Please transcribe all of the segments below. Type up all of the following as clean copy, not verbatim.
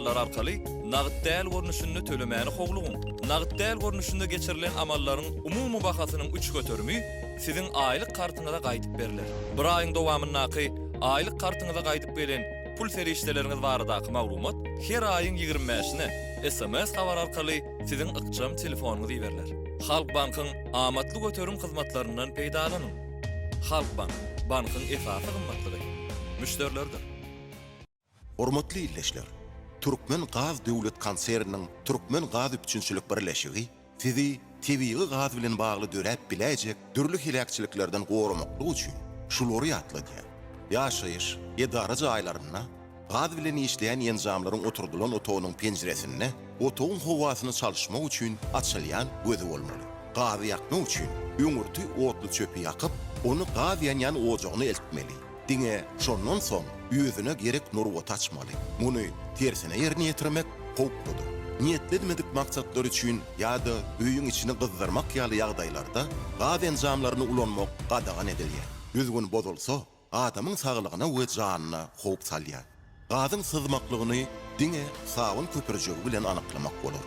Lar arkaly nagt däl görnüşinde tölemäni howlugyň. Nagt däl görnüşinde geçirilen amallaryň umumy bahasynyň üç göterimi siziň aýlyk kartyňyza gaýdyp berler. Bir aýyň dowamyndaky aýlyk kartyňyza gaýdyp gelen pul serişdeleriňiz baradaky maglumat her aýyň 25-ine sms habar arkaly siziň ykjam telefonyňyza iberiler. Halkbankyň amatly göterim hyzmatlaryndan peýdalanyň! Halkbank, bankyň esasy gymmatlygy, müşderileridir. Hormatly ildeşler! Türkmen gaz döwlet konserniniň Türkmen gaz üpjünçilik birleşigi sizi tebigy gaz bilen bagly döräp biläýjek dürli heläkçiliklerden goramaklyk üçin şulary ýatladýar, Ýaşaýyş, edara jaýlarynda gaz bilen işleýän enjamlaryň oturdylan otagynyň penjiresinde otagyň howasyny çalyşmak üçin açylýan gözi bolmaly. Gazy ýakmak üçin öňürti otluçöpi ýakyp, ony gaz ýanýan ojagyna eltmeli. Diňe şondan soň özüne gerek nurbaty açmaly. Muny tersine ýerine ýetirmek howpludyr. Niýetlenmedik maksatlar üçin ýa-da öýüň içini gyzdyrmak ýaly ýagdaýlarda gaz enjamlaryny ulanmak gadagan edilýär. Düzgün bozulsa, adamyň saglygyna we janyna howp salýar. Gazyň syzmaklygyny diňe sabyn köpürjegi bilen anyklamak bolar.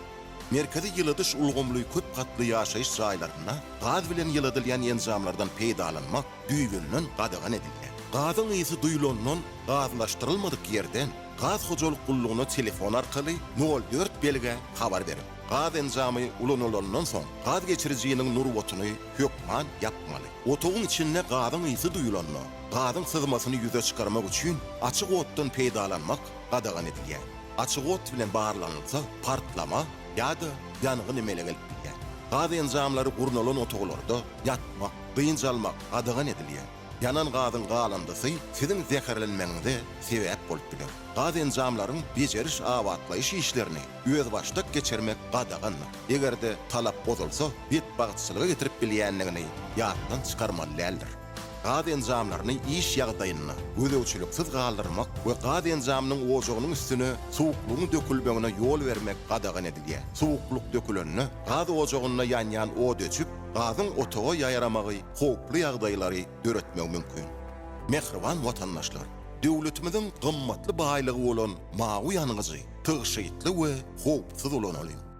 Merkezi ýyladyş ulgamly köp gatly ýaşaýyş jaýlarynda gaz bilen ýyladylýan enjamlardan peýdalanmak düýbünden gadagan edilýär. Gazyň ysy duýlandan gazlaşdyrylmadyk ýerden gaz hojalyk gullugyna telefon arkaly nol dört belgä habar beriň. Gaz enjamy ulanylandan soň gaz geçirijiniň nurbatyny hökman ýapmaly. Otagyň içinde gazyň ysy duýulanda, gazyň syzmasyny ýüze çykarmak üçin açyk otdan peýdalanmak gadagan edilýär. Açyk ot bilen barlanylsa, partlama ýa-da ýangyn emele gelip bilýär. Gaz enjamlary gurnalan otaglarda ýatmak, dynç almak gadagan edilýär. Ýanan gazyň galyndysy siziň zäherlenmegiňize sebäp bolup biler. Gaz enjamlaryň bejeriş-abatlaýyş işlerini özbaşdak geçirmek gadagandyr. Eger-de talap bozulsa, betbagtçylyga getirip bilýändigini ýatdan çykarmaly däldir. Gaz enjamlaryny iş ýagdaýynda gözegçiliksiz galdyrmak we gaz enjamynyň ojagynyň üstüne suwuklygyň dökülmegine ýol bermek gadagan edilýär. Suwuklyk dökülende, gaz ojagynda ýanýan ot öçüp, gazyň otaga ýaýramagy howply ýagdaýlary döretmegi mümkin. Mähriban watandaşlar! Döwletimiziň gymmatly baýlygy bolan mawy ýangyjy tygşytly we howpsuz ulanalyň!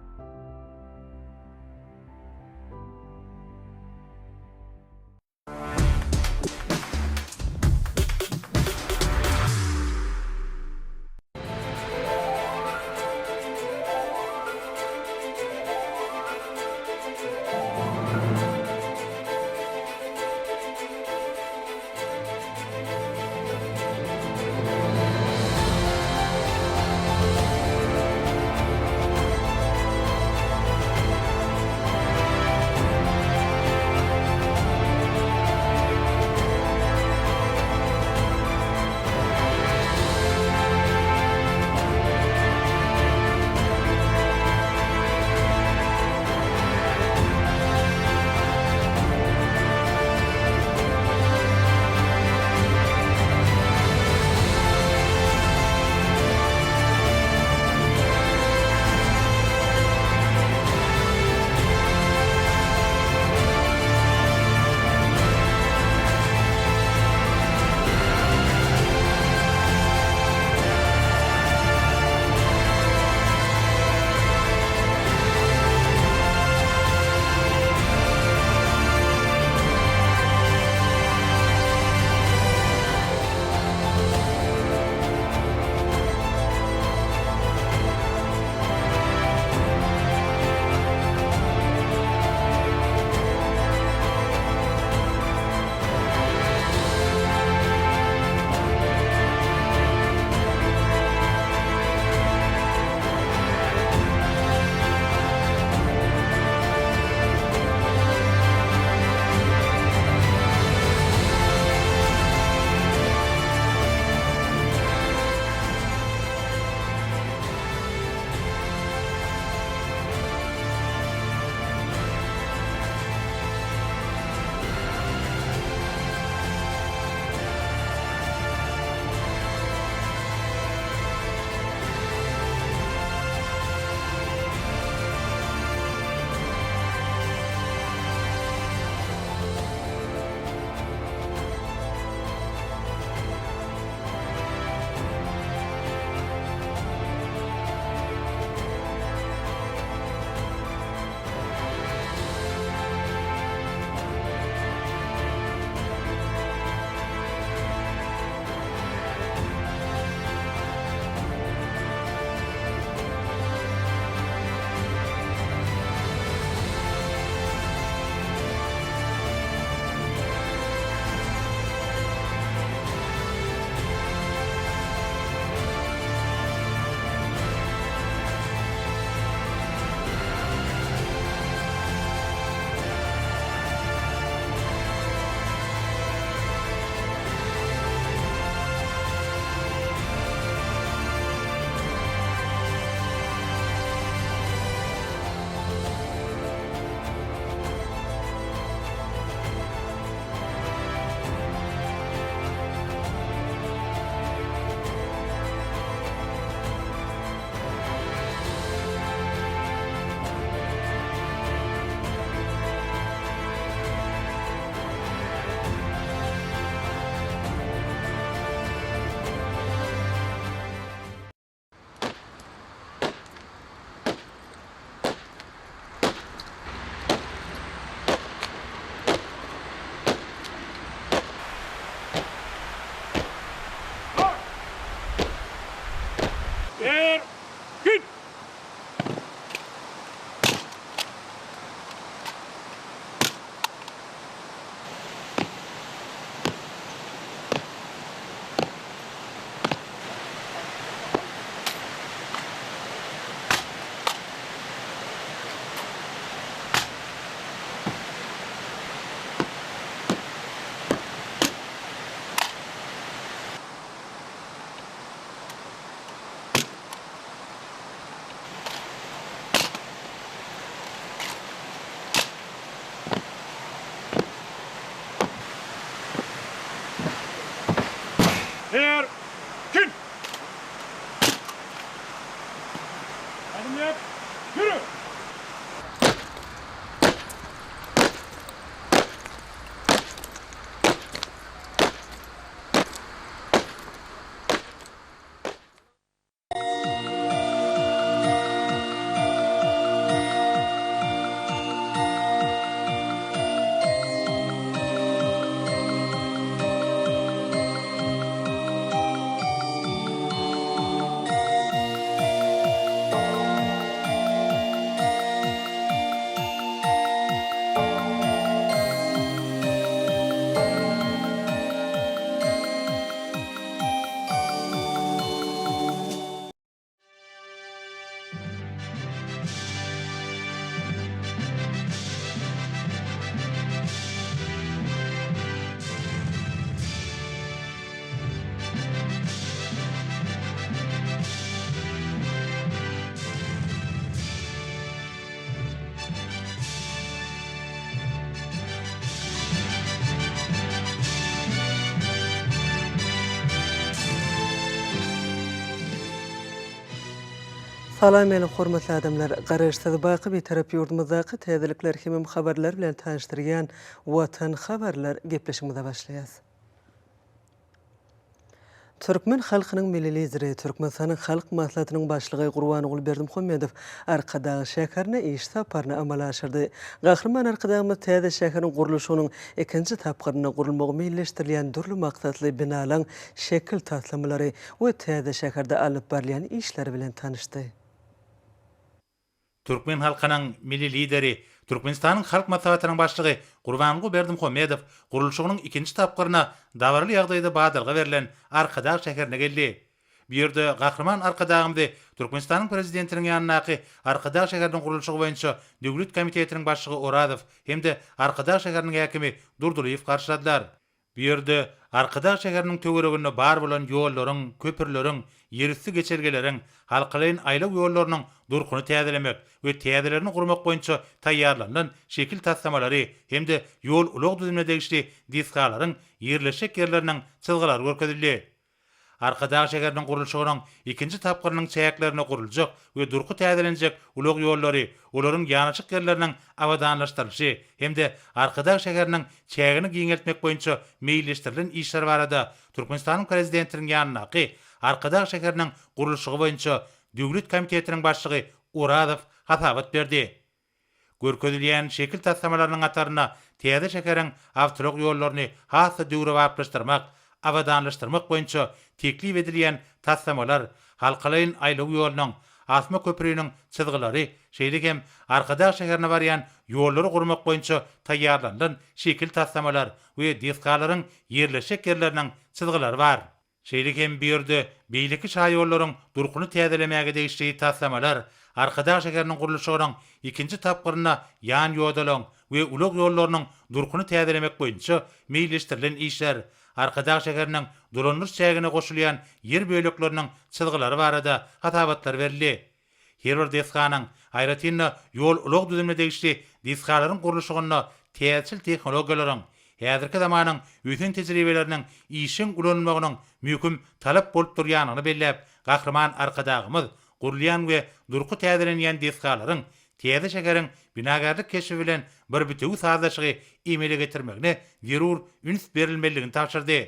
Git! Her kim? Adım yap. Yürü. Salam meni hormatly adamlar! Garaşsyz baky Bitarap ýurdumyzdaky täzelikler hemem habarlar bilen tanyşdyrýan Watan habarlar gepleşigimize başlaýas. Türkmen halkynyň Milli Lideri, Türkmenistanyň Halk Maslahatynyň Başlygy Gurbanguly Berdimuhamedow Arkadag şäherine iş saparyny amala aşyrdy. Gahryman Arkadagymyz täze şäheriň gurluşygynyň ikinji tapgyrynda gurulmagy meýilleşdirilýän dürli maksatly binalaň şekil taslamalary we täze şäherde alnyp barylýan işler bilen tanyşdy. Türkmen halkynyň Milli Lideri, Türkmenistanyň Halk Maslahatynyň Başlygy Gurbanguly Berdimuhamedow gurluşygynyň ikinji tapgyryna dabaraly ýagdaýda badalga berlen Arkadag şäherine geldi. Bu ýerde Gahryman Arkadagymyzy Türkmenistanyň Prezidentiniň ýanyndaky Arkadag şäheriniň gurluşygy boýunça döwlet komitetiniň başlygy Orazow hem-de Arkadag şäheriniň häkimi Durdylyýew garşyladylar. Bu ýerde Arkadag şäheriniň töwereginde bar bolan ýollaryň, köprüleriň, ýerüsti geçelgeleriň, halkalaýyn aýlaw ýollarynyň durkuny täzelemek we täzelerini gurmak boýunça taýýarlanylan şekil taslamalary hem-de ýol-ulag düzümine degişli desgalaryň ýerleşjek ýerleriniň çyzgylary görkezildi. Arkadag şäheriniň gurluşygynyň ikinji tapgyrynyň çäklerinde guruljak we durky täzelenjek ulag ýollary, olaryň ýanaşyk ýerleriniň abadanlaşdyrylyşy hem-de Arkadag şäheriniň çägini giňeltmek boýunça meýilleşdirilen işler barada Türkmenistanyň Prezidentiniň ýanyndaky Arkadag şäheriniň gurluşygy boýunça döwlet komitetiniň başlygy Orazow hasabat berdi. Görkezilýän şekil taslamalarynyň hatarynda täze şäheriň awtoulag ýollaryny has-da döwrebaplaşdyrmak, abadanlaşdyrmak boýunça teklip edilýän taslamalar, halkalaýyn aýlaw ýolunyň, asma köprüniň çyzgylary, şeýle hem Arkadag şäherine barýan ýollary gurmak boýunça taýýarlanylan şekil taslamalar we desgalaryň ýerleşjek ýerleriniň çyzgylary bar. Şeýle hem bu ýerde beýleki şaýollaryň durkuny täzelemäge degişli taslamalar, Arkadag şäheriniň gurluşygynyň ikinji tapgyrynda ýan ýodalaryň we ulag ýollarynyň durkuny täzelemek boýunça meýilleşdirilen işler, Arkadag şäheriniň dolandyryş çägine goşulýan ýer bölekleriniň çyzgylary barada hasabatlar berildi. Her bir desganyň, aýratyn-da, ýol-ulag düzümine degişli desgalaryň gurluşygynda täzeçil tehnologiýalaryň, häzirki zamanyň ösen tejribeleriniň işjeň ulanylmagynyň möhüm talap bolup durýandygyny belläp, Gahryman Arkadagymyz gurulýan we durky täzelenýän desgalaryň täze şäheriň binagärlik keşbi bilen bir bitewi sazlaşygy emele getirmegine zerur üns berilmelidigini tabşyrdy.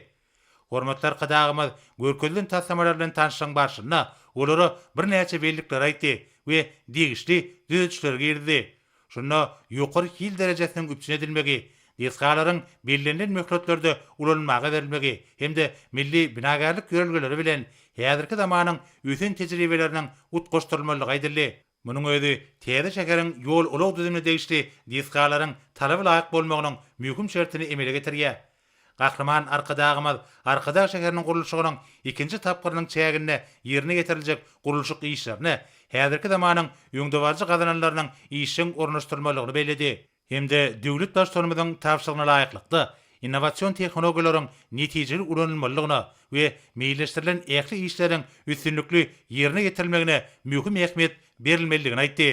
Hormatly Arkadagymyz görkezilen taslamalar bilen tanyşlygyň barşynda olara birnäçe bellikleri aýtdy we degişli düzedişleri girizdi. Şunda ýokary hil derejesiniň üpjün edilmegi, desgalaryň bellenilen möhletlerde ulanylmaga berilmegi hem-de milli binagärlik ýörelgeleri bilen häzirki zamanyň ösen tejribeleriniň utgaşdyrylmalydygy aýdyldy. Munuň özi täze şäheriň ýol-ulag düzümine degişli desgalaryň talaba laýyk bolmagynyň möhüm şertini emele getirýär. Gahryman Arkadagymyz Arkadag şäheriniň gurluşygynyň ikinji tapgyrynyň çäginde ýerine ýetiriljek gurluşyk işlerine häzirki zamanyň öňdebaryjy gazananlarynyň işjeň ornaşdyrylmalydygyny belledi. Hem-de döwlet Baştutanymyzyň tabşyrygyna laýyklykda, innowasion tehnologiýalaryň netijeli ulanylmalydygyna we meýilleşdirilen ähli işleriň üstünlikli ýerine ýetirilmegine möhüm ähmiýet berilmelidigini aýtdy.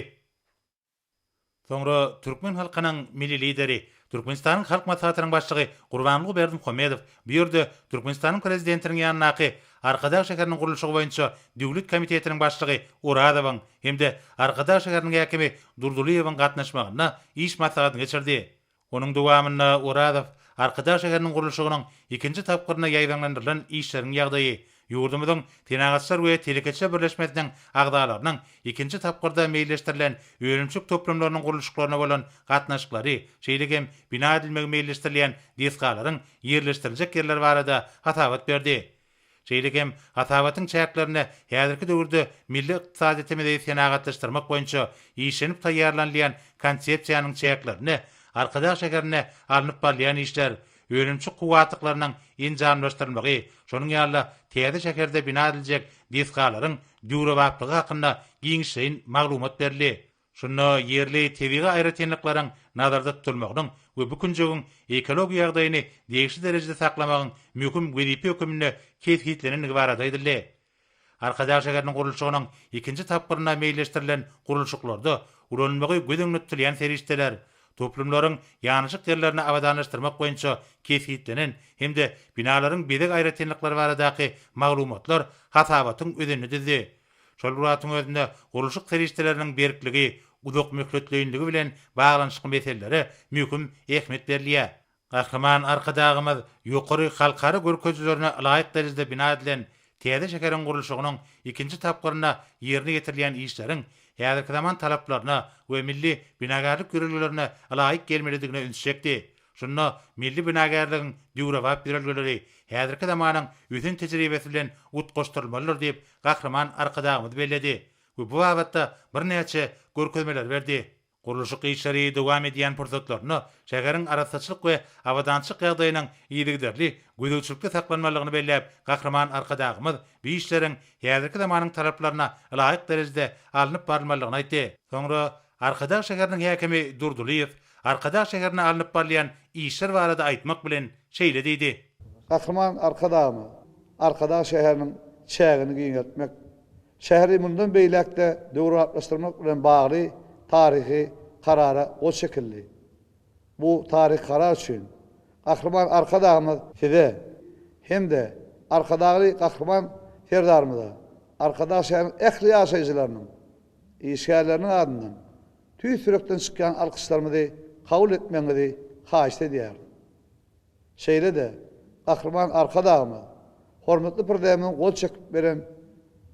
Soňra türkmen halkynyň Milli Lideri, Türkmenistanyň Halk Maslahatynyň Başlygy Gurbanguly Berdimuhamedow bu ýerde Türkmenistanyň Prezidentiniň ýanyndaky Arkadag şäheriniň gurluşygy boýunça döwlet komitetiniň başlygy Orazowyň hem-de Arkadag şäheriniň häkimi Durdylyýewiň gatnaşmagynda iş maslahatyny geçirdi. Onuň dowamynda Orazow Arkadag şäheriniň gurluşygynyň ikinji tapgyrynda ýaýbaňlandyrylan işleriň ýagdaýy, ýurdumyzyň Senagatçylar we telekeçiler birleşmesiniň agzalarynyň ikinji tapgyrda meýilleşdirilen önümçilik toplumlarynyň gurluşyklaryna bolan gatnaşyklary, şeýle hem bina edilmegi meýilleşdirilýän desgalaryň ýerleşdiriljek ýerleri barada hasabat berdi. Şeýle hem hasabatyň çäklerinde häzirki döwürde milli ykdysadyýetimizi senagatlaşdyrmak boýunça işlenip taýýarlanylýan Konsepsiýanyň çäklerinde Arkadag şäherinde alnyp barylýan işler, önümçilik kuwwatlyklarynyň enjamlaşdyrylmagy, şonuň ýaly-da täze şäherde bina ediljek desgalaryň döwrebaplygy hakynda giňişleýin maglumat berildi. Şunda ýerli tebigy aýratynlyklaryň nazarda tutulmagynyň we bu künjegiň ekologiýa ýagdaýyny degişli derejede saklamagyň möhüm wezipe höküminde kesgitlenendigi barada aýdyldy. Arkadag şäheriniň gurluşygynyň ikinji tapgyrynda meýilleşdirilen gurluşyklarda ulanylmagy göz öňünde tutulýan serişdeler, toplumlaryň ýanaşyk ýerlerini abadanlaşdyrmak boýunça kesgitlenen hem-de binalaryň bezeg aýratynlyklary baradaky maglumatlar hasabatyň özenini düzdi. Şol bir wagtyň özünde gurluşyk serişdeleriniň berkligi, uzakmöhletleýinligi bilen baglanyşykly meselelere möhüm ähmiýet berilýär. Gahryman Arkadagymyz ýokary halkara görkezijilerine ylaýyk derejede bina edilen täze şäheriň gurluşygynyň ikinji tapgyrynda ýerine ýetirilýän işleriň häzirki zaman talaplaryna we milli binagärlik ýörelgelerine ylaýyk gelmelidigine ünsi çekdi. Şunda milli binagärligiň döwrebap ýörelgeleri häzirki zamanyň ösen tejribesi bilen utgaşdyrylmalydyr diýip, Gahryman Arkadagymyz belledi we bu babatda birnäçe görkezmeleri berdi. Gurluşyk işleri dowam edýän pursatlarynda şäheriň arassaçylyk we abadançylyk ýagdaýynyň yzygiderli gözegçilikde saklanmalydygyny belläp, Gahryman Arkadagymyz bu işleriň häzirki zamanyň talaplaryna ylaýyk derejede alnyp barylmalydygyny aýtdy. Soňra Arkadag şäheriniň häkimi Durdylyýew Arkadag şäherinde alnyp barylýan işler barada aýtmak bilen şeýle diýdi. Gahryman Arkadagymyz Arkadag şäheriniň çägini giňeltmek, şäheri mundan beýläk-de döwrebaplaşdyrmak bilen bagly taryhy Karara gol çekildi. Bu taryhy karar üçin Gahryman Arkadagymyz Size hem-de Arkadagly Gahryman Serdarymyza, Arkadag şäheriniň ähli ýaşaýjylarynyň, işgärleriniň adyndan tüýs ýürekden çykýan alkyşlarymyzy kabul etmegiňizi haýyşt edýärin. Şeýle-de, Gahryman Arkadagymyz, hormatly Prezidentimiziň gol çekip beren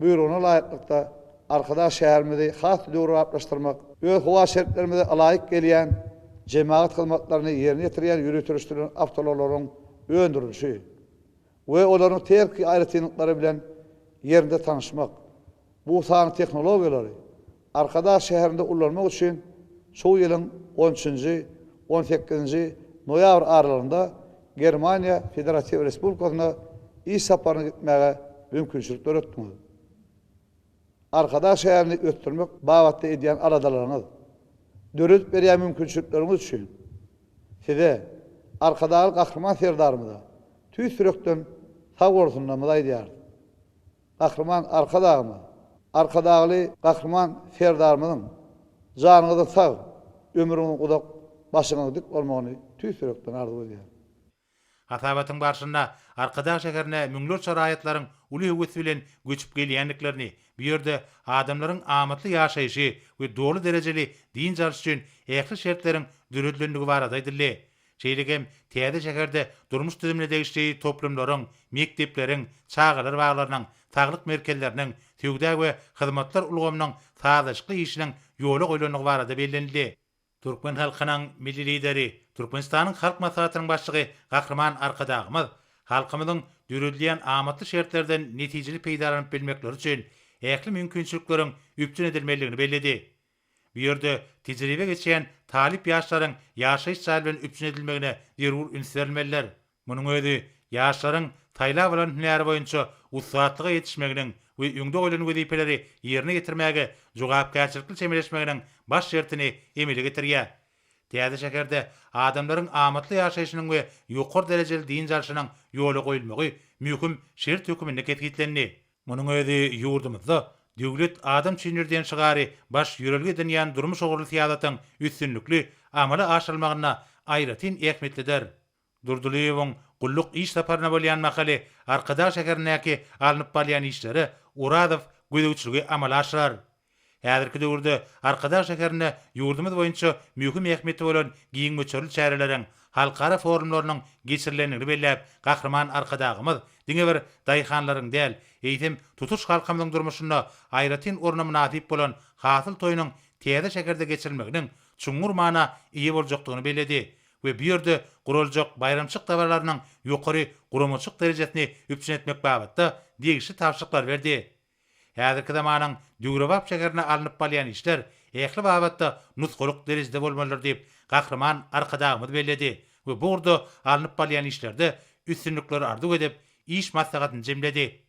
Buýrugyna laýyklykda, Arkadag şäherimizi has döwrebaplaşdyrmak, öz howa şertlerimize ylaýyk gelýän jemagat hyzmatlaryny ýerine ýetirýän ýöriteleşdirilen awtoulaglaryň öndürilişi we olaryň tehniki aýratynlyklary bilen ýerinde tanyşmak, Bu sanly tehnologiýalary Arkadag şäherinde ulanmak üçin şu ýylyň on üçünji, on sekizinji noýabr aralygynda Germaniýa Federatiw Respublikasyna iş saparyna gitmäge mümkinçilik döretdiňiz. Arkadag şäherini ösdürmek babatda edýän aladalaryňyz, döredip berýän mümkinçilikleriňiz üçin Size, Arkadagly Gahryman Serdarymyza tüýs ýürekden sag bolsunlarymyzy aýdýarys. Gahryman Arkadagymyz, Arkadagly Gahryman Serdarymyzyň janyňyzyň sag, ömrüňiziň uzak, başyňyzyň dik bolmagyny tüýs ýürekden arzuw edýärin. Hasabatyň barşynda Arkadag şäherine müňlerçe raýatlaryň uly höwes bilen göçüp gelýändiklerini, bu ýerde adamlaryň amatly ýaşaýşy we doly derejeli dynç alyş üçin ähli şertleriň döredilendigi barada aýdyldy. Şeýle hem täze şäherde durmuş düzümine degişli toplumlaryň, mekdepleriň, çagalar baglarynyň, saglyk merkezleriniň, söwda we hyzmatlar ulgamynyň sazlaşykly işiniň ýola goýlandygy barada bellenildi. Türkmen halkynyň Milli Lideri, Türkmenistanyň Halk Maslahatynyň Başlygy Gahryman Arkadagymyz. halkymyzyň döredilýän amatly şertlerden netijeli peýdalanyp bilmekleri üçin ähli mümkinçilikleriň üpjün edilmelidigini belledi. Bu ýerde tejribe geçýän talyp ýaşlaryň ýaşaýyş jaý bilen üpjün edilmegine zerur üns berilmelidir. Munuň özi ýaşlaryň saýlap alan hünäri boýunça ussatlyga ýetişmeginiň we öňde goýlan wezipeleri ýerine ýetirmäge jogapkärçilikli çemeleşmeginiň baş şertini emele getirýär. Täze şäherde adamlaryň amatly ýaşaýşynyň we ýokary derejeli dynç alşynyň ýola goýulmagy möhüm şert höküminde kesgitlendi. Munuň özi ýurdumyzda Döwlet adam üçindir diýen şygary baş ýörelge edinýän durmuş ugurly syýasatyň üstünlikli amala aşyrylmagynda aýratyn ähmiýetlidir. Durdylyýewiň gulluk iş saparyna bolýan mahaly Arkadag şäherindäki alnyp barylýan işlere Orazow gözegçiligi amala aşyrar. Häzirki döwürde Arkadag şäherinde ýurdumyz boýunça möhüm ähmiýeti bolan giň möçberli çäreleriň, halkara forumlarynyň geçirilendigini belläp, Gahryman Arkadagymyz diňe bir daýhanlaryň däl, eýsem, tutuş halkymyzyň durmuşynda aýratyn orna mynasyp bolan Hasyl toýunyň täze şäherde geçirilmeginiň çuňňur mana eýe boljakdygyny belledi we bu ýerde guraljak baýramçylyk dabaralarynyň ýokary guramaçylyk derejesini üpjün etmek babatda degişli tabşyryklary berdi. Häzirki zamanyň döwrebap şäherinde alnyp barylýan işler ähli babatda nusgalyk derejede bolmalydyr diýip, Gahryman Arkadagymyz belledi we bu ugurda alnyp barylýan işlerde üstünlikleri arzuw edip, iş maslahatyny jemledi.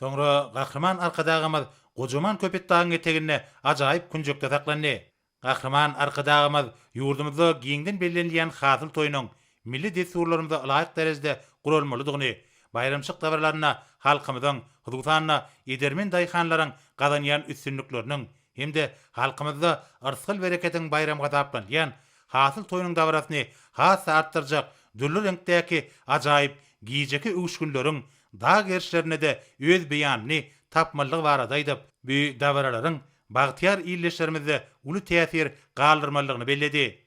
Soňra Gahryman Arkadagymyz gojaman Köpetdagyň eteginde ajaýyp künjekde saklandy. Gahryman Arkadagymyz ýurdumyzda giňden bellenilýän Hasyl toýunyň milli dessurlarymyza ylaýyk derejede guralmalydygyny, baýramçylyk dabaralarynda halkymyzyň, hususan-da, edermen daýhanlaryň gazanýan üstünlikleriniň hem-de halkymyzda yrsgal-bereketiň baýramy hasaplanylýan Hasyl toýunyň dabarasyny has-da artdyrjak dürli reňkdäki ajaýyp gijeki öwüşginleriň dag gerişlerinde-de öz beýanyny tapmalydygy barada aýdyp, bu dabaralaryň bagtyýar ildeşlerimizde uly täsir galdyrmalydygyny belledi.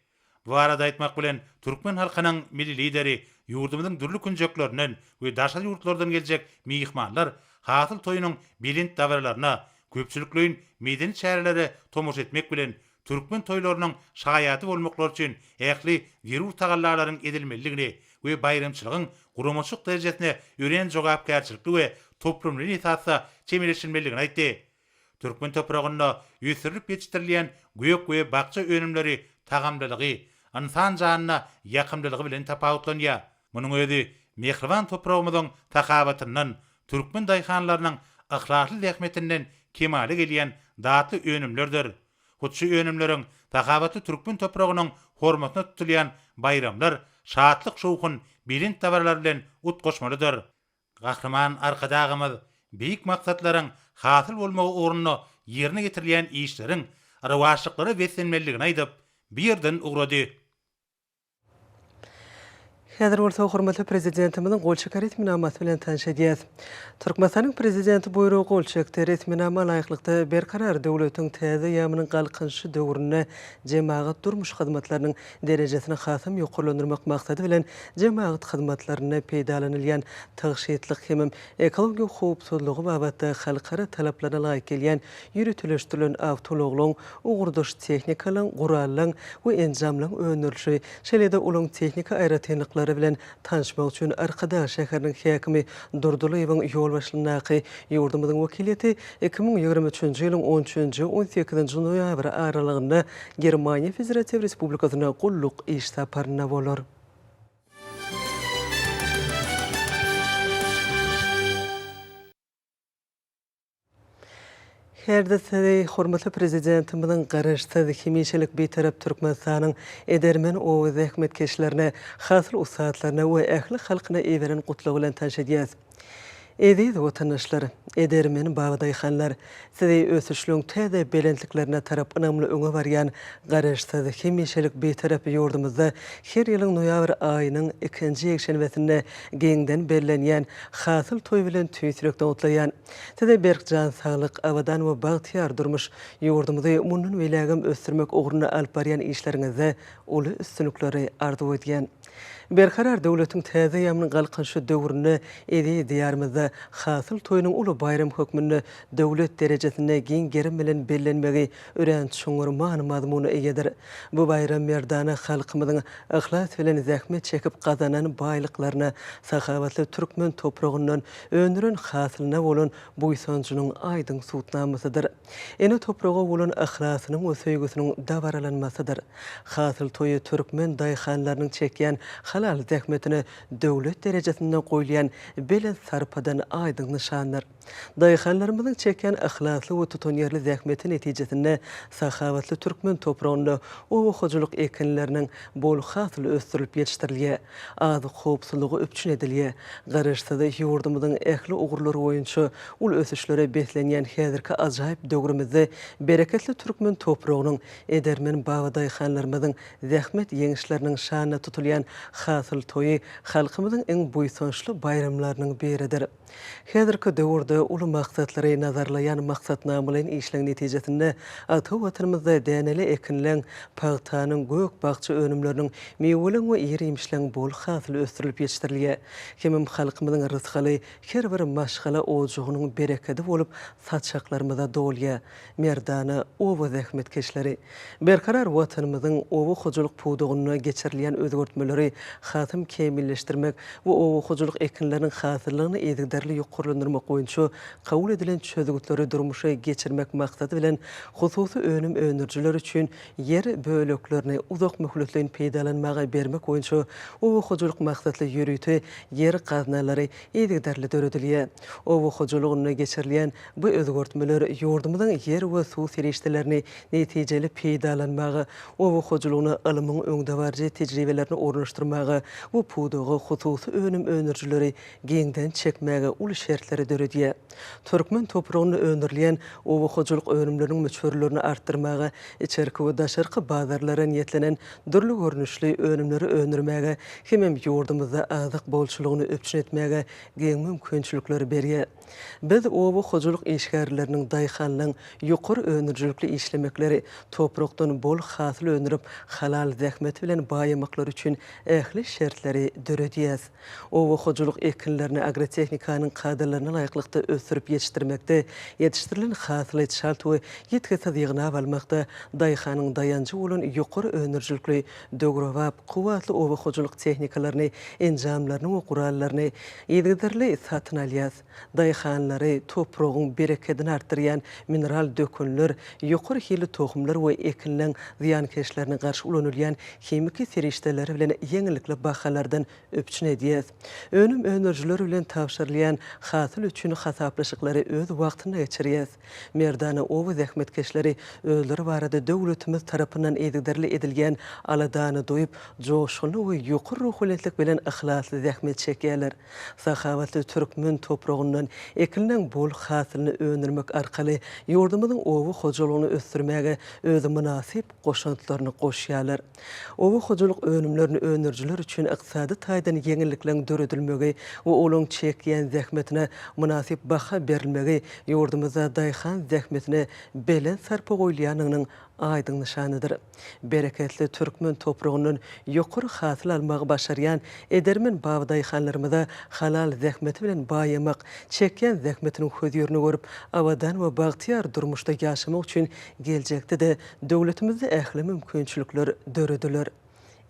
Bu barada aýtmak bilen, türkmen halkynyň Milli Lideri ýurdumyzyň dürli künjeklerinden we daşary ýurtlardan geljek myhmanlar Hasyl toýunyň belent dabaralaryna, köpçülikleýin medeni çärelere tomaşa etmek bilen, türkmen toýlarynyň şaýady bolmaklary üçin ähli zerur tagallalaryň edilmelidigini we baýramçylygyň guramaçylyk derejesine örän jogapkärçilikli we toplumlaýyn esasda çemeleşilmelidigini aýtdy. Türkmen topragynda ösdürilip ýetişdirilýän gök we bakja önümleri tagamlylygy, ynsan janyna ýakymlylygy bilen tapawutlanýar. Munuň özi mähriban topragymyzyň sahawatyndan, türkmen daýhanlarynyň yhlasly zähmetinden kemala gelýän datly önümlerdir. Hut şu önümleriň sahawatly türkmen topragynyň hormatyna tutulýan baýramlar şatlyk-şowhun, belent dabaralar bilen utgaşmalydyr. Gahryman Arkadagymyz beýik maksatlaryň hasyl bolmagy ugrunda ýerine ýetirilýän işleriň rowaçlyklara beslenmelidigini aýdyp, bu ýerden ugrady. Häzir bolsa hormatly Prezidentimiziň gol çeken resminamasy bilen tanyş edýäs. Türkmenistanyň Prezidenti buýrugy gol çekdi. Resminama laýyklykda, Berkarar döwletiň täze eýýamynyň Galkynyşy döwründe jemagat-durmuş hyzmatlarynyň derejesini hasam ýokarlandyrmak maksady bilen jemagat hyzmatlarynda peýdalanylýan tygşytlyk hemem ekologiýa howpsuzlygy babatda halkara talaplaryna laýyk gelýän ýöriteleşdirilen awtoulaglaryň, ugurdaş tehnikalaryň, gurallaryň we enjamlaryň öndürilişi, şeýle-de olaryň tehniki aýratynlyklary bilen tanyşmak üçin Arkadag şäheriniň häkimi Durdylyýewiň ýolbaşçylygyndaky ýurdumyzyň wekiliýeti 2023-nji ýylyň on üçünji, on sekizinji noýabry aralygynda Germaniýa Federatiw Respublikasyna gulluk iş saparynda bolar. Herde sizi hormatly Prezidentimiziň Garaşsyz, hemişelik Bitarap Türkmenistanyň edermen oba zähmetkeşlerine, hasyl ussatlaryna we ähli halkyna iberen gutlagy bilen tanyş edýäs. Eziz watandaşlar, edermen babadaýhanlar! Sizi ösüşligiň täze belentliklerine tarap ynamly öňe barýan Garaşsyz, hemişelik Bitarap ýurdumyzda her ýylyň noýabr aýynyň ikinji ýekşenbesinde giňden bellenýän Hasyl toýy bilen tüýs ýürekden gutlaýan. Size berk jan saglyk, abadan we bagtyýar durmuş, ýurdumyzy mundan beýlägem ösdürmek ugrunda alyp barýan işleriňizde uly üstünlikleri arzuw edýän. Berkarar döwletiň täze eýýamynyň Galkynyşy döwründe eziz Diýarymyzda Hasyl toýunyň uly baýram hökmünde döwlet derejesinde giň gerim bilen bellenmegi örän çuňňur many-mazmuna eýedir. Bu baýram merdana halkymyzyň yhlas bilen zähmet çekip gazanan baýlyklaryna, sahawatly türkmen topragyndan öndüren hasylyna bolan buýsanjynyň aýdyň subutnamasydyr. Ene topraga bolan yhlasynyň we söýgüsiniň dabaralanmasydyr. Hasyl toýy türkmen daýhanlarynyň çekýän halal zähmetine döwlet derejesinde goýulýan belent sarpadan aýdyň nyşandyr. Daýhanlarymyzyň çekýän yhlasly we tutanýerli zähmeti netijesinde sahawatly türkmen topragynda oba hojalyk ekinleriniň bol hasyly ösdürilip ýetişdirilýär. Azyk howpsuzlygy üpjün edilýär. Garaşsyz ýurdumyzyň ähli ugurlary boýunça uly ösüşlere beslenýän häzirki ajaýyp döwrümizde bereketli türkmen topragynyň, edermen babadaýhanlarymyzyň zähmet ýeňişleriniň şanyna tutulýan Hasyl toýy halkymyzyň iň buýsançly baýramlarynyň biridir. Häzirki döwürde uly maksatlary nazarlaýan maksatnamalaýyn işleň netijesinde ata Watanymyzda däneli ekinleň, pagtanyň, gök-bakja önümleriniň, miweleň we ir-iýmişleň bol hasyly ösdürilip ýetişdirilýär. Hemem halkymyzyň rysgaly her bir maşgala ojagynyň berekedi bolup saçaklarymyza dolýar. Merdana oba zähmetkeşleri! Berkarar Watanymyzyň oba hojalyk pudagynda geçirilýän özgertmeleri hasam kämilleşdirmek we oba hojalyk ekinleriniň hasyllygyny yzygiderli ýokarlandyrmak boýunça kabul edilen çözgütleri durmuşa geçirmek maksady bilen hususy önüm öndürijiler üçin ýer böleklerini uzak möhletleýin peýdalanmaga bermek boýunça oba hojalyk maksatly ýörite ýer gaznalary yzygiderli döredilýär. Oba hojalygynda geçirilýän Bu özgertmeler ýurdumyzyň ýer we suw serişdelerini netijeli peýdalanmaga, oba hojalygyna ylmyň öňdebaryjy tejribelerini ornaşdyrmaga we pudaga hususy önüm öndürijileri giňden çekmäge uly şertleri döredýär. Türkmen topragynda öndürilýän oba hojalyk önümleriniň möçberlerini artdyrmaga, içerki we daşarky bazarlara niýetlenen dürli görnüşli önümleri öndürmäge hemem ýurdumyzda azyk bolçulygyny üpjün etmäge giň mümkinçilikleri berýär. Biz oba hojalyk işgärleriniň, daýhanlaň ýokary öndürijilikli işlemekleri, toprakdan bol hasyl öndürip, halal zähmeti bilen baýamaklary üçin ähli şertleri döredýäs. Oba hojalyk ekinlerini agrotehnikanyň kadalaryna laýyklykda ösdürip ýetişdirmekde, ýetişdirilen hasyly çalt we ýitgisiz ýygnap almakda daýhanyň daýanjy bolan ýokary öndürijilikli, döwrebap, kuwwatly oba hojalyk tehnikalaryny, enjamlaryny we gurallaryny Yzygiderli satyn alýas. Daýhanlary topragyň berekedini artdyrýan mineral dökünler, ýokary hilli tohumlar we ekinleň zyýankeşlerine garşy ulanylýan himiki serişdeleri bilen ýeňillikli bahalardan üpjün edýäs. Önüm öndürijiler bilen tabşyrylýan hasyl üçin hasaplaşyklary öz wagtynda geçirýäs. Merdana oba zähmetkeşleri özleri barada döwletimiz tarapyndan yzygiderli edilýän aladany duýup, joşgunly we ýokary ruhubelentlik bilen yhlasly zähmet çekýärler. Sahawatly türkmen topragyndan ekinleň bol hasylyny öndürmek arkaly ýurdumyzyň oba hojalygyny ösdürmäge öz mynasyp goşantlaryny goşýarlar. Oba hojalyk önümlerini öndürijiler üçin ykdysady taýdan ýeňillikleriň döredilmegi we olaryň çekýän zähmetine mynasyp baha berilmegi ýurdumyzda daýhan zähmetine belent sarpa goýulýandygynyň aýdyň nyşanydyr. Bereketli türkmen topragyndan ýokary hasyl almagy başarýan edermen babadaýhanlarymyza halal zähmeti bilen baýamak, çekýän zähmetiniň hözirini görüp, abadan we bagtyýar durmuşda ýaşamak üçin geljekde-de Döwletimizde ähli mümkinçilikler dörediler.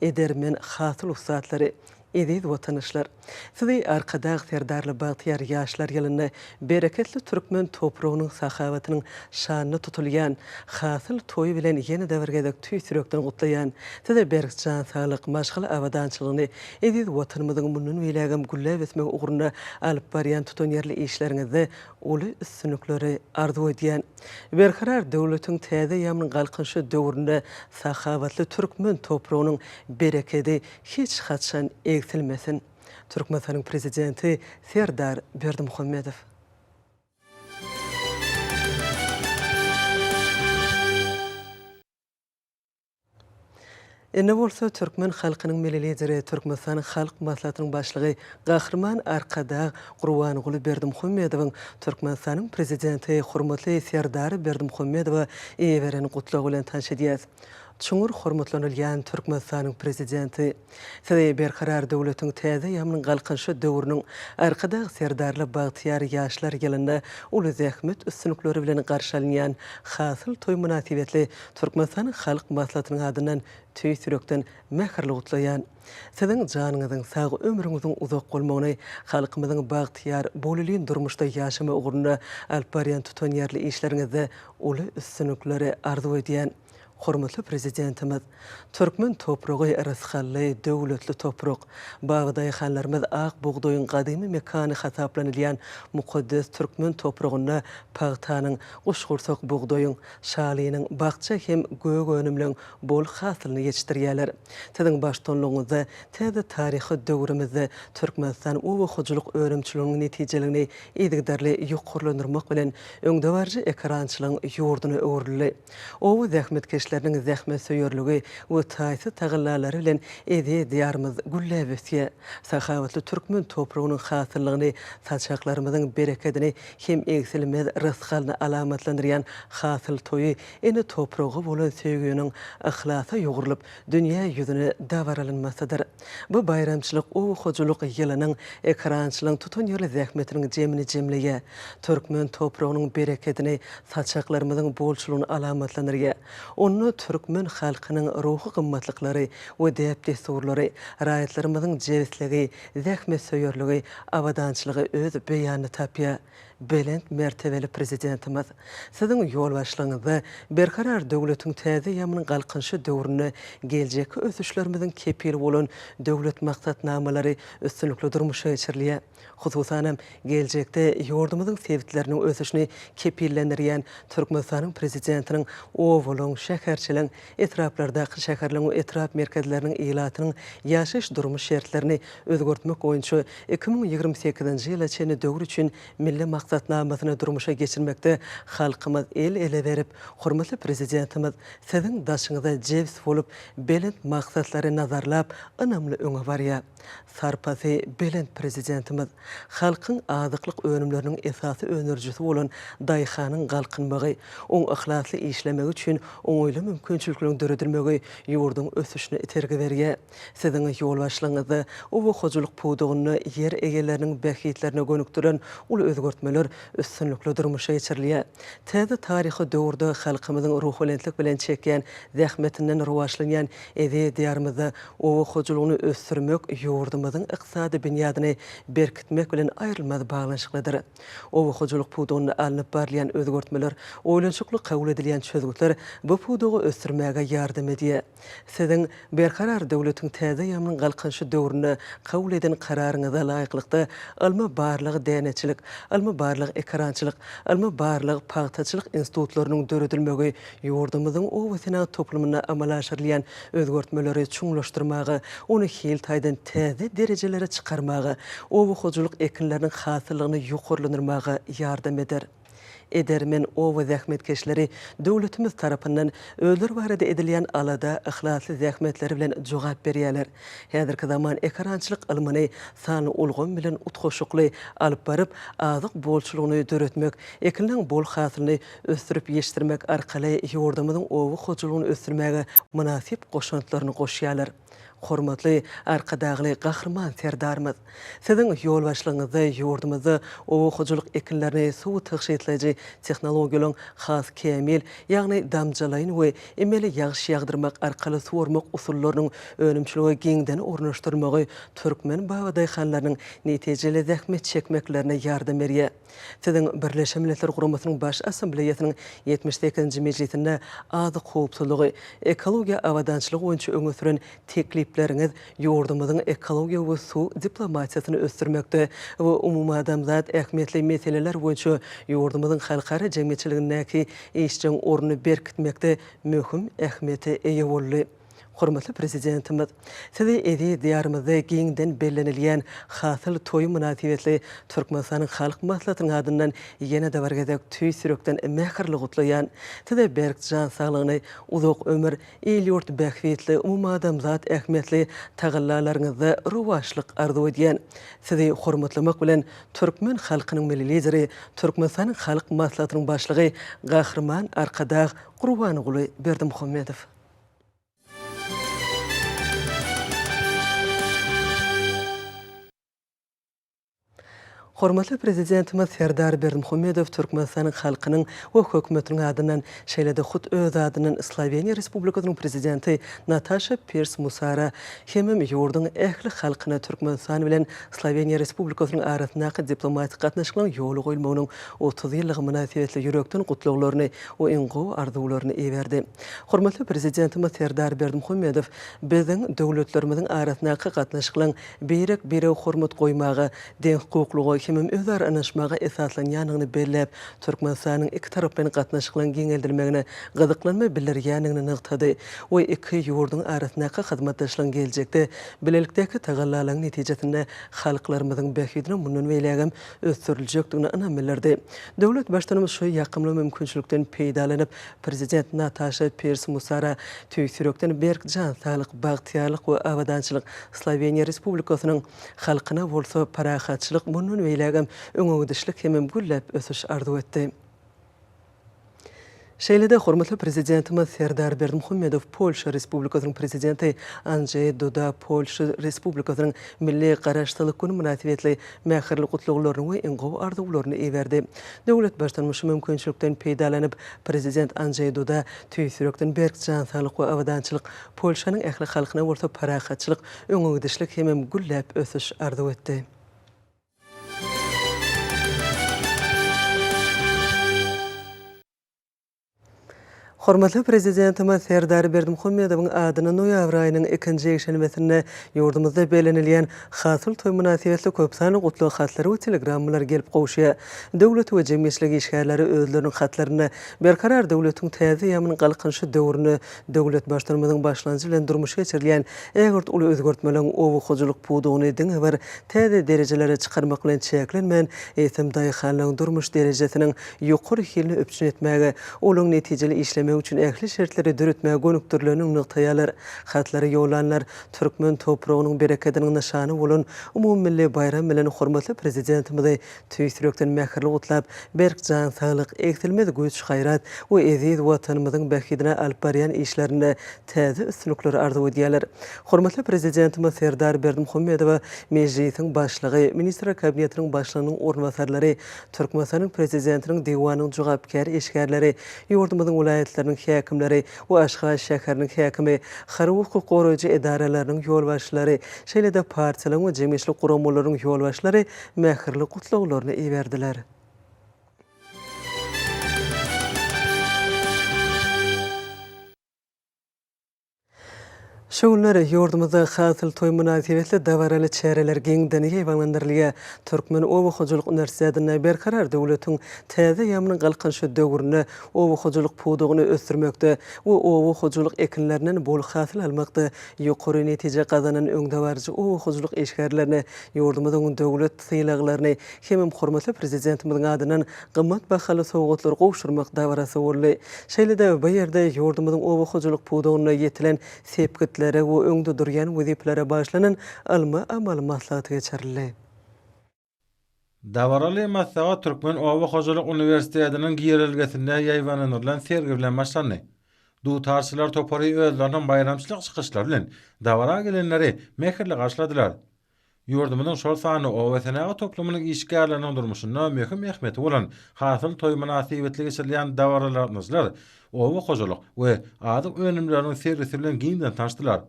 Edermen hasyl ussatlary, eziz watandaşlar! Sizi Arkadag Serdarly bagtyýar ýaşlar ýylynda bereketli türkmen topragynyň sahawatynyň şanyna tutulýan Hasyl toýy bilen ýene-de bir gezek tüýs ýürekden gutlaýan. Size berk jan saglyk, maşgala abadançylygyny, eziz Watanymyzyň mundan beýlägem gülläp ösmegi ugrunda alyp barýan tutanýerli işleriňizde uly üstünlikleri arzuw edýän. Berkarar döwletiň täze eýýamynyň Galkynyşy döwründe sahawatly türkmen topragynyň berekedi hiç haçan egsilmesin! Türkmenistanyň Prezidenti Serdar Berdimuhamedow. Indi bolsa türkmen halkynyň Milli Lideri, Türkmenistanyň Halk Maslahatynyň Başlygy Gahryman Arkadag Gurbanguly Berdimuhamedowyň Türkmenistanyň Prezidenti hormatly Serdar Berdimuhamedowa iberen Gutlagy bilen tanyş edýäs. Çuňňur hormatlanylýan Türkmenistanyň Prezidenti, Sizi Berkarar döwletiň täze ýamynyň Galkynyşy döwrüniň Arkadag Serdarly bagtyýar ýaşlar ýylynda uly zähmet üstünlikleri bilen garşy alynýan Hasyl toýy mynasybetli Türkmenistanyň Halk Maslahatynyň adyndan tüýs ýürekden mähirli gutlaýan. Siziň janyňyzyň sag, ömrüňiziň uzak bolmagyny, halkymyzyň bagtyýar, bolelin durmuşda ýaşamagy ugrunda alyp barýan tutanýerli işleriňizde uly üstünlikleri arzuw edýän. Hormatly Prezidentimiz, Türkmen topragy rysgally, döwletli toprak. Babadaýhanlarymyz ak bugdaýyň gadymy mekany hasaplanylýan mukaddes türkmen topragynda pagtanyň, guşgursak bugdaýyň, şalynyň, bakja hem gök önümleň bol hasylyny ýetişdirýärler. Siziň baştutanlygyňyzda täze taryhy döwrümizde Türkmenistan oba hojalyk önümçiliginiň netijeligini yzygiderli ýokarlandyrmak bilen, öňdebaryjy ekerançylygyň ýurduna öwrüldi. Oba zähmetkeşleriniň zähmetsöýerligi we taýsyz tagallalary bilen eziz Diýarymyz gülläp ösýär. Sahawatly türkmen topragynyň hasyllygyny, saçaklarymyzyň berekedini hem egsilmez rysgalyny alamatlandyrýan Hasyl toýy ene topraga bolan söýginiň yhlasa ýugrulyp, dünýä ýüzüne dabaralanmasydyr. Bu baýramçylyk oba hojalyk ýylynyň, ekerançylygyň tutanýerli zähmetiniň jemini jemleýär. Türkmen topragynyň berekedini, saçaklarymyzyň bolçulygyny alamatlandyrýar. Onda türkmen halkynyň ruhy gymmatlyklary we däp-dessurlary, raýatlarymyzyň jebisligi, zähmetsöýerligi, abadançylygy öz beýanyny tapýar. Belent mertebeli Prezidentimiz, Siziň ýolbaşçylygyňyzda Berkarar döwletiň täze eýýamynyň Galkynyşy döwründe geljekki ösüşlerimiziň kepili bolan döwlet maksatnamalary üstünlikli durmuşa geçirilýär. Hususan hem, geljekde ýurdumyzyň sebitleriniň ösüşini kepillendirýän Türkmenistanyň Prezidentiniň obalaryň, şäherçeleriň, etraplardaky şäherleriň we etrap merkezleriniň ilatynyň ýaşaýyş-durmuş şertlerini özgertmek boýunça 2028-nji ýyla çenli döwür üçin Milli maksatnamasyny durmuşa geçirmekde halkymyz el-ele berip, hormatly Prezidentimiz Siziň daşyňyza jebis bolup, belent maksatlary nazarlap, ynamly öňe barýar. Sarpasy belent Prezidentimiz, halkyň azyklyk önümleriniň esasy öndürijisi bolan daýhanyň galkynmagy, oň yhlasly işlemegi üçin oňaýly mümkinçilikleriň döredilmegi ýurduň ösüşine itergi berýär. Siziň ýolbaşçylygyňyzda oba hojalyk pudagynda ýer eýeleriniň bähbitlerine gönükdirilen uly özgertmeler üstünlikli durmuşa geçirilýär. Täze taryhy döwürde halkymyzyň ruhubelentlik bilen çekýän zähmetinden rowaçlanýan eziz Diýarymyzda oba hojalygyny ösdürmek ýurdumyzyň ykdysady binýadyny berkitmek bilen aýrylmaz baglanyşyklydyr. Oba hojalyk pudagynda alnyp barylýan özgertmeler, oýlanyşykly kabul edilýän çözgütler bu pudagy ösdürmäge ýardam edýär. Siziň Berkarar döwletiň täze eýýamynyň Galkynyşy döwründe kabul eden Kararyňyza laýyklykda, ylmy-barlag däneçilik, ylmy-barlag ekerançylyk, ylmy-barlag pagtaçylyk institutlarynyň döredilmegi ýurdumyzyň oba senagat toplumynda amala aşyrylýan özgertmeleri çuňlaşdyrmaga, ony hil taýdan täze derejelere çykarmaga, oba hojalyk ekinleriniň hasyllygyny ýokarlandyrmaga ýardam eder. Edermen oba zähmetkeşleri döwletimiz tarapyndan özleri barada edilýän alada yhlasly zähmetleri bilen jogap berýärler. Häzirki zaman ekerançylyk ylmyny sanly ulgam bilen utgaşykly alyp baryp, azyk bolçulygyny döretmek, ekinleň bol hasylyny ösdürip ýetişdirmek arkaly ýurdumyzyň oba hojalygyny ösdürmäge mynasyp goşantlaryny goşýarlar. Hormatly Arkadagly Gahryman Serdarymyz! Siziň ýolbaşçylygyňyzda ýurdumyzda oba hojalyk ekinlerini suw tygşytlaýjy tehnologiýalaryň has kämil, ýagny damjalaýyn we emeli ýagyş ýagdyrmak arkaly suwarmak usullarynyň önümçilige giňden ornaşdyrylmagy türkmen babadaýhanlarynyň netijeli zähmet çekmeklerine ýardam berýär. Siziň Birleşen Milletler Guramasynyň Baş Assambleýasynyň 78-nji mejlisinde azyk howpsuzlygy, ekologiýa abadançylygy boýunça öňe süren teklipleriňiz ýurdumyzyň ekologiýa we suw diplomatiýasyny ösdürmekde we umumadamzat ähmiýetli meseleler boýunça ýurdumyzyň halkara jemgyýetçiligindäki işjeň ornuny berkitmekde möhüm ähmiýete eýe boldy. Hormatly Prezidentimiz Sizi eziz Diýarymyzda giňden bellenilýän Hasyl toýy mynasybetli Türkmenistanyň Halk Maslahatynyň adyndan ýene-de bir gezek tüýs ýürekden mähirli gutlaýan. Size berk jan saglygyny, uzak ömür, il-ýurt bähbitli, umumadamzat ähmiýetli tagallalaryňyzda rowaçlyk arzuw edýän. Sizi hormatlamak bilen, türkmen halkynyň Milli Lideri, Türkmenistanyň Halk Maslahatynyň Başlygy Gahryman Arkadag Gurbanguly Berdimuhamedow. Hormatly Prezidentimiz Serdar Berdimuhamedow Türkmenistanyň halkynyň we Hökümetiniň adyndan, şeýle-de hut öz adyndan Sloweniýa Respublikasynyň Prezidenti Nataşa Pirs Musara hemem ýurduň ähli halkyna Türkmenistan bilen Sloweniýa Respublikasynyň arasyndaky diplomatik gatnaşyklaryň ýola goýulmagynyň 30 ýyllygy mynasybetli ýürekden gutlaglaryny we iň gowy arzuwlaryny iberdi. Hormatly Prezidentimiz Serdar Berdimuhamedow biziň döwletlerimiziň arasyndaky gatnaşyklaryň birek-birege hormat goýmaga, deňhukuklyga hemem özara ynanyşmaga esaslanýandygyny belläp, Türkmenistanyň ikitaraplaýyn gatnaşyklaryň giňeldilmegine gyzyklanma bildirýändigini nygtady we iki ýurduň arasyndaky hyzmatdaşlygyň geljekde bilelikdäki tagallalaryň netijesinde halklarymyzyň bähbidine mundan beýlägem ösdüriljekdigine ynam bildirdi. Döwlet Baştutanymyz şu ýakymly mümkinçilikden peýdalanyp, Prezident Nataşa Pirs Musara tüýs ýürekden berk jan saglyk, bagtyýarlyk we abadançylyk, Sloweniýa Respublikasynyň halkyna bolsa parahatçylyk, mundan beýlägem öňegidişlik hemem gülläp ösüş arzuw etdi. Şeýle-de hormatly Prezidentimiz Serdar Berdimuhamedow Polşa Respublikasynyň Prezidenti Andžeý Duda Polşa Respublikasynyň Milli Garaşsyzlyk güni mynasybetli mähirli gutlaglaryny we iň gowy arzuwlaryny iberdi. Döwlet Baştutanymyz şu mümkinçilikden peýdalanyp, Prezident Andžeý Duda tüýs ýürekden berk jan saglyk we abadançylyk, Polşanyň ähli halkyna bolsa parahatçylyk, öňegidişlik hemem gülläp ösüş arzuw etdi. Hormatly Prezidentimiz Serdar Berdimuhamedowyň adyna noýabr aýynyň ikinji ýekşenbesinde ýurdumyzda bellenilýän Hasyl toýy mynasybetli köpsanly gutlag hatlary we telegrammalar gelip gowuşýar. Döwlet we jemgyýetçilik işgärleri özleriniň hatlarynda Berkarar döwletiň täze eýýamynyň Galkynyşy döwründe döwlet Baştutanymyzyň başlangyjy bilen durmuşa geçirilýän ägirt uly özgertmeleriň oba hojalyk pudagyny diňe bir täze derejelere çykarmak bilen çäklenmän, eýsem, daýhanlaryň durmuş derejesiniň ýokary hilini üpjün etmäge, olaryň netijeli işlemegi üçin ähli şertleri döretmäge gönükdirilendigini nygtaýarlar. Hatlary ýollanlar türkmen topragynyň berekediniň nyşany bolan umumymilli baýram bilen hormatly Prezidentimizi tüýs ýürekden mähirli gutlap, berk jan saglyk, egsilmez güýç-gaýrat we eziz Watanymyzyň bähbidine alyp barýan işlerinde täze üstünlikleri arzuw edýärler. Hormatly Prezidentimiz Serdar Berdimuhamedowa Mejlisiň Başlygy, Ministrler Kabinetiniň Başlygynyň orunbasarlary, Türkmenistanyň Prezidentiniň Diwanynyň jogapkär işgärleri, ýurdumyzyň welaýatlarynyň häkimleri we Aşgabat şäheriniň häkimi, harby hukuk goraýjy edaralarynyň ýolbaşçylary, şeýle-de partiýalaryň we jemgyýetçilik guramalarynyň ýolbaşçylary mähirli gutlaglaryny iberdiler. Şu günler ýurdumyzda Hasyl toýy mynasybetli dabaraly çäreler giňden ýaýbaňlandyrylýar. Türkmen oba hojalyk uniwersitetinde Berkarar döwletiň täze eýýamynyň Galkynyşy döwründe oba hojalyk pudagyny ösdürmekde we oba hojalyk ekinlerinden bol hasyl almakda ýokary netije gazanan öňdebaryjy oba hojalyk işgärlerine ýurdumyzyň döwlet sylaglaryny hemem hormatly Prezidentimiziň adyndan gymmat bahaly sowgatlary gowşurmak dabarasy boldy. Şeýle-de bu ýerde ýurdumyzyň oba hojalyk pudagynda ýetilen sepgitlere we öňde durýan wezipelere bagyşlanan ylmy-amaly maslahat geçirildi. Dabaraly maslahat Türkmen oba hojalyk uniwersitetiniň girelgesinde ýaýbaňlandyrylan sergi bilen başlandy. Dutarçylar topary özleriniň baýramçylyk çykyşlary bilen dabara gelenleri mähirli garşyladylar. Ýurdumyzyň şol sanda oba-senagat toplumynyň işgärleriniň durmuşynda möhüm ähmiýeti bolan Hasyl toýy mynasybetli geçirilýän dabaralara gatnaşyjylar oba hojalyk we azyk önümleriniň sergisi bilen giňden tanyşdylar.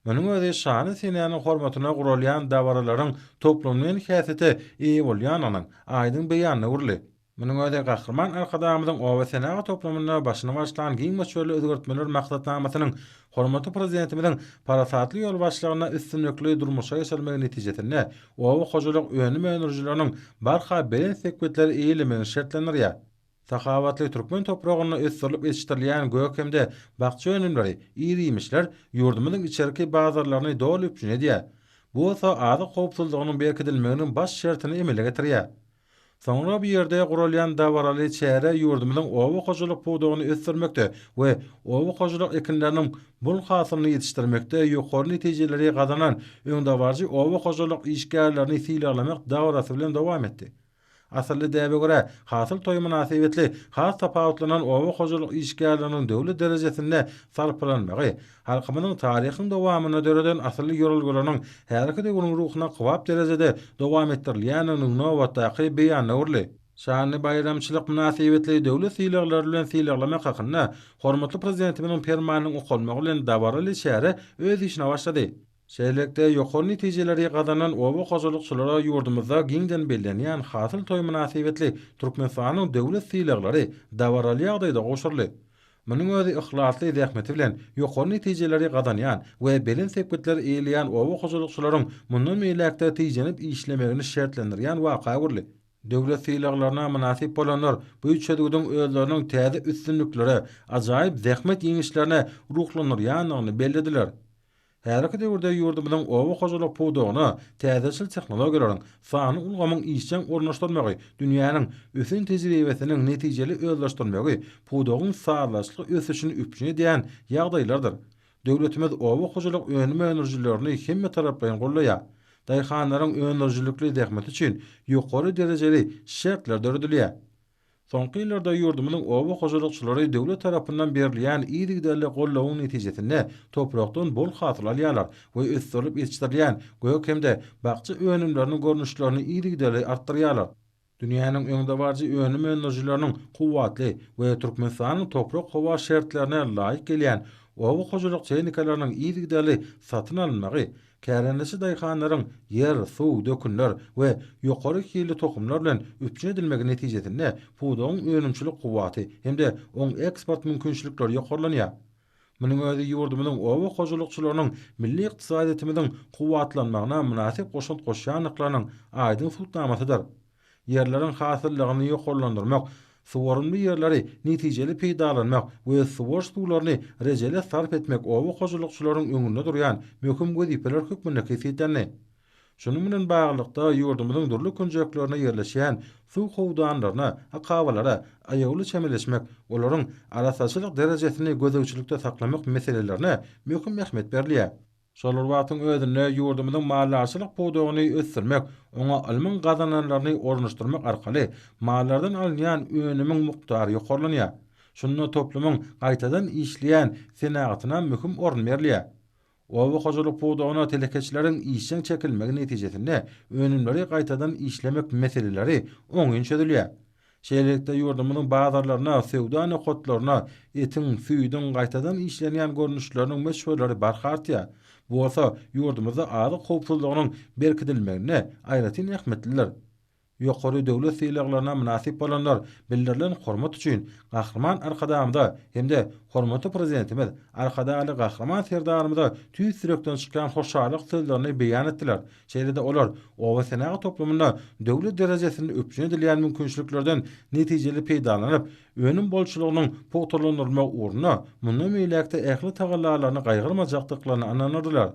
Munuň özi şanly senäniň hormatyna guralýan dabaralaryň toplumlaýyn häsiýete eýe bolýandygynyň aýdyň beýanyna öwrüldi. Munuň özi Gahryman Arkadagymyzyň oba senagat toplumynda başyny başlan giň möçberli özgertmeler maksatnamasynyň hormatly Prezidentimiziň parasatly ýolbaşçylygynda üstünlikli durmuşa geçirilmegi netijesinde oba hojalyk önüm öndürijileriniň barha belent sepgitleri eýelemegini şertlendirýär. Sahawatly türkmen topragynda ösdürilip ýetişdirilýän gök hem-de bakja önümleri, ir-iýmişler ýurdumyzyň içerki bazarlaryny doly üpjün edýär. Bu bolsa azyk howpsuzlygynyň berkidilmeginiň baş şertini emele getirýär. Soňra bu ýerde guralýan dabaraly çäre ýurdumyzyň oba hojalyk pudagyny ösdürmekde we oba hojalyk ekinleriniň bol hasylyny ýetişdirmekde ýokary netijeleri gazanan öňdebaryjy oba hojalyk işgärlerini sylaglamak dabarasy bilen dowam etdi. Asylly däbe görä, Hasyl toýy mynasybetli has tapawutlanan oba hojalyk işgärleriniň döwlet derejesinde sarpalanmagy, halkymyzyň taryhyň dowamynda döreden asylly ýörelgeleriniň häzirki döwrüň ruhuna kybap derejede dowam etdirilýändiginiň nobatdaky beýanyna öwrüldi. Şanly baýramçylyk mynasybetli döwlet sylaglary bilen sylaglamak hakynda hormatly Prezidentimiziň Permanynyň okalmagy bilen dabaraly çäre öz işine başlady. Şeýlelikde, ýokary netijeleri gazanan oba hojalykçylara ýurdumyzda giňden bellenýän Hasyl toýy mynasybetli Türkmenistanyň döwlet sylaglary dabaraly ýagdaýda gowşuryldy. Munuň özi yhlasly zähmeti bilen ýokary netijeleri gazanýan we belent sepgitleri eýeleýän oba hojalykçylaryň mundan beýläk-de tijenip işlemegini şertlendirýän waka öwrüldi. Döwlet sylaglaryna mynasyp bolanlar bu çözgüdiň özleriniň täze üstünliklere, ajaýyp zähmet ýeňişlerine ruhlandyrýandygyny bellediler. Häzirki döwürde ýurdumyzyň oba hojalyk pudagyna täzeçil tehnologiýalaryň, sanly ulgamyň işjeň ornaşdyrylmagy, dünýäniň ösen tejribesiniň netijeli özleşdirilmegi pudagyň sazlaşykly ösüşini üpjün edýän ýagdaýlardyr. Döwletimiz oba hojalyk önüm öndürijilerini hemmetaraplaýyn goldaýar. Daýhanlaryň öndürijilikli zähmeti üçin ýokary derejeli şertler döredilýär. Soňky ýyllarda ýurdumyzyň oba hojalykçylary döwlet tarapyndan berilýän yzygiderli goldawyň netijesinde toprakdan bol hasyl alýarlar we ösdürilip ýetişdirilýän gök hem-de bakja önümleriniň görnüşlerini yzygiderli artdyrýarlar. Dünýäniň öňdebaryjy önüm öndürijileriniň kuwwatly we Türkmenistanyň toprak-howa şertlerine laýyk gelýän oba hojalyk tehnikalarynyň yzygiderli satyn alynmagy Kärendeçi daýhanlaryň ýer, suw, dökünler we ýokary hilli tohumlar bilen üpjün edilmegi netijesinde pudagyň önümçilik kuwwaty hem-de oň eksport mümkinçilikleri ýokarlanýar. Munuň özi ýurdumyzyň oba hojalykçylarynyň milli ykdysadyýetimiziň kuwwatlanmagyna mynasyp goşant goşýandyklarynyň aýdyň subutnamasydyr. Ýerleriň hasyllylygyny ýokarlandyrmak, suwarymly ýerleri netijeli peýdalanmak we suwaryş suwlaryny rejeli sarp etmek oba hojalykçylaryň öňünde durýan möhüm wezipeler hökmünde kesgitlendi. Şunuň bilen baglylykda, ýurdumyzyň dürli künjeklerinde ýerleşýän suw howdanlaryna, akabalara aýawly çemeleşmek, olaryň arassaçylyk derejesini gözegçilikde saklamak meselelerine möhüm ähmiýet berilýär. Şol bir wagtyň özünde ýurdumyzyň maldarçylyk pudagyny ösdürmek, oňa ylmyň gazananlaryny ornaşdyrmak arkaly mallardan alynýan önümiň mukdary ýokarlanýar. Şunda toplumyň gaýtadan işleýän senagatyna möhüm orun berilýär. Oba hojalyk pudagyna telekeçileriň işjeň çekilmegi netijesinde önümleri gaýtadan işlemek meseleleri oňyn çözülýär. Şeýlelikde, ýurdumyzyň bazarlaryna, söwda nokatlaryna etiň, süýdüň gaýtadan işlenýän görnüşleriniň möçberleri barha artýar. Bu bolsa ýurdumyzda azyk howpsuzlygynyň berkidilmeginde aýratyn ähmiýetlidir. Ýokary döwlet sylaglaryna mynasyp bolanlar bildirilen hormat üçin Gahryman Arkadagymyza hem-de hormatly Prezidentimiz Arkadagly Gahryman Serdarymyza tüýs ýürekden çykýan hoşallyk sözlerini beýan etdiler. Şeýle-de olar oba senagat toplumynda döwlet derejesinde üpjün edilýän mümkinçiliklerden netijeli peýdalanyp, önüm bolçulygynyň pugtalandyrylmagy ugrunda mundan beýläk-de ähli tagallalaryny gaýgyrmajakdyklaryna ynandyrdylar.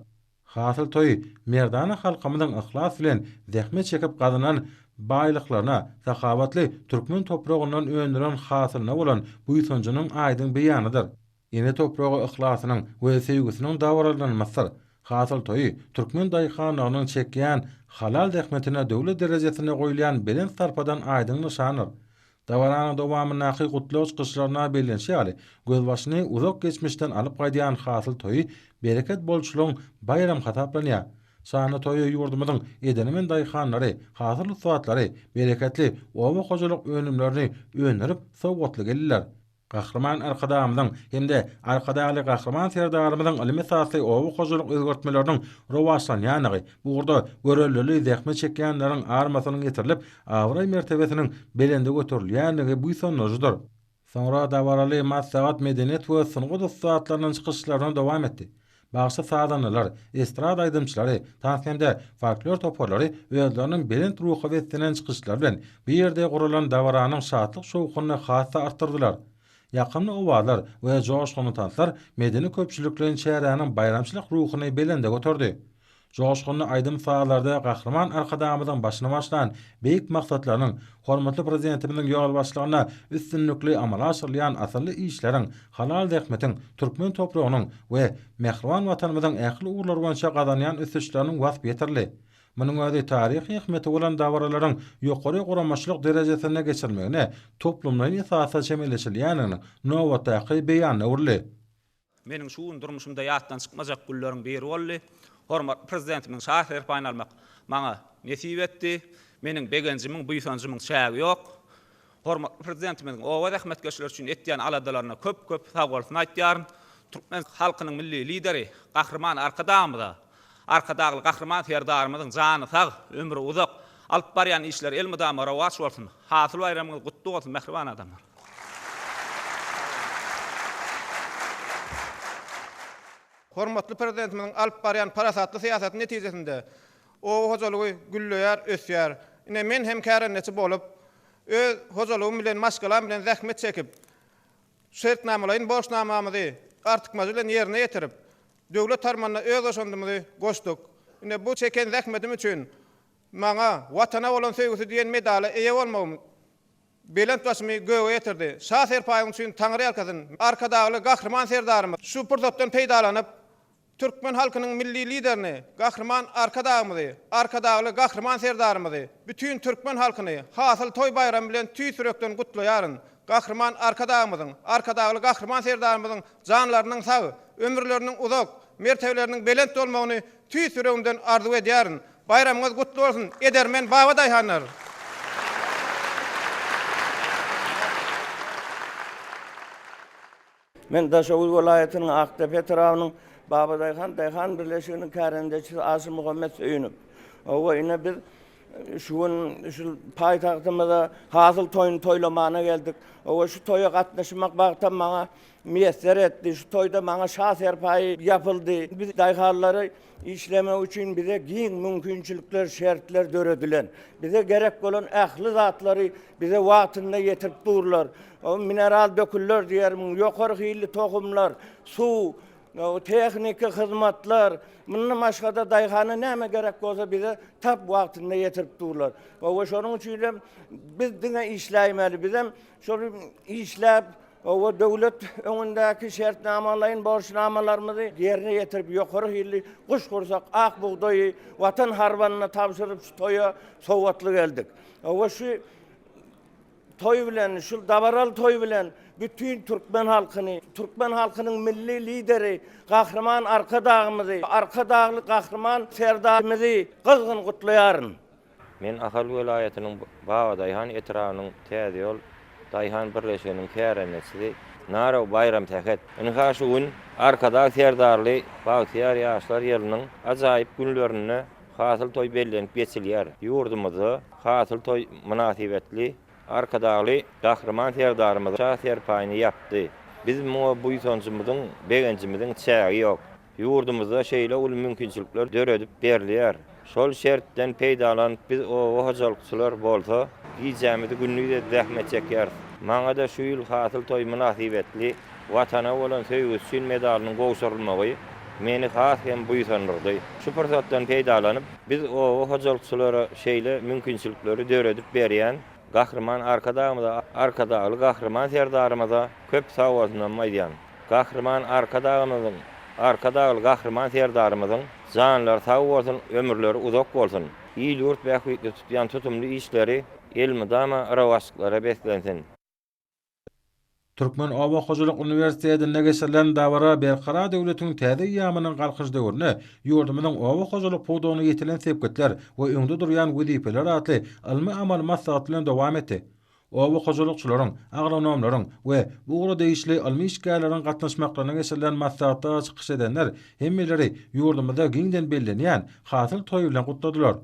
Hasyl toýy merdana halkymyzyň yhlas bilen zähmet çekip gazanan baýlyklaryna, sahawatly türkmen topragyndan öndüren hasylyna bolan buýsanjynyň aýdyň beýanydyr. Ene topraga yhlasynyň we söýgüsiniň dabaralanmasydyr. Hasyl toýy türkmen daýhanlarynyň çekýän halal zähmetine döwlet derejesinde goýulýan belent sarpadan aýdyň nyşandyr. Dabaranyň dowamyndaky gutlag çykyşlarynda bellenişi ýaly, gözbaşyny uzak geçmişden alyp gaýdýan Hasyl toýy bereket-bolçulygyň baýramy hasaplanýar. Şanly toýa ýurdumyzyň edermen daýhanlary, hasyl ussatlary bereketli oba hojalyk önümlerini öndürip sowgatly geldiler. Gahryman Arkadagymyzyň hem-de Arkadagly Gahryman Serdarymyzyň ylym esasly oba hojalyk özgertmeleriniň rowaçlanýandygy, bu ugurda göreldeli zähmet çekýänleriň armasynyň ýetirilip, abraý-mertebesiniň belende göterilýändigi buýsandyryjydyr. Soňra dabaraly maslahat medeniýet we sungat ussatlarynyň çykyşlaryny dowam etdi. Bagşy-sazandalar, estrada aýdymçylary, tans hem-de folklor toparlary özleriniň belent ruha beslenen çykyşlary bilen bu ýerde guralan dabaranyň şatlyk-şowhunyny has-da artdyrdylar. Ýakymly owazlar we joşgunly tanslar medeni-köpçülikleýin çäräniň baýramçylyk ruhuny belende göterdi. Joşgunly aýdym-sazlarda Gahryman Arkadagymyzyň başyny başlan beýik maksatlarynyň, hormatly Prezidentimiziň ýolbaşçylygynda üstünlikli amala aşyrylýan asylly işleriň, halal zähmetiň, türkmen topragynyň we mähriban Watanymyzyň ähli ugurlar boýunça gazanýan ösüşleriniň waspy ýetirildi. Munuň özi taryhy ähmiýeti bolan dabaralaryň ýokary guramaçylyk derejesinde geçirilmegine toplumlaýyn esasda çemeleşilýändiginiň nobatdaky beýanyna öwrüldi. Meniň şu gün durmuşymda ýatdan çykmajak günleriň biri boldy. Hormatly Prezidentimiziň Şa serpaýyny almak maňa nesip etdi. Meniň begenjimiň, buýsanjymyň çägi ýok. Hormatly Prezidentimiziň oba zähmetkeşleri üçin etýän aladalaryna köp-köp sagbolsun aýtýaryn. Türkmen halkynyň Milli Lideri Gahryman Arkadagymyza, Arkadagly Gahryman Serdarymyzyň jany sag, ömri uzak, alyp barýan işleri elmydama rowaç bolsun! Hasyl baýramyňyz gutly bolsun, mähriban adamlar! Hormatly Prezidentimiziň alyp barýan parasatly syýasaty netijesinde oba hojalygy gülleýär, ösýär. Ine, men hem kärendeçi bolup, öz hojalygym bilen, maşgalam bilen zähmet çekip, şertnamalaýyn borçnamamyzy artykmajy bilen ýerine ýetirip, döwlet harmanyna öz goşandymyzy goşduk. Ine, bu çeken zähmetim üçin maňa Watana bolan söýgüsi diýen medala eýe bolmagym belent başymy göge ýetirdi. Şa serpaýyň üçin Taňry ýalkasyn! Arkadagly Gahryman Serdarymyz şu pursatdan peýdalanyp, türkmen halkynyň Milli Liderini, Gahryman Arkadagymyzy, Arkadagly Gahryman Serdarymyzy, bütin türkmen halkyny Hasyl toý baýramy bilen tüýs ýürekden gutlaýaryn. Gahryman Arkadagymyzyň, Arkadagly Gahryman Serdarymyzyň janlarynyň sag, ömürleriniň uzak, mertebeleriniň belent bolmagyny tüýs ýüregimden arzuw edýärin. Baýramyňyz gutly bolsun, edermen babadaýhanlar! Men Daşoguz welaýatynyň Akdepe etrabynyň Babadaýhan daýhan birleşiginiň kärendeçisi Aşyrmuhammet Söýünow. Hawa, ine biz şu gün şu paýtagtymyza hasyl toýuny toýlamana geldik. Hawa, şu toýa gatnaşmak bagtam maňa miýesser etdi. Şu toýda maňa şa serpaýy ýapyldy. Biz daýhanlary Işlemek üçin bize giň mümkinçilikler, şertler döredilen. Bize gerek bolan ähli zatlary bize wagtynda ýetirip durlar. Mineral dökünler diýermiň, ýokary hilli tohumlar, suw, tehniki hyzmatlar, mundan başga-da daýhana näme gerek bolsa bize tap wagtynda ýetirip durlar. We şonuň üçin hem biz diňe işläýmeli. Bizem şol işläp, Hawa, döwlet öňündäki şertnamalaýyn borçnamalarymyzy ýerine ýetirip, ýokary hilli guşgursak ak bugdaýy Watan harbanyna tabşyryp, şu toýa sowgatly geldik. Hawa, şu toý bilen, şu dabaraly toý bilen bütin türkmen halkyny, türkmen halkynyň Milli Lideri Gahryman Arkadagymyzy, Arkadagly Gahryman Serdarymyzy gyzgyn gutlaýaryn. Men Ahal welaýatynyň Babadaýhan etrabynyň Täzeýol daýhan birleşiginiň kärendeçisi Narow Baýramsähet. Ynha şu gün Arkadag Serdarly bagtyýar ýaşlar ýylynyň ajaýyp günlerinde Hasyl toý bellenip geçilýär. Ýurdumyzda Hasyl toý mynasybetli Arkadagly Gahryman Serdarymyz Şa serpaýyny ýapdy. Biz muňa buýsanjymyzyň, begenjimiziň çägi ýok. Ýurdumyzda şeýle uly mümkinçilikler döredip berilýär. Şol şertden peýdalanyp biz oba hojalykçylar bolsa gijämizi gündiz edip zähmet çekýäris. Maňa-da şu ýyl Hasyl toýy mynasybetli Watana bolan söýgüsi üçin medalynyň gowşurylmagy meni has hem buýsandyrdy. Şu pursatdan peýdalanyp biz oba hojalykçylara şeýle mümkinçilikleri döredip berýän Gahryman Arkadagymyza, Arkadagly Gahryman Serdarymyza köp sagbolsunam aýdýan. Gahryman Arkadagymyzyň, Arkadagly Gahryman Serdarymyzyň janlary sag bolsun, ömürleri uzak bolsun! Il-ýurt bähbitli tutýan tutumly işleri elmydama rowaçlyklara beslensin! Türkmen oba hojalyk uniwersitetinde geçirilen dabara Berkarar döwletiň täze eýýamynyň Galkynyş döwründe ýurdumyzyň oba hojalyk pudagynda ýetilen sepgitler we öňde durýan wezipeler atly ylmy-amaly maslahat bilen dowam etdi. Oba hojalykçylaryň, agronomlaryň we bu ugra degişli ylmy işgärleriň gatnaşmaklarynda geçirilen maslahatda çykyş edenler hemmeleri ýurdumyzda giňden bellenýän Hasyl toýy bilen gutladylar.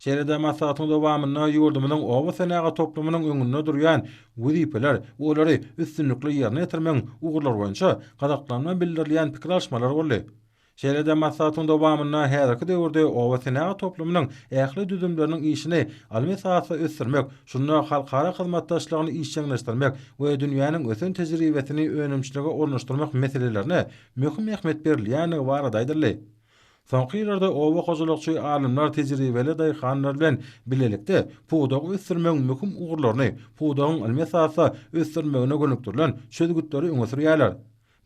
Şeýle-de maslahatyň dowamynda ýurdumyzyň oba senagat toplumynyň öňünde durýan wezipeler we olary üstünlikli ýerine ýetirmegiň ugurlary boýunça gyzyklanma bildirilýän pikir alyşmalar boldy. Şeýle-de maslahatyň dowamynda häzirki döwürde oba senagat toplumynyň ähli düzümleriniň işini ylmy esasda ösdürmek, şunda halkara hyzmatdaşlygyny işjeňleşdirmek we dünýäniň ösen tejribesini önümçilige ornaşdyrmak meselelerine möhüm ähmiýet berilýändigi barada aýdyldy. Soňky ýyllarda oba hojalykçy alymlar tejribeli daýhanlar bilen bilelikde pudagy ösdürmegiň möhüm ugurlaryny, pudagyň ylmy esasda ösdürilmegine gönükdirilen çözgütleri öňe sürýärler.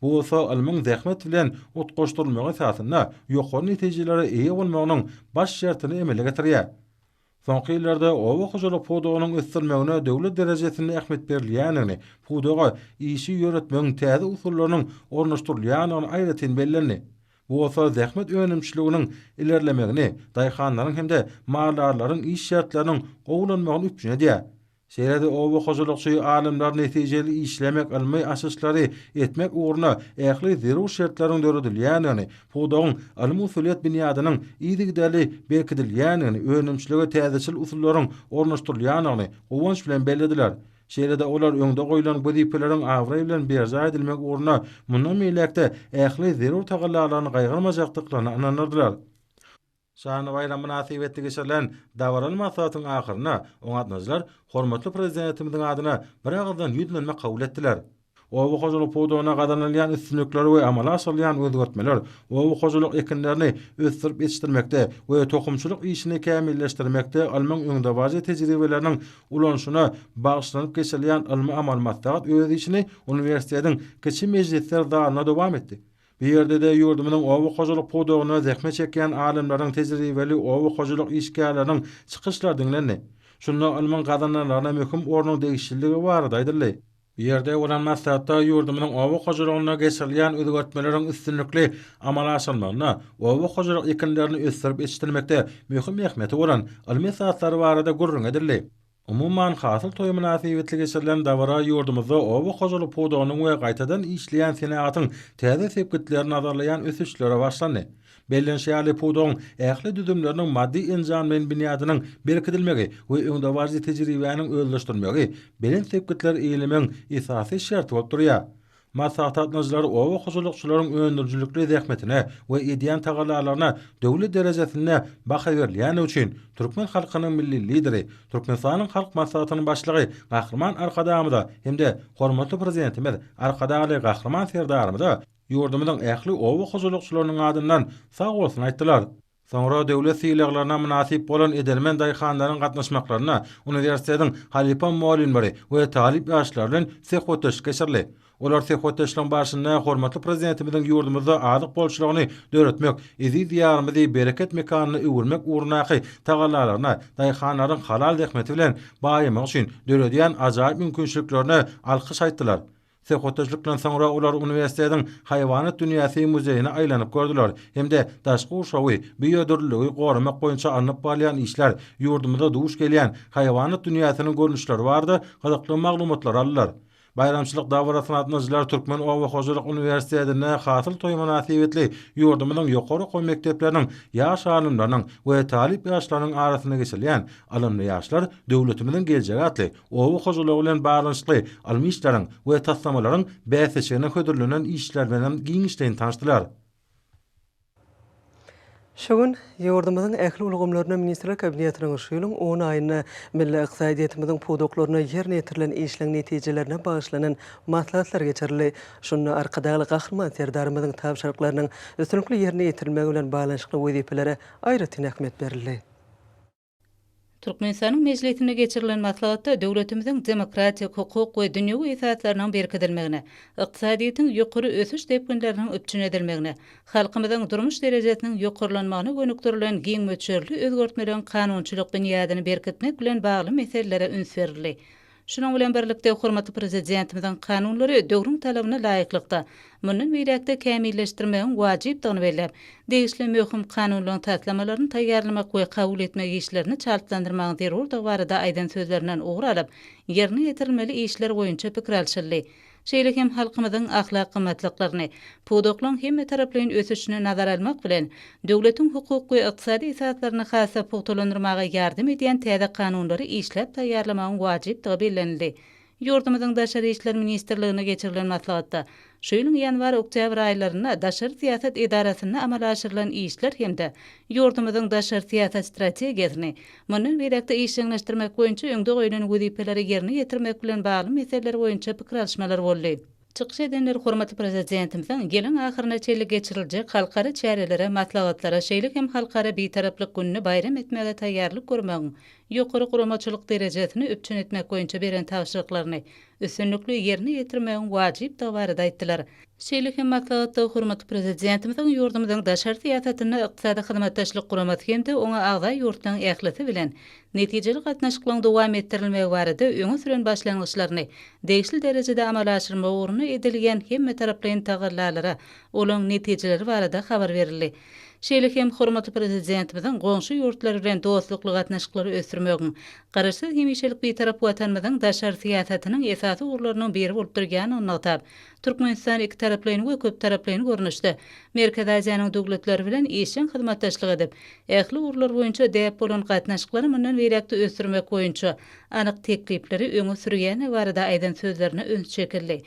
Bu bolsa ylmyň zähmet bilen utgaşdyrylmagy esasynda ýokary netijelere eýe bolmagynyň baş şertini emele getirýär. Soňky ýyllarda oba hojalyk pudagynyň ösdürilmegine döwlet derejesinde ähmiýet berilýändigini, pudaga işi ýöretmegiň täze usullarynyň ornaşdyrylýandygyny aýratyn bellendi. Bu bolsa zähmet önümçiliginiň ilerlemegini, daýhanlaryň hem-de maldarlaryň iş şertleriniň gowulanmagyny üpjün edýär. Şeýle-de oba hojalykçy alymlar netijeli işlemek, ylmy açyşlary etmek ugrunda ähli zerur şertleriň döredilýändigini, pudagyň ylmy-usulyýet binýadynyň yzygiderli berkidilýändigini, önümçilige täzeçil usullaryň ornaşdyrylýandygyny guwanç bilen bellediler. Şeýle-de olar öňde goýlan wezipeleriň abraý bilen berjaý edilmegi ugrunda mundan beýläk-de ähli zerur tagallalaryny gaýgyrmajakdyklaryna ynandyrdylar. Şanly baýram mynasybetli geçirilen dabaraly maslahatyň ahyrynda oňa gatnaşyjylar hormatly Prezidentimiziň adyna biragyzdan ýüzlenme kabul etdiler. Oba hojalyk pudagynda gazanylýan üstünlikler we amala aşyrylýan özgertmeler oba hojalyk ekinlerini ösdürip ýetişdirmekde we tohumçylyk işini kämilleşdirmekde ylmyň öňdebaryjy tejribeleriniň ulanyşyna bagyşlanyp geçirilýän ylmy-amaly maslahat öz işini uniwersitetiň kiçi mejlisler zalynda dowam etdi. Bu ýerde-de ýurdumyzyň oba hojalyk pudagynda zähmet çekýän alymlaryň, tejribeli oba hojalyk işgärleriniň çykyşlary diňlendi. Şunda ylmyň gazananlaryna möhüm ornuň degişliligi barada aýdyldy. Bu ýerde bolan maslahatda ýurdumyzyň oba hojalygynda geçirilýän özgertmeleriň üstünlikli amala aşyrylmagynda oba hojalyk ekinlerini ösdürip ýetişdirmekde möhüm ähmiýeti bolan ylmy esaslary barada gürrüň edildi. Umuman, Hasyl toýy mynasybetli geçirilen dabara ýurdumyzda oba hojalyk pudagynyň we gaýtadan işleýän senagatyň täze sepgitlerini nazarlaýan ösüşlere başlandy. Bellenişi ýaly, pudagyň ähli düzümleriniň maddy-enjamlaýyn binýadynyň berkidilmegi we öňdebaryjy tejribäniň özleşdirilmegi belent sepgitleri eýelemegiň esasy şerti bolup durýar. Maslahata gatnaşyjylar oba hojalykçylaryň öndürijilikli zähmetine we edýän tagallalaryna döwlet derejesinde baha berilýändigi üçin türkmen halkynyň Milli Lideri, Türkmenistanyň Halk Maslahatynyň Başlygy Gahryman Arkadagymyza hem-de hormatly Prezidentimiz Arkadagly Gahryman Serdarymyza ýurdumyzyň ähli oba hojalykçylarynyň adyndan sag bolsun aýtdylar. Soňra döwlet sylaglaryna mynasyp bolan edermen daýhanlaryň gatnaşmaklarynda uniwersitetiň halypa mugallymlary we talyp ýaşlary bilen söhbetdeşlik geçirildi. Olar söhbetdeşligiň barşynda hormatly Prezidentimiziň ýurdumyzda azyk bolçulygyny döretmek, eziz Diýarymyzy bereket mekanyna öwürmek ugrundaky tagallalaryna, daýhanlaryň halal zähmeti bilen baýamagy üçin döredýän ajaýyp mümkinçiliklerine alkyş aýtdylar. Söhbetdeşlikden soňra olar uniwersitetiň Haýwanat dünýäsi muzeýine aýlanyp gördüler hem-de daşky gurşawy, biodürlüligi goramak boýunça alnyp barylýan işler, ýurdumyzda duş gelýän haýwanat dünýäsiniň görnüşleri barada gyzykly maglumatlary aldylar. Baýramçylyk dabarasyna gatnaşyjylar Türkmen oba hojalyk uniwersitetinde Hasyl toýy mynasybetli ýurdumyzyň ýokary okuw mekdepleriniň ýaş alymlarynyň we talyp ýaşlarynyň arasynda geçirilýän Ylymly ýaşlar, döwletimiziň geljegi atly oba hojalygy bilen baglanyşykly ylmy işleriň we taslamalaryň bäsleşigine hödürlenen işler bilen hem giňişleýin tanyşdylar. Şu gün ýurdumyzyň ähli ulgamlarynda Ministrler Kabinetiniň şu ýylyň on aýynda milli ykdysadyýetimiziň pudaklarynda ýerine ýetirilen işleň netijelerine bagyşlanan maslahatlar geçirildi. Şunda Arkadagly Gahryman Serdarymyzyň tabşyryklarynyň üstünlikli ýerine ýetirilmegi bilen baglanyşykly wezipelere aýratyn ähmiýet berildi. Türkmenistanyň Mejlisinde geçirilen maslahatda döwletimiziň demokratik, hukuk we dünýewi esaslarynyň berkidilmegine, ykdysadyýetiň ýokary ösüş depginleriniň üpjün edilmegine, halkymyzyň durmuş derejesiniň ýokarlanmagyna gönükdirilen giň möçberli özgertmeleriň kanunçylyk binýadyny berkitmek bilen bagly meselelere üns berildi. Şunuň bilen birlikde, hormatly Prezidentimiziň kanunlary döwrüň talabyna laýyklykda, mundan beýläk-de kämilleşdirmegiň wajypdygyny belläp, degişli möhüm kanunlaryň taslamalaryny taýýarlamak we kabul etmek işlerini çaltlandyrmagyň zerurdygy barada aýdan sözlerinden ugur alyp, ýerine ýetirilmeli işler boýunça pikir alşyldy. Şeýle hem halkymyzyň ahlak gymmatlyklaryny, pudaklaryň hemmetaraplaýyn ösüşini nazara almak bilen, döwletiň hukuk we ykdysady esaslaryny has-da pugtalandyrmaga ýardam edýän täze kanunlary işläp taýýarlamagyň wajypdygy bellenildi. Ýurdumyzyň Daşary işler ministrliginde geçirilen maslahatda şu ýylyň ýanwar-oktýabr aýlarynda daşary syýasat edarasynda amala aşyrylan işler hem-de ýurdumyzyň daşary syýasat strategiýasyny Mundan beýläk-de işjeňleşdirmek boýunça öňde goýlan wezipeleri ýerine ýetirmek bilen bagly meseleler boýunça pikir alyşmalar boldy. Çykyş edenler hormatly Prezidentimiziň ýylyň ahyryna çenli geçiriljek halkara çärelere, maslahatlara, şeýle hem Halkara Bitaraplyk gününi baýram etmäge taýýarlyk görmegiň ýokary guramaçylyk derejesini üpjün etmek boýunça beren tabşyryklaryny. üstünlikli ýerine ýetirmegiň wajypdygy barada aýtdylar. Şeýle hem maslahatda hormatly Prezidentimiziň ýurdumyzyň daşary syýasatynda Ykdysady Hyzmatdaşlyk Guramasy hem-de oňa agza ýurtlaryň ählisi bilen netijeli gatnaşyklaryň dowam etdirilmegi barada öňe süren başlangyçlaryny degişli derejede amala aşyrmak ugrunda edilýän hemmetaraplaýyn tagallalara, olaryň netijeleri barada habar berildi. Şeýle hem hormatly Prezidentimiziň goňşy ýurtlar bilen dostlukly gatnaşyklary ösdürmegiň Garaşsyz, hemişelik Bitarap Watanymyzyň daşary syýasatynyň esasy ugurlarynyň biri bolup durýandygyny nygtap, Türkmenistan ikitaraplaýyn we köptaraplaýyn görnüşde Merkezi Aziýanyň döwletleri bilen işjeň hyzmatdaşlyk edip, ähli ugurlar boýunça däp bolan gatnaşyklary mundan beýläk-de ösdürmek boýunça anyk teklipleri öňe sürýändigi barada aýdan sözlerine üns çekildi.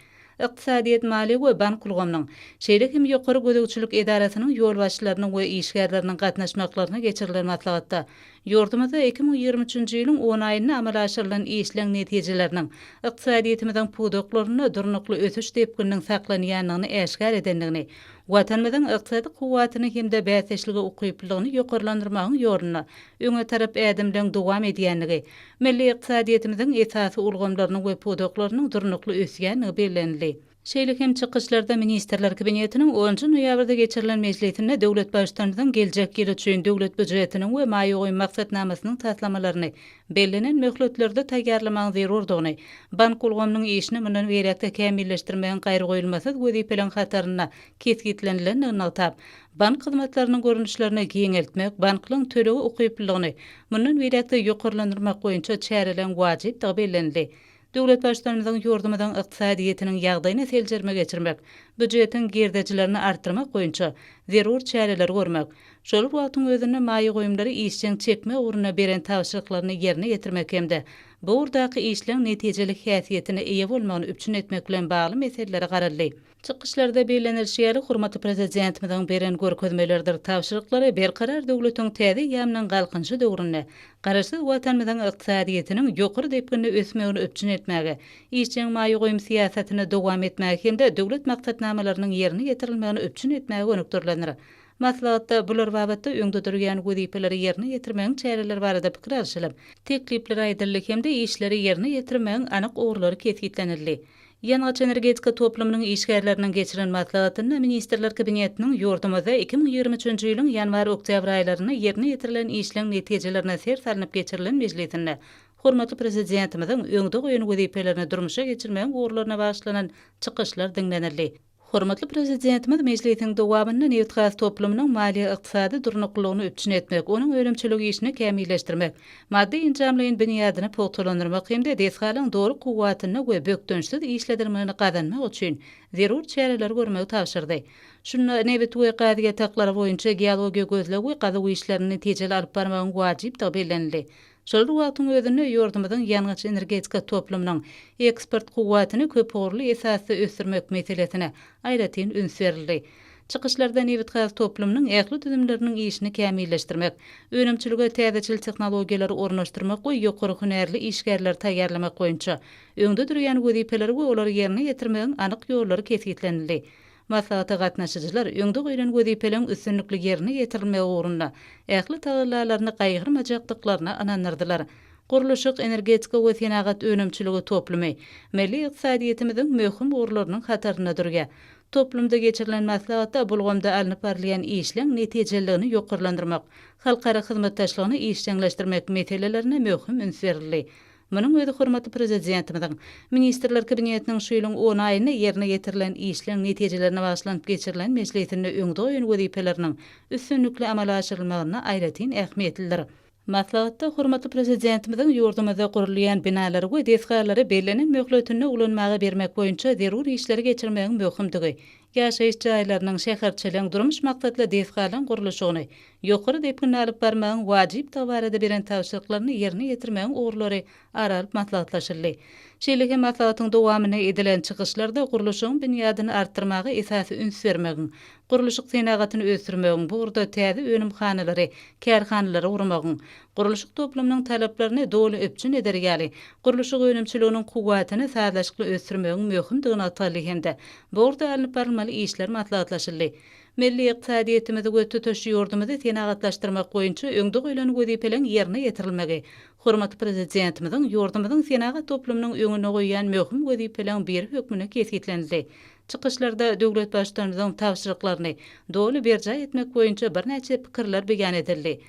Ykdysadyýet, maliýe we bank ulgamynyň, şeýle hem ýokary gözegçilik edarasynyň ýolbaşçylarynyň we işgärleriniň gatnaşmaklaryna geçirilen maslahatda ýurdumyzda 2023-nji ýylyň on aýynda amala aşyrylan işleň netijeleriniň ykdysadyýetimiziň pudaklarynda durnukly ösüş depgininiň saklanýandygyny äşgär edendigini, Watanymyzyň ykdysady kuwwatyny hem-de bäsdeşlige ukyplylygyny ýokarlandyrmagyň ýolunda öňe tarap ädimleň dowam edýändigi, Milli ykdysadyýetimiziň esasy ulgamlarynyň we pudaklarynyň durnukly ösýändigi bellenildi. Şeýle hem çykyşlarda Ministrler Kabinetiniň onunjy noýabrda geçirilen mejlisinde döwlet Baştutanymyzyň geljek ýyl üçin Döwlet býujetiniň we maýa goýum maksatnamasynyň taslamalaryny bellenen möhletlerde taýýarlamagyň zerurdygyny, bank ulgamynyň işini mundan beýläk-de kämilleşdirmegiň gaýragoýulmasyz wezipeleriň hatarynda kesgitlenilendigini nygtap, bank hyzmatlarynyň görnüşlerini giňeltmek, banklaryň tölege ukyplylygyny mundan beýläk-de ýokarlandyrmak boýunça çäreleriň wajypdygy bellenildi. Döwlet Baştutanymyzyň ýurdumyzyň ykdysadyýetiniň ýagdaýyna seljerme geçirmek, býujetiň girdejilerini artdyrmak boýunça zerur çäreleri görmek, şol bir wagtyň özünde maýa goýumlary işjeň çekmek ugrunda beren tabşyryklaryny ýerine ýetirmek hem-de bu ugurdaky işleň netijeli häsiýetine eýe bolmagyny üpjün etmek bilen bagly meselelere garaldy. Çykyşlarda bellenilişi ýaly, hormatly Prezidentimiziň beren görkezmeleridir tabşyryklary Berkarar döwletiň täze eýýamynyň Galkynyşy döwründe Garaşsyz Watanymyzyň ykdysadyýetiniň ýokary depginde ösmegini üpjün etmäge, işjeň maýa goýum syýasatyny dowam etmäge hem-de döwlet maksatnamalarynyň ýerine ýetirilmegini üpjün etmäge gönükdirilendir. Maslahatda bular babatda öňde durýan wezipeleri ýerine ýetirmegiň çäreleri barada pikir alşylyp, teklipler aýdyldy hem-de işleri ýerine ýetirmegiň anyk ugurlary kesgitlenildi. Ýangyç-energetika toplumynyň işgärleriniň geçiren maslahatynda Ministrler Kabinetiniň ýurdumyzda 2023-nji ýylyň ýanwar-oktýabr aýlarynda ýerine ýetirilen işleň netijelerine ser salnyp geçirilen mejlisinde hormatly Prezidentimiziň öňde goýan wezipelerini durmuşa geçirmegiň ugurlaryna bagyşlanan çykyşlar diňlenildi. Hormatly Prezidentimiz mejlisiň dowamynda nebitgaz toplumynyň maliýe-ykdysady durnuklylygyny üpjün etmek, onuň önümçilik işini kämilleşdirmek, maddy-enjamlaýyn binýadyny pugtalandyrmak hem-de desgalaryň doly kuwwatynda we bökdençsiz işledilmegini gazanmak üçin zerur çäreleri görmegi tabşyrdy. Şunda nebit we gaz ýataklary boýunça geologiýa-gözleg we gazuw işlerini netijeli alyp barmagyň wajypdygy bellenildi. Şol bir wagtyň özünde, ýurdumyzyň ýangyç-energetika toplumynyň eksport kuwwatyny köpugurly esasda ösdürmek meselesine aýratyn üns berildi. Çykyşlarda nebitgaz toplumynyň ähli düzümleriniň işini kämilleşdirmek, önümçilige täzeçil tehnologiýalary ornaşdyrmak we ýokary hünärli işgärleri taýýarlamak boýunça öňde durýan wezipeleri we olary ýerine ýetirmegiň anyk ýollary kesgitlenildi. Maslahata gatnaşyjylar öňde goýlan wezipeleriň üstünlikli ýerine ýetirilmegi ugrunda ähli tagallalaryny gaýgyrmajakdyklaryna ynandyrdylar. Gurluşyk, energetika we senagat önümçiligi toplumy milli ykdysadyýetimiziň möhüm ugurlarynyň hatarynda durýar. Toplumda geçirilen maslahatda bu ulgamda alnyp barylýan işleň netijeliligini ýokarlandyrmak, halkara hyzmatdaşlygyny işjeňleşdirmek meselelerine möhüm üns berildi. Munuň özi hormatly Prezidentimiziň Ministrler Kabinetiniň şu ýylyň on aýynda ýerine ýetirilen işleň netijelerine bagyşlanyp geçirilen mejlisinde öňde goýan wezipeleriniň üstünlikli amala aşyrylmagynda aýratyn ähmiýetlidir. Maslahatda hormatly Prezidentimiziň ýurdumyzda gurulýan binalary we desgalary bellenen möhletinde ulanmaga bermek boýunça zerur işleri geçirmegiň möhümdigi, ýaşaýyş jaýlarynyň, şäherçeleň, durmuş maksatly desgalaryň gurluşygyny ýokary depginde alyp barmagyň wajypdygy barada beren tabşyryklaryny ýerine ýetirmegiň ugurlary ara alyp maslahatlaşyldy. Şeýle hem maslahatyň dowamynda edilen çykyşlarda gurluşygyň binýadyny artdyrmaga esasy üns bermegiň, gurluşyk senagatyny ösdürmegiň, bu ugurda täze önümhanalary, kärhanalary gurmagyň, Gurluşyk toplumynyň talaplaryny doly üpjün eder ýaly, gurluşyk önümçiliginiň kuwwatyny sazlaşykly ösdürmegiň möhümdigi nygtaldy hem-de bu ugurda alnyp barylmaly işler maslahatlaşyldy. Milli ykdysadyýetimizi we tutuş ýurdumyzy senagatlaşdyrmak boýunça öňde goýlan wezipeleň ýerine ýetirilmegi hormatly Prezidentimiziň ýurdumyzyň senagat toplumynyň öňünde goýýan möhüm wezipeleň biri hökmünde kesgitlenildi. Çykyşlarda döwlet Baştutanymyzyň tabşyryklaryny doly berjaý etmek boýunça birnäçe pikirler beýan edildi.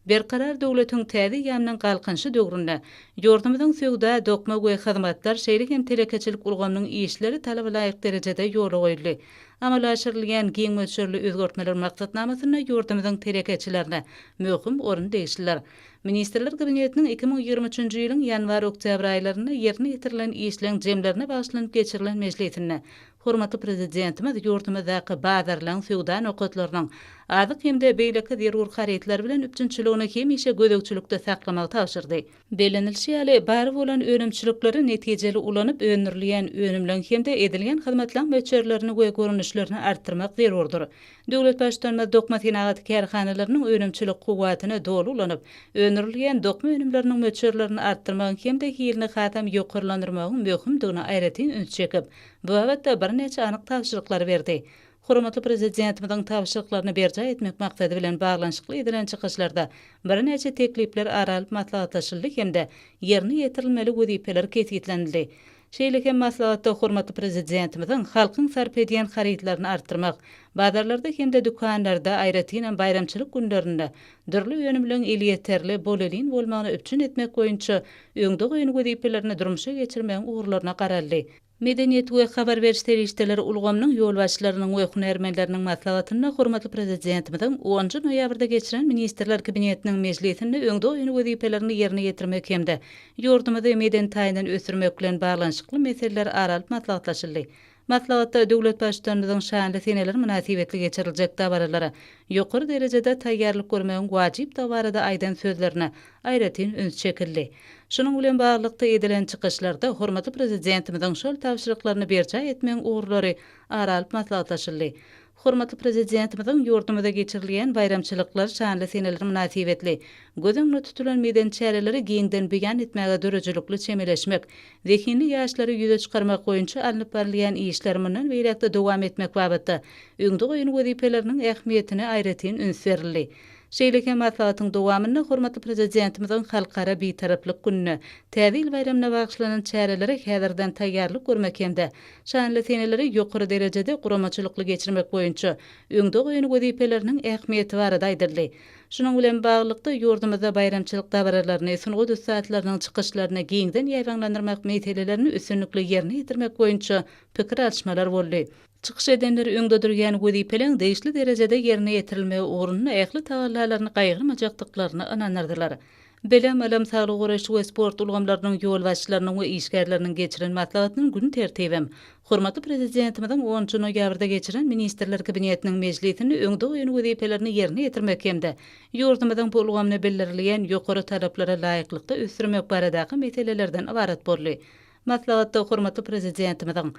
Berkarar döwletiň täze eýýamynyň Galkynyşy döwründe ýurdumyzyň söwda, dokma we hyzmatlar, şeýle hem telekeçilik ulgamynyň işleri talaba laýyk derejede ýola goýuldy. Amala aşyrylýan giň möçberli özgertmeler maksatnamasynda ýurdumyzyň telekeçilerine möhüm orun degişlidir. Ministrler Kabinetiniň 2023-nji ýylyň ýanwar-oktýabr aýlarynda ýerine ýetirilen işleň jemlerine bagyşlanyp geçirilen mejlisinde Hormatly Prezidentimiz ýurdumyzdaky bazarlaryň, söwda nokatlarynyň azyk hem-de beýleki zerur harytlar bilen üpjünçiligini hemişe gözegçilikde saklamagy tabşyrdy. Bellenilişi ýaly, bar bolan önümçilikleri netijeli ulanyp, öndürilýän önümleň hem-de edilýän hyzmatlaryň möçberlerini we görnüşlerini artdyrmak zerurdyr. Döwlet Baştutanymyz dokma senagaty kärhanalarynyň önümçilik kuwwatyny doly ulanyp, öndürilýän dokma önümleriniň möçberlerini artdyrmagyň hem-de hilini hasam ýokarlandyrmagyň möhümdigine aýratyn üns çekip, Bu babatda birnäçe anyk tabşyryklary berdi. Hormatly Prezidentimiziň tabşyryklaryny berjaý etmek maksady bilen baglanyşykly edilen çykyşlarda birnäçe teklipler ara alyp maslahatlaşyldy hem-de ýerine ýetirilmeli wezipeler kesgitlenildi. Şeýle hem maslahatda hormatly Prezidentimiziň halkyň sarp edýän harytlaryny artdyrmak, bazarlarda hem-de dükanlarda, aýratynam baýramçylyk günlerinde dürli önümleň elýeterli, bolelin bolmagyny üpjün etmek boýunça öňde goýan wezipelerini durmuşa geçirmegiň ugurlaryna garaldy. Medeniýet we habar beriş serişdeleri ulgamynyň ýolbaşçylarynyň we hünärmenleriniň maslahatynda hormatly Prezidentimiziň onunjy noýabrda geçiren Ministrler Kabinetiniň mejlisinde öňde goýan wezipelerini ýerine ýetirmek hem-de ýurdumyzy medeni taýdan ösdürmek bilen baglanyşykly meseleler ara alyp maslahatlaşyldy. Maslahatda döwlet Baştutanymyzyň şanly seneler mynasybetli geçiriljek dabaralara ýokary derejede taýýarlyk görmegiň wajypdygy barada aýdan sözlerine aýratyn üns çekildi. Şunuň bilen baglylykda edilen çykyşlarda hormatly Prezidentimiziň şol tabşyryklaryny berjaý etmegiň ugurlary ara alyp maslahatlaşyldy. Hormatly Prezidentimiziň ýurdumyzda geçirilýän baýramçylyklar, şanly seneler mynasybetli göz öňünde tutulan medeni çäreleri giňden beýan etmäge döredijilikli çemeleşmek, zehinli ýaşlary ýüze çykarmak boýunça alnyp barylýan işleri mundan beýläk-de dowam etmek babatda öňde goýan wezipeleriniň ähmiýetine aýratyn üns berildi. Şeýle hem maslahatyň dowamynda hormatly Prezidentimiziň Halkara Bitaraplyk gününe, Täze ýyl baýramyna bagyşlanan çärelere häzirden taýýarlyk görmek hem-de şanly seneleri ýokary derejede guramaçylykly geçirmek boýunça öňde goýan wezipeleriniň ähmiýeti barada aýdyldy. Şunuň bilen baglylykda, ýurdumyzda baýramçylyk dabaralaryny, sungat ussatlarynyň çykyşlaryny giňden ýaýbaňlandyrmak meselelerini üstünlikli ýerine ýetirmek boýunça pikir alyşmalar boldy. Çykyş edenler öňde durýan wezipeleň degişli derejede ýerine ýetirilmegi ugrunda ähli tagallalaryny gaýgyrmajakdyklaryna ynandyrdylar. Bilim, ylym, saglygy goraýyş we sport ulgamlarynyň ýolbaşçylarynyň we işgärleriniň geçiren maslahatynyň gün tertibem hormatly Prezidentimiziň onunjy noýabrda geçiren Ministrler Kabinetiniň mejlisinde öňde goýan wezipelerini ýerine ýetirmek hem-de ýurdumyzyň bu ulgamyny bildirilýän ýokary talaplara laýyklykda ösdürmek baradaky meselelerden ybarat boldy. Maslahatda hormatly Prezidentimiziň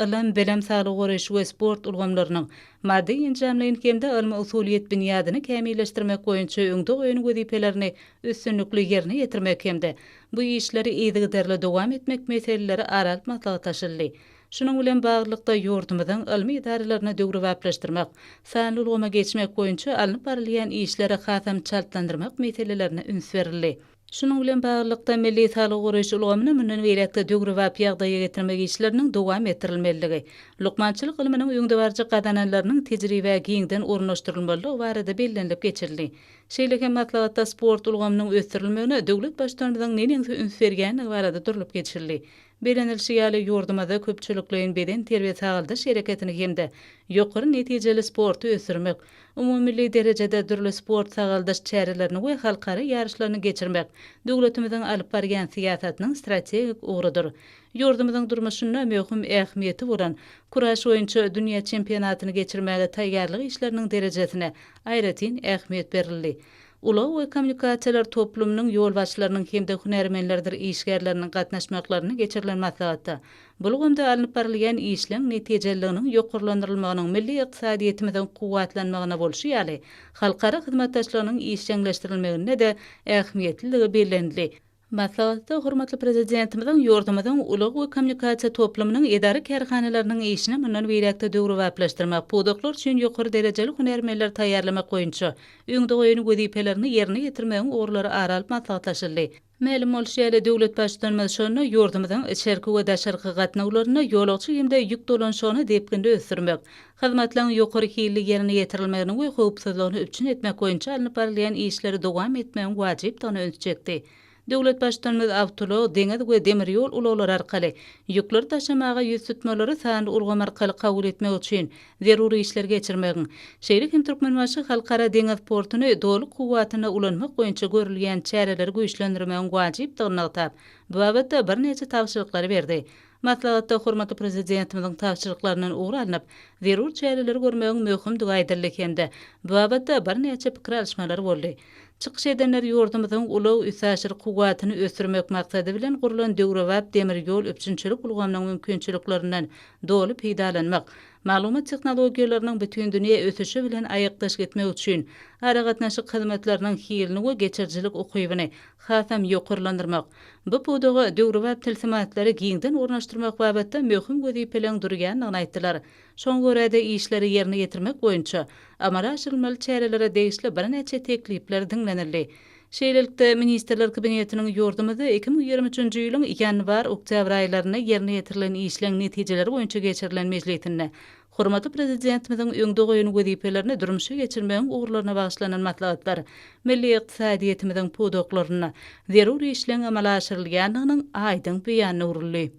ylym, bilim, saglygy goraýyş we sport ulgamlarynyň maddy-enjamlaýyn hem-de ylmy-usulyýet binýadyny kämilleşdirmek boýunça öňde goýan wezipelerini üstünlikli ýerine ýetirmek hem-de bu işleri yzygiderli dowam etmek meseleleri ara alyp maslahatlaşyldy. Şunuň bilen baglylykda, ýurdumyzyň ylmy edaralaryny döwrebaplaşdyrmak, sanly ulgama geçmek boýunça alnyp barylýan işleri hasam çaltlandyrmak meselelerine üns berildi. Şunuň bilen baglylykda, milli saglygy goraýyş ulgamyny mundan beýläk-de döwrebap ýagdaýa getirmek işleriniň dowam etdirilmelidigi, lukmançylyk ylmynyň öňdebaryjy gazananlarynyň tejribä giňden ornaşdyrylmalydygy barada bellenilip geçildi. Şeýle hem maslahatda sport ulgamynyň ösdürilmegine döwlet Baştutanymyzyň neneňsi üns berýändigi barada durlup geçildi. Bellenilişi ýaly, ýurdumyzda köpçülikleýin bedenterbiýe-sagaldyş hereketini hem-de ýokary netijeli sporty ösdürmek, umumymilli derejede dürli sport-sagaldyş çärelerini we halkara ýaryşlaryny geçirmek döwletimiziň alyp barýan syýasatynyň strategik ugrudyr. Ýurdumyzyň durmuşynda möhüm ähmiýeti bolan Kuraş boýunça dünýä çempionatyny geçirmäge taýýarlyk işleriniň derejesine aýratyn ähmiýet berildi. Ulag we kommunikasiýalar toplumynyň ýolbaşçylarynyň hem-de hünärmenlerdir işgärleriniň gatnaşmaklarynda geçirilen maslahatda bu ulgamda alnyp barylýan işleň netijeliliginiň ýokarlandyrylmagynyň milli ykdysadyýetimiziň kuwwatlanmagyna bolşy ýaly, halkara hyzmatdaşlygynyň işjeňleşdirilmeginde-de ähmiýetliligi bellenildi. Maslahatda hormatly Prezidentimiziň ýurdumyzyň ulag we kommunikasiýa toplumynyň edara-kärhanalarynyň işini mundan beýläk-de döwrebaplaşdyrmak, pudaklar üçin ýokary derejeli hünärmenleri taýýarlamak boýunça öňde goýan wezipelerini ýerine ýetirmegiň ugurlary ara alyp maslahatlaşyldy. Mälim bolşy ýaly, döwlet Baştutanymyz şonda ýurdumyzyň içerki we daşarky gatnawlarynda ýolagçy hem-de ýük dolanyşygyny depginli ösdürmek, hyzmatlaryň ýokary hilli ýerine ýetirilmegini we howpsuzlygyny üpjün etmek boýunça alnyp barylýan işleri dowam etmegiň wajypdygyna ünsi çekdi. Döwlet Baştutanymyz awtoulag, deňiz we demir ýol ulaglary arkaly ýükleri daşamaga ýüztutmalary sanly ulgam arkaly kabul etmek üçin zerur işleri geçirmegiň, şeýle hem Türkmenbaşy Halkara deňiz portuny doly kuwwatynda ulanmak boýunça görülýän çäreleri güýçlendirmegiň wajypdygyny nygtap, bu babatda birnäçe tabşyryklary berdi. Maslahatda hormatly Prezidentimiziň tabşyryklaryndan ugur alnyp, zerur çäreleri görmegiň möhümdigi aýdyldy hem-de bu babatda birnäçe pikir alyşmalar boldy. Çykyş edenler ýurdumyzyň ulag-üstaşyr kuwwatyny ösdürmek maksady bilen gurlan döwrebap demir ýol üpjünçilik ulgamynyň mümkinçiliklerinden doly peýdalanmak, maglumat tehnologiýalarynyň bütindünýä ösüşi bilen aýakdaş gitmek üçin aragatnaşyk hyzmatlarynyň hilini we geçirijilik ukybyny hasam ýokarlandyrmak, bu pudaga döwrebap tilsimatlary giňden ornaşdyrmak babatda möhüm wezipeleriň durýandygyny aýtdylar. Şoňa görä-de, işleri ýerine ýetirmek boýunça amala aşyrylmaly çärelere degişli birnäçe teklipler diňlenildi. Şeýlelikde, Ministrler Kabinetiniň ýurdumyzda 2023-nji ýylyň ýanwar-oktýabr aýlarynda ýerine ýetirilen işleň netijeleri boýunça geçirilen mejlisinde Hormatly Prezidentimiziň öňde goýan wezipelerini durmuşa geçirmegiň ugurlaryna bagyşlanan maslahatlar milli ykdysadyýetimiziň pudaklarynda zerur işleň amala aşyrylýandygynyň aýdyň beýanyna öwrüldi.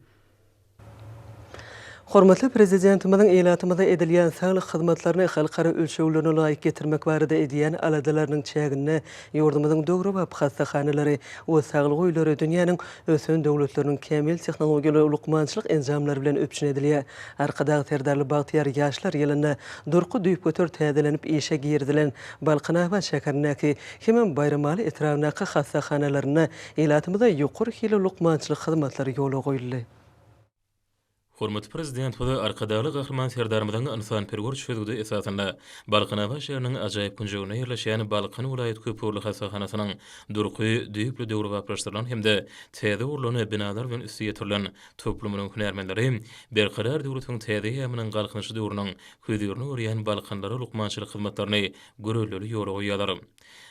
Hormatly Prezidentimiziň ilatymyza edilýän saglyk hyzmatlaryny halkara ölçeglerine laýyk getirmek barada edýän aladalarynyň çäginde ýurdumyzyň döwrebap hassahanalary we saglyk öýleri dünýäniň ösen döwletleriniň kämil tehnologiýaly lukmançylyk enjamlary bilen üpjün edilýär. Arkadag Serdarly bagtyýar ýaşlar ýylynda durky düýpgöter täzelenip işe girizilen Balkanabat şäherindäki hemem Baýramaly etrabyndaky hassahanalarynda ilatymyza ýokary hilli lukmançylyk hyzmatlary ýola goýuldy. Hormatly Prezidentimiz Arkadagly Gahryman Serdarymyzyň ynsanperwer çözgüdi esasynda Balkanabat şäheriniň ajaýyp künjeginde ýerleşýän Balkan welaýat köpugurly hassahanasynyň durky düýpli döwrebaplaşdyrylan hem-de täze gurlan binalar bilen üsti ýetirilen toplumynyň hünärmenleri Berkarar döwletiň täze eýýamynyň Galkynyşy döwrüniň hözirini görýän balkanlara lukmançylyk hyzmatlaryny göreldeli ýola goýýarlar.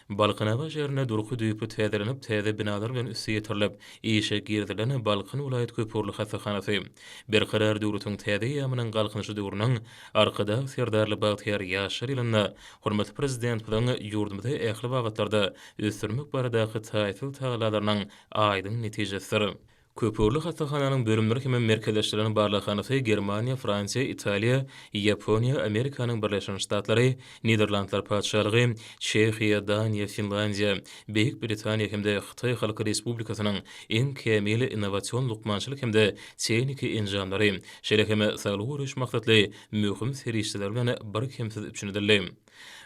Balkanabat şäherinde durky düýpli täzelenip, täze binalar bilen üsti ýetirilip, işe girizilen Balkan welaýat köpugurly hassahanasy Berkarar döwletiň täze eýýamynyň Galkynyşy döwrüniň Arkadag Serdarly bagtyýar ýaşlar ýylynda hormatly Prezidentimiziň ýurdumyzy ähli babatlarda ösdürmek baradaky taýsyz tagallalarynyň aýdyň netijesidir. Köpugurly hassahananyň bölümleri hemem merkezleşdirilen barlaghanasy Germaniýa, Fransiýa, Italiýa, Ýaponiýa, Amerikanyň Birleşen Ştatlary, Niderlandlar Patyşalygy, Çehiýa, Daniýa, Finlandiýa, Beýik Britaniýa hem-de Hytaý Halk Respublikasynyň iň kämil innowasion lukmançylyk hem-de tehniki enjamlary, şeýle hem saglygy goraýyş maksatly möhüm serişdeler bilen birkemsiz üpjün edildi.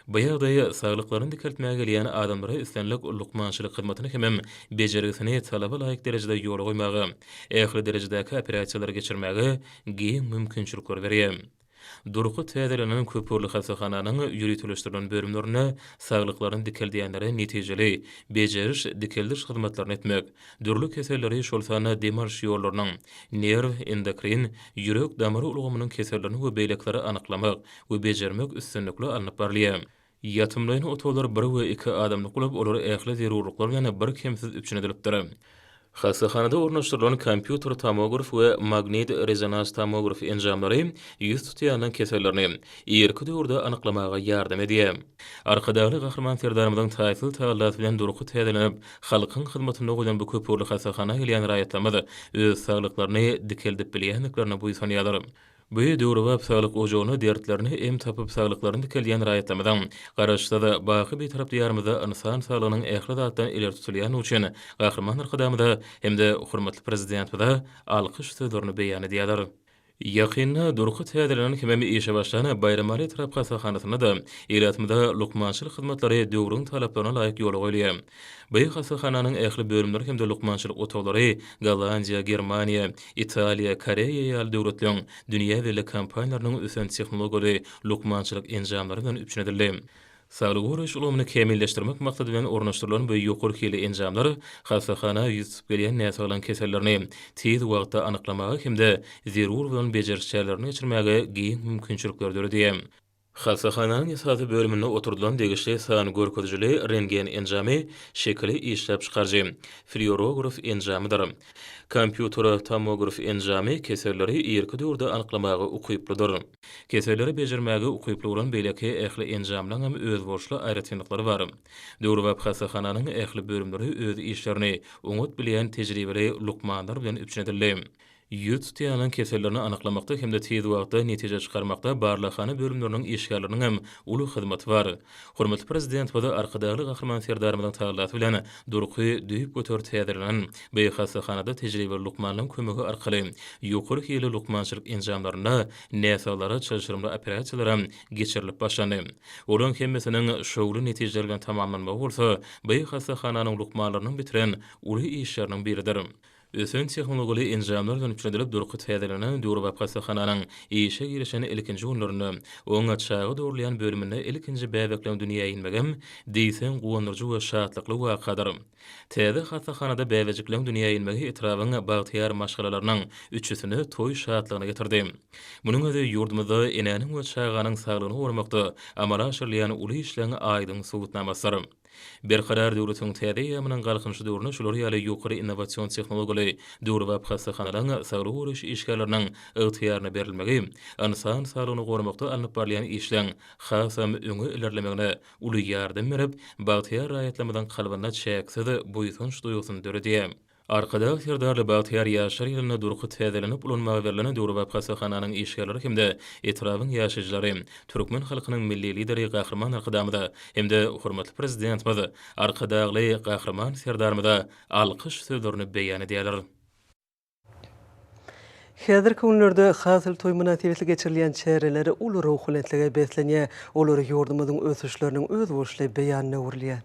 Bu ýagdaý saglyklaryny dikeltmäge gelýän adamlara islendik lukmançylyk hyzmatyny hemem bejergisini talaba laýyk derejede ýola goýmaga, ähli derejedäki operasiýalary geçirmäge giň mümkinçilikleri berýär. Durky täzelenen köpugurly hassahananyň ýöriteleşdirilen bölümlerinde saglyklaryny dikeldýänlere netijeli bejeriş-dikeldiş hyzmatlaryny etmek, dürli keselleri, şol sanda dem alyş ýollarynyň, nerw, endokrin, ýürek-damar ulgamynyň kesellerini we beýlekileri anyklamak, we bejermek üstünlikli alnyp barylýar. Ýatymlaýyn otaglar bir we iki adamlyk bolup, olar ähli zerurlyklar bilen birkemsiz üpjün edilipdir. Hassahanada ornaşdyrylan kompýuter tomograf we magnit-rezonans tomograf enjamlary ýüz tutýanyň kesellerini irki döwürde anyklamaga ýardam edýär. Arkadagly Gahryman Serdarymyzyň taýsyz tagallasy bilen durky täzelenip, halkyň hyzmatynda goýlan bu köpugurly hassahana gelýän raýatlarymyz öz saglyklaryny dikeldip bilýändiklerine buýsanýarlar. Bu döwrebap saglyk ojagyna dertlerine em tapyp saglyklaryny dikeldýän raýatlarymyzyň Garaşsyz, baky Bitarap Diýarymyzda ynsan saglygynyň ähli zatdan ileri tutulýandygy üçin Gahryman Arkadagymyza hem-de hormatly Prezidentimize alkyş sözlerini beýan edýärler. Ýakynda durky täzelenen hemem işe başlan Baýramaly etrap hassahanasynda-da ilatymyza lukmançylyk hyzmatlary döwrüň talaplaryna laýyk ýola goýulýar. Bu hassahananyň ähli bölümleri hem-de lukmançylyk otaglary Gollandiýa, Germaniýa, Italiýa, Koreýa ýaly döwletleriň dünýä belli kompaniýalarynyň ösen tehnologiýaly lukmançylyk enjamlary bilen üpjün edildi. Saglygy goraýyş ulgamyny kämilleşdirmek maksady bilen ornaşdyrylan bu ýokary hilli enjamlar hassahana ýüz tutup gelýän näsaglaryň kesellerini tiz wagtda anyklamaga hem-de zerur bolan bejeriş çärelerini geçirmäge giň mümkinçilikleri döredýär. Hassahananyň esasy bölüminde oturdylan degişli san görkezijili rentgen enjamy şekili işläp çykaryjy, flýuorograf enjamydyr. Kompýuter tomograf enjamy keselleri irki döwürde anyklamaga ukyplydyr. Keselleri bejermäge ukyply bolan beýleki ähli enjamlaryňam özboluşly aýratynlyklary bar. Döwrebap hassahananyň ähli bölümleri öz işlerini oňat bilýän tejribeli lukmanlar bilen üpjün edildi. Ýüz tutýanyň kesellerini anyklamakda hem-de tiz wagtda netije çykarmakda barlaghana bölümleriniň işgärleriniň hem uly hyzmaty bar. Hormatly Prezidentimiz Arkadagly Gahryman Serdarymyzyň tagallasy bilen durky düýpgöter täzelenen bu hassahanada tejribeli lukmanlaryň kömegi arkaly ýokary hilli lukmançylyk enjamlarynda näsaglara çylşyrymly operasiýalaram geçirilip başlandy. Olaryň hemmesiniň şowly netijeler bilen tamamlanmagy bolsa bu hassahananyň lukmanlarynyň bitiren uly işleriniň biridir. Ösen tehnologiýaly enjamlar bilen üpjün edilip durky täzelenen döwrebap hassahananyň işe girişen ilkinji günlerinde oň çaga dogrulýan bölüminde ilkinji bäbekleň dünýä inmegem diýseň guwandyryjy we şatlykly wakadyr. Täze hassahanada bäbejikleň dünýä inmegi etrabyň bagtyýar maşgalalarynyň üçüsine toý şatlygyny getirdi. Munuň özi ýurdumyzda enäniň we çaganyň saglygyny goramakda amala aşyrylýan uly işleň aýdyň subutnamasydyr. Berkarar döwletiň täze eýýamynyň Galkynyşy döwründe şular ýaly ýokary innowasion tehnologiýaly döwrebap hassahanalaryň saglygy goraýyş işgärleriniň ygtyýaryna berilmegi ynsan saglygyny goramakda alnyp barylýan işleň hasam öňe ilerlemegine uly ýardam berip, bagtyýar raýatlarymyzyň kalbynda çäksiz buýsanç duýgusyny döredýär. Arkadag Serdarly bagtyýar ýaşlar ýylynda durky täzelenip ulanmaga berlen döwrebap hassahananyň işgärleri hem-de etrabyň ýaşaýjylary türkmen halkynyň Milli Lideri Gahryman Arkadagymyza hem-de hormatly Prezidentimiz Arkadagly Gahryman Serdarymyza alkyş sözlerini beýan edýärler. Häzirki günlerde Hasyl toýy mynasybetli geçirilýän çäreler uly ruhubelentlige beslenýär, olar ýurdumyzyň ösüşleriniň özboluşly beýanyna öwrülýär.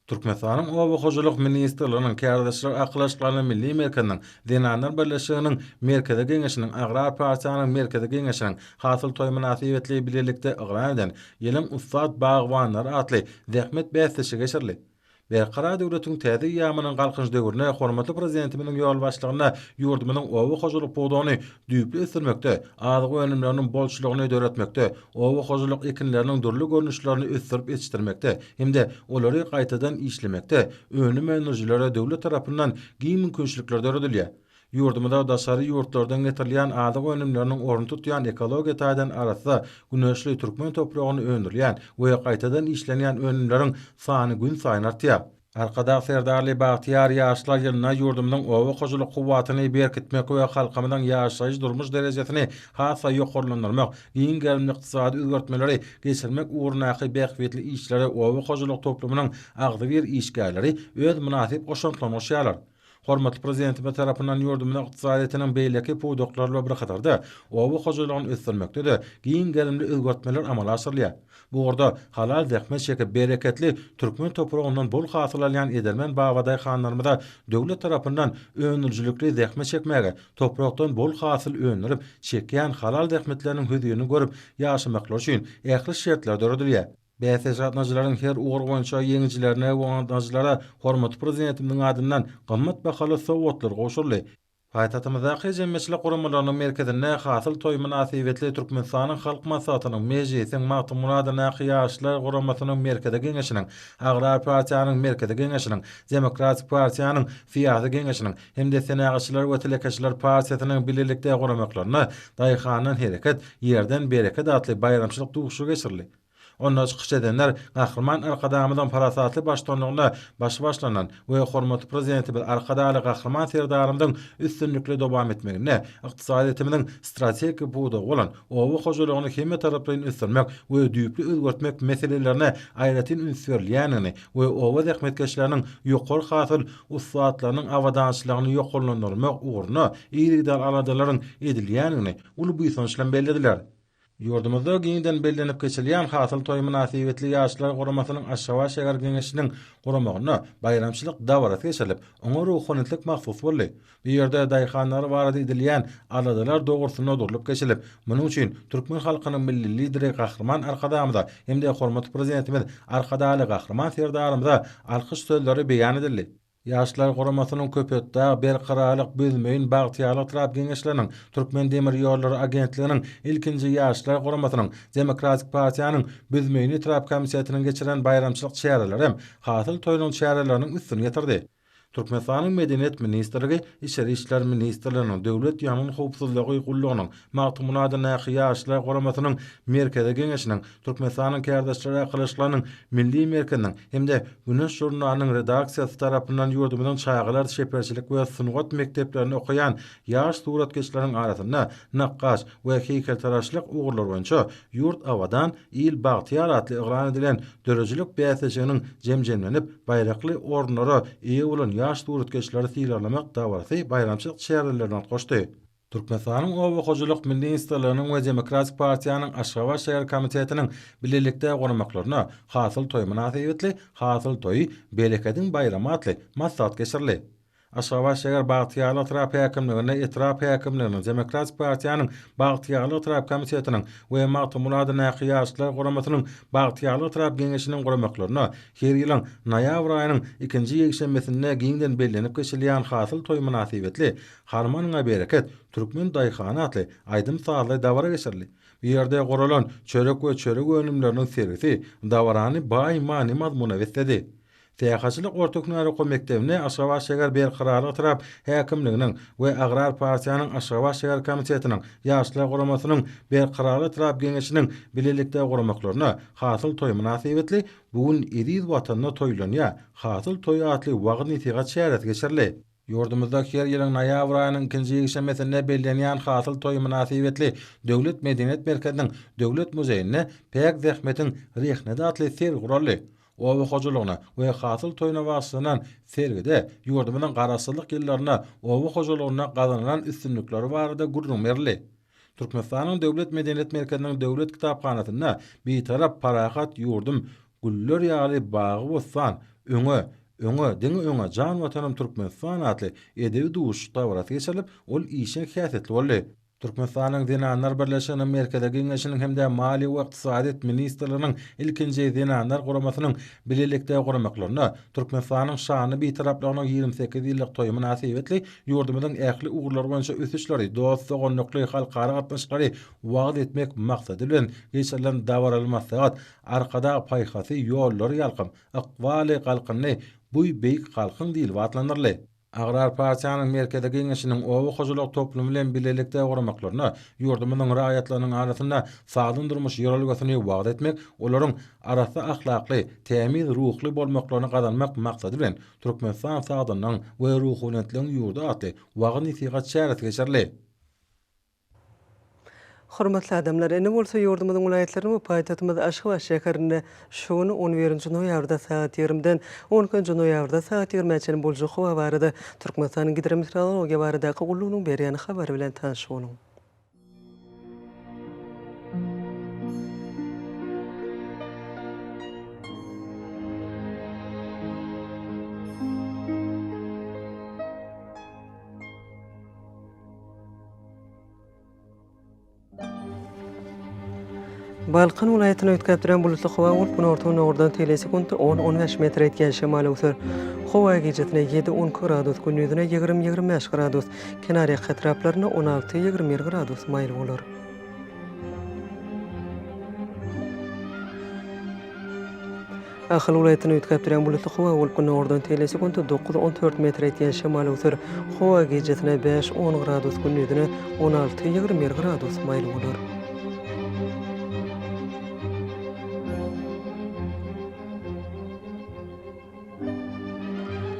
Türkmenistanyň Oba hojalyk ministrliginiň, Kärdeşler arkalaşyklarynyň milli merkeziniň, Zenanlar birleşiginiň Merkezi Geňeşiniň, Agrar partiýanyň Merkezi Geňeşiniň Hasyl toýy mynasybetli bilelikde yglan eden Ýylyň ussat bagbanlary atly zähmet bäsleşigi geçirildi. Berkarar döwletiň täze eýýamynyň Galkynyş döwründe hormatly Prezidentimiziň ýolbaşçylygynda ýurdumyzyň oba hojalyk pudagyny düýpli ösdürmekde, azyk önümleriniň bolçulygyny döretmekde, oba hojalyk ekinleriniň dürli görnüşlerini ösdürip ýetişdirmekde hem-de olary gaýtadan işlemekde önüm öndürijilere döwlet tarapyndan giň mümkinçilikler döredilýär. Ýurdumyza daşary ýurtlardan getirilýän azyk önümleriniň ornuny tutýan ekologiýa taýdan arassa, güneşli türkmen topragynda öndürilýän we gaýtadan işlenýän önümleriň sany günsaýyn artýar. Arkadag Serdarly bagtyýar ýaşlar ýylynda ýurdumyzyň oba hojalyk kuwwatyny berkitmek we halkymyzyň ýaşaýyş-durmuş derejesini has-da ýokarlandyrmak, giň gerimli ykdysady özgertmeleri geçirmek ugrundaky bähbitli işlere oba hojalyk toplumynyň agzybir işgärleri öz mynasyp goşantlaryny goşýarlar. Hormatly Prezidentimiz tarapyndan ýurdumyzyň ykdysadyýetiniň beýleki pudaklary bilen bir hatarda, oba hojalygyny ösdürmekde-de giň gerimli özgertmeler amala aşyrylýar. Bu ugurda halal zähmet çekip, bereketli türkmen topragyndan bol hasyl alýan edermen babadaýhanlarymyza döwlet tarapyndan öndürijilikli zähmet çekmäge, toprakdan bol hasyl öndürip, çekýän halal zähmetleriniň hözirini görüp ýaşamaklary üçin ähli şertler döredilýär. Bäsleşige gatnaşyjylaryň her ugur boýunça ýeňijilerine we gatnaşyjylara hormatly Prezidentimiziň adyndan gymmat bahaly sowgatlar gowşuryldy. Paýtagtymyzdaky Jemgyýetçilik guramalarynyň merkezinde Hasyl toýy mynasybetli Türkmenistanyň Halk Maslahatynyň, Mejlisiň, Magtymguly adyndaky Ýaşlar guramasynyň Merkezi Geňeşiniň, Agrar partiýanyň Merkezi Geňeşiniň, Demokratik partiýanyň Syýasy Geňeşiniň hem-de Senagatçylar we telekeçiler partiýasynyň bilelikde guramaklarynda Daýhandan hereket, ýerden bereket atly baýramçylyk duşuşygy geçirildi. Onda çykyş edenler Gahryman Arkadagymyzyň parasatly baştutanlygynda başy başlanan we hormatly Prezidentimiz Arkadagly Gahryman Serdarymyzyň üstünlikli dowam etmeginde ykdysadyýetimiziň strategik pudagy bolan oba hojalygyny hemmetaraplaýyn ösdürmek we düýpli özgertmek meselelerine aýratyn üns berilýändigini we oba zähmetkeşleriniň ýokary hasyl ussatlarynyň abadançylygyny ýokarlandyrmak ugrunda yzygiderli aladalaryň edilýändigini uly buýsanç bilen bellediler. Ýurdumyzda giňden bellenip geçilýän Hasyl toýy mynasybetli Ýaşlar guramasynyň Aşgabat şäher Geňeşiniň guramagynda baýramçylyk dabarasy geçirilip, oňa ruhubelentlik mahsus boldy. Bu ýerde daýhanlar barada edilýän aladalar dogrusynda durlup geçilip, munuň üçin türkmen halkynyň Milli Lideri Gahryman Arkadagymyza hem-de hormatly Prezidentimiz Arkadagly Gahryman Serdarymyza alkyş sözleri beýan edildi. Ýaşlar guramasynyň Köpetdag, Berkararlyk, Büzmeýin, Bagtyýarlyk etrap Geňeşleriniň, Türkmendemirýollary agentliginiň ilkinji Ýaşlar guramasynyň, Demokratik partiýanyň Büzmeýin etrap komitetiniň geçiren baýramçylyk çäreleri hem Hasyl toýunyň çäreleriniň üstüni ýetirdi. Türkmenistanyň Medeniýet ministrligi, Içeri işler ministrliginiň, Döwlet ýangyn howpsuzlygy gullugynyň, Magtymguly adyndaky Ýaşlar guramasynyň Merkezi Geňeşiniň, Türkmenistanyň Kärdeşler arkalaşyklarynyň Milli merkeziniň hem-de Güneş žurnalynyň redaksiýasy tarapyndan ýurdumyzyň çagalar çeperçilik we sungat mekdeplerinde okaýan ýaş suratkeşleriň arasynda nakgaş we heýkeltaraşlyk ugurlary boýunça Ýurt abadan, il bagtyýar atly yglan edilen döredijilik bäsleşiginiň jem-jemlenip, baýrakly orunlara eýe bolan ýaş suratkeşleri sylaglamak dabarasy baýramçylyk çärelerine utgaşdy. Türkmenistanyň Oba hojalyk ministrliginiň we Demokratik partiýanyň Aşgabat şäher komitetiniň bilelikde guramaklaryna Hasyl toýy mynasybetli Hasyl toýy, berekediň baýramy atly maslahat geçirildi. Aşgabat şäher Bagtyýarlyk etrap häkimliginde etrap häkimliginiň, Demokratik partiýanyň Bagtyýarlyk etrap komitetiniň we Magtymguly adyndaky Ýaşlar guramasynyň Bagtyýarlyk etrap Geňeşiniň guramaklaryna her ýylyň noýabr aýynyň ikinji ýekşenbesinde giňden bellenip geçilýän Hasyl toýy mynasybetli Harmanyňa bereket, türkmen daýhany atly aýdym-sazly dabara geçirildi. Bu ýerde guralan çörek we çörek önümleriniň sergisi dabarany baý many-mazmuna besledi. Syýahatçylyk orta hünär okuw mekdebinde Aşgabat şäher Berkararlyk etrap häkimliginiň we Agrar partiýanyň Aşgabat şäher komitetiniň, Ýaşlar guramasynyň Berkararlyk etrap Geňeşiniň bilelikde guramaklaryna Hasyl toýy mynasybetli Bu gün eziz Watanda toýlanýar, Hasyl toýy atly wagyz-nesihat çäresi geçirildi. Ýurdumyzda her ýylyň noýabr aýynyň ikinji ýekşenbesinde bellenýän Hasyl toýy mynasybetli Döwlet medeniýet merkeziniň Döwlet muzeýinde Päk zähmetiň rehneti atly sergi guraldy. Oba hojalygyna we Hasyl toýuna bagyşlanan sergide ýurdumyzyň Garaşsyzlyk ýyllarynda oba hojalygynda gazanylan üstünlikleri barada gürrüň berildi. Türkmenistanyň Döwlet medeniýet merkeziniň Döwlet kitaphanasynda Bitarap, parahat ýurdum, güller ýaly bagy-bossan, öňe, öňe, diňe öňe, jan Watanym Türkmenistan atly edebi duşuşyk dabarasy geçirilip, ol işjeň häsiýetli boldy. Türkmenistanyň Zenanlar birleşiginiň Merkezi Geňeşiniň hem-de Maliýe we ykdysadyýet ministrliginiň ilkinji Zenanlar guramasynyň bilelikde guramaklarynda Türkmenistanyň şanly Bitaraplygynyň 28 ýyllyk toýy mynasybetli ýurdumyzyň ähli ugurlar boýunça ösüşleri, dost-doganlykly halkara gatnaşyklary wagyz etmek maksady bilen geçirilen dabaraly maslahat Arkadag paýhasy, ýollary ýalkym, ykbaly galkyndy bu beýik halkyň diýlip atlandyryldy. Agrar partiýanyň Merkezi Geňeşiniň oba hojalyk toplumy bilen bilelikde guramaklaryna ýurdumyzyň raýatlarynyň arasynda sagdyn durmuş ýörelgesini wagyz etmek, olaryň arassa ahlakly, tämiz ruhly bolmaklaryny gazanmak maksady bilen Türkmenistan sagdynlygyň we ruhubelentligiň ýurdy atly wagyz-nesihat çäresi geçirildi. Hormatly adamlar, indi bolsa ýurdumyzyň welaýatlarynda we paýtagtymyz Aşgabat şäherinde şu gün, on birinji noýabrda sagat ýigrimiden on ikinji noýabrda sagat ýigrimä çenli boljak howa barada Türkmenistanyň Gidrometeorologiýa baradaky gullugynyň berýän habary bilen tanyş boluň. Balkan welaýatynda üýtgäp durýan bulutly howa bolup, günorta-gündogardan tegelek sekuntda on-on bäş metr etýän şemal öwser. Howa gijesine ýedi-on iki gradus, gündizine 20-25 gradus, kenarýaka etraplarynda on alty-ýigrimi bir gradus maýyl bolar. Ahal welaýatynda üýtgäp durýan bulutly howa bolup, günordan tegelek sekuntda dokuz-on dört metr etýän şemal öwser. Howa gijesine bäş-on gradus, gündizine on alty-ýigrimi bir gradus maýyl bolar.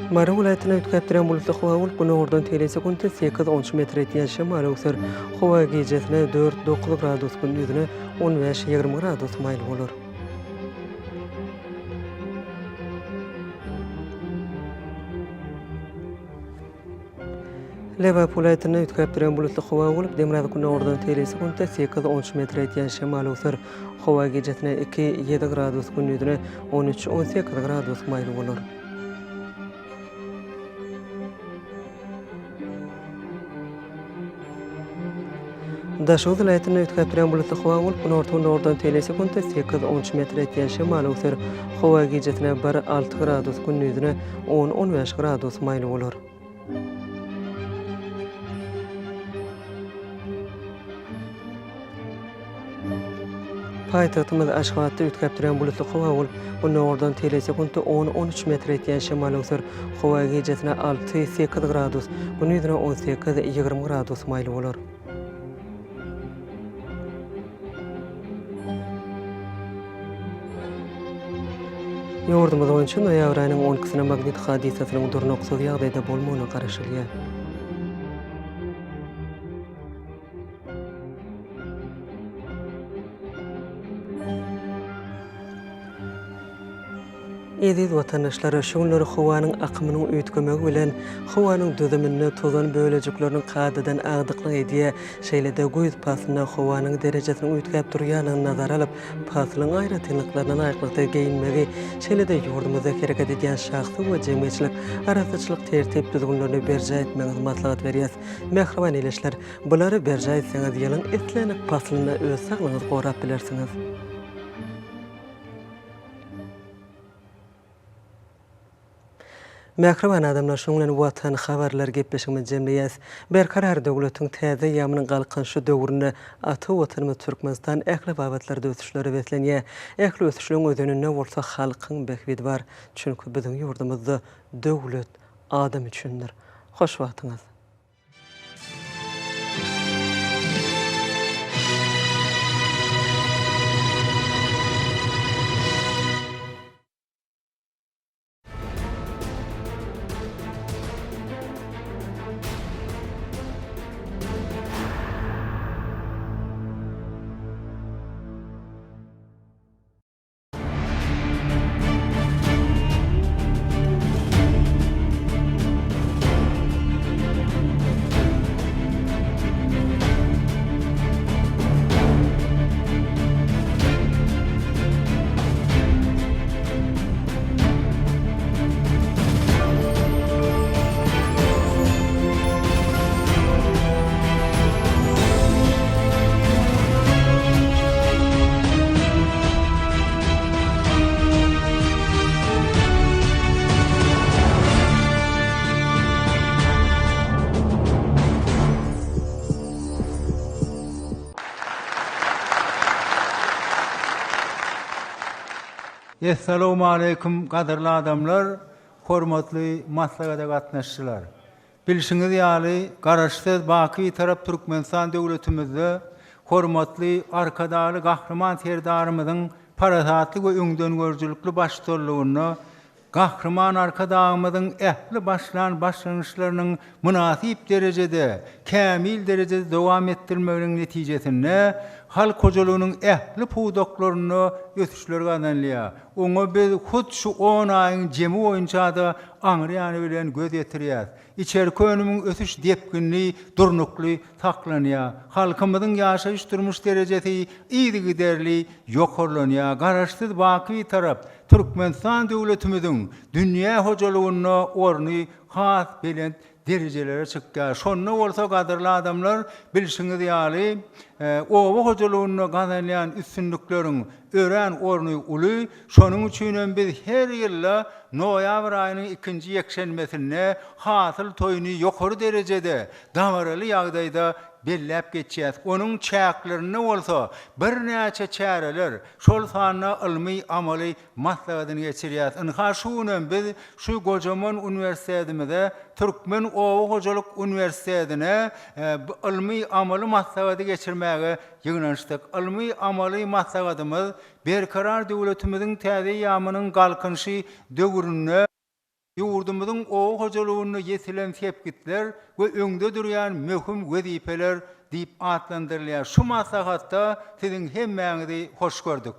Mary welaýatynda üýtgäp durýan bulutly howa bolup, günordan teýle sekuntda sekiz, on üç metr ýetýän şemal öwser. Howa gijesine dört, dokuz gradus, gündizine on bäş, 20 gradus maýyl bolar. Lebap welaýatynda üýtgäp durýan bulutly howa bolup, demirgazyk-günordan teýle sekuntda sekiz, on üç metr ýetýän şemal öwser. Howa gijesine iki, ýedi gradus, gündizine on üç, 18 gradus maýyl bolar. Daşoguz welaýatynda üýtgäp durýan bulutly howa bolup, günorta-gündogardan teýle sekuntda sekiz, on üç metr ýetýän şemal öwser. Howa gijesine bir, alty gradus, gündizine on, on bäş gradus maýyl bolar. Paýtagtymyz Aşgabatda üýtgäp durýan bulutly howa bolup, gündogardan teýle sekuntda on, on üç metr ýetýän şemal öwser. Howa gijesine alty, sekiz gradus, gündizine on sekiz, 20 gradus maýyl bolar. Ýurdumyz boýunça noýabr aýynyň on ikisine magnit hadysasynyň durnuksyz ýagdaýda bolmagyna garaşylýar. Eziz watandaşlar, şu günler howanyň akymynyň üýtgemegi bilen howanyň düzüminde tozan bölejikleriniň kadadan agdyklyk edýär. Şeýle-de güýz paslynda howanyň derejesiniň üýtgäp durýandygyny nazara alyp, paslyň aýratynlyklaryna laýyklykda geýinmegi, şeýle-de ýurdumyzda hereket edýän şahsy we jemgyýetçilik arassaçylyk tertip-düzgünlerini berjaý etmegiňizi maslahat berýäs. Mähriban ildeşler, bulary berjaý etseňiz, ýylyň islendik paslynda öz saglygyňyzy gorap bilersiňiz. Mähriban adamlar, şunuň bilen Watan habarlar gepleşigimizi jemleýäs. Berkarar döwletiň täze eýýamynyň Galkynyşy döwründe ata Watanymyz Türkmenistan ähli babatlarda ösüşlere beslenýär. Ähli ösüşleriň özeninde bolsa halkyň bähbidi bar. Çünki biziň ýurdumyzda döwlet adam üçindir. Hoş wagtyňyz! Essalawmaleýkum gadyrly adamlar, hormatly maslahata gatnaşyjylar! Bilşiňiz ýaly, Garaşsyz, baky Bitarap Türkmenistan döwletimizde hormatly Arkadagly Gahryman Serdarymyzyň parasatly we öňdengörüjilikli baştutanlygynda Gahryman Arkadagymyzyň ähli başlan başlangyçlarynyň mynasyp derejede, kämil derejede dowam etdirilmeginiň netijesinde halk hojalygynyň ähli pudaklarynda ösüşler gazanylýar. Oňa biz hut şu on aýyň jemi boýunça-da aňry ýany bilen göz ýetirýäris. Içerki önümiň ösüş depgini durnukly saklanýar. Halkymyzyň ýaşaýyş-durmuş derejesi yzygiderli ýokarlanýar. Garaşsyz, baky Bitarap Türkmenistan döwletimiziň dünýä hojalygynda orny has belent derejelere çykýar. Şonda bolsa, gadyrly adamlar, bilşiňiz ýaly, oba hojalygynda gazanylýan üstünlikleriň örän orny uly. Şonuň üçin hem biz her ýylda noýabr aýynyň ikinji ýekşenbesinde Hasyl toýuny ýokary derejede, dabaraly ýagdaýda belläp geçýäris. Onuň çäklerinde bolsa birnäçe çäreler, şol sanda ylmy-amaly maslahatyny geçirýäris. Ynha, şu günem biz şu gojaman uniwersitetimize, Türkmen oba hojalyk uniwersitetine ylmy-amaly maslahaty geçirmäge ýygnanyşdyk. Ylmy-amaly maslahatymyz Berkarar döwletimiziň täze eýýamynyň Galkynyşy döwründe. Ýurdumyzyň oba hojalygynda ýetilen sepgitler we öňde durýan möhüm wezipeler diýip atlandyrylýan şu maslahatda siziň hemmäňizi hoş gördük.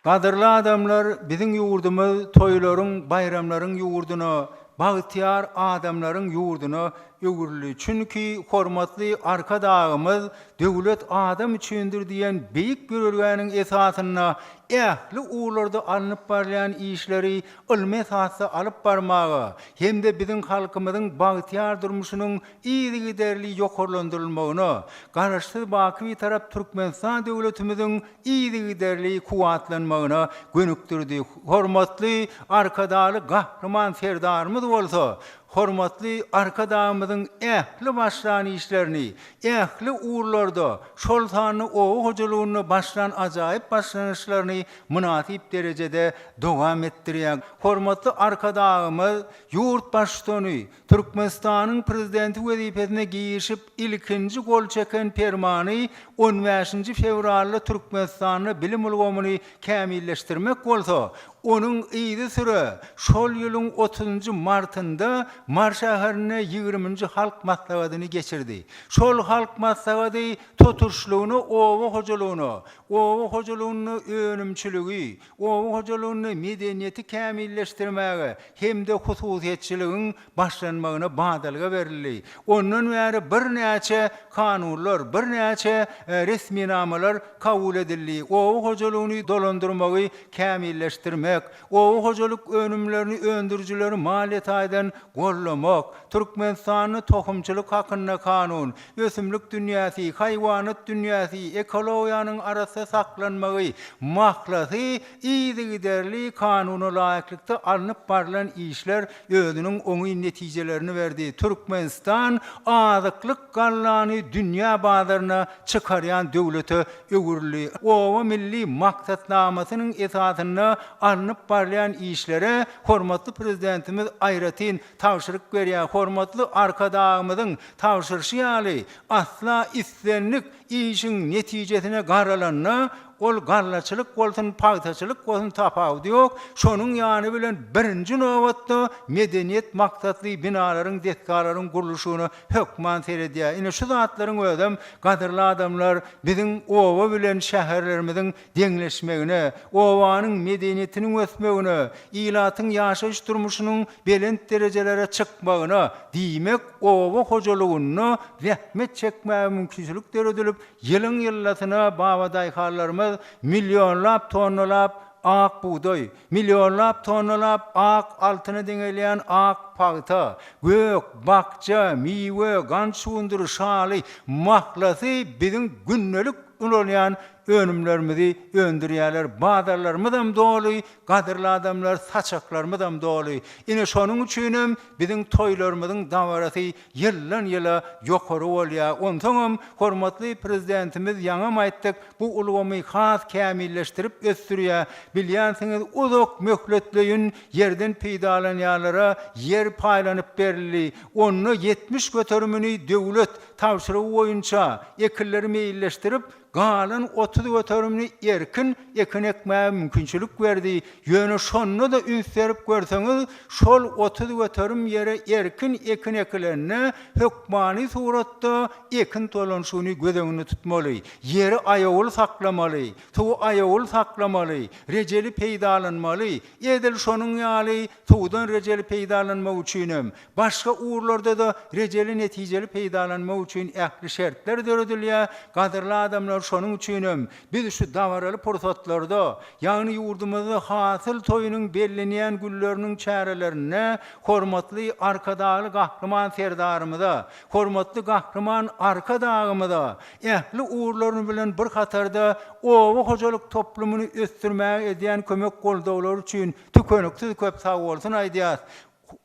Gadyrly adamlar, biziň ýurdumyz toýlaryň, baýramlaryň ýurduna, bagtyýar adamlaryň ýurduna öwrüldi. Çünki hormatly Arkadagymyz Döwlet adam üçindir diýen beýik ýörelgäniň esasynda ähli ugurlarda alnyp barylýan işleri ylmy esasda alyp barmaga hem-de biziň halkymyzyň bagtyýar durmuşynyň yzygiderli ýokarlandyrylmagyna, Garaşsyz, baky Bitarap Türkmenistan döwletimiziň yzygiderli kuwwatlanmagyna gönükdirdi. Hormatly Arkadagly Gahryman Serdarymyz bolsa hormatly Arkadagymyzyň ähli başlan işlerini ähli ugurlarda, şol sanda oba hojalygynda başlan ajaýyp başlanyşlaryny mynasyp derejede dowam etdirýär. Hormatly Arkadagymyz ýurt Baştutany, Türkmenistanyň Prezidenti wezipesine girişip ilkinji gol çeken Permany on bäşinji fewralda Türkmenistanda bilim ulgamyny kämilleşdirmek bolsa, onuň yzysüre şol ýylyň otuzynjy martynda Mary şäherinde ýigriminji Halk Maslahatyny geçirdi. Şol Halk Maslahaty tutuşlygyna oba hojalygyna, oba hojalygynda önümçiligi, oba hojalygynda medeniýeti kämilleşdirmäge hem-de hususyýetçiligiň başlanmagyna badalga berildi. Ondan bäri birnäçe kanunlar, birnäçe resminamalar kabul edildi. Oba hojalygyny dolandyrmagy kämilleşdirmek, oba hojalyk önümlerini öndürijileri maliýe taýdan goldamak, Türkmenistanda Tohumçylyk hakynda kanun, ösümlik dünýäsi, haýwanat dünýäsi, ekologiýanyň arassa saklanmagy, mahlasy, yzygiderli kanuna laýyklykda alnyp barlan işler özüniň oňyn netijelerini berdi. Türkmenistan azyklyk gallany dünýä bazaryna çykarýan döwlete öwrüldi. Oba milli maksatnamasynyň esasynda alnyp barylýan işlere hormatly Prezidentimiz aýratyn tabşyryk berýär. Hormatly Arkadagymyzyň tabşyryşy ýaly, asla islendik işiň netijesine garalanda, ol gallaçylyk bolsun, pagtaçylyk bolsun tapawudy ýok, şonuň ýany bilen birinji nobatda medeniýet maksatly binalaryň, desgalaryň gurluşygyna hökman seredýär. Ine şu zatlaryň özem, gadyrly adamlar, biziň oba bilen şäherlerimiziň deňleşmegine, obanyň medeniýetiniň ösmegine, ilatyň ýaşaýyş-durmuşynyň belent derejelere çykmagyna, diýmek, oba hojalygynda zähmet çekmäge mümkinçilik döredilip, ýylyň-ýyllasyna babadaýhanlarymyz millionlap tonnalap ak bugdaý, millionlap tonnalap ak altyna deňelýän ak pagta, gök, bakja, miwe, gant şugundyry, şaly, mahlasy biziň gündelik ulanýan önümlerimizi öndürýärler. Bazarlarymyzam doly, gadyrly adamlar, saçaklarymyzam doly. Ine, şonuň üçinem biziň toýlarymyzyň dabarasy ýyldan-ýyla ýokary bolýar. Onsoňam hormatly Prezidentimiz ýaňam aýtdyk, bu ulgamy has kämilleşdirip ösdürýär. Bilýänsiňiz, uzak möhletleýin ýerden peýdalanýanlara ýer paýlanyp berildi. Onda 70 göterimini döwlet tabşyrygy boýunça ekinleri meýilleşdirip, galan 30 göterimini erkin ekin ekmäge mümkinçilik berdi. Ýöne şonda-da üns berip görseňiz, şol 30% ýere erkin ekin ekilende, hökmany suratda ekin dolanyşygyny göz öňünde tutmaly. Ýeri aýawly saklamaly, suwy aýawly saklamaly, rejeli peýdalanmaly. Edil şonuň ýaly suwdan rejeli peýdalanmak üçinem, Başga ugurlarda-da rejeli netijeli peýdalanmak üçin ähli şertler döredilýär. Gadyrly adamlar, şonuň üçinem biz şu dabaraly pursatlarda, ýagny ýurdumyzda Hasyl toýunyň bellenýän günleriniň çärelerinde hormatly Arkadagly Gahryman Serdarymyza, hormatly Gahryman Arkadagymyza ähli ugurlaryny bilen bir hatarda oba hojalyk toplumyny ösdürmäge edýän kömek-goldawlary üçin tükeniksiz köp sagbolsun aýdýarys.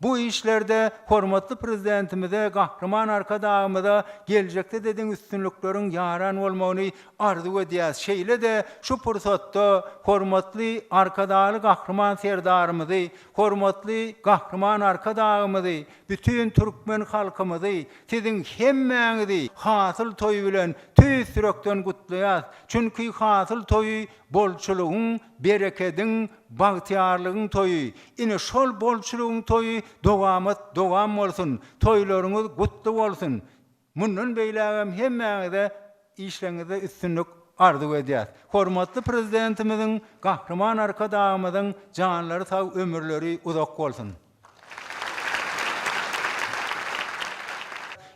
Bu işlerde hormatly Prezidentimize, Gahryman Arkadagymyza geljekde-de deň üstünlikleriň ýaran bolmagyny arzuw edýäris. Şeýle-de şu pursatda hormatly Arkadagly Gahryman Serdarymyzy, hormatly Gahryman Arkadagymyzy, bütin türkmen halkymyzy, siziň hemmäňizi Hasyl toýy bilen tüýs ýürekden gutlaýarys. Çünki Hasyl toýy bolçulygyň, berekediň. bagtyýarlygyň toýy. Ine şol bolçulygyň toýy dowamat dowam bolsun. Toýlaryňyz gutly bolsun. Mundan beýlägem hemmäňize işleriňizde üstünlik arzuw edýäs. Hormatly Prezidentimiziň, Gahryman Arkadagymyzyň janlary sag, ömürleri uzak bolsun!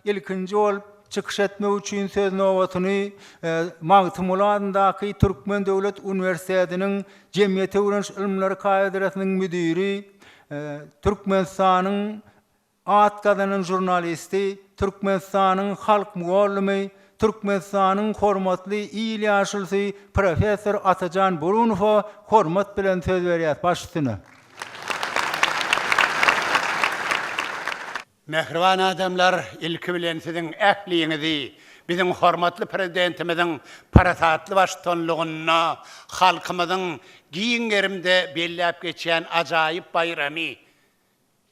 Ilkinji bolup çykyş etmek üçin söz nobatyny Magtymguly adyndaky Türkmen döwlet uniwersitetiniň Jemgyýeti öwreniş ylymlary kafedrasynyň müdiri, Türkmenistanyň At gazanan žurnalisti, Türkmenistanyň halk mugallymy, Türkmenistanyň hormatly il ýaşulusy professor Atajan Burunowa hormat bilen söz berýäs, baş üstüne. Mähriban adamlar, ilki bilen siziň ähliňizi biziň hormatly Prezidentimiziň parasatly baştutanlygynda halkymyzyň giň gerimde belläp geçýän ajaýyp baýramy,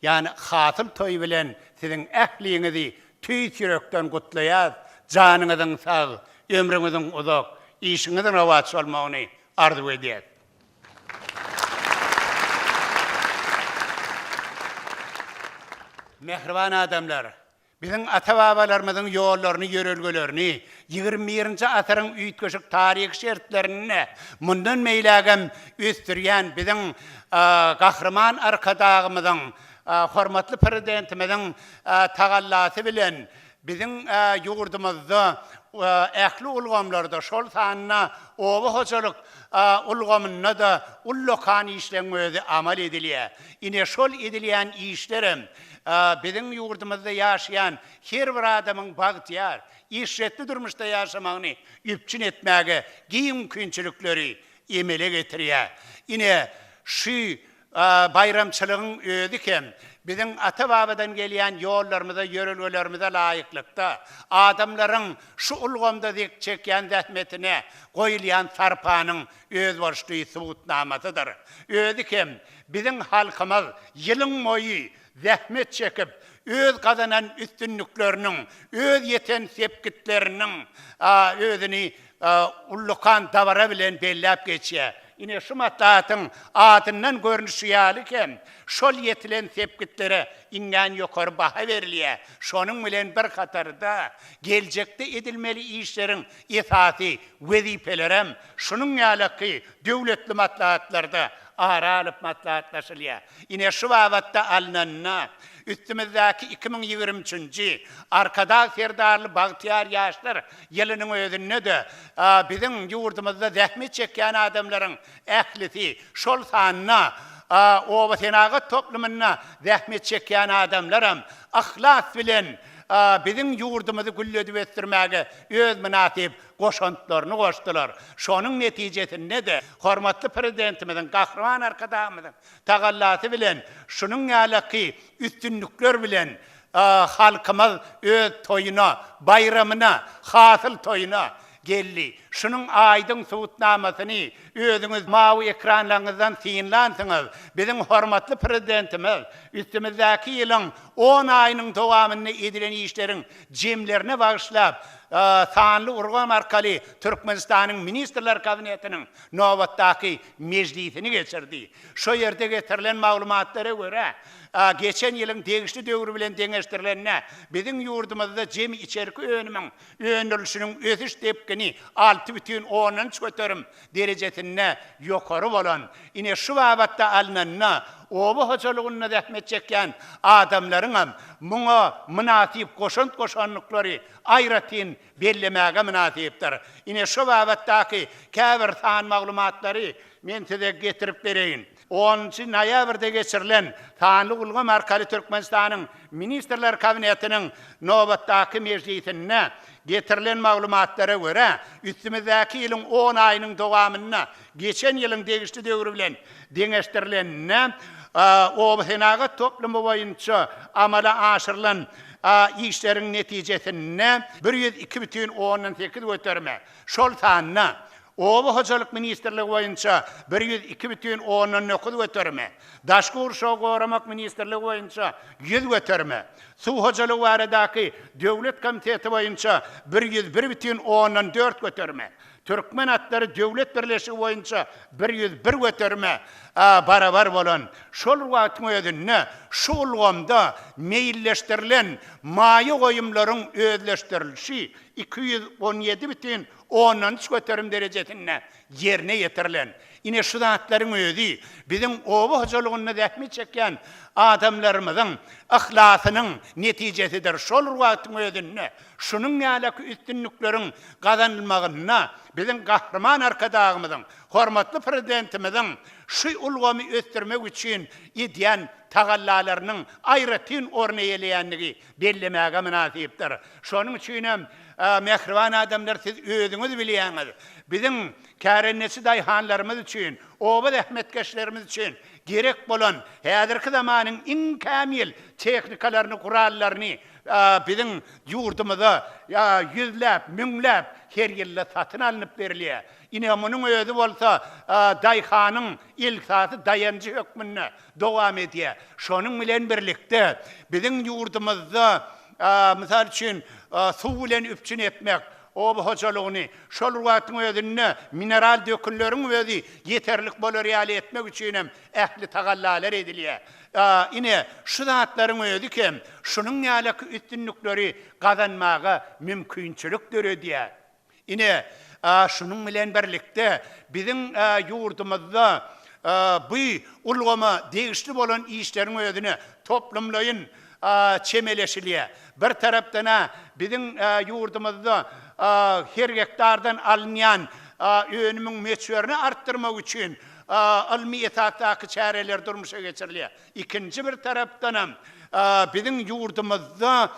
Ýagny hasyl toýy bilen siziň ähliňizi tüýs ýürekden gutlaýas, janyňyzyň sag, ömrüňiziň uzak, işiňiziň rowaç bolmagyny arzuw edýäs. Mähriban adamlar, Biziň ata-babalarymyzyň ýollaryny, ýörelgelerini ýigrimi birinji asyryň üýtgeşik taryhy şertlerinde mundan beýlägem ösdürýän biziň Gahryman Arkadagymyzyň, hormatly Prezidentimiziň tagallasy bilen biziň ýurdumyzda ähli ulgamlarda, şol sanda oba hojalyk ulgamynda-da ullakan işleň özi amal edilýär. Ine, şol edilýän işlerem Biziň ýurdumyzda ýaşaýan her bir adamyň bagtyýar, eşretli durmuşda ýaşamagyny üpjün etmäge giň mümkinçilikleri emele getirýär. Ine, şu baýramçylygyň özi hem biziň ata-babadan gelýän ýollarymyza, ýörelgelerimize laýyklykda, adamlaryň şu ulgamda çekýän zähmetine goýulýan sarpanyň özboluşly subutnamasydyr. Özi hem Biziň halkymyz ýylyň boýy zähmet çekip, öz gazanan üstünlikleriniň, öz ýeten sepgitleriniň özüni ullakan dabara bilen belläp geçýär. Ine, şu maslahatyň adyndan görnüşi ýaly hem, şol ýetilen sepgitlere iňňän ýokary baha berilýär. Şonuň bilen bir hatarda, geljekde edilmeli işleriň esasy wezipelerem şunuň ýalaky döwletli maslahatlarda ara alyp maslahatlaşylýar. Ine, şu babatda alnanda, üstümizdäki 2023-nji Arkadag Serdarly bagtyýar ýaşlar ýylynyň özünde-de biziň ýurdumyzda zähmet çekýän adamlaryň ählisi, şol sanda obasenagat toplumynda zähmet çekýän adamlaram yhlas bilen biziň ýurdumyzy gülledip ösdürmäge öz mynasyp goşantlaryny goşdular. Şonuň netijesinde-de, hormatly Prezidentimiziň, Gahryman Arkadagymyzyň tagallasy bilen şunuň ýalaky üstünlikler bilen halkymyz öz toýuna, baýramyna, hasyl toýuna geldi. Şunuň aýdyň subutnamasyny özüňiz mawy ekranlaryňyzdan synlansyňyz. Biziň hormatly Prezidentimiz üstümizdäki ýylyň on aýynyň dowamynda edilen işleriň jemlerine bagyşlap, sanly ulgam arkaly Türkmenistanyň Ministrler Kabinetiniň nobatdaky mejlisini geçirdi. Şo ýerde getirilen maglumatlara görä, geçen ýylyň degişli döwri bilen deňeşdirilende, biziň ýurdumyzda jemi içerki önümiň öndürilişiniň ösüş depgini 6,3% derejesinde ýokary bolan, ine şu babatda alnanda, oba hojalygynda zähmet çekýän adamlaryňam muňa mynasyp goşant goşandyklary aýratyn bellemäge mynasypdyr. Ine şu babatdaky käbir san maglumatlary men size getirip bereýin. Onunjy noýabrda geçirilen sanly ulgam arkaly Türkmenistanyň Ministrler Kabinetiniň nobatdaky mejlisinde getirilen maglumatlara görä, üstümizdäki ýylyň on aýynyň dowamynda geçen ýylyň degişli döwri bilen deňeşdirileninde obasenagat toplumy boýunça amala aşyrylan işleriň netijesinde 102,8 göterime, şol sanda. Oba hojalyk ministrligi boýunça 102 bütin ondan dokuz göterime, Daşky gurşawy goramak ministrligi boýunça 100 göterime, Suw hojalygy baradaky döwlet komiteti boýunça 101 bütin ondan dört göterime, Türkmen atlary döwlet birleşigi boýunça 101 göterime barabar bolan, şol wagtyň özünde şu ulgamda meýilleşdirilen maýa goýumlaryň özleşdirilişi 217 bütin ondan üç göterim derejesinde ýerine ýetirilen. Ine şu zatlaryň özi biziň oba hojalygynda zähmet çekýän adamlarymyzyň yhlasynyň netijesidir. Şol bir wagtyň özünde şunuň ýalaky üstünlikleriň gazanylmagynda biziň Gahryman Arkadagymyzyň, hormatly Prezidentimiziň şu ulgamy ösdürmek üçin edýän tagallalarynyň aýratyn orun eýeleýändigi bellemäge mynasypdyr. Şonuň üçin hem, mähriban adamlar, siz özüňiz bilýäňiz, biziň kärendeçi daýhanlarymyz üçin, oba zähmetkeşlerimiz üçin gerek bolan häzirki zamanyň iň kämil tehnikalaryny, gurallaryny biziň ýurdumyza ýüzläp, müňläp her ýylda satyn alnyp berilýär. Ine, munuň özi bolsa daýhanyň esasy daýanjy hökmünde dowam edýär. Şonuň bilen birlikde, biziň ýurdumyzda, mysal üçin, suw bilen üpjün etmek, oba hojalygyny, şol bir wagtyň özünde mineral dökünleriň özi ýeterlik bolar ýaly etmek üçin hem ähli tagallalar edilýär. Ine, şu zatlaryň özi hem şunuň ýaly üstünlikleri gazanmaga mümkinçilik döredýär. Ine, şunuň bilen birlikde, biziň ýurdumyzda bu ulgama degişli bolan işleriň özüne toplumlaýyn çemeleşilýär. Bir tarapdan-a, biziň ýurdumyzda her gektardan alynýan önümiň möçberini artdyrmak üçin ylmy esasdaky çäreler durmuşa geçirilýär. Ikinji bir tarapdanam, biziň ýurdumyzda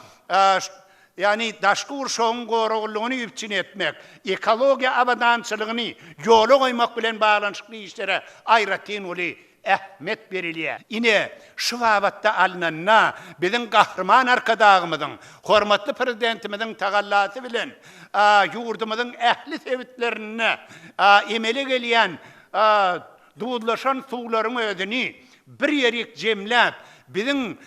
ýagny daşky gurşawyň goraglylygyny üpjün etmek, ekologiýa abadançylygyny ýola goýmak bilen baglanyşykly işlere aýratyn uly ähmiýet berilýär. Ine, şu babatda alnanda, biziň Gahryman Arkadagymyzyň, hormatly Prezidentimiziň tagallasy bilen ýurdumyzyň ähli sebitlerinde emele gelýän Duzlaşan suwlaryň özüni bir ýerik jemläp, biziň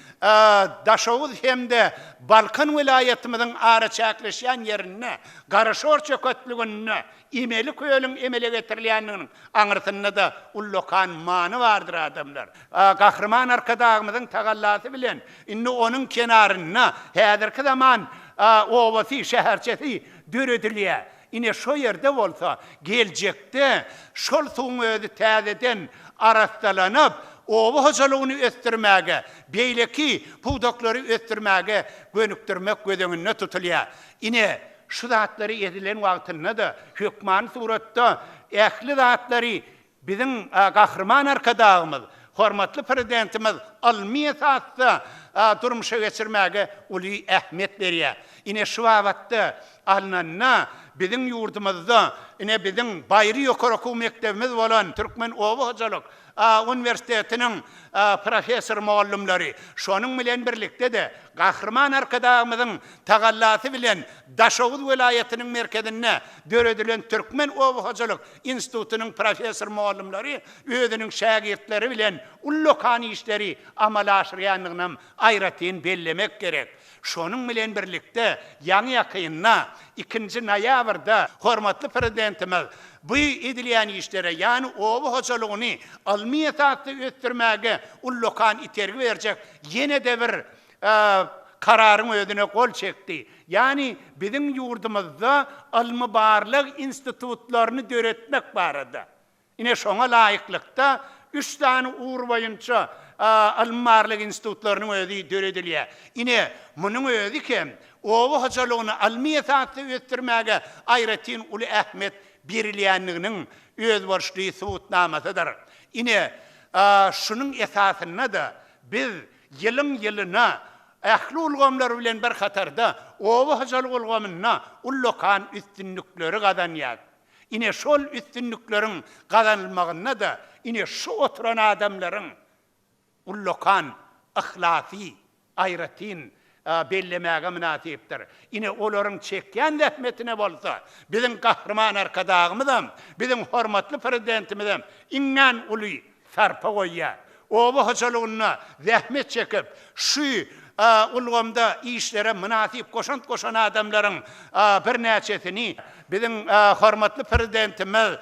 Daşoguz hem-de Balkan welaýatymyzyň araçäkleşýän ýerinde, Garaşor çöketliginde emeli kölüň emele getirilýändiginiň aňyrsynda-da ullakan many bardyr adamlar. Gahryman Arkadagymyzyň tagallasy bilen indi onuň kenarynda häzirki zaman obasy, şäherçesi döredilýär. Ine şo ýerde bolsa geljekde şol suwuň özi täzeden arassalanyp, oba hojalygyny ösdürmäge, beýleki pudaklary ösdürmäge gönükdirmek göz öňünde tutulýar. Ine, şu zatlary edilen wagtynda-da hökmany suratda ähli zatlary Biziň Gahryman Arkadagymyz, hormatly Prezidentimiz ylmy esasda durmuşa geçirmäge uly ähmiýet berýär. Ine, şu babatda alnanda, biziň ýurdumyzda, ine, biziň baýry ýokary okuw mekdebimiz bolan Türkmen oba hojalyk uniwersitetiniň professor-mugallymlary, şonuň bilen birlikde-de, Gahryman Arkadagymyzyň tagallasy bilen Daşoguz welaýatynyň merkezinde döredilen Türkmen oba hojalyk institutynyň professor-mugallymlary özüniň şägirtleri bilen ullakan işleri amala aşyrýandygynam aýratyn bellemek gerek. Şonuň bilen birlikde, ýaňy-ýakynda, ikinji noýabrda hormatly Prezidentimiz bu edilýän işlere, ýagny oba hojalygyny ylmy esasda ösdürmäge ullakan itergi berjek ýene-de bir kararyň özüne gol çekdi. Ýagny biziň ýurdumyzda ylmy-barlag institutlaryny döretmek barada. Ine şoňa laýyklykda üç sany ugur boýunça ylmy-barlag institutlarynyň özi döredilýär. Ine, munuň özi hem oba hojalygyny ylmy esasda ösdürmäge aýratyn uly ähmiýet berilýändiginiň özboluşly subutnamasydyr. Ine, şunuň esasynda-da biz Ýylyň-ýylyna ähli ulgamlar bilen bir hatarda oba hojalyk ulgamynda ullakan üstünlikleri gazanýar. Ine şol üstünlikleriň gazanylmagynda-da ine şu oturan adamlaryň ullakan yhlasy aýratyn bellemäge mynasypdyr. Ine, olaryň çekýän zähmetine bolsa, biziň Gahryman Arkadagymyzam, biziň hormatly Prezidentimizem iňňän uly sarpa goýýar. Oba hojalygynda zähmet çekip, şu ulgamda işlere mynasyp goşant goşan adamlaryň birnäçesini biziň hormatly Prezidentimiz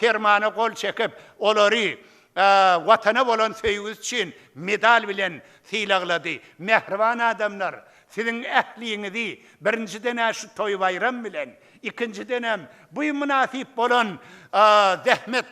Permana gol çekip, olary Watana bolan söýgüsi üçin medal bilen sylaglady. Mähriban adamlar, siziň ähliňizi, birinjiden-ä şu toý-baýram bilen, ikinjidenem bu mynasyp bolan zähmet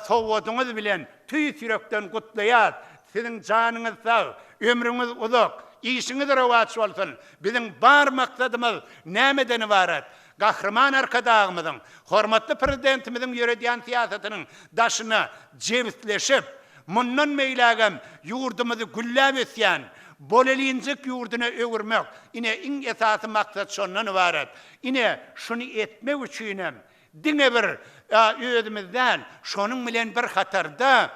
sowgadyňyz bilen tüýs ýürekden gutlaýas. Siziň janyňyz sag, ömrüňiz uzak, işiňiz rowaç bolsun! Biziň bar maksadymyz nämeden ybarat? Gahryman Arkadagymyzyň, hormatly Prezidentimiziň ýöredýän syýasatynyň daşyna jebisleşip, mundan beýlägem ýurdumyzy gülläp ösýän, bolelinjik ýurduna öwürmek, ine, iň esasy maksat şondan ybarat. Ine, şuny etmek üçinem diňe bir özümiz däl, şonuň bilen bir hatarda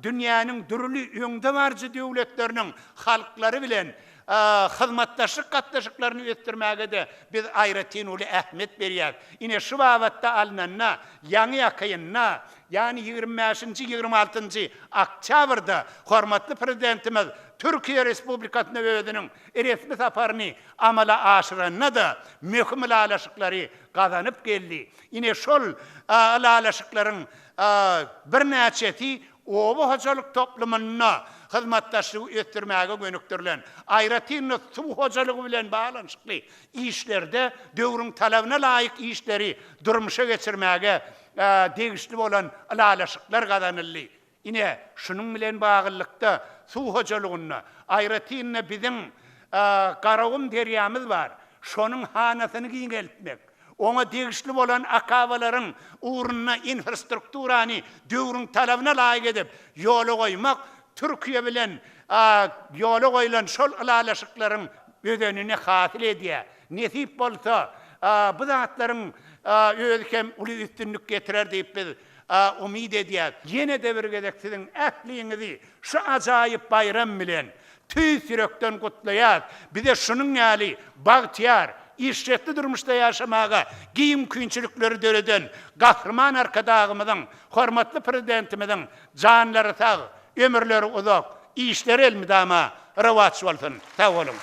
dünýäniň dürli öňdebaryjy döwletleriniň halklary bilen hyzmatdaşlyk gatnaşyklaryny ösdürmäge-de biz aýratyn uly ähmiýet berýäris. Ine, şu babatda alnanda, ýaňy-ýakynda, ýagny 25-nji, 26-njy oktýabrda hormatly Prezidentimiz Türkiýe Respublikasyna özüniň resmi saparyny amala aşyranda-da möhüm ylalaşyklary gazanyp geldi. Ine, şol ylalaşyklaryň birnäçesi oba hojalyk toplumynda hyzmatdaşlygy ösdürmäge gönükdirilen, aýratyn-da, suw hojalygy bilen baglanyşykly işlerde döwrüň talabyna laýyk işleri durmuşa geçirmäge degişli bolan ylalaşyklar gazanyldy. Ine, şunuň bilen baglylykda, suw hojalygynda, aýratyn-da, biziň Garagum derýamyz bar, şonuň hanasyny giňeltmek, oňa degişli bolan akabalaryň ugrunda infrastrukturany döwrüň talabyna laýyk edip ýola goýmak Türkiýe bilen ýola goýlan şol ylalaşyklaryň özenini hasyl edýär. Nesip bolsa, bu zatlaryň özi hem uly üstünlik getirer diýip biz umyt edýäs. Ýene-de bir gezek siziň ähliňizi şu ajaýyp baýram bilen tüýs ýürekden gutlaýas. Bize şunuň ýaly bagtyýar, eşretli durmuşda ýaşamaga giň mümkinçilikleri döreden Gahryman Arkadagymyzyň, hormatly Prezidentimiziň janlary sag, ömürleri uzak, işleri elmydama rowaç bolsun! Sag boluň!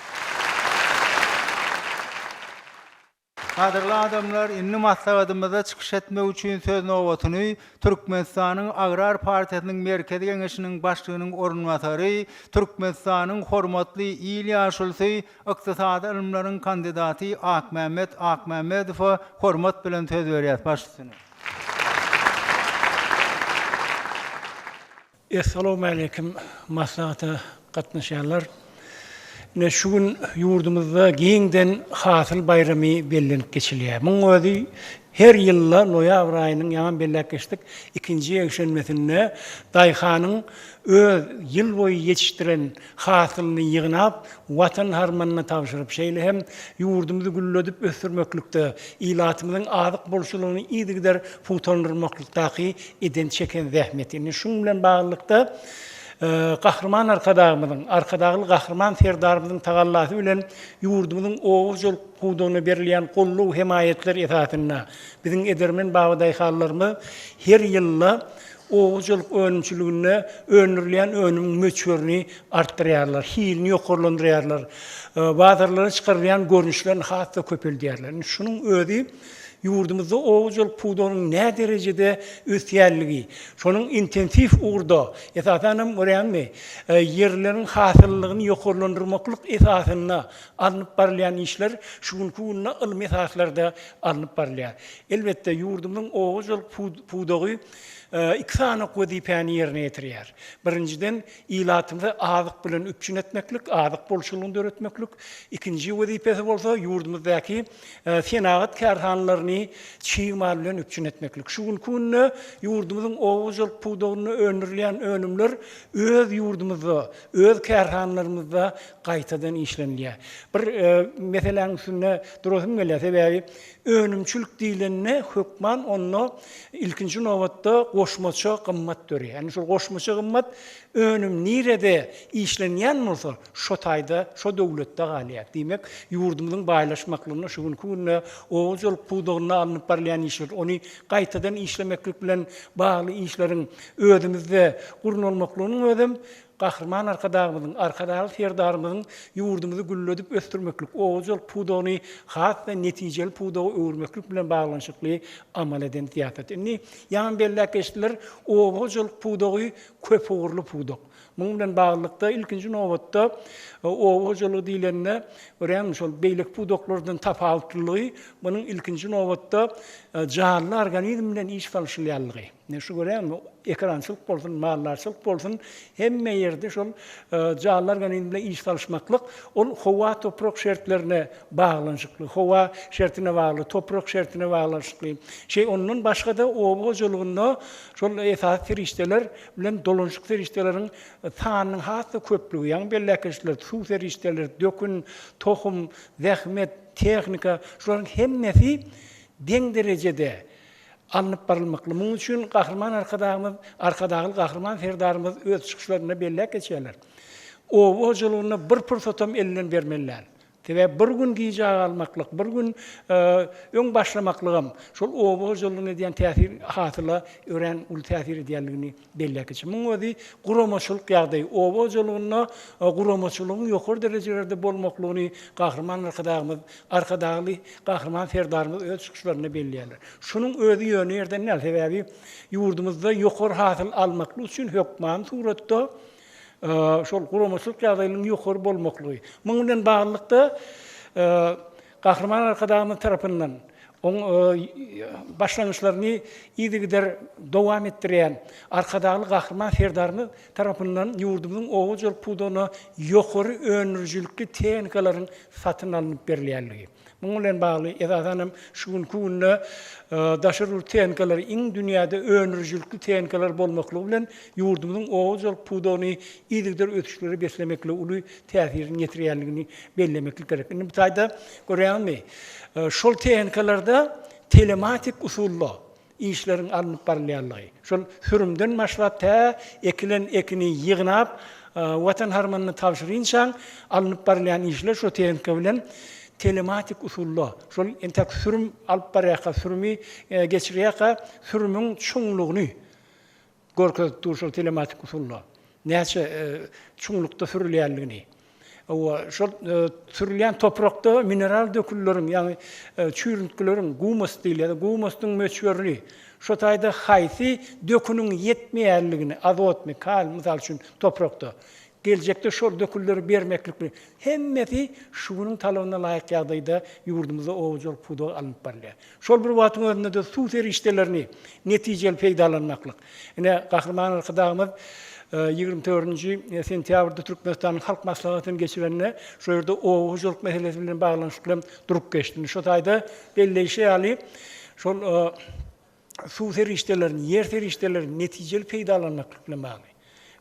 Gadyrly adamlar, indi maslahatymyzda çykyş etmek üçin söz nobatyny Türkmenistanyň Agrar partiýasynyň Merkezi Geňeşiniň Başlygynyň orunbasary, Türkmenistanyň Hormatly il ýaşulusy, ykdysady ylymlaryň kandidaty Akmämmet Akmämmedowa hormat bilen söz berýäs. Baş üstüne. Essalawmaleýkim maslahata gatnaşýanlar. Ine şu gün ýurdumyzda giňden Hasyl baýramy bellenip geçilýär. Munuň özi her ýylda noýabr aýynyň ýaňam belläp geçdik, ikinji ýekşenbesinde daýhanyň öz ýyl boýy ýetişdiren hasylyny ýygnap, Watan harmanyna tabşyryp, şeýle hem ýurdumyzy gülledip ösdürmeklikde, ilatymyzyň azyk bolçulygyny yzygider pugtalandyrmaklykdaky eden çeken zähmeti. Indi şunuň bilen baglylykda, Gahryman Arkadagymyzyň, Arkadagly Gahryman Serdarymyzyň tagallasy bilen ýurdumyzyň oba hojalyk pudagyna berilýän goldaw-hemaýatlar esasynda biziň edermen babadaýhanlarymyz her ýylda oba hojalyk önümçiliginde öndürilýän önümiň möçberini artdyrýarlar, hilini ýokarlandyrýarlar, bazarlara çykarylýan görnüşlerini has-da köpeldýärler. Indi şunuň özi ýurdumyzda oba hojalyk pudagynyň näderejede ösýänligi, şonuň intensiw ugurda, esasan hem görýäňmi, ýerleriň hasyllylygyny ýokarlandyrmaklyk esasynda alnyp barylýan işler şu günki günde ylmy esaslarda alnyp barylýar. Elbetde, ýurdumyzyň oba hojalyk pudagy iki sany wezipäni ýerine ýetirýär. Birinjiden, ilatymyzy azyk bilen üpjün etmeklik, azyk bolçulygyny döretmeklik. Ikinji wezipesi bolsa, ýurdumyzdaky senagat kärhanalaryny. pudagyny çig mal bilen üpjün etmeklik. Şu günki günde ýurdumyzyň oba hojalyk pudagynda öndürilýän önümler öz ýurdumyzda, öz kärhanalarymyzda gaýtadan işlenilýär. Bir meseläniň üstünde durasym gelýär, sebäbi önümçilik diýlende hökman onda ilkinji nobatda goşmaça gymmat döreýär. Indi şol goşmaça gymmat önüm nirede işlenýän bolsa, şo taýda, şo döwletde galýar. Diýmek, ýurdumyzyň baýlaşmaklygyna şu günki günde oba hojalyk pudagynda alnyp barylýan işler, ony gaýtadan işlemeklik bilen bagly işleriň özümizde gurnalmaklygynyň özem Gahryman Arkadagymyzyň, Arkadagly Serdarymyzyň ýurdumyzy gülledip ösdürmeklik, oba hojalyk pudagyny has-da netijeli pudaga öwürmeklik bilen baglanyşykly amal eden syýasaty. Indi ýaňy belläp geçdiler, oba hojalyk pudagy köpugurly pudak. Munuň bilen baglylykda, ilkinji nobatda, oba hojalygy diýlende, örän şol beýleki pudaklardan tapawutlylygy, munuň ilkinji nobatda janly organizm bilen iş salşylýanlygy. Ine, şu görýäňmi, ekerançylyk bolsun, maldarçylyk bolsun, hemme ýerde şol janly organizm bilen iş salyşmaklyk, ol howa-toprak şertlerine baglanyşykly, howa şertine bagly, toprak şertine baglanyşykly. Şeý, ondan başga-da oba hojalygynda şol esasy serişdeler bilen dolanyşyk serişdeleriň sanynyň has-da köplügi, ýaňy belläp geçdiler, suw serişdeleri, dökün, tohum, zähmet, tehnika, şularyň hemmesi deň derejede alnyp barylmakly. Munuň üçin Gahryman Arkadagymyz, Arkadagly Gahryman Serdarymyz öz çykyşlarynda belläp geçýärler. Oba hojalygynda bir pursatam elden bermeli däl. Sebäbi bir gün gijä galmaklyk, bir gün öň başlamaklygam şol oba hojalygyna edýän täsir hasyla örän uly täsir edýänligini belläp geçýär. Munuň özi guramaçylyk ýagdaýy, oba hojalygynda guramaçylygyň ýokary derejelerde bolmaklygyny Gahryman Arkadagymyz, Arkadagly Gahryman Serdarymyz öz çykyşlarynda belleýärler. Şunuň özi ýöne ýerden däl, sebäbi ýurdumyzda ýokary hasyl almaklyk üçin hökmany suratda şol guramaçylyk ýagdaýynyň ýokary bolmaklygy. Munuň bilen baglylykda, Gahryman Arkadagymyz tarapyndan oň başlangyçlaryny yzygider dowam etdirýän Arkadagly Gahryman Serdarymyz tarapyndan ýurdumyzyň oba hojalyk pudagyna ýokary öndürijilikli tehnikalaryň satyn alnyp berilýänligi. Munuň bilen bagly, esasan hem, şu günki günde daşary ýurt tehnikalary iň dünýäde öndürijilikli tehnikalar bolmaklygy bilen ýurdumyzyň oba hojalyk pudagyny yzygider ösüşlere beslemeklige uly täsirini ýetirýändigini bellemeklik gerek. Indi bu taýda görýäňizmi, şol tehnikalarda telematik usulda işleriň alnyp barylýanlygy, şol sürümden başlap tä ekilen ekini ýygnap, Watan harmanyna tabşyrynçaň alnyp barylýan işler şo tehnika bilen telematik usulda, şol entek sürüm alyp barýarka, sürümi geçirýärka sürümiň çuňlugyny görkezip dur şol telematik usulda. Näçe çuňlukda sürülýänligini. Hawa, şol sürülýän toprakda mineral dökünleriň, ýagny çüýrüntgileriň, gumus diýilýär, gumusyň möçberini, şo taýda haýsy döküniň ýetmeýänligini, azotmy, kaliý, mysal üçin, toprakda, geljekde şol dökünleri bermeklik bilen, hemmesi şu günüň talabyna laýyk ýagdaýda ýurdumyzda oba hojalyk pudagy alnyp barylýar. Şol bir wagtyň özünde-de suw serişdelerini netijeli peýdalanmaklyk. Ine, Gahryman Arkadagymyz 24-nji sentýabrda Türkmenistanyň Halk Maslahatyny geçirende, şo ýerde oba hojalyk meselesi bilen baglanyşykly hem durup geçdi. Indi şo taýda belleýşi ýaly, şol suw serişdelerini, ýer serişdelerini netijeli peýdalanmaklyk bilen bagly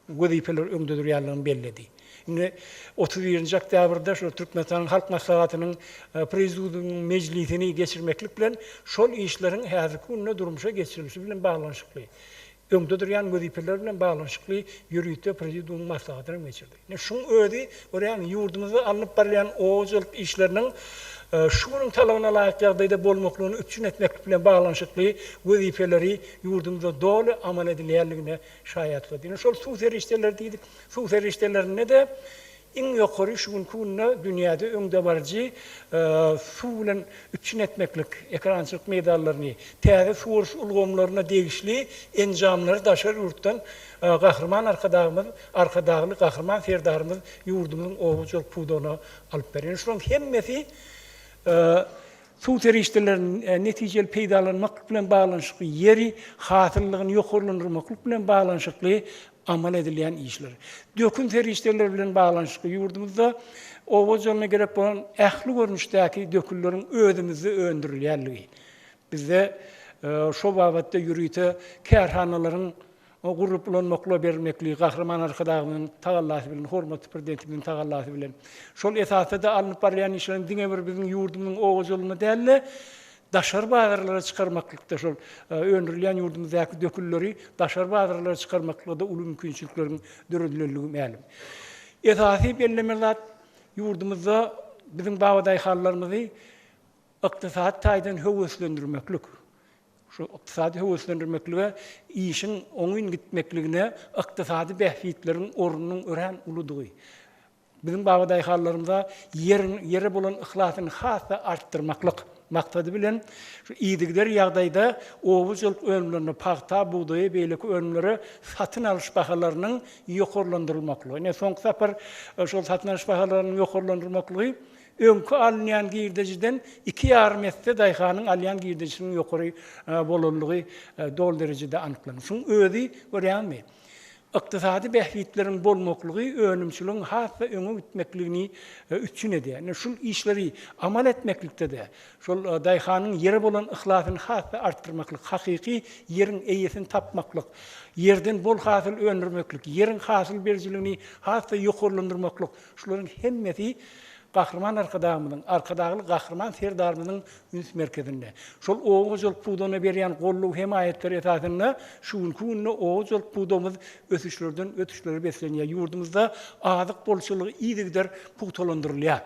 wezipeler öňde durýanlygyny belledi. Indi 31-nji oktýabrda şol Türkmenistanyň Halk Maslahatynyň Prezidiumynyň mejlisini geçirmeklik bilen şol işleriň häzirki günde durmuşa geçirilişi bilen baglanyşykly, öňde durýan wezipeler bilen baglanyşykly ýörite Prezidiumyň maslahatyny hem geçirdi. Ine, şuň özi görýäňmi, ýurdumyzda alnyp barylýan oba hojalyk işleriniň şu günüň talabyna laýyk ýagdaýda bolmaklygyny üpjün etmeklik bilen baglanyşykly wezipeleri ýurdumyzda doly amal edilýänligine şaýatlyk edýär. Ine, şol suw serişdeleri diýdik. Suw serişdelerinde-de iň ýokary şu günki günde dünýäde öňdebaryjy suw bilen üpjün etmeklik, ekerançylyk meýdanlaryny, täze suwaryş ulgamlaryna degişli enjamlary daşary ýurtdan Gahryman Arkadagymyz, Arkadagly Gahryman Serdarymyz ýurdumyzyň oba hojalyk pudagyna alyp berýär. Şularyň hemmesi suw serişdelerini netijeli peýdalanmak bilen baglanyşykly, ýeri hasyllygyny ýokarlandyrmaklyk bilen baglanyşykly amal edilýän işler. Dökün serişdeleri bilen baglanyşykly ýurdumyzda oba hojalygyna gerek bolan ähli görnüşdäki dökünleriň özümizde öndürilýänligi. Bizde şo babatda ýörite kärhanalaryň gurlup ulanmaklyga berilmekligi Gahryman Arkadagymyzyň tagallasy bilen, hormatly Prezidentimiziň tagallasy bilen. Şol esasda-da alnyp barylýan işleriň diňe bir biziň ýurdumyzyň oba hojalygynda däl-de, daşary bazarlara çykarmaklykda şol öndürilýän ýurdumyzdaky dökünleri daşary bazarlara çykarmaklyga-da uly mümkinçilikleriň döredilenligi mälim. Esasy bellemeli zat, ýurdumyzda biziň babadaýhanlarymyzy ykdysady taýdan höweslendirmeklik. Şu ykdysady höweslendirmeklige işiň oňyn gitmekligine ykdysady bähbitleriň ornunyň örän uludygy, biziň babadaýhanlarymyza ýeriň ýere bolan yhlasyny has-da artdyrmaklyk maksady bilen şu yzygider ýagdaýda oba hojalyk önümlerine, pagta, bugdaýa, beýleki önümlere satyn alyş bahalarynyň ýokarlandyrylmaklygy. Ine, soňky sapar şol satyn alyş bahalarynyň ýokarlandyrmaklygy Öňki alynýan girdejiden 2,5 esse daýhanyň alýan girdejisiniň ýokary bolanlygy doly derejede anyklandy. Şunuň özi, görýäňizmi, ykdysady bähbitleriň bolmaklygy önümçiligiň has-da öňe gitmekligini üpjün edýär. Ine, şul işleri amal etmeklikde-de, şol daýhanyň ýere bolan yhlasyny has-da artdyrmaklyk, hakyky ýeriň eýesini tapmaklyk, ýerden bol hasyl öndürmeklik, ýeriň hasyl berijiligini has-da ýokarlandyrmaklyk, Şularyň hemmesi Gahryman Arkadagymyzyň, Arkadagly Gahryman Serdarymyzyň üns merkezinde. Şol oba hojalyk pudagyna berýän goldaw-hemaýatlary esasynda şu günki günde oba hojalyk pudagymyz ösüşlerden ösüşlere beslenýär. Ýurdumyzda azyk bolçulygy yzygider pugtalandyrylýar.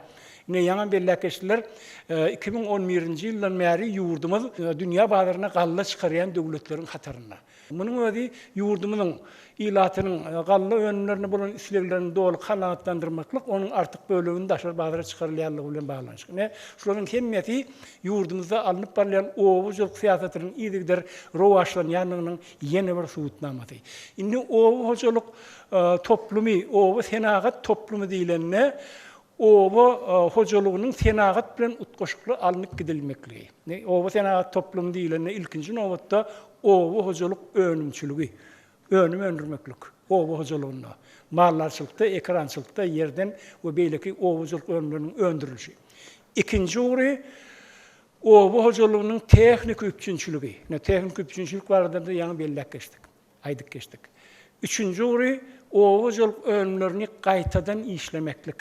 Ine, ýaňam belläp geçdiler, 2011-nji ýyldan bäri ýurdumyz dünýä bazaryna galla çykarýan döwletleriň hatarynda. Munuň özi ýurdumyzyň ilatynyň galla önümlerine bolan isleglerini doly kanagatlandyrmaklyk, onuň artyk bölegini daşary bazara çykarylýanlygy bilen baglanyşykly. Ine, şularyň hemmesi ýurdumyzda alnyp barylýan oba hojalyk syýasatynyň yzygider rowaçlanýandygynyň ýene bir subutnamasy. Indi oba hojalyk toplumy, oba senagat toplumy diýlende, oba hojalygynyň senagat bilen utgaşykly alnyp gidilmekligi. Oba senagat toplumy diýlende, ilkinji nobatda, oba hojalyk önümçiligi, önüm öndürmeklik oba hojalygynda, maldarçylykda, ekerançylykda ýerden we beýleki oba hojalyk önümleriniň öndürilişi. Ikinji ugry oba hojalygynyň tehniki üpjünçiligi. Ine, tehniki üpjünçilik barada-da ýaňy belläp geçdik, aýdyp geçdik. Üçünji ugry oba hojalyk önümlerini gaýtadan işlemeklik.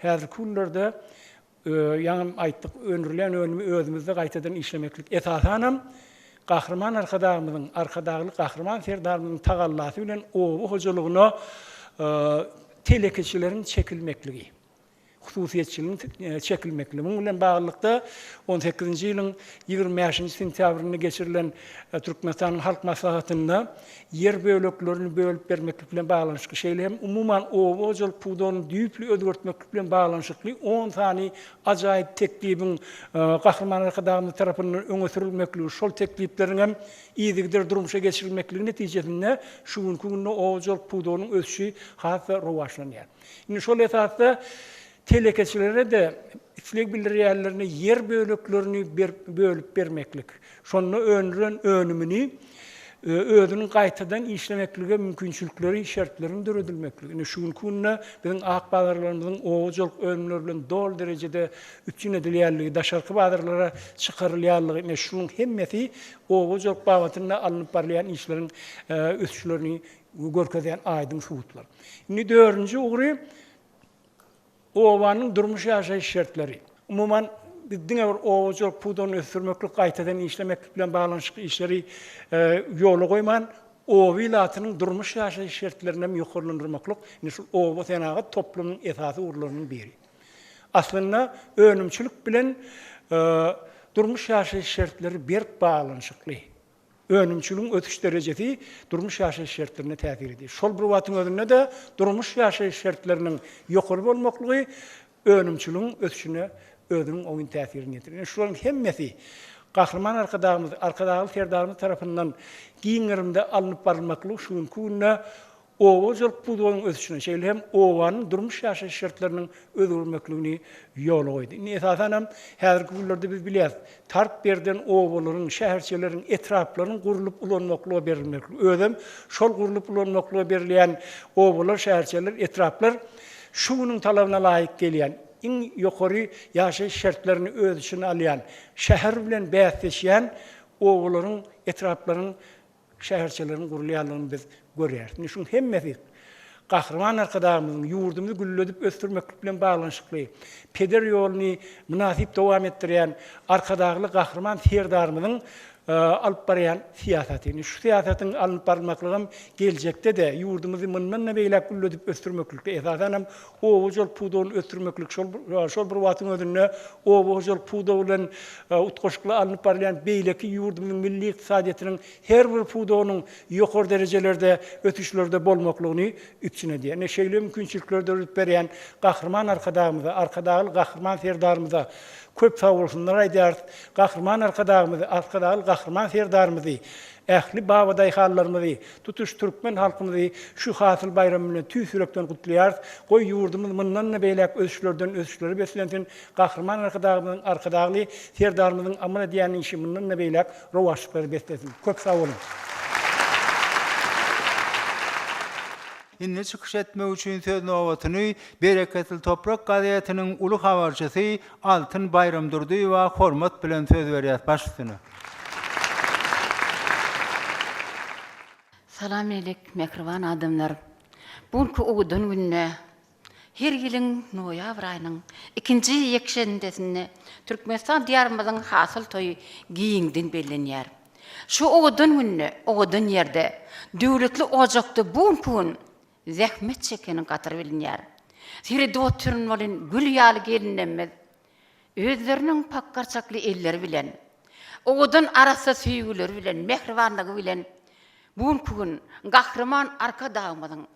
Häzirki günlerde Ýaňam aýtdyk, öndürilýän önümi özümizde gaýtadan işlemeklik, esasanam, Gahryman Arkadagymyzyň, Arkadagly Gahryman Serdarymyzyň tagallasy bilen oba hojalygyna telekeçileriň çekilmekligi, hususyýetçiligiň çekilmekligi. Munuň bilen baglylykda, on sekizinji ýylyň 25-nji sentýabrynda geçirilen Türkmenistanyň Halk Maslahatynda ýer böleklerini bölüp bermeklik bilen baglanyşykly, şeýle hem umuman oba hojalyk pudagyny düýpli özgertmeklik bilen baglanyşykly on sany ajaýyp teklibiň Gahryman Arkadagymyz tarapyndan öňe sürülmekligi, şol teklipleriň hem yzygider durmuşa geçirilmekligi netijesinde şu günki günde oba hojalyk pudagynyň ösüşi has-da rowaçlanýar. Indi şol esasda Telekeçilere-de isleg bildirýänlerine ýer böleklerini bölüp bermeklik, şonda öndüren önümini özüniň gaýtadan işlemeklige mümkinçilikleri, şertleriň döredilmekligi. Ine, şu günki günde biziň ak bazarlarymyzyň oba hojalyk önümleri bilen doly derejede üpjün edilýänligi, daşarky bazarlara çykarylýanlygy, ine, şunuň hemmesi oba hojalyk babatynda alnyp barylýan işleriň ösüşlerini görkezýän aýdyň subutlar. Indi dördünji ugry Obanyň durmuş-ýaşaýyş şertleri. Umuman, biz diňe bir oba hojalyk pudagyny ösdürmeklik, gaýtadan işlemeklik bilen baglanyşykly işleri ýola goýman, oba ilatynyň durmuş-ýaşaýyş şertlerini hem ýokarlandyrmaklyk indi şul oba senagat toplumynyň esasy ugurlarynyň biri. Aslynda, önümçilik bilen durmuş-ýaşaýyş şertleri berk baglanyşykly. Önümçiligiň ösüş derejesi durmuş-ýaşaýyş şertlerine täsir edýär. Şol bir wagtyň özünde-de durmuş-ýaşaýyş şertleriniň ýokary bolmaklygy önümçiligiň ösüşine özüniň oňyn täsirini ýetirýär. Ine, şularyň hemmesi Gahryman Arkadagymyz, Arkadagly Serdarymyz tarapyndan giň gerimde alnyp barylmaklygy şu günki günde oba hojalyk pudagynyň ösüşine, şeýle hem obanyň durmuş-ýaşaýyş şertleriniň özgermekligini ýola goýdy. Indi esasan hem häzirki günlerde biz bilýäris, tarp ýerden obalaryň, şäherçeleriň, etraplaryň gurlup ulanmaklyga berilmekligi, özem şol gurlup ulanmaklyga berilýän obalar, şäherçeler, etraplar şu günüň talabyna laýyk gelýän, iň ýokary ýaşaýyş şertlerini öz içine alýan, şäher bilen bäsleşýän obalaryň, etraplaryň şäherçeleriň gurulýandygyny biz görýäris. Indi şuň hemmesi Gahryman Arkadagymyzyň ýurdumyzy gülledip ösdürmeklik bilen baglanyşykly peder ýoluny mynasyp dowam etdirýän Arkadagly Gahryman Serdarymyzyň alyp barýan syýasaty. Indi şu syýasatyň alnyp barylmaklygam geljekde-de ýurdumyzy mundan-da beýläk gülledip ösdürmeklikde, esasanam oba hojalyk pudagyny ösdürmeklik, şol şol bir wagtyň özünde oba hojalyk pudagy bilen utgaşykly alnyp barylýan beýleki ýurdumyzyň milli ykdysadyýetiniň her bir pudagynyň ýokary derejelerde ösüşlerde bolmaklygyny üpjün edýär. Ine, şeýle mümkinçilikleri döredip berýän Gahryman Arkadagymyza, Arkadagly Gahryman Serdarymyza köp sagbolsunlar aýdýarys. Gahryman Arkadagymyzy, Arkadagly Gahryman Serdarymyzy, ähli babadaýhanlarymyzy, tutuş türkmen halkymyzy şu Hasyl baýramy bilen tüýs ýürekden gutlaýarys. Goý, ýurdumyz mundan-da beýläk ösüşlerden ösüşlere beslensin, Gahryman Arkadagymyzyň, Arkadagly Serdarymyzyň amal edýän işi mundan-da beýläk rowaçlyklara beslesin. Köp sag boluň! Indi çykyş etmek üçin söz nobatyny Bereketli toprak gazetiniň uly habarçysy Altyn Baýramdurdyýewa hormat bilen söz berýäs baş üstüne. Salam alik mähriban adamlar. Bu günki owadan günde her ýylyň noýabr aýynyň ikinji ýekşenbesinde Türkmenistan Diýarymyzyň hasyl toýy giňden bellenýär. Şu owadan günde, owadan ýerde, döwletli ojakda bu günki gün zähmet çekeniň gadyry bilinýär. Seredip otyryn welin gül ýaly gelinlerimiz özleriniň pakgarçakly elleri bilen, owadan arassa söýgüleri bilen, mähribanlygy bilen bu günki gün Gahryman Arkadagymyzyň,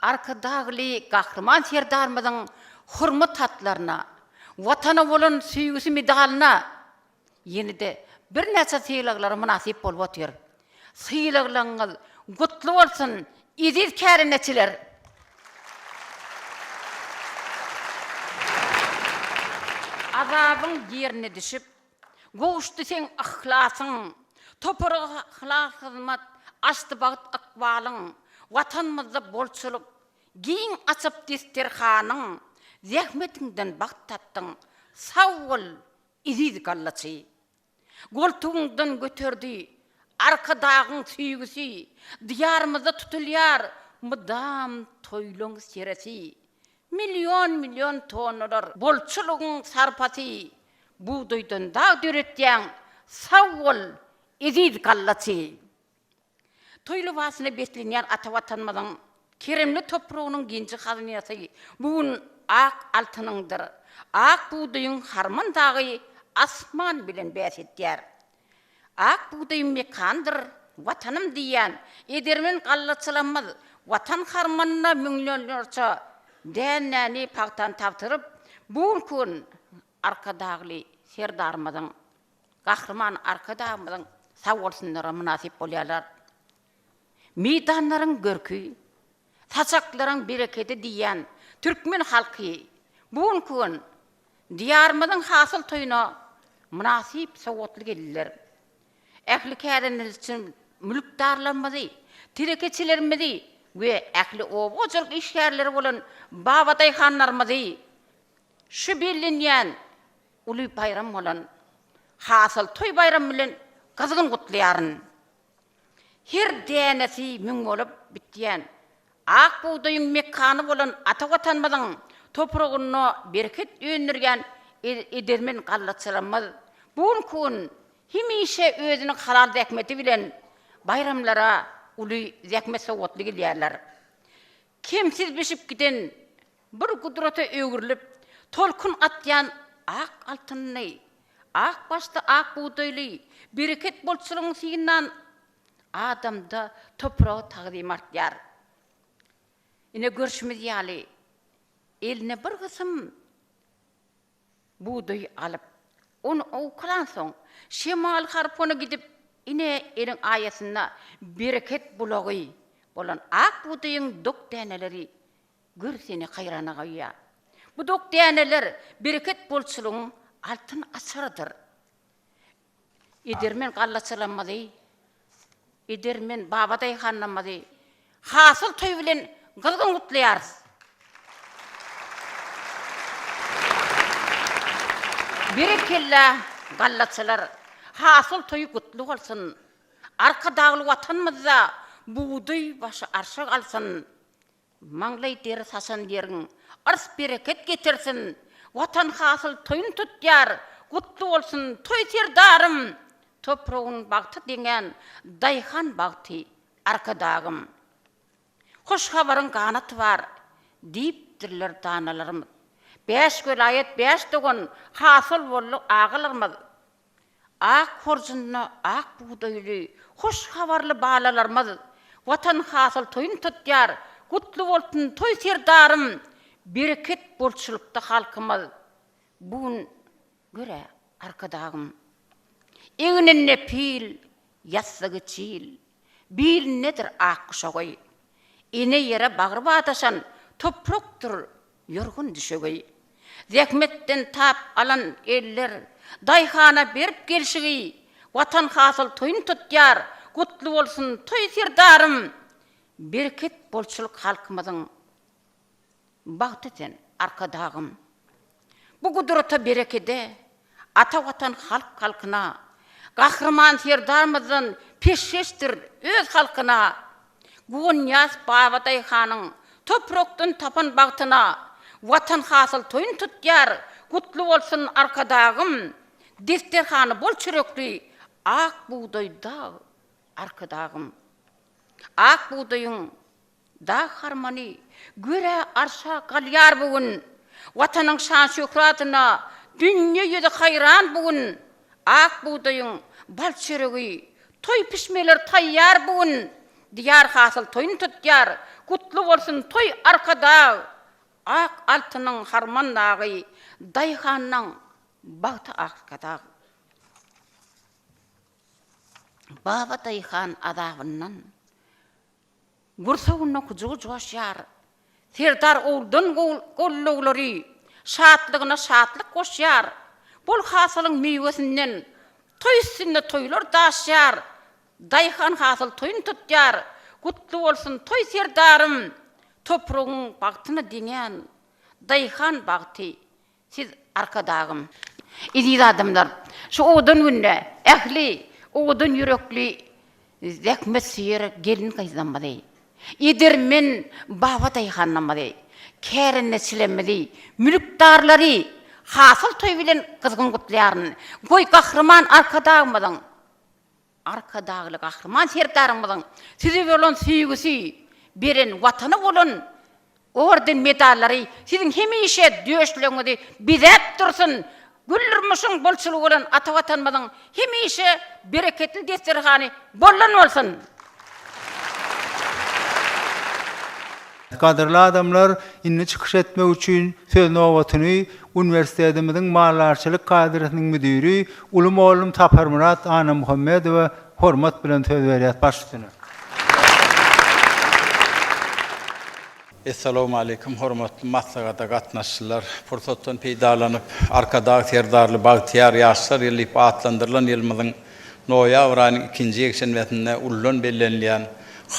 Arkadagly Gahryman Serdarymyzyň hormat hatlaryna, Watana bolan söýgüsi medalyna ýene-de birnäçe sylaglara mynasyp bolup otyr. Sylaglaryňyz gutly bolsun, eziz kärendeçiler! Azabyň ýerine düşüp, gowuşdy seň yhlasyň, Topraga halal hyzmat, açdy bagt ykbalyň, Watanymyzda bolçulyk, giň açyp desterhanyň, Zähmetiňden bagt tapdyň, sag bol, eziz gallaçy! Goltugyňdan göterdi Arkadagyň söýgüsi, Diýarymyzda tutulýar mydam toýlaň seresi. Million-million tonnalar bolçulygyň sarpasy, Bugdaýdan dag döretýäň, sag bol, eziz gallaçy! Toý lybasyna beslenýän ata Watanymyzyň keremli topragynyň genji-hazynasy bu gün ak altynyňdyr, ak bugdaýyň harman dagy asman bilen bäs edýär. Ak bugdaýym mekandyr, Watanym diýýän edermen gallaçylarymyz Watan harmanyna müňlerçe dänäni, pagtany tabşyryp, bu günki gün Arkadagly Serdarymyzyň Gahryman Arkadagymyzyň sagbolsunlara mynasyp bolýarlar. Meýdanlaryň görki, saçaklaryň berekedi diýýän türkmen halky bu günki gün Diýarymyzyň hasyl toýuna mynasyp sowgatly geldiler. Ähli kärendeçi mülkdarlarymyzy, telekeçilerimizi we ähli oba hojalyk işgärleri bolan babadaýhanlarymyzy şu bellenýän uly baýram bolan Hasyl toý baýramy bilen gyzgyn gutlaýaryn. Her dänesi müň bolup bitýän ak bugdaýyň mekany bolan ata Watanymyzyň topragynda bereket öndürýän edermen gallaçylarymyz bu günki gün hemişe özüniň halal zähmeti bilen baýramlara uly zähmet sowgatly gelýärler. Kemsiz bişip giden bir gudrata öwrülip, tolkun atýan ak altynly, ak başly ak bugdaýly bereket bolçulygyny synlan adamda topraga tagzym artýar. Ine, görşümiz ýaly, eline bir gysym Bugdaýy alyp, ony owkalansoň, şemal harpyna gidip, ine, eliň aýasynda bereket bulagy bolan ak bugdaýyň dok däneleri gör seni haýrana goýýar. Bu dok däneler bereket bolçulygyň altyn açarydyr. Edermen gallaçylarymyzy, edermen babadaýhanlarymyzy hasyl toýy bilen gyzgyn gutlaýarys. Berekella, gallaçylar! Hasyl toýy gutly bolsun! Arkadagly Watanymyzda bugdaý başy arşa galsyn! Maňlaý deri saçan ýeriň yrs-bereket getirsin! Watan hasyl toýun tutýar, gutly bolsun toý Serdarym! Topragyn bagta deňän daýhan bagty Arkadagym! Hoş habaryň ganaty bar, diýipdirler danalarymyz. Bäş welaýat, bäş dogan, hasyl boldy agalarymyz. Ak horjunda ak bugdaýly, hoş habarly balalarymyz Watan hasyl toýun tutýar, gutly bolsun toý Serdarym! Bereket bolçulykda halkymyz bu gün Gör-ä, Arkadagym. Egninde pil, ýassygy çil, Bilindedir ak guşagy. Ene ýere bagry badaşan Toprakdyr ýorgan-düşegi. Zähmetden tap alan eller Daýhana berip gelşigi, Watan hasyl toýun tutýar, Gutly bolsun toý Serdarym! Bereket bolçulyk halkymyzyň Bagty sen, Arkadagym! Bu gudrata berekede, Ata Watan halk halkyna, Gahryman Serdarymyzdan peşgeşdir öz halkyna. Guwanýas Babadaýhanyň toprakdan tapan bagtyna, Watan hasyl toýun tutýar, gutly bolsun Arkadagym! Desterhany bol çörekli, ak bugdaý dag, Arkadagym! Ak bugdaýyň Dag harmany, gör-ä arşa galýar bu gün, Watanyň şan-şöhratyna dünýe ýüzi haýran bu gün. Ak bugdaýyň bal çöregi, toý pişmeleri taýýar bu gün, Diýar hasyl toýun tutýar, gutly bolsun toý Arkadag! Ak altynyň harman dagy, daýhanlaň bagty Arkadag! Baba daýhan azabyndan Gursagynda hyjuwy joşýar. Serdar oguldan gollawlary şatlygyna şatlyk goşýar. Bol hasylyň miwesinden toý üstünde toýlar daşýar. Daýhan hasyl toýun tutýar. Gutly bolsun toý Serdarym! Topragyň bagtyna deňän daýhan bagty Siz Arkadagym. Eziz adamlar, şu owadan günde ähli owadan ýürekli zähmetsöýer gelin-gyzlarymyzy, edermen baba-daýhanlarymyzy, kärendeçilerimizi, mülkdarlary Hasyl toýy bilen gyzgyn gutlaýaryn. Goý, Gahryman Arkadagymyzyň Arkadagly Gahryman Serdarymyzyň size bolan söýgüsi, beren Watana bolan orden-medallary siziň hemişe döşleriňizi bezäp dursun! Gül durmuşyň bolçulygy bolan ata Watanymyzyň hemişe bereketli desterhany boldan bolsun! Gadyrly adamlar, indi çykyş etmek üçin söz nobatyny uniwersitetimiziň maldarçylyk kafedrasynyň müdiri, uly mugallym Saparmyrat Annamuhammedowa hormat bilen söz berýäs. Baş üstüne. Essalawmaleýkim hormatly maslahata gatnaşyjylar! Pursatdan peýdalanyp, Arkadag Serdarly bagtyýar ýaşlar ýyly diýip atlandyrylan ýylymyzyň Noýabr aýynyň ikinji ýekşenbesinde uludan bellenilýän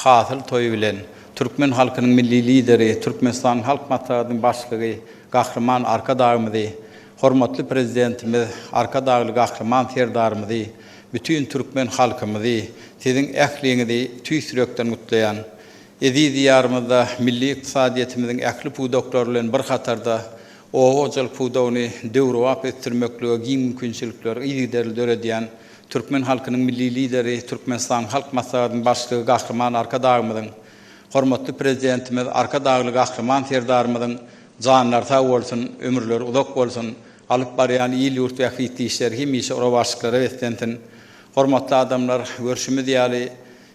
Hasyl toýy bilen türkmen halkynyň Milli Lideri, Türkmenistanyň Halk Maslahatynyň Başlygy Gahryman Arkadagymyzy, hormatly Prezidentimiz Arkadagly Gahryman Serdarymyzy, bütin türkmen halkymyzy, siziň ähliňizi tüýs ýürekden gutlaýan. Eziz Diýarymyzda milli ykdysadyýetimiziň ähli pudaklary bilen bir hatarda, oba hojalyk pudagyny döwrebap ösdürmeklige giň mümkinçilikleri yzygiderli döredýän türkmen halkynyň Milli Lideri, Türkmenistanyň Halk Maslahatynyň Başlygy Gahryman Arkadagymyzyň, hormatly Prezidentimiz Arkadagly Gahryman Serdarymyzyň janlary sag bolsun, ömürleri uzak bolsun, alyp barýan il-ýurt bähbitli işleri hemişe rowaçlyklara beslensin! Hormatly adamlar, görşümiz ýaly,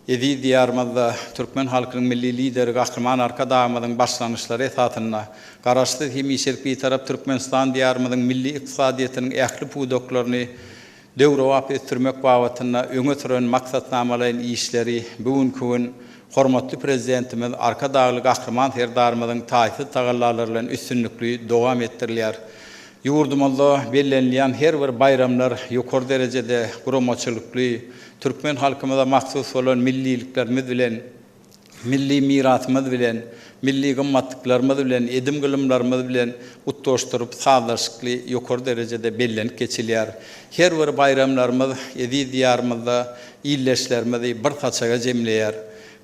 Eziz Diýarymyzda türkmen halkynyň Milli Lideri Gahryman Arkadagymyzyň başlangyçlary esasynda Garaşsyz, hemişelik Bitarap Türkmenistan Diýarymyzyň milli ykdysadyýetiniň ähli pudaklaryny döwrebap ösdürmek babatynda öňe süren maksatnamalaýyn işleri bu günki gün hormatly Prezidentimiz Arkadagly Gahryman Serdarymyzyň taýsyz tagallalary bilen üstünlikli dowam etdirilýär. Ýurdumyzda bellenilýän her bir baýramlar ýokary derejede guramaçylykly, türkmen halkymyza mahsus bolan milliliklerimiz bilen. Milli mirasymyz bilen, milli gymmatlyklarymyz bilen, edim-gylymlarymyz bilen utgaşdyryp, sazlaşykly ýokary derejede bellenip geçilýär. Her bir baýramlarymyz eziz Diýarymyzda ildeşlerimizi bir saçaga jemleýär.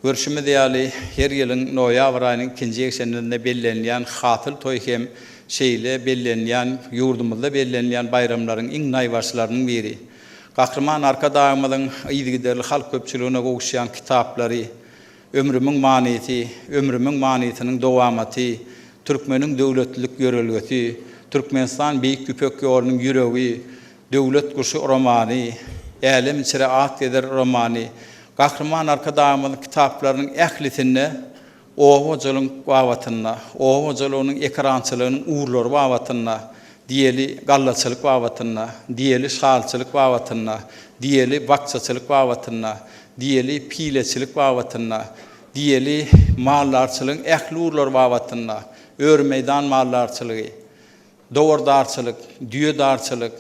Görşümiz ýaly, her ýylyň noýabr aýynyň ikinji ýekşenbesinde bellenilýän Hasyl toýy hem şeýle bellenilýän, ýurdumyzda bellenilýän baýramlaryň iň naýbaşylarynyň biri. Gahryman Arkadagymyzyň yzygiderli halk köpçüligine gowuşýan kitaplary, Ömrümiň manysy, Ömrümiň manysynyň dowamaty, Türkmeniň döwletlilik ýörelgesi, Türkmenistan Beýik Ýüpek ýolunyň ýüregi, Döwlet guşy romany, Älem içre at gezer romany, Gahryman Arkadagymyzyň kitaplarynyň ählisinde Oba hojalygyň babatynda, oba hojalygynyň ekerançylygynyň ugurlary babatynda, diýeli, gallaçylyk babatynda, diýeli, şalyçylyk babatynda, diýeli, bakjaçylyk babatynda, diýeli, pileçilik babatynda, diýeli, maldarçylygyň ähli ugurlary babatynda, öri meýdan maldarçylygy, dowardarçylyk, düýedarçylyk,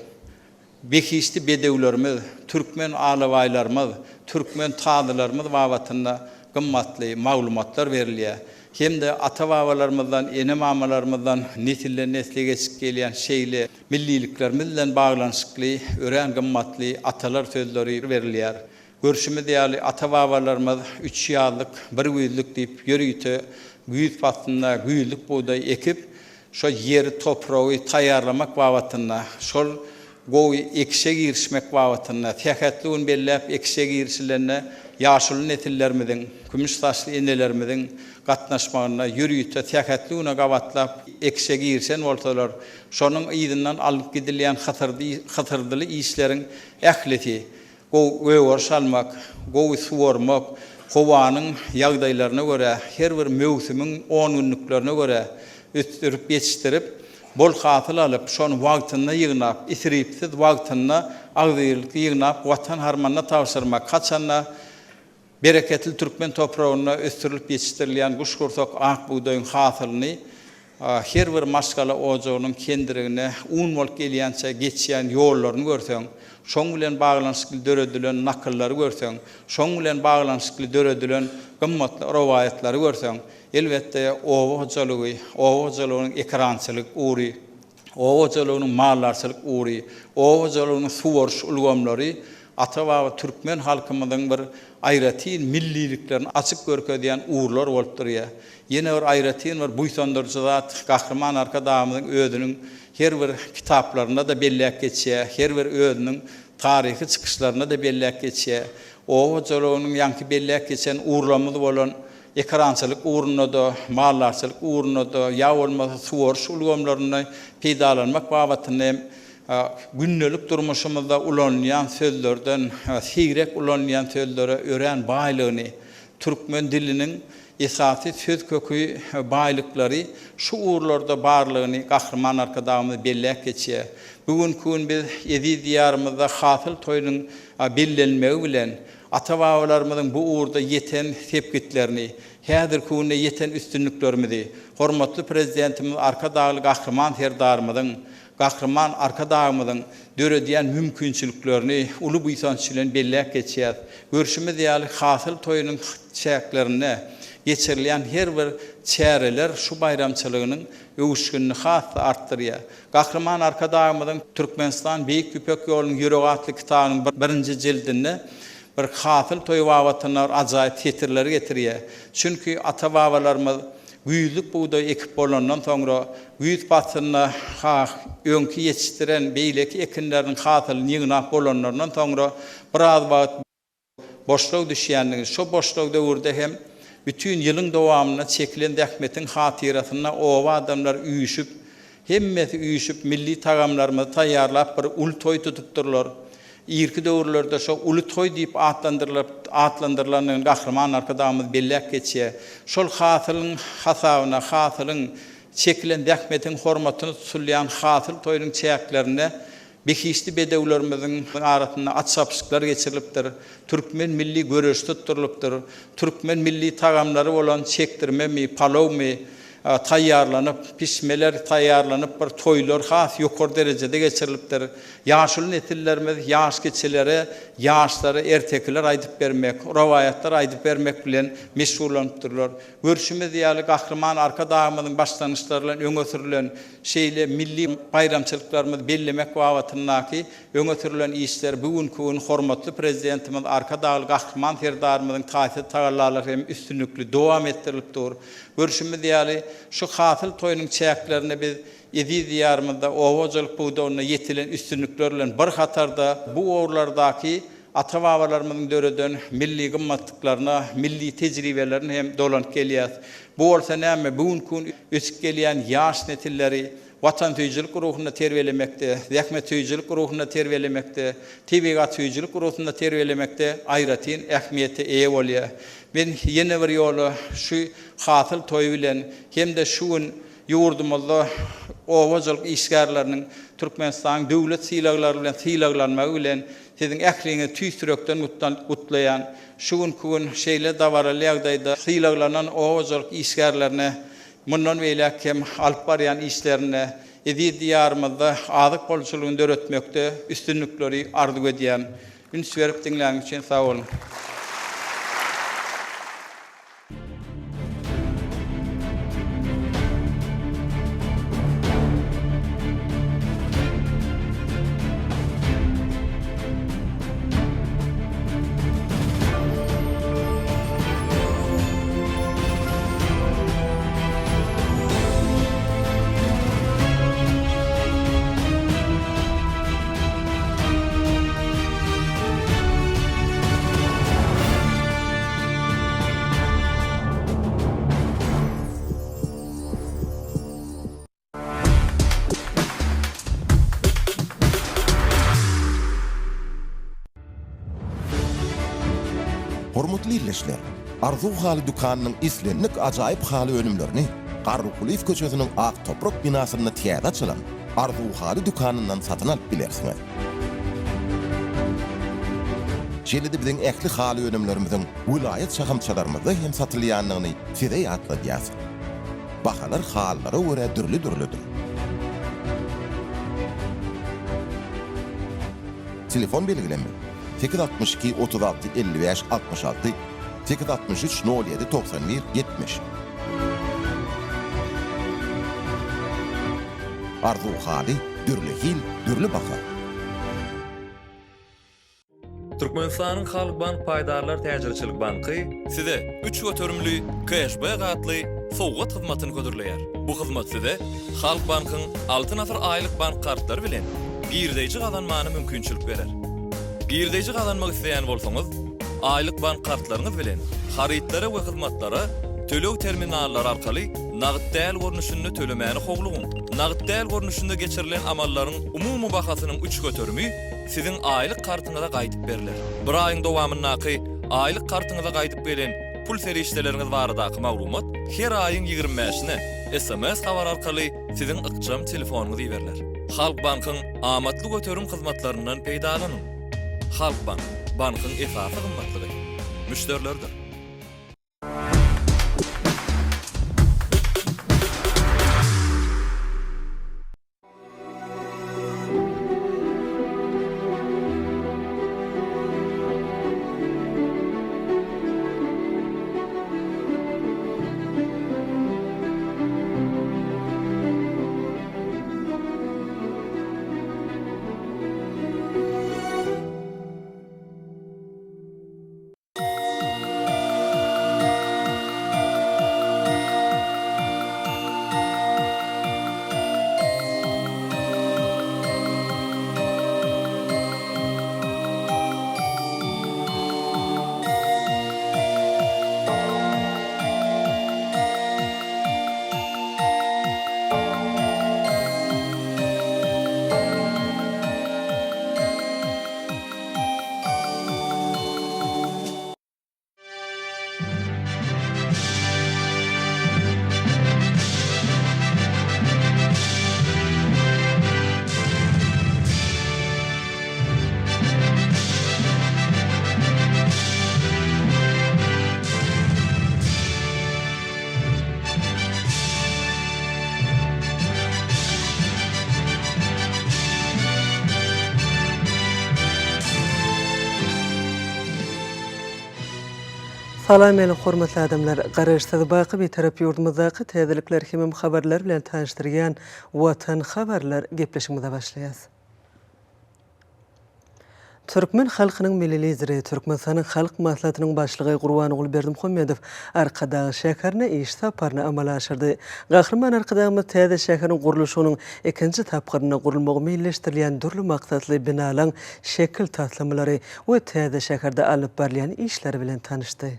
Behişdi bedewlerimiz, türkmen alabaýlarymyz, türkmen tazylarymyz babatynda gymmatly maglumatlar berilýär. Hem-de ata-babalarymyzdan, ene-mamalarymyzdan nesilden-nesle geçip gelýän şeýle milliliklerimiz bilen baglanyşykly örän gymmatly atalar sözleri berilýär. Görşümiz ýaly, ata-babalarymyz üç ýazlyk, bir güýzlük diýip, ýörite güýz paslynda güýzlük bugdaý ekip, şo ýeri, topragy taýýarlamak babatynda, şol gowy ekişe girişmek babatynda, sähetli gün belläp ekişe girişilende ýaşuly nesillerimiziň, kümüş saçly enelerimiziň gatnaşmagynda ýörite sähetli güne gabatlap ekişe girişen bolsalar, şonuň yzyndan alnyp gidilýän hysyrdy, hysyrdyly işleriň ählisi Gowy gögeriş almak, gowy suwarmak, howanyň ýagdaýlaryna görä, her bir möwsümiň on günlüklerine görä ösdürip ýetişdirip, bol hasyl alyp, şony wagtynda ýygnap, isripsiz wagtynda agzybirlikli ýygnap, Watan harmanyna tabşyrmak, haçanda Bereketli türkmen topragynda ösdürilip ýetişdirilýän guşgursak ak bugdaýyň hasylyny her bir maşgala ojagynyň kendirigine un bolup gelýänçä geçýän ýollaryny görseň, şoň bilen baglanyşykly döredilen nakyllary görseň, şoň bilen baglanyşykly döredilen gymmatly rowaýatlary görseň, elbetde, oba hojalygy, oba hojalygynyň ekerançylyk ugry, oba hojalygynyň maldarçylyk ugry, oba hojalygynyň suwaryş ulgamlary ata-baba türkmen halkymyzyň bir aýratyn milliliklerini açyp görkezýän ugurlar bolup durýar. Ýene bir aýratyn bir buýsandyryjy zat Gahryman Arkadagymyzyň özüniň her bir kitaplarynda-da belläp geçýär, her bir özüniň taryhy çykyşlarynda-da belläp geçýär. Oba hojalygynyň ýaňky belläp geçen ugurlarymyz bolan Ekerançylyk ugrunda-da, maldarçylyk ugrunda-da, ýa bolmasa suwaryş ulgamlarynda peýdalanmak babatynda hem gündelik durmuşymyzda ulanylýan sözlerden seýrek ulanylýan sözlere örän baýlygyny, türkmen diliniň esasy söz köki baýlyklary şu ugurlarda barlygyny Gahryman Arkadagymyz belläp geçýär. Bu günki gün biz eziz Diýarymyzda Hasyl toýunyň bellenilmegi bilen, Ata-babalarymyzyň bu ugurda ýeten sepgitlerini, häzirki günde ýeten üstünliklerimizi hormatly Prezidentimiz Arkadagly Gahryman Serdarymyzyň, Gahryman Arkadagymyzyň döredýän mümkinçiliklerini uly buýsanç bilen belläp geçýäris. Görşümiz ýaly, Hasyl toýunyň çäklerinde geçirilýän her bir çäreler şu baýramçylygynyň öwüşginini has-da artdyrýar. Gahryman Arkadagymyzyň Türkmenistan Beýik Ýüpek ýolunyň ýüregi atly kitabynyň birinji jildinde bir hasyl toýy babatynda bir ajaýyp setirleri getirýär. Çünki ata-babalarymyz güýzlük bugdaý ekip bolandan soňra, güýz paslynda ha öňki ýetişdiren beýleki ekinleriniň hasylyny ýygnap bolanlaryndan soňra biraz wagt Boşlag düşýändigini, şo boşlag döwürde hem bütin ýylyň dowamynda çekilen zähmetiň hatyrasyna oba adamlary üýşüp, hemmesi üýşüp milli tagamlarymyzy taýýarlap bir uly toý tutupdyrlar. Irki döwürlerde şo uly toý diýip atlandyrylyp atlandyrylandygyny Gahryman Arkadagymyz belläp geçýär. Şol hasylyň hasabyna, hasylyň, çekilen zähmetiň hormatyna tutulýan hasyl toýunyň çäklerinde Behişdi bedewlerimiziň arasynda at çapyşyklar geçirilipdir, türkmen milli göreşi tutdurylypdyr, türkmen milli tagamlary bolan çekdirmemi, palawmy, taýýarlanyp, pişmeler taýýarlanyp bir toýlar has ýokary derejede geçirilipdir. Ýaşuly nesillerimiz ýaş kiçilere, ýaşlara ertekiler aýdyp bermek, rowaýatlar aýdyp bermek bilen meşgullanypdyrlar. Görşümiz ýaly, Gahryman Arkadagymyzyň başlangyçlary bilen öňe sürlen şeýle milli baýramçylyklarymyzy bellemek babatyndaky öňe sürlen işler bu günki gün hormatly Prezidentimiz Arkadagly Gahryman Serdarymyzyň taýsyz tagallalary hem üstünlikli dowam etdirilip dur. Görşümiz ýaly, şu Hasyl toýunyň çäklerinde biz eziz Diýarymyzda oba hojalyk pudagynda ýetilen üstünlikler bilen bir hatarda bu ugurlardaky ata-babalarymyzyň döreden milli gymmatlyklaryna, milli tejribelerine hem dolanyp gelýäris. Bu bolsa näme, bu günki gün ösüp gelýän ýaş nesilleri watansöýüjilik ruhunda terbiýelemekde, zähmetsöýüjilik ruhunda terbiýelemekde, tebigatsöýüjilik ruhunda terbiýelemekde aýratyn ähmiýete eýe bolýar. Men ýene bir ýola şu Hasyl toýy bilen hem-de şu gün ýurdumyzda oba hojalyk işgärleriniň Türkmenistanyň döwlet sylaglary bilen sylaglanmagy bilen siziň ähliňizi tüýs ýürekden gutlaýan. Şu günki gün şeýle dabaraly ýagdaýda sylaglanan oba hojalyk işgärlerine mundan beýläk hem alyp barýan işlerinde, eziz Diýarymyzda azyk bolçulygyny döretmekde üstünlikleri arzuw edýän. Üns berip diňläniňiz üçin sag boluň. Hormatly ildeşler! Arzuw haly dükanynyň islendik ajaýyp haly önümlerini Garrykulyýew köçesiniň Ak toprak binasynda täze açylan Arzuw haly dükanyndan satyn alyp bilersiňiz. Şeýle-de biziň ähli haly önümlerimiziň welaýat şahamçalarymyzda hem satylýandygyny size ýatladýas. Bahalar halylara görä dürli-dürlüdir. Telefon belgilenme, 862 36 55 66, 863 07 91 70. Arzuw haly, dürli hil, dürli baha. Türkmenistanyň Halkbank paýdarlar täjirçilik banky size üç göterimli Keşbek atly sowgat hyzmatyny hödürleýär. Bu hyzmat size Halkbankyň Altyn asyr aýlyk bank kartlary bilen girdeýji gazanmana mümkinçilik berer. Girdeýji gazanmak isleýän bolsaňyz, aýlyk bank kartlaryňyz bilen harytlara we hyzmatlara töleg terminallary arkaly nagt däl görnüşinde tölemäni howlugyň. Nagt däl görnüşinde geçirilen amallaryň umumy bahasynyň üç göterimi siziň aýlyk kartyňyza gaýdyp berler. Bir aýyň dowamyndaky aýlyk kartyňyza gaýdyp gelen pul serişdeleriňiz baradaky maglumat her aýyň 25 bäşine sms habar arkaly siziň ykjam telefonyňyza iberiler. Halkbankyň amatly göterim hyzmatlaryndan peýdalanyň! Halkbank, bankyň esasy gymmatlygy, müşderilerdir. Salam meni hormatly adamlar! Garaşsyz baky Bitarap ýurdumyzdaky täzelikler hemem habarlar bilen tanyşdyrýan Watan habarlar gepleşigimize başlaýas. Türkmen halkynyň Milli Lideri, Türkmenistanyň Halk Maslahatynyň Başlygy Gurbanguly Berdimuhamedow Arkadag şäherine iş saparyny amala aşyrdy. Gahryman Arkadagymyz täze şäheriň gurluşygynyň ikinji tapgyrynda gurulmagy meýilleşdirilýän dürli maksatly binalaň şekil taslamalary we täze şäherde alnyp barylýan işler bilen tanyşdy.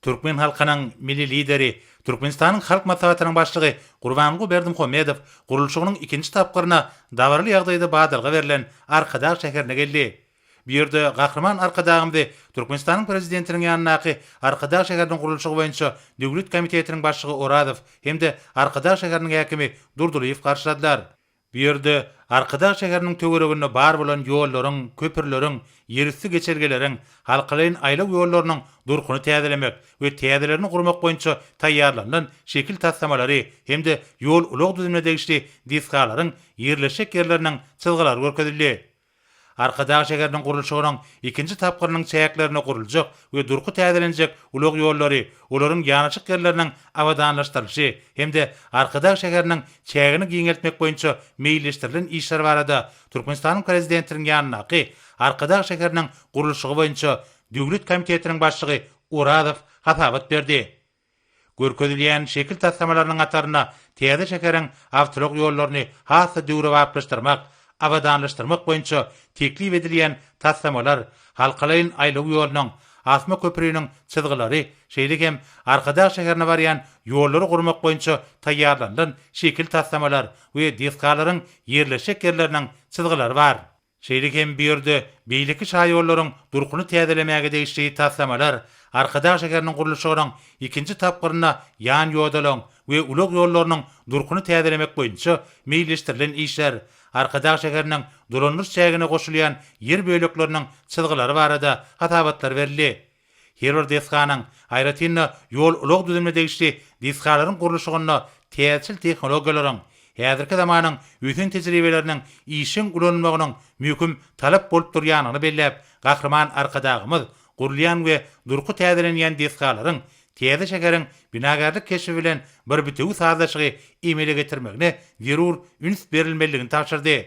Türkmen halkynyň Milli Lideri, Türkmenistanyň Halk Maslahatynyň Başlygy Gurbanguly Berdimuhamedow gurluşygynyň ikinji tapgyryna dabaraly ýagdaýda badalga berlen Arkadag şäherine geldi. Bu ýerde Gahryman Arkadagymyzy Türkmenistanyň Prezidentiniň ýanyndaky Arkadag şäheriniň gurluşygy boýunça döwlet komitetiniň başlygy Orazow hem-de Arkadag şäheriniň häkimi Durdylyýew garşyladylar. Bu ýerde Arkadag şäheriniň töwereginde bar bolan ýollaryň, köprüleriň, ýerüsti geçelgeleriň, halkalaýyn aýlaw ýollarynyň durkuny täzelemek we täzelerini gurmak boýunça taýýarlanylan şekil taslamalary hem-de ýol-ulag düzümine degişli desgalaryň ýerleşjek ýerleriniň çyzgylary görkezildi. Arkadag şäheriniň gurluşygynyň ikinji tapgyrynyň çäklerinde guruljak we durky täzelenjek ulag ýollary, olaryň ýanaşyk ýerleriniň abadanlaşdyrylyşy hem-de Arkadag şäheriniň çägini giňeltmek boýunça meýilleşdirilen işler barada Türkmenistanyň Prezidentiniň ýanyndaky Arkadag şäheriniň gurluşygy boýunça döwlet komitetiniň başlygy Orazow hasabat berdi. Görkezilýän şekil taslamalarynyň hatarynda täze şäheriň awtoulag ýollaryny has-da döwrebaplaşdyrmak, abadanlaşdyrmak boýunça teklip edilýän taslamalar, halkalaýyn aýlaw ýolunyň, asma köpriniň çyzgylary, şeýle hem Arkadag şäherine barýan ýollary gurmak boýunça taýýarlanylan şekil taslamalar we desgalaryň ýerleşjek ýerleriniň çyzgylary bar. Şeýle hem bu ýerde beýleki şaýollaryň durkuny täzelemäge degişli taslamalar, Arkadag şäheriniň gurluşygynyň ikinji tapgyrynda ýan ýodalaryň we ulag ýollarynyň durkuny täzelemek boýunça meýilleşdirilen işler, Arkadag şäheriniň dolandyryş çägine goşulýan ýer bölekleriniň çyzgylary barada hasabatlar berildi. Her bir desganyň, aýratyn-da, ýol-ulag düzümine degişli desgalaryň gurluşygynda täzeçil tehnologiýalaryň, häzirki zamanyň ösen tejribeleriniň işjeň ulanylmagynyň möhüm talap bolup durýandygyny belläp, Gahryman Arkadagymyz gurulýan we durky täzelenýän desgalaryň täze şäheriň binagärlik keşbi bilen bir bitewi sazlaşygy emele getirmegine zerur üns berilmelidigini tabşyrdy.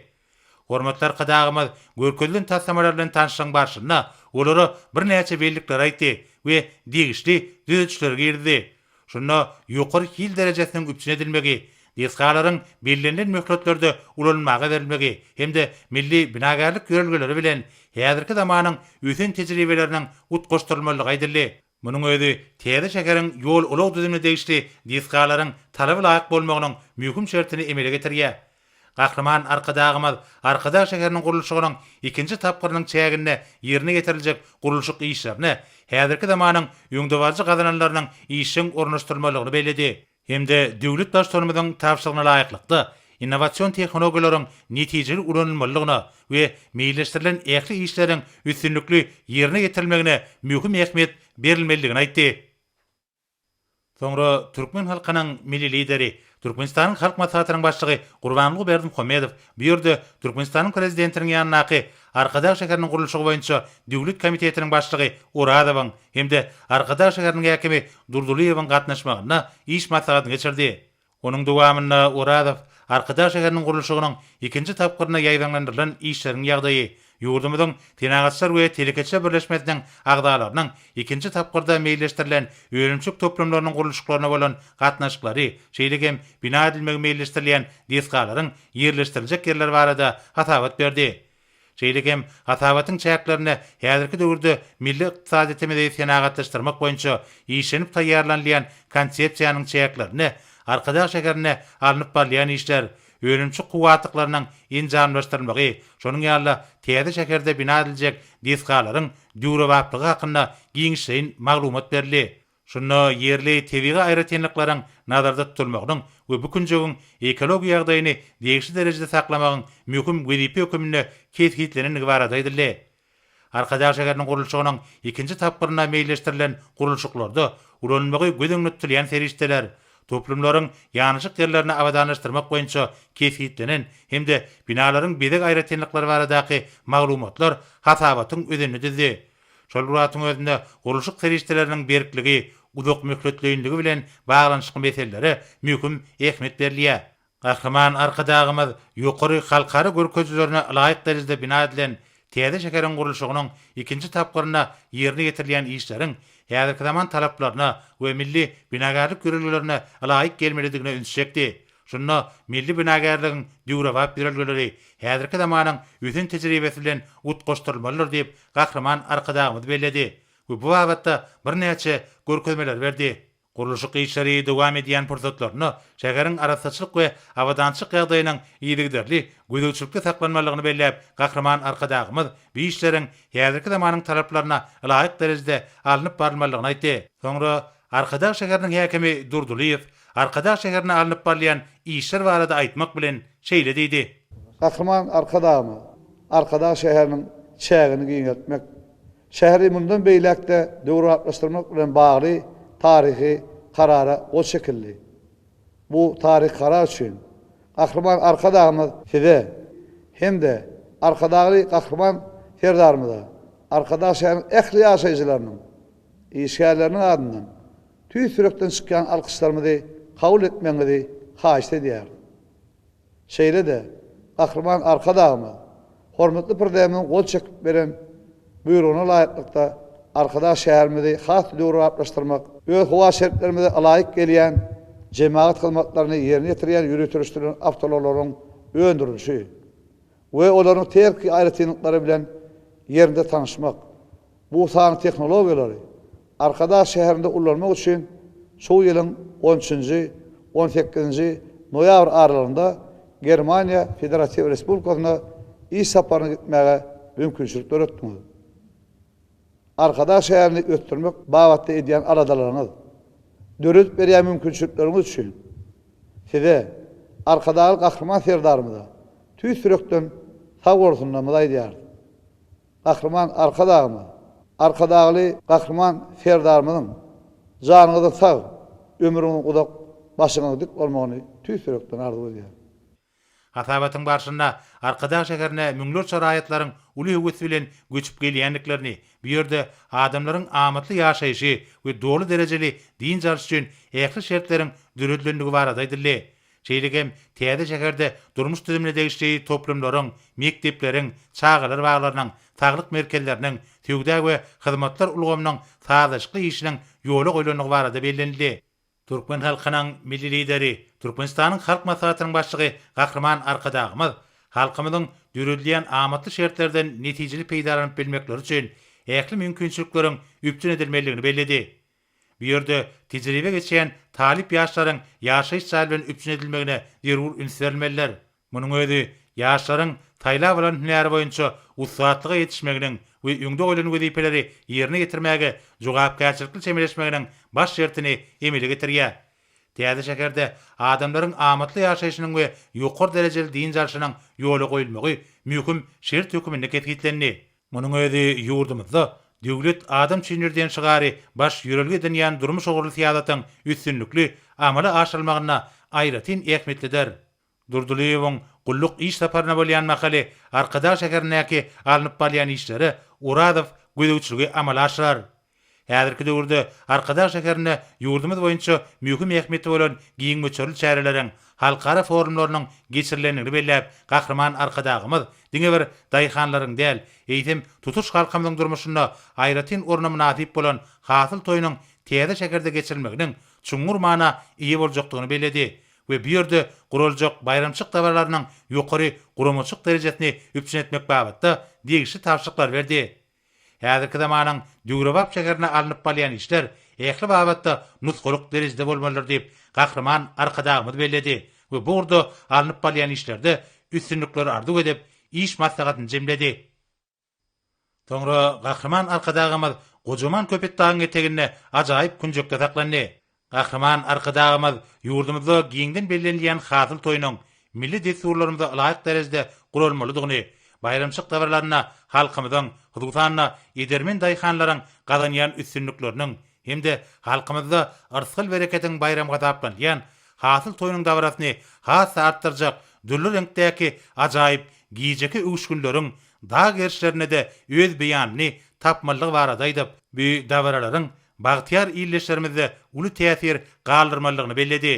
Hormatly Arkadagymyz görkezilen taslamalar bilen tanyşlygyň barşynda olara birnäçe bellikleri aýtdy we degişli düzedişleri girizdi. Şunda ýokary hil derejesiniň üpjün edilmegi, desgalaryň bellenilen möhletlerde ulanylmaga berilmegi hem-de milli binagärlik ýörelgeleri bilen häzirki zamanyň ösen tejribeleriniň utgaşdyrylmalydygy aýdyldy. Munuň özi täze şäheriň ýol-ulag düzümine degişli desgalaryň talaba laýyk bolmagynyň möhüm şertini emele getirýär. Gahryman Arkadagymyz Arkadag şäheriniň gurluşygynyň ikinji tapgyrynyň çäginde ýerine ýetiriljek gurluşyk işlerine häzirki zamanyň öňdebaryjy gazananlarynyň işjeň ornaşdyrylmalydygyny belledi. Hem-de döwlet Baştutanymyzyň tabşyrygyna laýyklykda, innowasion tehnologiýalaryň netijeli ulanylmalydygyna we meýilleşdirilen ähli işleriň üstünlikli ýerine ýetirilmegine möhüm ähmiýet berilmelidigini aýtdy. Soňra türkmen halkynyň Milli Lideri, Türkmenistanyň Halk Maslahatynyň Başlygy Gurbanguly Berdimuhamedow bu ýerde Türkmenistanyň Prezidentiniň ýanyndaky Arkadag şäheriniň gurluşygy boýunça döwlet komitetiniň başlygy Orazowyň hem-de Arkadag şäheriniň häkimi Durdylyýewiň gatnaşmagynda iş maslahatyny geçirdi. Onuň dowamynda Orazow Arkadag şäheriniň gurluşygynyň ikinji tapgyrynda ýaýbaňlandyrylan işleriň ýagdaýy, ýurdumyzyň Senagatçylar we telekeçiler birleşmesiniň agzalarynyň ikinji tapgyrda meýilleşdirilen önümçilik toplumlarynyň gurluşyklaryna bolan gatnaşyklary, şeýle hem bina edilmegi meýilleşdirilýän desgalaryň ýerleşdiriljek ýerleri barada hasabat berdi. Şeýle hem hasabatyň çäklerinde häzirki döwürde milli ykdysadyýetimizi senagatlaşdyrmak boýunça işlenip taýýarlanylýan Konsepsiýanyň çäklerinde Arkadag şäherinde alnyp barylýan işler, önümçilik kuwwatlyklarynyň enjamlaşdyrylmagy, şonuň ýaly-da täze şäherde bina ediljek desgalaryň döwrebaplygy hakynda giňişleýin maglumat berildi. Şunda ýerli tebigy aýratynlyklaryň nazarda tutulmagynyň we bu künjegiň ekologiýa ýagdaýyny degişli derejede saklamagyň möhüm wezipe höküminde kesgitlenendigi barada aýdyldy. Arkadag şäheriniň gurluşygynyň ikinji tapgyrynda meýilleşdirilen gurluşyklarda ulanylmagy göz öňünde tutulýan serişdeler, toplumlaryň ýanaşyk ýerlerini abadanlaşdyrmak boýunça kesgitlenen hem-de binalaryň bezeg aýratynlyklary baradaky maglumatlar hasabatyň özenini düzdi. Şol bir wagtyň özünde gurluşyk serişdeleriniň berkligi, uzakmöhletleýinligi bilen baglanyşykly meselelere möhüm ähmiýet berilýär. Gahryman Arkadagymyz ýokary halkara görkezijilerine ylaýyk derejede bina edilen täze şäheriň gurluşygynyň ikinji tapgyrynda ýerine ýetirilýän işleriň häzirki zaman talaplaryna we milli binagärlik ýörelgelerine ylaýyk gelmelidigine ünsi çekdi. Şunda milli binagärligiň döwrebap ýörelgeleri häzirki zamanyň ösen tejribesi bilen utgaşdyrylmalydyr diýip, Gahryman Arkadagymyz belledi we bu babatda birnäçe görkezmeleri berdi. Gurluşyk işleri dowam edýän pursatlarynda şäheriň arassaçylyk we abadançylyk ýagdaýynyň yzygiderli gözegçilikde saklanmalydygyny belläp, Gahryman Arkadagymyz bu işleriň häzirki zamanyň talaplaryna ylaýyk derejede alnyp barylmalydygyny aýtdy. Soňra Arkadag şäheriniň häkimi Durdylyýew Arkadag şäherinde alnyp barylýan işler barada aýtmak bilen şeýle diýdi. Gahryman Arkadagymyz Arkadag şäheriniň çägini giňeltmek, Şäheri mundan beýläk-de döwrebaplaşdyrmak bilen bagly taryhy Karara gol çekildi. Bu taryhy Karar üçin Gahryman Arkadagymyz Size hem-de Arkadagly Gahryman Serdarymyza Arkadag şäheriniň ähli ýaşaýjylarynyň, işgärleriniň adyndan tüýs ýürekden çykýan alkyşlarymyzy kabul etmegiňizi haýyşt edýäris. Şeýle-de, Gahryman Arkadagymyz hormatly Prezidentimiziň gol çekip beren Buýrugyna laýyklykda, Arkadag şäherimizi has döwrebaplaşdyrmak, öz howa şertlerimize ylaýyk gelýän jemagat hyzmatlaryny ýerine ýetirýän ýöriteleşdirilen awtoulaglaryň öndürilişi we olaryň tehniki aýratynlyklary bilen ýerinde tanyşmak, Bu sanly tehnologiýalary Arkadag şäherinde ullanmak üçin şu ýylyň on üçünji, on sekizinji noýabr aralygynda Germaniýa Federatiw Respublikasyna iş saparyna gitmäge mümkinçilik döretdiňiz. Arkadag şäherini ösdürmek babatda edýän aladalaryňyz, döredip berýän mümkinçilikleriňiz üçin Size, Arkadagly Gahryman Serdarymyza tüýs ýürekden sag bolsunlarymyzy aýdýarys. Gahryman Arkadagymyz, Arkadagly Gahryman Serdarymyzyň janyňyzyň sag, ömrüňiziň uzak, başyňyzyň dik bolmagyny tüýs ýürekden arzuw edýärin. Hasabatyň barşynda Arkadag şäherine müňlerçe raýatlaryň uly höwes bilen göçüp gelýändiklerini, bu ýerde adamlaryň amatly ýaşaýşy we doly derejeli dynç alyş üçin ähli şertleriň döredilendigi barada aýdyldy. Şeýle hem täze şäherde durmuş düzümine degişli toplumlaryň, mekdepleriň, çagalar baglarynyň, saglyk merkezleriniň, söwda we hyzmatlar ulgamynyň sazlaşykly işiniň ýola goýlandygy barada bellenildi. Türkmen halkynyň Milli Lideri, Türkmenistanyň Halk Maslahatynyň Başlygy Gahryman Arkadagymyz halkymyzyň döredilýän amatly şertlerden netijeli peýdalanyp bilmekleri üçin ähli mümkinçilikleriň üpjün edilmelidigini belledi. Bu ýerde tejribe geçýän talyp ýaşlaryň ýaşaýyş jaý bilen üpjün edilmegine zerur üns berilmelidir. Munuň özi ýaşlaryň saýlap alan hünäri boýunça ussatlyga ýetişmeginiň we öňde goýlan wezipeleri ýerine ýetirmäge jogapkärçilikli çemeleşmeginiň baş şertini emele getirýär. Täze şäherde adamlaryň amatly ýaşaýşynyň we ýokary derejeli dynç alşynyň ýola goýulmagy möhüm şert höküminde kesgitlendi. Munuň özi ýurdumyzda Döwlet adam üçindir diýen şygary baş ýörelge edinýän durmuş ugurly syýasatyň üstünlikli amala aşyrylmagynda aýratyn ähmiýetlidir. Durdylyýewiň gulluk iş saparyna bolýan mahaly Arkadag şäherindäki alnyp barylýan işlere Orazow gözegçiligi amala aşyrar. Häzirki döwürde Arkadag şäherinde ýurdumyz boýunça möhüm ähmiýeti bolan giň möçberli çäreleriň, halkara forumlarynyň geçirilendigini belläp, Gahryman Arkadagymyz diňe bir daýhanlaryň däl, eýsem, tutuş halkymyzyň durmuşynda aýratyn orna mynasyp bolan Hasyl toýunyň täze şäherde geçirilmeginiň çuňňur mana eýe boljakdygyny belledi we bu ýerde guraljak baýramçylyk dabaralarynyň ýokary guramaçylyk derejesini üpjün etmek babatda degişli tabşyryklary berdi. Häzirki zamanyň döwrebap şäherinde alnyp barylýan işler ähli babatda nusgalyk derejede bolmalydyr diýip, Gahryman Arkadagymyz belledi we bu ugurda alnyp barylýan işlerde üstünlikleri arzuw edip, iş maslahatyny jemledi. Soňra Gahryman Arkadagymyz gojaman Köpetdagyň eteginde ajaýyp künjekde saklandy. Gahryman Arkadagymyz ýurdumyzda giňden bellenilýän Hasyl toýunyň milli dessurlarymyza ylaýyk derejede guralmalydygyny, baýramçylyk dabaralarynda halkymyzyň, hususan-da, edermen daýhanlaryň gazanýan üstünlikleriniň hem-de halkymyzda yrsgal-bereketiň baýramy hasaplanylýan Hasyl toýunyň dabarasyny has-da artdyrjak dürli reňkdäki ajaýyp gijeki öwüşginleriň dag gerişlerinde-de öz beýanyny. tapmalydygy barada aýdyp, bu dabaralaryň bagtyýar ildeşlerimizde uly täsir galdyrmalydygyny belledi.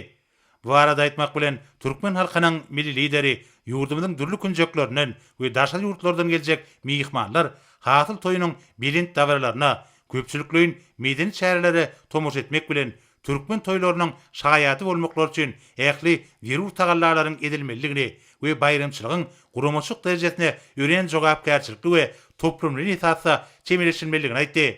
Bu barada aýtmak bilen, türkmen halkynyň Milli Lideri ýurdumyzyň dürli künjeklerinden we daşary ýurtlardan geljek myhmanlar Hasyl toýunyň belent dabaralaryna, köpçülikleýin medeni çärelere tomaşa etmek bilen, türkmen toýlarynyň şaýady bolmaklary üçin ähli zerur tagallalaryň edilmelidigini we baýramçylygyň guramaçylyk derejesine örän jogapkärçilikli we toplumlaýyn esasda çemeleşilmelidigini aýtdy.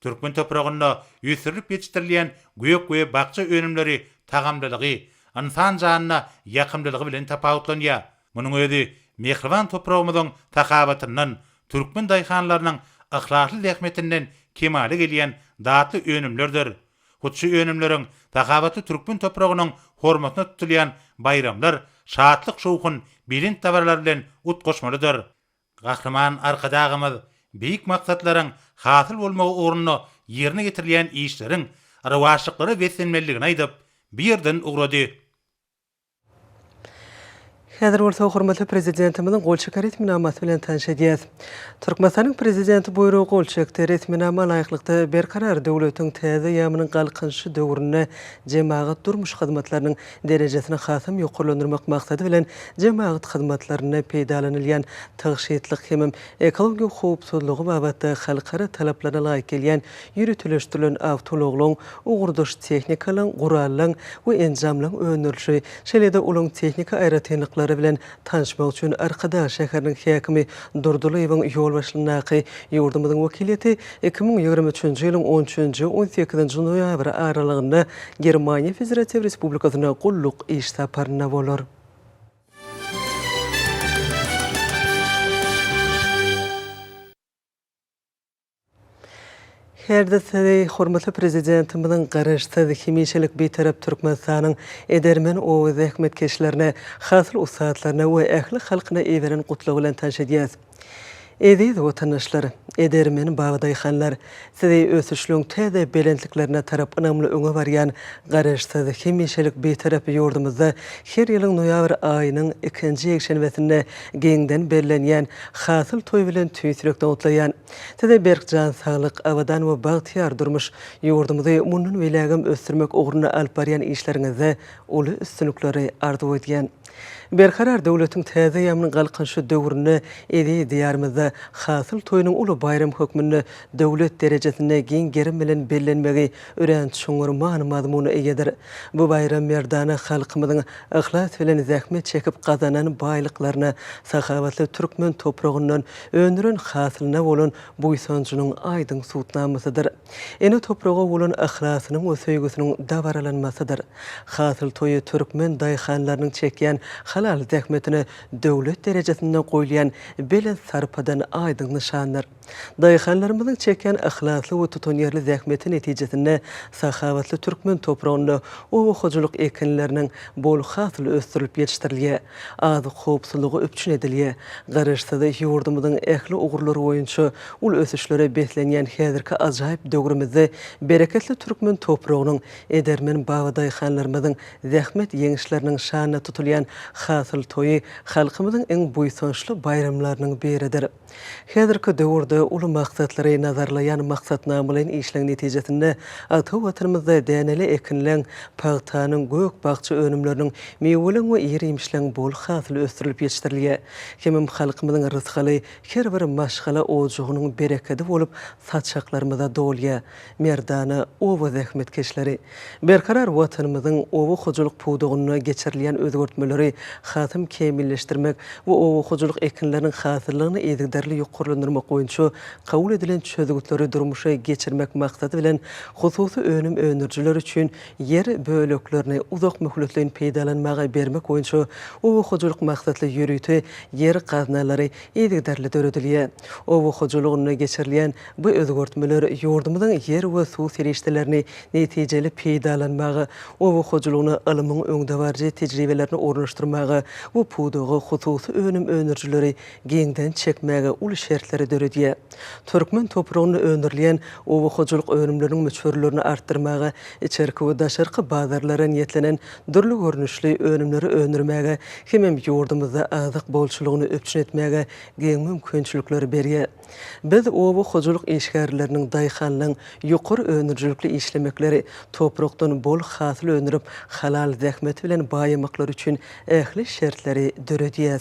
Türkmen topragynda ösdürilip ýetişdirilýän gök we bakja önümleri tagamlylygy, ynsan janyna ýakymlylygy bilen tapawutlanýar. Munuň özi mähriban topragymyzyň sahawatyndan, türkmen daýhanlarynyň yhlasly zähmetinden kemala gelýän datly önümlerdir. Hut şu önümleriň sahawatly türkmen topragynyň hormatyna tutulýan baýramlar şatlyk-şowhun, belent dabaralar bilen utgaşmalydyr. Gahryman Arkadagymyz beýik maksatlaryň hasyl bolmagy ugrunda ýerine ýetirilýän işleriň rowaçlyklara beslenmelidigini aýdyp, bu ýerden ugrady. Häzir bolsa hormatly Prezidentimiziň gol çeken resminamasy bilen tanyş edýäs. Türkmenistanyň Prezidenti buýrugy gol çekdi. Resminama laýyklykda, Berkarar döwletiň täze eýýamynyň Galkynyşy döwründe jemagat-durmuş hyzmatlarynyň derejesini hasam ýokarlandyrmak maksady bilen jemagat hyzmatlarynda peýdalanylýan tygşytlyk hemem ekologiýa howpsuzlygy babatda halkara talaplaryna laýyk gelýän ýöriteleşdirilen awtoulaglaryň, ugurdaş tehnikalaryň, gurallaryň we enjamlaryň öndürilişi, şeýle-de olaryň tehniki aýratynlyklary bilen tanyşmak üçin Arkadag şäheriniň häkimi Durdylyýewiň ýolbaşçylygyndaky ýurdumyzyň wekiliýeti 2023-nji ýylyň on üçünji, on sekizinji noýabry aralygynda Germaniýa Federatiw Respublikasyna gulluk iş saparynda bolar. Herde sizi hormatly Prezidentimiziň Garaşsyz, hemişelik Bitarap Türkmenistanyň edermen oba zähmetkeşlerine, hasyl ussatlaryna we ähli halkyna iberen gutlagy bilen tanyş edýäs. Eziz watandaşlar, edermen babadaýhanlar! Sizi ösüşligiň täze belentliklerine tarap ynamly öňe barýan Garaşsyz, hemişelik Bitarap ýurdumyzda her ýylyň noýabr aýynyň ikinji ýekşenbesinde giňden bellenýän Hasyl toýy bilen tüýs ýürekden gutlaýan. Size berk jan saglyk, abadan we bagtyýar durmuş, ýurdumyzy mundan beýlägem ösdürmek ugrunda alyp barýan işleriňizde uly üstünlikleri arzuw edýän. Berkarar döwletiň täze eýýamynyň Galkynyşy döwründe eziz Diýarymyzda Hasyl toýunyň uly baýram hökmünde döwlet derejesinde giň gerim bilen bellenmegi örän çuňňur many-mazmuna eýedir. Bu baýram merdana halkymyzyň yhlas bilen zähmet çekip gazanan baýlyklaryna, sahawatly türkmen topragyndan öndüren hasylyna bolan buýsanjynyň aýdyň subutnamasydyr. Ene topraga bolan yhlasynyň we söýgüsiniň dabaralanmasydyr. Hasyl toýy türkmen daýhanlarynyň çekýän halal zähmetine döwlet derejesinde goýulýan belent sarpadan aýdyň nyşandyr. Daýhanlarymyzyň çekýän yhlasly we tutanýerli zähmeti netijesinde sahawatly türkmen topragynda oba hojalyk ekinleriniň bol hasyly ösdürilip ýetişdirilýär, azyk howpsuzlygy üpjün edilýär. Garaşsyz ýurdumyzyň ähli ugurlary boýunça uly ösüşlere beslenýän häzirki ajaýyp döwrümizde bereketli türkmen topragynyň, edermen babadaýhanlarymyzyň zähmet ýeňişleriniň şanyna tutulýan Hasyl toýy halkymyzyň iň buýsançly baýramlarynyň biridir. Häzirki döwürde uly maksatlary nazarlaýan maksatnamalaýyn işleň netijesinde ata Watanymyzda däneli ekinleň, pagtanyň, gök-bakja önümleriniň, miweleň we ir-iýmişleň bol hasyly ösdürilip ýetişdirilýär. Hemem halkymyzyň rysgaly her bir maşgala ojagynyň berekedi bolup saçaklarymyza dolýar. Merdana oba zähmetkeşleri! Berkarar Watanymyzyň oba hojalyk pudagynda geçirilýän özgertmeleri hasam kämilleşdirmek we oba hojalyk ekinleriniň hasyllygyny yzygiderli ýokarlandyrmak boýunça kabul edilen çözgütleri durmuşa geçirmek maksady bilen, hususy önüm öndürijiler üçin ýer böleklerini uzak möhletleýin peýdalanmaga bermek boýunça oba hojalyk maksatly ýörite ýer gaznalary yzygiderli döredilýär. Oba hojalygynda geçirilýän Bu özgertmeler ýurdumyzyň ýer we suw serişdelerini netijeli peýdalanmaga, oba hojalygyna ylmyň öňdebaryjy tejribelerini ornaşdyrmaga. ornaşdyrmaga we pudaga hususy önüm öndürijileri giňden çekmäge uly şertleri döredýär. Türkmen topragynda öndürilýän oba hojalyk önümleriniň möçberlerini artdyrmaga, içerki we daşarky bazarlara niýetlenen dürli görnüşli önümleri öndürmäge hemem ýurdumyzda azyk bolçulygyny üpjün etmäge giň mümkinçilikleri berýär. Biz oba hojalyk işgärleriniň, daýhanlaryň ýokary öndürijilikli işlemekleri, toprakdan bol hasyl öndürip, halal zähmeti bilen baýamaklary üçin ähli şertleri döredýäs.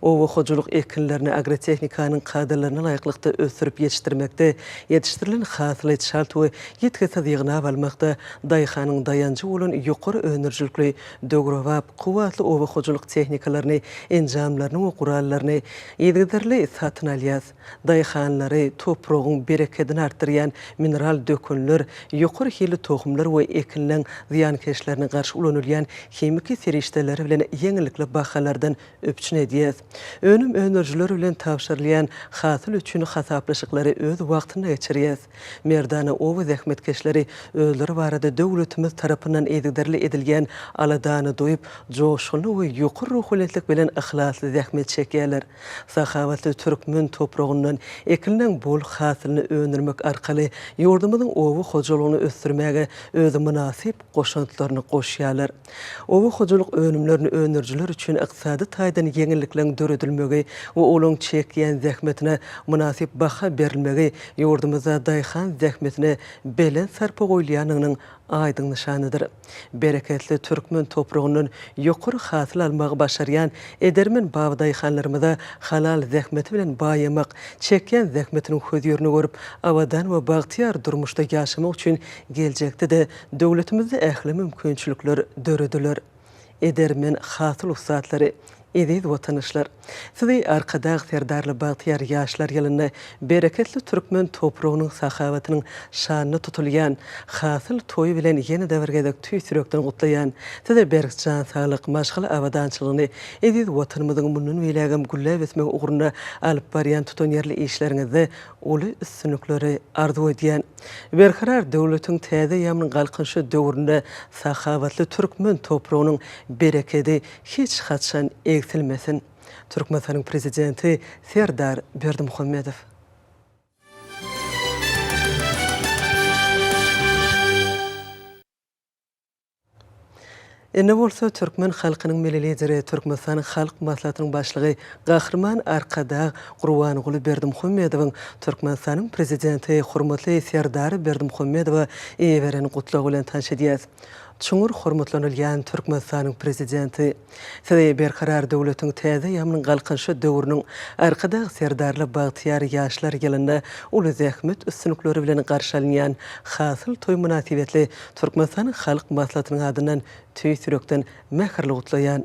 Oba hojalyk ekinlerini agrotehnikanyň kadalaryna laýyklykda ösdürip ýetişdirmekde, ýetişdirilen hasyly çalt we ýitgisiz ýygnap almakda daýhanyň daýanjy bolan ýokary öndürijilikli, döwrebap, kuwwatly oba hojalyk tehnikalaryny, enjamlaryny we gurallaryny yzygiderli satyn alýas. Daýhanlary topragyň berekedini artdyrýan mineral dökünler, ýokary hilli tohumlar we ekinleň zyýankeşlerine garşy ulanylýan himiki serişdeleri bilen ýeňillikli bahalardan üpjün edýäs. Önüm öndürijiler bilen tabşyrylýan hasyl üçin hasaplaşyklary öz wagtynda geçirýäs. Merdana oba zähmetkeşleri özleri barada döwletimiz tarapyndan yzygiderli edilýän aladany duýup, joşgunly we ýokary ruhubelentlik bilen yhlasly zähmet çekýärler. Sahawatly türkmen topragyndan ekinleň bol hasylyny öndürmek arkaly ýurdumyzyň oba hojalygyny ösdürmäge öz mynasyp goşantlaryny goşýarlar. Oba hojalyk önümlerini öndürijiler üçin ykdysady taýdan ýeňillikleriň döredilmegi we olaryň çekýän zähmetine mynasyp baha berilmegi ýurdumyzda daýhan zähmetine belent sarpa goýulýandygynyň aýdyň nyşanydyr. Bereketli türkmen topragyndan ýokary hasyl almagy başarýan edermen babadaýhanlarymyza halal zähmeti bilen baýamak, çekýän zähmetiniň hözirini görüp, abadan we bagtyýar durmuşda ýaşamak üçin geljekde-de döwletimizde ähli mümkinçilikler dörediler. Edermen hasyl ussatlary! Eziz watandaşlar! Sizi Arkadag Serdarly bagtyýar ýaşlar ýylynda bereketli türkmen topragynyň sahawatynyň şanyna tutulýan Hasyl toýy bilen ýene-de bir gezek tüýs ýürekden gutlaýan. Size berk jan saglyk, maşgala abadançylygyny, eziz Watanymyzyň mundan beýlägem gülläp ösmegi ugrunda alyp barýan tutanýerli işleriňizde uly üstünlikleri arzuw edýän. Berkarar döwletiň täze eýýamynyň Galkynyşy döwründe sahawatly türkmen topragynyň berekedi hiç haçan egsilmesin! Türkmenistanyň Prezidenti Serdar Berdimuhamedow. Indi bolsa türkmen halkynyň Milli Lideri, Türkmenistanyň Halk Maslahatynyň Başlygy Gahryman Arkadag Gurbanguly Berdimuhamedowyň Türkmenistanyň Prezidenti hormatly Serdar Berdimuhamedowa iberen Gutlagy bilen tanyş edýäs. Çuňňur hormatlanylýan Türkmenistanyň Prezidenti! Sizi Berkarar döwletiň täze eýýamynyň Galkynyşy döwrüniň Arkadag Serdarly bagtyýar ýaşlar ýylynda uly zähmet üstünlikleri bilen garşy alynýan Hasyl toýy mynasybetli Türkmenistanyň Halk Maslahatynyň adyndan tüýs ýürekden mähirli gutlaýan.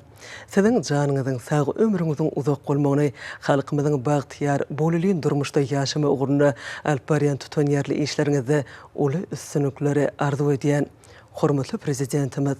Siziň janyňyzyň sag, ömrüňiziň uzak bolmagyny, halkymyzyň bagtyýar, bolelin durmuşda ýaşamagy ugrunda alyp barýan tutanýerli işleriňizde uly üstünlikleri arzuw edýän. Hormatly Prezidentimiz,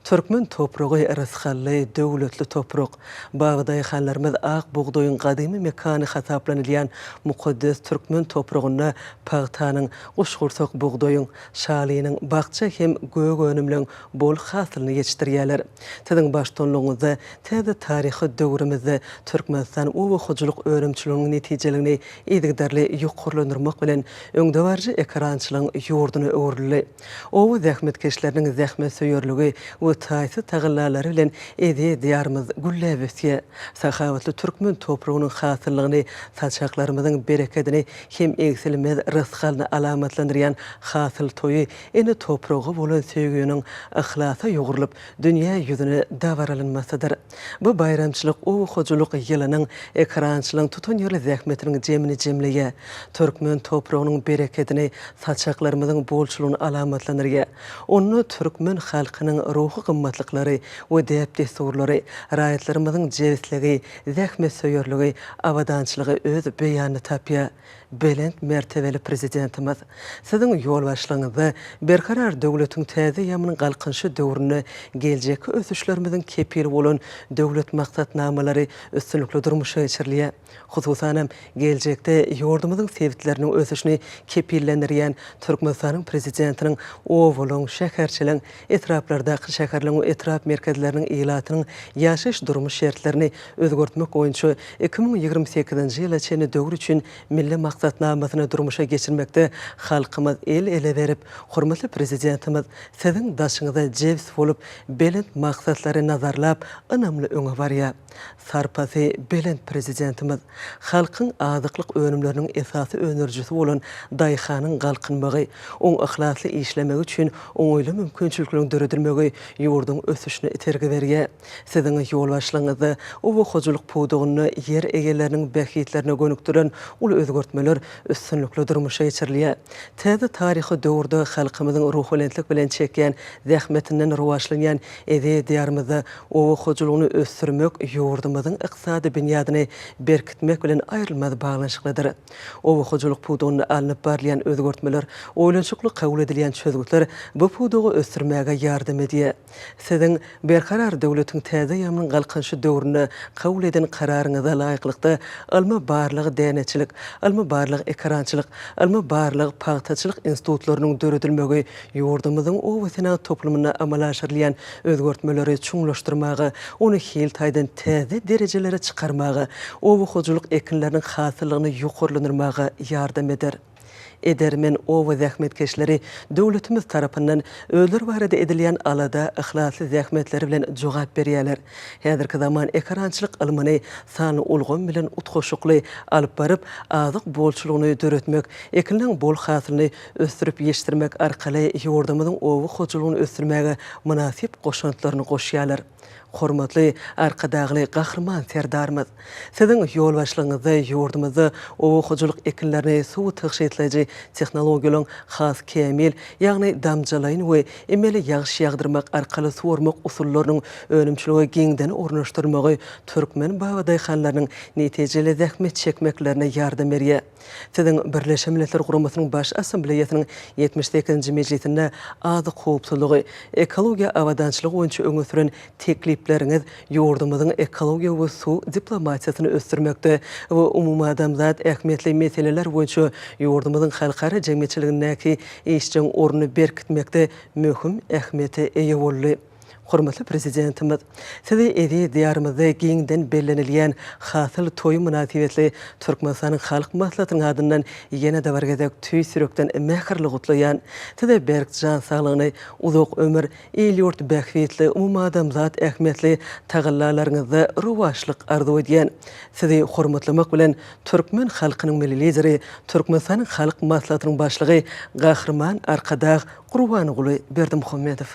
Türkmen topragy rysgally, döwletli toprak. Babadaýhanlarymyz ak bugdaýyň gadymy mekany hasaplanylýan mukaddes türkmen topragynda pagtanyň, guşgursak bugdaýyň, şalynyň, bakja hem gök önümleň bol hasylyny ýetişdirýärler. Siziň baştutanlygyňyzda täze taryhy döwrümizde Türkmenistan oba hojalyk önümçiliginiň netijeligini yzygiderli ýokarlandyrmak bilen, öňdebaryjy ekerançylygyň ýurduna öwrüldi. Oba zähmetkeşleriniň zähmetsöýerligi we taýsyz tagallalary bilen eziz Diýarymyz gülläp ösýär. Sahawatly türkmen topragynyň hasyllygyny, saçaklarymyzyň berekedini hem egsilmez rysgalyny alamatlandyrýan Hasyl toýy ene topraga bolan söýginiň yhlasa ýugrulyp, dünýä ýüzüne dabaralanmasydyr. Bu baýramçylyk oba hojalyk ýylynyň, ekerançylygyň tutanýerli zähmetiniň jemini jemleýär. Türkmen topragynyň berekedini, saçaklarymyzyň bolçulygyny alamatlandyrýar. Onda türkmen halkynyň ruhy gymmatlyklary we däp-dessurlary, raýatlarymyzyň jebisligi, zähmetsöýerligi, abadançylygy öz beýanyny tapýar. Belent mertebeli Prezidentimiz, Siziň ýolbaşçylygyňyzda Berkarar döwletiň täze eýýamynyň Galkynyşy döwründe geljekki ösüşlerimiziň kepili bolan döwlet maksatnamalary üstünlikli durmuşa geçirilýär. Hususan hem, geljekde ýurdumyzyň sebitleriniň ösüşini kepillendirýän Türkmenistanyň Prezidentiniň obalaryň, şäherçeleriň, etraplardaky şäherleriň we etrap merkezleriniň ilatynyň ýaşaýyş-durmuş şertlerini özgertmek boýunça 2028-nji ýyla çenli döwür üçin Milli maksatnamasyny durmuşa geçirmekde halkymyz el-ele berip, hormatly Prezidentimiz Siziň daşyňyza jebis bolup, belent maksatlary nazarlap, ynamly öňe barýar. Sarpasy belent Prezidentimiz, halkyň azyklyk önümleriniň esasy öndürijisi bolan daýhanyň galkynmagy, oň yhlasly işlemegi üçin oňaýly mümkinçilikleriň döredilmegi ýurduň ösüşine itergi berýär. Siziň ýolbaşçylygyňyzda oba hojalyk pudagynda ýer eýeleriniň bähbitlerine gönükdirilen uly özgertmeler üstünlikli durmuşa geçirilýär. Täze taryhy döwürde halkymyzyň ruhubelentlik bilen çekýän zähmetinden rowaçlanýan eziz Diýarymyzda oba hojalygyny ösdürmek ýurdumyzyň ykdysady binýadyny berkitmek bilen aýrylmaz baglanyşyklydyr. Oba hojalyk pudagynda alnyp barylýan özgertmeler, oýlanyşykly kabul edilýän çözgütler bu pudagy ösdürmäge ýardam edýär. Siziň Berkarar döwletiň täze eýýamynyň Galkynyşy döwründe kabul eden Kararyňyza laýyklykda, ylmy-barlag däneçilik, ylmy-barlag ekerançylyk, ylmy-barlag pagtaçylyk institutlarynyň döredilmegi ýurdumyzyň oba-senagat toplumynda amala aşyrylýan özgertmeleri çuňlaşdyrmaga, ony hil taýdan täze derejelere çykarmaga, oba hojalyk ekinleriniň hasyllygyny ýokarlandyrmaga ýardam eder. Edermen oba zähmetkeşleri döwletimiz tarapyndan özleri barada edilýän alada yhlasly zähmetleri bilen jogap berýärler. Häzirki zaman ekerançylyk ylmyny sanly ulgam bilen utgaşykly alyp baryp, azyk bolçulygyny döretmek, ekinleň bol hasylyny ösdürip ýetişdirmek arkaly ýurdumyzyň oba hojalygyny ösdürmäge mynasyp goşantlaryny goşýarlar. Hormatly Arkadagly Gahryman Serdarymyz! Siziň ýolbaşçylygyňyzda ýurdumyzda oba hojalyk ekinlerini suw tygşytlaýjy tehnologiýalaryň has kämil, ýagny damjalaýyn we emeli ýagyş ýagdyrmak arkaly suwarmak usullarynyň önümçilige giňden ornaşdyrylmagy türkmen babadaýhanlarynyň netijeli zähmet çekmeklerine ýardam berýär. Siziň Birleşen Milletler Guramasynyň Baş Assambleýasynyň 78-nji mejlisinde azyk howpsuzlygy, ekologiýa abadançylygy boýunça öňe süren teklipleriňiz ýurdumyzyň ekologiýa we suw diplomatiýasyny ösdürmekde we umumadamzat ähmiýetli meseleler boýunça ýurdumyzyň halkara jemgyýetçiligindäki işjeň ornuny berkitmekde möhüm ähmiýete eýe boldy. Hormatly Prezidentimiz Sizi eziz Diýarymyzda giňden bellenilýän Hasyl toýy mynasybetli Türkmenistanyň Halk Maslahatynyň adyndan ýene-de bir gezek tüýs ýürekden mähirli gutlaýan. Size berk jan saglygyny, uzak ömür, il-ýurt bähbitli, umumadamzat ähmiýetli tagallalaryňyzda rowaçlyk arzuw edýän. Sizi hormatlamak bilen, türkmen halkynyň Milli Lideri, Türkmenistanyň Halk Maslahatynyň Başlygy Gahryman Arkadag Gurbanguly Berdimuhamedow.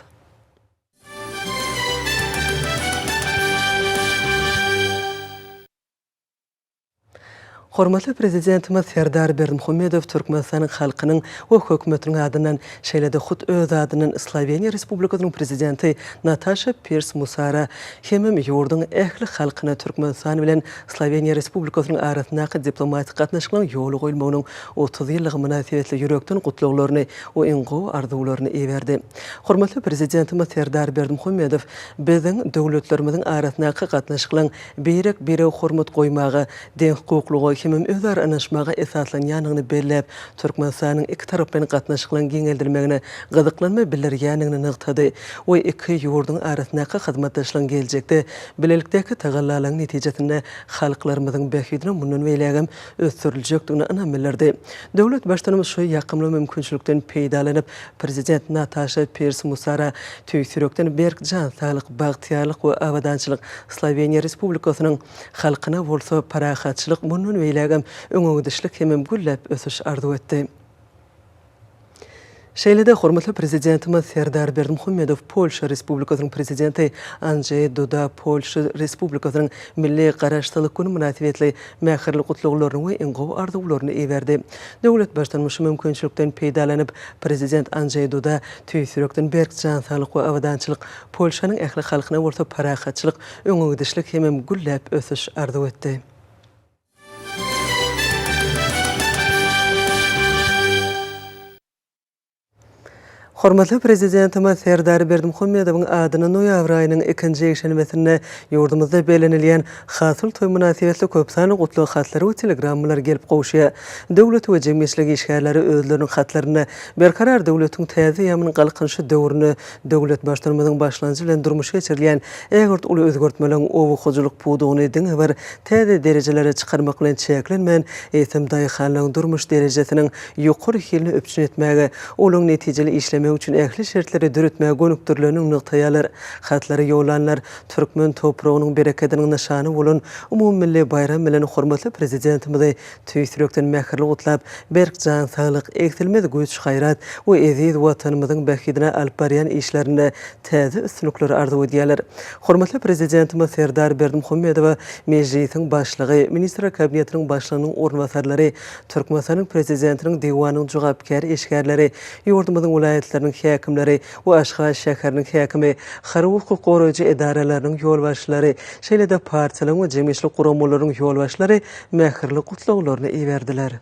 Hormatly Prezidentimiz Serdar Berdimuhamedow Türkmenistanyň halkynyň we Hökümetiniň adyndan, şeýle-de hut öz adyndan Sloweniýa Respublikasynyň Prezidenti Nataşa Pirs Musara hemem ýurduň ähli halkyna Türkmenistan bilen Sloweniýa Respublikasynyň arasyndaky diplomatik gatnaşyklaryň ýola goýulmagynyň 30 ýyllygy mynasybetli ýürekden gutlaglaryny we iň gowy arzuwlaryny iberdi. Hormatly Prezidentimiz Serdar Berdimuhamedow biziň döwletlerimiziň arasyndaky gatnaşyklaryň birek-birege hormat goýmaga, deňhukuklyga hemem özara ynanyşmaga esaslanýandygyny belläp, Türkmenistanyň ikitaraplaýyn gatnaşyklaryň giňeldilmegine gyzyklanma bildirýändigini nygtady we iki ýurduň arasyndaky hyzmatdaşlygyň geljekde bilelikdäki tagallalaryň netijesinde halklarymyzyň bähbidine mundan beýlägem ösdüriljekdigine ynam bildirdi. Döwlet Baştutanymyz şu ýakymly mümkinçilikden peýdalanyp, Prezident Nataşa Pirs Musara tüýs ýürekden berk jan saglyk, bagtyýarlyk we abadançylyk, Sloweniýa Respublikasynyň halkyna bolsa parahatçylyk, mundan beýlägem öňegidişlik hemem gülläp ösüş arzuw etdi. Şeýle-de hormatly Prezidentimiz Serdar Berdimuhamedow Polşa Respublikasynyň Prezidenti Andžeý Duda Polşa Respublikasynyň Milli Garaşsyzlyk güni mynasybetli mähirli gutlaglaryny we iň gowy arzuwlaryny iberdi. Döwlet Baştutanymyz şu mümkinçilikden peýdalanyp, Prezident Andžeý Duda tüýs ýürekden berk jan saglyk we abadançylyk, Polşanyň ähli halkyna bolsa parahatçylyk, öňegidişlik hemem gülläp ösüş arzuw etdi. Hormatly Prezidentimiz Serdar Berdimuhamedowyň adyna noýabr aýynyň ikinji ýekşenbesinde ýurdumyzda bellenilýän Hasyl toýy mynasybetli köp sanly gutlag hatlary we telegrammalar gelip gowuşýar. Döwlet we jemgyýetçilik işgärleri özleriniň hatlarynda Berkarar döwletiň täze eýýamynyň Galkynyşy döwründe döwlet Baştutanymyzyň başlangyjy bilen durmuşa geçirilýän ägirt uly özgertmeleriň oba hojalyk pudagyny diňe bir täze derejelere çykarmak bilen çäklenmän, eýsem, daýhanlaryň durmuş derejesiniň ýokary hilini üpjün etmäge, olaryň netijeli işlemegi üçin ähli şertleri döretmäge gönükdirilendigini nygtaýarlar. Hatlary ýollanlar türkmen topragynyň berekediniň nyşany bolan umumymilli baýram bilen hormatly Prezidentimizi tüýs ýürekden mähirli gutlap, berk jan saglyk, egsilmez güýç-gaýrat we eziz Watanymyzyň bähbidine alyp barýan işlerinde täze üstünlikleri arzuw edýärler. Hormatly Prezidentimiz Serdar Berdimuhamedowa Mejlisiň Başlygy, Ministrler Kabinetiniň Başlygynyň orunbasarlary, Türkmenistanyň Prezidentiniň Diwanynyň jogapkär işgärleri, ýurdumyzyň welaýatlarynyň häkimleri we Aşgabat şäheriniň häkimi, harby hukuk goraýjy edaralarynyň ýolbaşçylary, şeýle-de partiýalaryň we jemgyýetçilik guramalarynyň ýolbaşçylary mähirli gutlaglaryny iberdiler.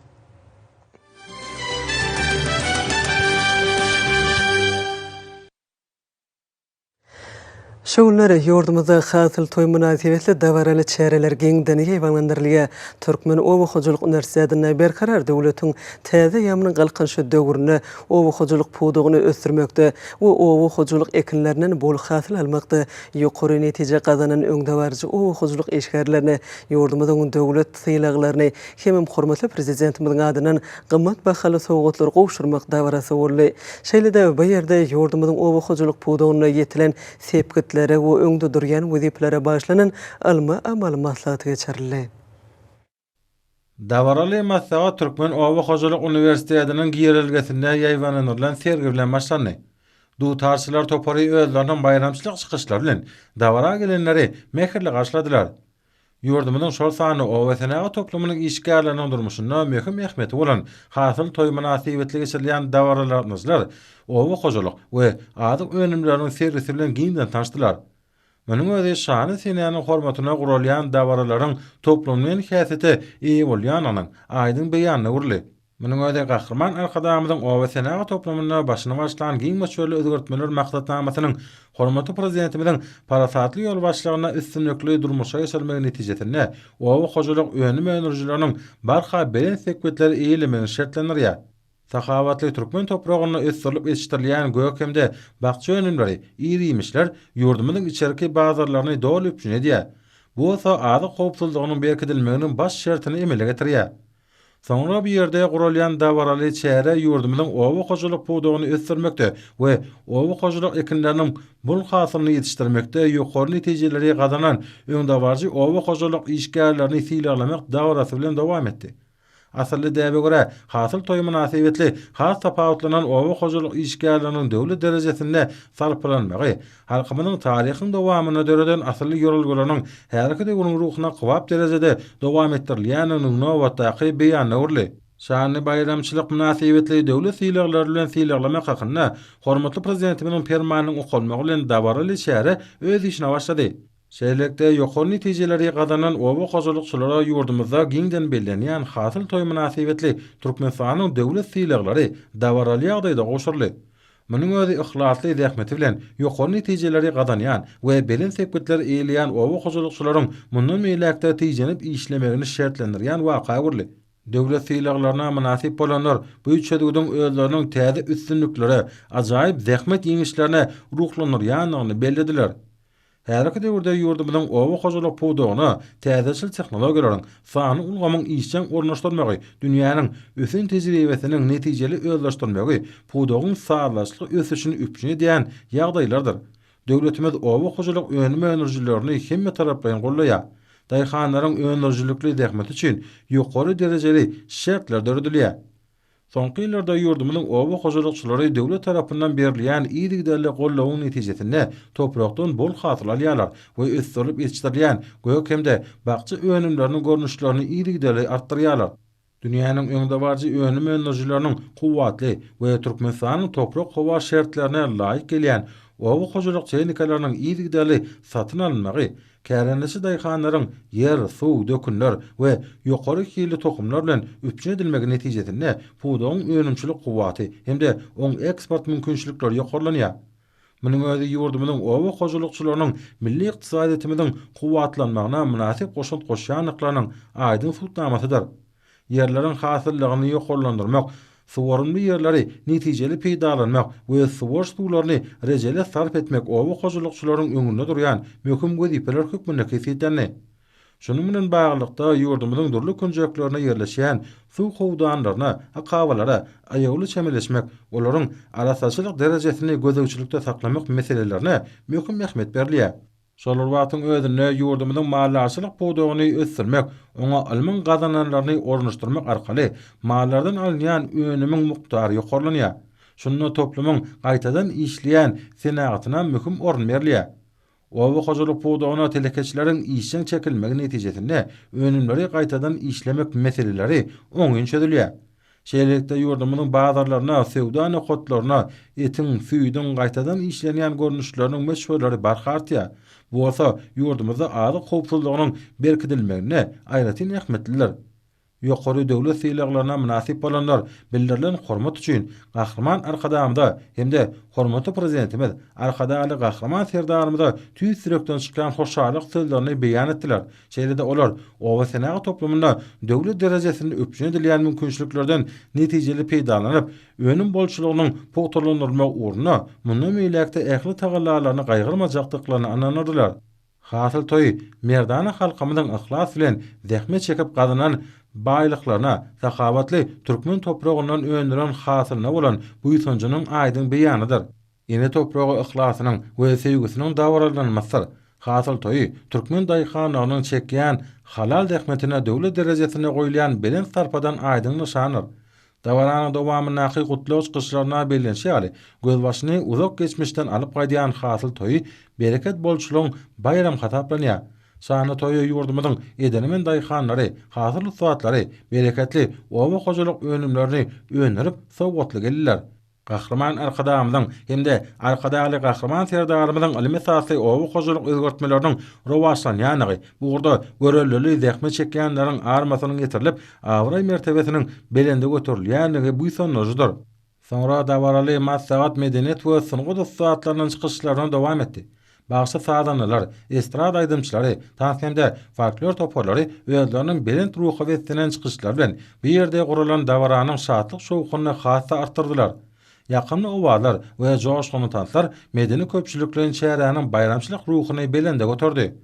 Şu günler ýurdumyzda Hasyl toýy mynasybetli dabaraly çäreler giňden ýaýbaňlandyrylýar. Türkmen oba hojalyk uniwersitetinde Berkarar döwletiň täze eýýamynyň Galkynyşy döwründe oba hojalyk pudagyny ösdürmekde we oba hojalyk ekinlerinden bol hasyl almakda ýokary netije gazanan öňdebaryjy oba hojalyk işgärlerine ýurdumyzyň döwlet sylaglaryny hemem hormatly Prezidentimiziň adyndan gymmat bahaly sowgatlary gowşurmak dabarasy boldy. Şeýle-de bu ýerde ýurdumyzyň oba hojalyk pudagynda ýetilen sepgitlere we öňde durýan wezipelere bagyşlanan ylmy-amaly maslahat geçirildi. Dabaraly maslahat Türkmen oba hojalyk uniwersitetiniň girelgesinde ýaýbaňlandyrylan sergi bilen başlandy. Dutarçylar topary özleriniň baýramçylyk çykyşlary bilen dabara gelenleri mähirli garşyladylar. Ýurdumyzyň şol sanda oba-senagat toplumynyň işgärleriniň durmuşynda möhüm ähmiýeti bolan Hasyl toýy mynasybetli geçirilýän dabaralara gatnaşyjylar oba hojalyk we azyk önümleriniň sergisi bilen giňden tanyşdylar. Munuň özi şanly senäniň hormatyna guralýan dabaralaryň toplumlaýyn häsiýete eýe bolýandygynyň aýdyň beýanyna öwrüldi. Munuň özi Gahryman Arkadagymyzyň oba senagat toplumynda başyny başlan giň möçberli özgertmeler maksatnamasynyň hormatly Prezidentimiziň parasatly ýolbaşçylygynda üstünlikli durmuşa geçirilmegi netijesinde oba hojalyk önüm öndürijileriniň barha belent sepgitleri eýelemegini şertlendirýär. Sahawatly türkmen topragynda ösdürilip ýetişdirilýän gök hem-de bakja önümleri, ir-iýmişler ýurdumyzyň içerki bazarlaryny doly üpjün edýär. Bu bolsa azyk howpsuzlygynyň berkidilmeginiň baş şertini emele getirýär. Soňra bu ýerde guralýan dabaraly çäre ýurdumyzyň oba hojalyk pudagyny ösdürmekde we oba hojalyk ekinleriniň bol hasylyny ýetişdirmekde ýokary netijeleri gazanan öňdebaryjy oba hojalyk işgärlerini sylaglamak dabarasy bilen dowam etdi. Asylly däbe görä, Hasyl toýy mynasybetli has tapawutlanan oba hojalyk işgärleriniň döwlet derejesinde sarpalanmagy, Halkymyzyň taryhyň dowamynda döreden asylly ýörelgeleriniň häzirki döwrüň ruhuna kybap derejede dowam etdirilýändiginiň nobatdaky beýanyna öwrüldi. Şanly baýramçylyk mynasybetli döwlet sylaglary bilen sylaglamak hakynda hormatly Prezidentimiziň Permanynyň okalmagy bilen dabaraly çäre öz işine başlady. Şeýlelikde, ýokary netijeleri gazanan oba hojalykçylara ýurdumyzda giňden bellenýän Hasyl toýy mynasybetli Türkmenistanyň döwlet sylaglary dabaraly ýagdaýda gowşuryldy. Munuň özi yhlasly zähmeti bilen ýokary netijeleri gazanýan we belent sepgitleri eýeleýän oba hojalykçylaryň mundan beýläk-de tijenip işlemegini şertlendirýän waka öwrüldi. Döwlet sylaglaryna mynasyp bolanlar bu çözgüdiň özleriniň täze üstünliklere, ajaýyp zähmet ýeňişlerine ruhlandyrýandygyny bellediler. Häzirki döwürde ýurdumyzyň oba hojalyk pudagyna täzeçil tehnologiýalaryň, sanly ulgamyň işjeň ornaşdyrylmagy, dünýäniň ösen tejribesiniň netijeli özleşdirilmegi pudagyň sazlaşykly ösüşini üpjün edýän ýagdaýlardyr. Döwletimiz oba hojalyk önüm öndürijilerini hemmetaraplaýyn goldaýar. Daýhanlaryň öndürijilikli zähmeti üçin ýokary derejeli şertler döredilýär. Soňky ýyllarda ýurdumyzyň oba hojalykçylary döwlet tarapyndan berilýän yzygiderli goldawyň netijesinde toprakdan bol hasyl alýarlar we ösdürilip ýetişdirilýän gök hem-de bakja önümleriniň görnüşlerini yzygiderli artdyrýarlar. Dünýäniň öňdebaryjy önüm öndürijileriniň kuwwatly we Türkmenistanyň toprak-howa şertlerine laýyk gelýän. oba hojalyk tehnikalarynyň yzygiderli satyn alynmagy kärendeçi daýhanlaryň ýer, suw, dökünler we ýokary hilli tohumlar bilen üpjün edilmegi netijesinde pudagyň önümçilik kuwwaty hem-de oň eksport mümkinçilikleri ýokarlanýar. Munuň özi ýurdumyzyň oba hojalykçylarynyň milli ykdysadyýetimiziň kuwwatlanmagyna mynasyp goşant goşýandyklarynyň aýdyň subutnamasydyr. Ýerleriň hasyllylygyny ýokarlandyrmak, suwarymly ýerleri netijeli peýdalanmak we suwaryş suwlaryny rejeli sarp etmek oba hojalykçylaryň öňünde durýan möhüm wezipeler hökmünde kesgitlendi. Şunuň bilen baglylykda, ýurdumyzyň dürli künjeklerinde ýerleşýän suw howdanlaryna, akabalara aýawly çemeleşmek, olaryň arassaçylyk derejesini gözegçilikde saklamak meselelerine möhüm ähmiýet berilýär. Şol bir wagtyň özünde, ýurdumyzyň maldarçylyk pudagyny ösdürmek, oňa ylmyň gazananlaryny ornaşdyrmak arkaly mallardan alynýan önümiň mukdary ýokarlanýar. Şunda toplumyň gaýtadan işleýän senagatyna möhüm orun berilýär. Oba hojalyk pudagyna telekeçileriň işjeň çekilmegi netijesinde önümleri gaýtadan işlemek meseleleri oňyn çözülýär. Şeýlelikde, ýurdumyzyň bazarlaryna, söwda nokatlaryna etiň, süýdüň gaýtadan işlenýän görnüşleriniň möçberleri barha artýar. Bu bolsa ýurdumyzda azyk howpsuzlygynyň berkidilmeginde aýratyn ähmiýetlidir. Ýokary döwlet sylaglaryna mynasyp bolanlar bildirilen hormat üçin Gahryman Arkadagymyza hem-de hormatly Prezidentimiz Arkadagly Gahryman Serdarymyza tüýs ýürekden çykýan hoşallyk sözlerini beýan etdiler. Şeýle-de olar oba senagat toplumynda döwlet derejesinde üpjün edilýän mümkinçiliklerden netijeli peýdalanyp, önüm bolçulygynyň pugtalandyrylmagy ugrunda mundan beýläk-de ähli tagallalaryny gaýgyrmajakdyklaryna ynandyrdylar. Hasyl toýy merdana halkymyzyň yhlas bilen zähmet çekip gazanan baýlyklaryna, sahawatly türkmen topragyndan öndüren hasylyna bolan buýsanjynyň aýdyň beýanydyr. Ene topraga yhlasynyň we söýgüsiniň dabaralanmasydyr. Hasyl toýy türkmen daýhanlarynyň çekýän halal zähmetine döwlet derejesinde goýulýan belent sarpadan aýdyň nyşandyr. Dabaranyň dowamyndaky gutlag çykyşlarynda bellenişi ýaly, gözbaşyny uzak geçmişden alyp gaýdýan Hasyl toýy bereket-bolçulygyň baýramy hasaplanýar. Şanly toýa ýurdumyzyň edermen daýhanlary, hasyl ussatlary bereketli oba hojalyk önümlerini öndürip, sowgatly geldiler. Gahryman Arkadagymyzyň hem-de Arkadagly Gahryman Serdarymyzyň ylym esasly oba hojalyk özgertmeleriniň rowaçlanýandygy, bu ugurda göreldeli zähmet çekýänleriň armasynyň ýetirilip, abraý-mertebesiniň belende göterilýändigi buýsandyryjydyr. Soňra dabaraly maslahat medeniýet we sungat ussatlarynyň çykyşlaryna dowam etdi. Bagşy-sazandalar, estrada aýdymçylary, tans hem-de folklor toparlary özleriniň belent ruha beslenen çykyşlary bilen bu ýerde guralan dabaranyň şatlyk-şowhunyny has-da artdyrdylar. Ýakymly owazlar we joşgunly tanslar medeni-köpçülikleýin çäräniň baýramçylyk ruhuny belende göterdi.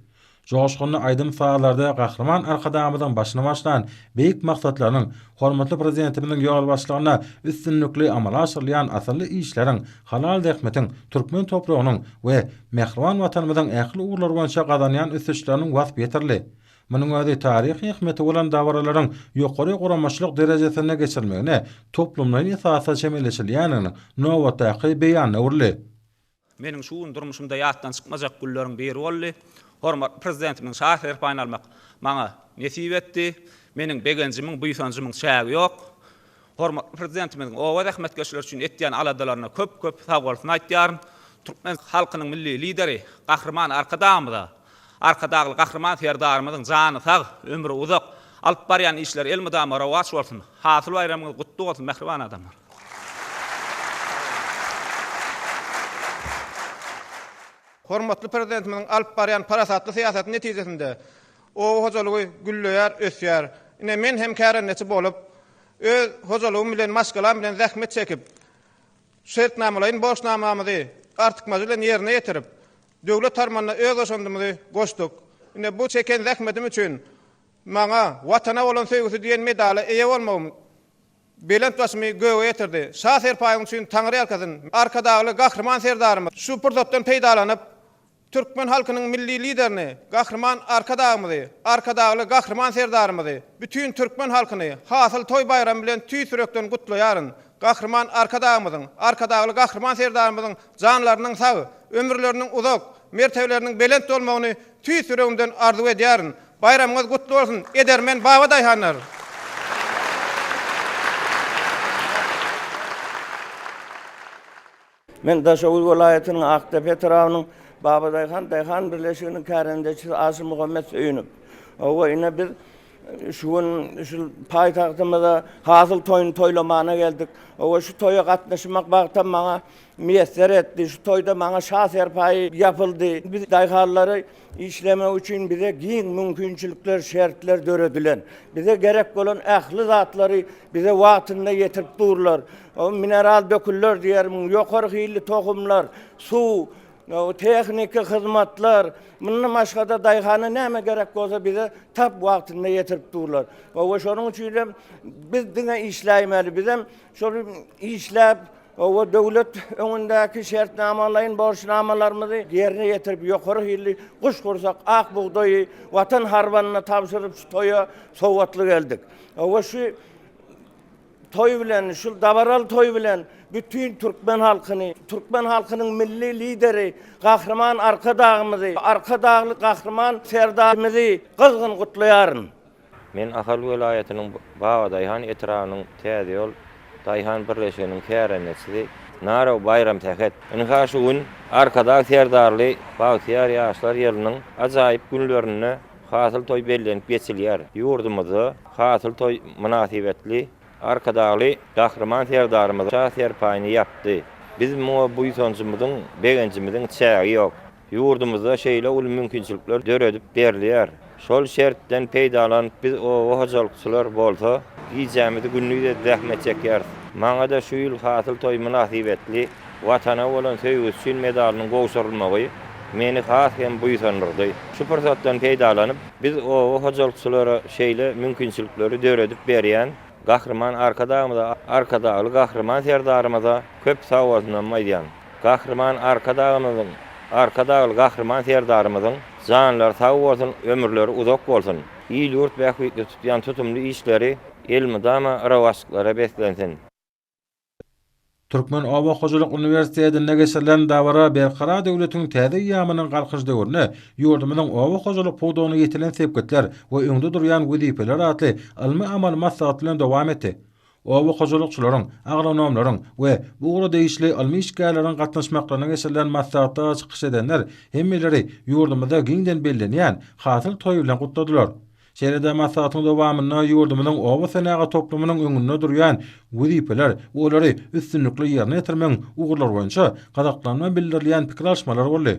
Joşgunly aýdym-sazlarda Gahryman Arkadagymyzyň başyny başlan beýik maksatlarynyň, hormatly Prezidentimiziň ýolbaşçylygynda üstünlikli amala aşyrylýan asylly işleriň, halal zähmetiň, türkmen topragynyň we mähriban Watanymyzyň ähli ugurlar boýunça gazanýan ösüşleriniň waspy ýetirildi. Munuň özi taryhy ähmiýeti bolan dabaralaryň ýokary guramaçylyk derejesinde geçirilmegine toplumlaýyn esasda çemeleşilýändiginiň nobatdaky beýanyna öwrüldi. Meniň şu gün durmuşymda ýatdan çykmajak günleriň biri boldy. Hormatly Prezidentimiziň şa serpaýyny almak maňa nesip etdi. Meniň begenjimiň, buýsanjymyň çägi ýok. Hormatly Prezidentimiziň oba zähmetkeşleri üçin etýän aladalaryna köp-köp sagbolsun aýtýaryn. Türkmen halkynyň Milli Lideri Gahryman Arkadagymyza, Arkadagly Gahryman Serdarymyzyň jany sag, ömri uzak, alyp barýan işleri elmydama rowaç bolsun! Hasyl baýramyňyz gutly bolsun, mähriban adamlar! Hormatly Prezidentimiziň alyp barýan parasatly syýasaty netijesinde oba hojalygy gülleýär, ösýär. Ine, men hem kärendeçi bolup, öz hojalygym bilen, maşgalam bilen zähmet çekip, şertnamalaýyn borçnamamyzy artykmajy bilen ýerine ýetirip, döwlet harmanyna öz goşandymyzy goşduk. Ine, bu çeken zähmetim üçin maňa Watana bolan söýgüsi diýen medala eýe bolmagym Belent başymy göge ýetirdi. Şa serpaýyň üçin Taňry ýalkasyn! Arkadagly Gahryman Serdarymyz şu pursatdan peýdalanyp, türkmen halkynyň Milli Liderini, Gahryman Arkadagymyzy, Arkadagly Gahryman Serdarymyzy, bütin türkmen halkyny Hasyl toý baýramy bilen tüýs ýürekden gutlaýaryn. Gahryman Arkadagymyzyň, Arkadagly Gahryman Serdarymyzyň janlarynyň sag, ömürleriniň uzak, mertebeleriniň belent bolmagyny tüýs ýüregimden arzuw edýärin. Baýramyňyz gutly bolsun, edermen babadaýhanlar! Men Daşoguz welaýatynyň Akdepe etrabynyň Babadaýhan daýhan birleşiginiň kärendeçisi Aşyrmuhammet Söýünow. Hawa, ine biz şu gün şu paýtagtymyza hasyl toýuny toýlamana geldik. Hawa, şu toýa gatnaşmak bagtam maňa miýesser etdi. Şu toýda maňa şa serpaýy ýapyldy. Biz daýhanlary Işlemek üçin bize giň mümkinçilikler, şertler döredilen. Bize gerek bolan ähli zatlary bize wagtynda ýetirip durlar. Mineral dökünler diýermiň, ýokary hilli tohumlar, suw, tehniki hyzmatlar, mundan başga-da daýhana näme gerek bolsa bize tap wagtynda ýetirip durlar. We şonuň üçin hem biz diňe işläýmeli. Bizem şol işläp, Hawa, döwlet öňündäki şertnamalaýyn borçnamalarymyzy ýerine ýetirip, ýokary hilli guşgursak ak bugdaýy Watan harbanyna tabşyryp, şu toýa sowgatly geldik. Hawa, şu toý bilen, şu dabaraly toý bilen bütin türkmen halkyny, türkmen halkynyň Milli Lideri Gahryman Arkadagymyzy, Arkadagly Gahryman Serdarymyzy gyzgyn gutlaýaryn. Men Ahal welaýatynyň Babadaýhan etrabynyň Täze ýol daýhan birleşiginiň kärendeçisi Narow Baýramsähet. Ynha şu gün Arkadag Serdarly bagtyýar ýaşlar ýylynyň ajaýyp günlerinde Hasyl toý bellenip geçilýär. Ýurdumyzda Hasyl toý mynasybetli Arkadagly Gahryman Serdarymyz Şa serpaýyny ýapdy. Biz muňa buýsanjymyzyň, begenjimiziň çägi ýok. Ýurdumyzda şeýle uly mümkinçilikler döredip berilýär. Şol şertden peýdalanyp biz oba hojalykçylar bolsa gijämizi gündiz edip zähmet çekýäris. Maňa-da şu ýyl Hasyl toýy mynasybetli Watana bolan söýgüsi üçin medalynyň gowşurylmagy meni has hem buýsandyrdy. Şu pursatdan peýdalanyp biz oba hojalykçylara şeýle mümkinçilikleri döredip berýän Gahryman Arkadagymyza, Arkadagly Gahryman Serdarymyza köp sagbolsunam aýdýan. Gahryman Arkadagymyzyň, Arkadagly Gahryman Serdarymyzyň janlary sag bolsun, ömürleri uzak bolsun! Il-ýurt bähbitli tutýan tutumly işleri elmydama rowaçlyklara beslensin! Türkmen oba hojalyk uniwersitetinde geçirilen dabara Berkarar döwletiň täze eýýamynyň Galkynyş döwründe ýurdumyzyň oba hojalyk pudagynda ýetilen sepgitler we öňde durýan wezipeler atly ylmy-amaly maslahat bilen dowam etdi. Oba hojalykçylaryň, agronomlaryň we bu ugra degişli ylmy işgärleriň gatnaşmaklarynda geçirilen maslahatda çykyş edenler hemmeleri ýurdumyzda giňden bellenýän Hasyl toýy bilen gutladylar. Şeýle-de maslahatyň dowamynda ýurdumyzyň oba senagat toplumynyň öňünde durýan wezipeler we olary üstünlikli ýerine ýetirmegiň ugurlary boýunça gyzyklanma bildirilýän pikir alyşmalar boldy.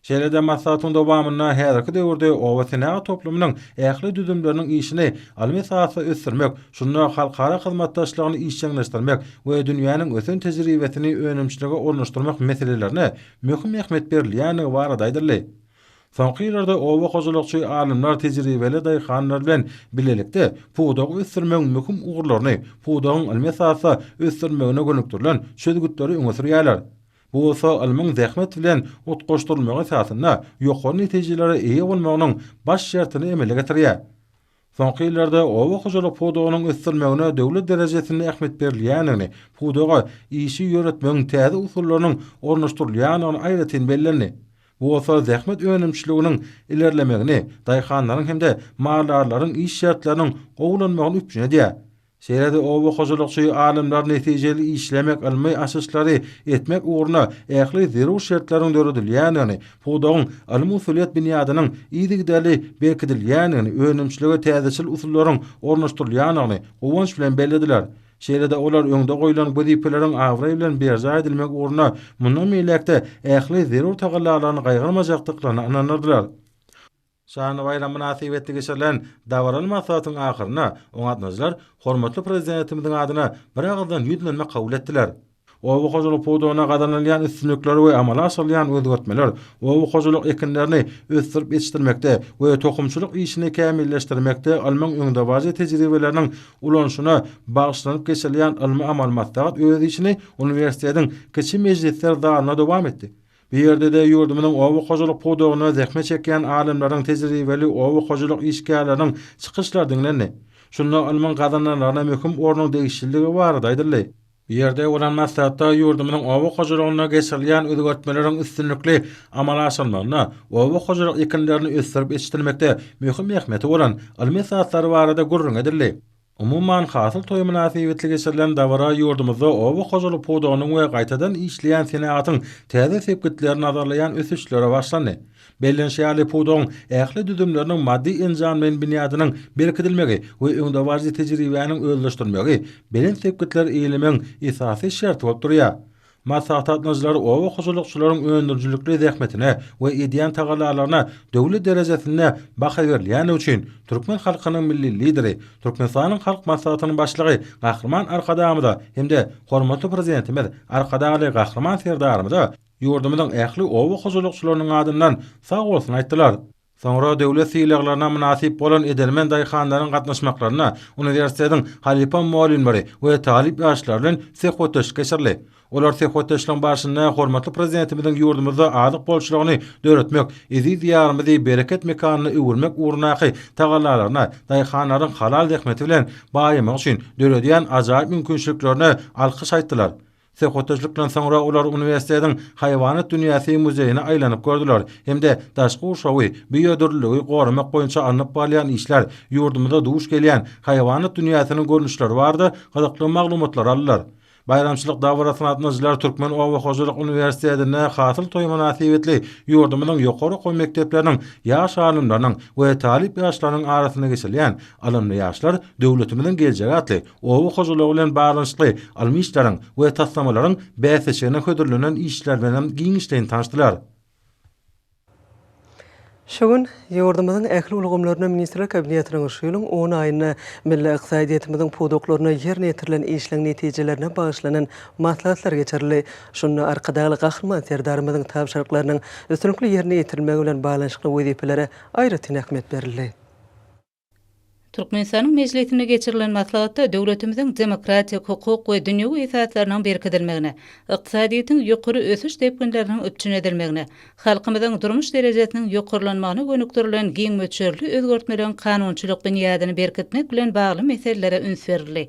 Şeýle-de maslahatyň dowamynda häzirki döwürde oba senagat toplumynyň ähli düzümleriniň işini ylmy esasda ösdürmek, şunda halkara hyzmatdaşlygyny işjeňleşdirmek we dünýäniň ösen tejribesini önümçilige ornaşdyrmak meselelerine möhüm ähmiýet berilýändigi barada aýdyldy. Soňky ýyllarda oba hojalykçy alymlar tejribeli daýhanlar bilen bilelikde pudagy ösdürmegiň möhüm ugurlaryny, pudagyň ylmy esasda ösdürilmegine gönükdirilen çözgütleri öňe sürýärler. Bu bolsa ylmyň zähmet bilen utgaşdyrylmagy esasynda ýokary netijelere eýe bolmagynyň baş şertini emele getirýär. Soňky ýyllarda oba hojalyk pudagynyň ösdürilmegine döwlet derejesinde ähmiýet berilýändigini, pudaga işi ýöretmegiň täze usullarynyň ornaşdyrylýandygyny aýratyn bellendi. Bu bolsa zähmet önümçiliginiň ilerlemegini, daýhanlaryň hem-de maldarlaryň iş şertleriniň gowulanmagyny üpjün edýär. Şeýle-de oba hojalykçy alymlar netijeli işlemek, ylmy açyşlary etmek ugrunda ähli zerur şertleriň döredilýändigini, pudagyň ylmy-usulyýet binýadynyň yzygiderli berkidilýändigini, önümçilige täzeçil usullaryň ornaşdyrylýandygyny guwanç bilen bellediler. Şeýle-de olar öňde goýlan wezipeleriň abraý bilen berjaý edilmegi ugrunda mundan beýläk-de ähli zerur tagallalaryny gaýgyrmajakdyklaryna ynandyrdylar. Şanly baýram mynasybetli geçirilen dabaraly maslahatyň ahyrynda oňa gatnaşyjylar hormatly Prezidentimiziň adyna biragyzdan ýüzlenme kabul etdiler. Oba hojalyk pudagynda gazanylýan üstünlikler we amala aşyrylýan özgertmeler oba hojalyk ekinlerini ösdürip ýetişdirmekde we tohumçylyk işini kämilleşdirmekde ylmyň öňdebaryjy tejribeleriniň ulanyşyna bagyşlanyp geçirilýän ylmy-amaly maslahat öz işini uniwersitetiň kiçi mejlisler zalynda dowam etdi. Bu ýerde-de ýurdumyzyň oba hojalyk pudagynda zähmet çekýän alymlaryň, tejribeli oba hojalyk işgärleriniň çykyşlary diňlendi. Şunda ylmyň gazananlaryna möhüm ornuň degişliligi barada aýdyldy. Bu ýerde bolan maslahatda ýurdumyzyň oba hojalygynda geçirilýän özgertmeleriň üstünlikli amala aşyrylmagynda oba hojalyk ekinlerini ösdürip ýetişdirmekde möhüm ähmiýeti bolan ylmy esaslary barada gürrüň edildi. Umuman, Hasyl toýy mynasybetli geçirilen dabara ýurdumyzda oba hojalyk pudagynyň we gaýtadan işleýän senagatyň täze sepgitlerini nazarlaýan ösüşlere başlandy. Bellenişi ýaly, pudagyň ähli düzümleriniň maddy-enjamlaýyn binýadynyň berkidilmegi we öňdebaryjy tejribäniň özleşdirilmegi belent sepgitleri eýelemegiň esasy şerti bolup durýar. Maslahata gatnaşyjylar oba hojalykçylaryň öndürijilikli zähmetine we edýän tagallalaryna döwlet derejesinde baha berilýändigi üçin türkmen halkynyň Milli Lideri, Türkmenistanyň Halk Maslahatynyň Başlygy Gahryman Arkadagymyza hem-de hormatly Prezidentimiz Arkadagly Gahryman Serdarymyza ýurdumyzyň ähli oba hojalykçylarynyň adyndan sag bolsun aýtdylar. Soňra döwlet sylaglaryna mynasyp bolan edermen daýhanlaryň gatnaşmaklarynda uniwersitetiň halypa mugallymlary we talyp ýaşlary bilen söhbetdeşlik geçirildi. Olar söhbetdeşligiň barşynda hormatly Prezidentimiziň ýurdumyzda azyk bolçulygyny döretmek, eziz Diýarymyzy bereket mekanyna öwürmek ugrundaky tagallalaryna, daýhanlaryň halal zähmeti bilen baýamagy üçin döredýän ajaýyp mümkinçiliklerine alkyş aýtdylar. Söhbetdeşlikden soňra olar uniwersitetiň Haýwanat dünýäsi muzeýine aýlanyp gördüler hem-de daşky gurşawy, biodürlüligi goramak boýunça alnyp barylýan işler, ýurdumyzda duş gelýän haýwanat dünýäsiniň görnüşleri barada gyzykly maglumatlary aldylar. Baýramçylyk dabarasyna gatnaşyjylar Türkmen oba hojalyk uniwersitetinde Hasyl toýy mynasybetli ýurdumyzyň ýokary okuw mekdepleriniň ýaş alymlarynyň we talyp ýaşlarynyň arasynda geçirilýän Ylymly ýaşlar, döwletimiziň geljegi atly oba hojalygy bilen baglanyşykly ylmy işleriň we taslamalaryň bäsleşigine hödürlenen işler bilen hem giňişleýin tanyşdylar. Şu gün ýurdumyzyň ähli ulgamlarynda Ministrler Kabinetiniň şu ýylyň on aýynda milli ykdysadyýetimiziň pudaklarynda ýerine ýetirilen işleň netijelerine bagyşlanan maslahatlar geçirildi. Şunda Arkadagly Gahryman Serdarymyzyň tabşyryklarynyň üstünlikli ýerine ýetirilmegi bilen baglanyşykly wezipelere aýratyn ähmiýet berildi. Türkmenistanyň Mejlisinde geçirilen maslahatda döwletimiziň demokratik, hukuk we dünýewi esaslarynyň berkidilmegine, ykdysadyýetiň ýokary ösüş depginleriniň üpjün edilmegine, halkymyzyň durmuş derejesiniň ýokarlanmagyna gönükdirilen giň möçberli özgertmeleriň kanunçylyk binýadyny berkitmek bilen bagly meselelere üns berildi.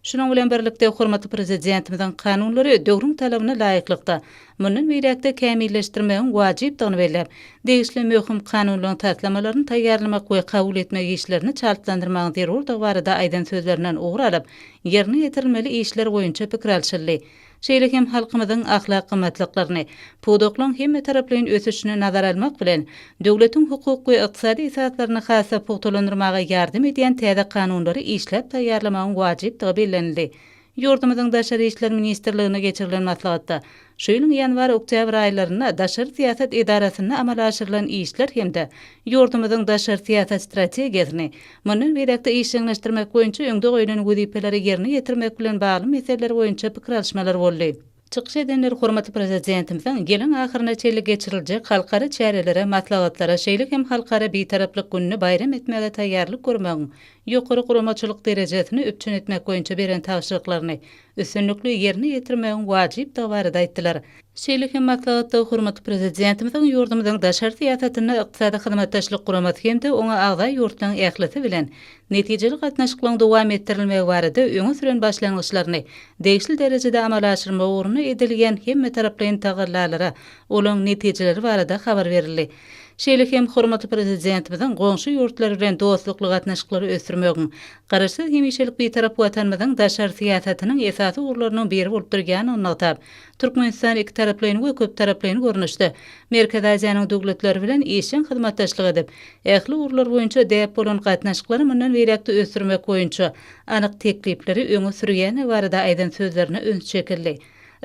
Şunuň bilen birlikde, hormatly Prezidentimiziň kanunlary döwrüň talabyna laýyklykda, mundan beýläk-de kämilleşdirmegiň wajypdygyny belläp, degişli möhüm kanunlaryň taslamalaryny taýýarlamak we kabul etmek işlerini çaltlandyrmagyň zerurdygy barada aýdan sözlerinden ugur alyp, ýerine ýetirilmeli işler boýunça pikir alşyldy. Şeýle hem halkymyzyň ahlak gymmatlyklaryny, pudaklaryň hemmetaraplaýyn ösüşini nazara almak bilen, döwletiň hukuk we ykdysady esaslaryny has-da pugtalandyrmaga ýardam edýän täze kanunlary işläp taýýarlamagyň wajypdygy bellenildi. Ýurdumyzyň Daşary işler ministrliginde geçirilen maslahatda şu ýylyň ýanwar-oktýabr aýlarynda daşary syýasat edarasynda amala aşyrylan işler hem-de ýurdumyzyň daşary syýasat strategiýasyny Mundan beýläk-de işjeňleşdirmek boýunça öňde goýlan wezipeleri ýerine ýetirmek bilen bagly meseleler boýunça pikir alyşmalar boldy. Çykyş edenler hormatly Prezidentimiziň ýylyň ahyryna çenli geçiriljek halkara çärelere, maslahatlara, şeýle hem Halkara Bitaraplyk gününi baýram etmäge taýýarlyk görmegiň ýokary guramaçylyk derejesini üpjün etmek boýunça beren tabşyryklaryny üstünlikli ýerine ýetirmegiň wajypdygy barada aýtdylar. Şeýle hem maslahatda hormatly Prezidentimiziň ýurdumyzyň daşary syýasatynda Ykdysady Hyzmatdaşlyk Guramasy hem-de oňa agza ýurtlaryň ählisi bilen netijeli gatnaşyklaryň dowam etdirilmegi barada öňe süren başlangyçlaryny degişli derejede amala aşyrmak ugrunda edilýän hemmetaraplaýyn tagallalara, olaryň netijeleri barada habar berildi. Şeýle hem hormatly Prezidentimiziň goňşy ýurtlar bilen dostlukly gatnaşyklary ösdürmegiň Garaşsyz, hemişelik Bitarap Watanymyzyň daşary syýasatynyň esasy ugurlarynyň biri bolup durýandygyny nygtap, Türkmenistan ikitaraplaýyn we köptaraplaýyn görnüşde Merkezi Aziýanyň döwletleri bilen işjeň hyzmatdaşlyk edip, ähli ugurlar boýunça däp bolan gatnaşyklary mundan beýläk-de ösdürmek boýunça anyk teklipleri öňe sürýändigi barada aýdan sözlerine üns çekildi.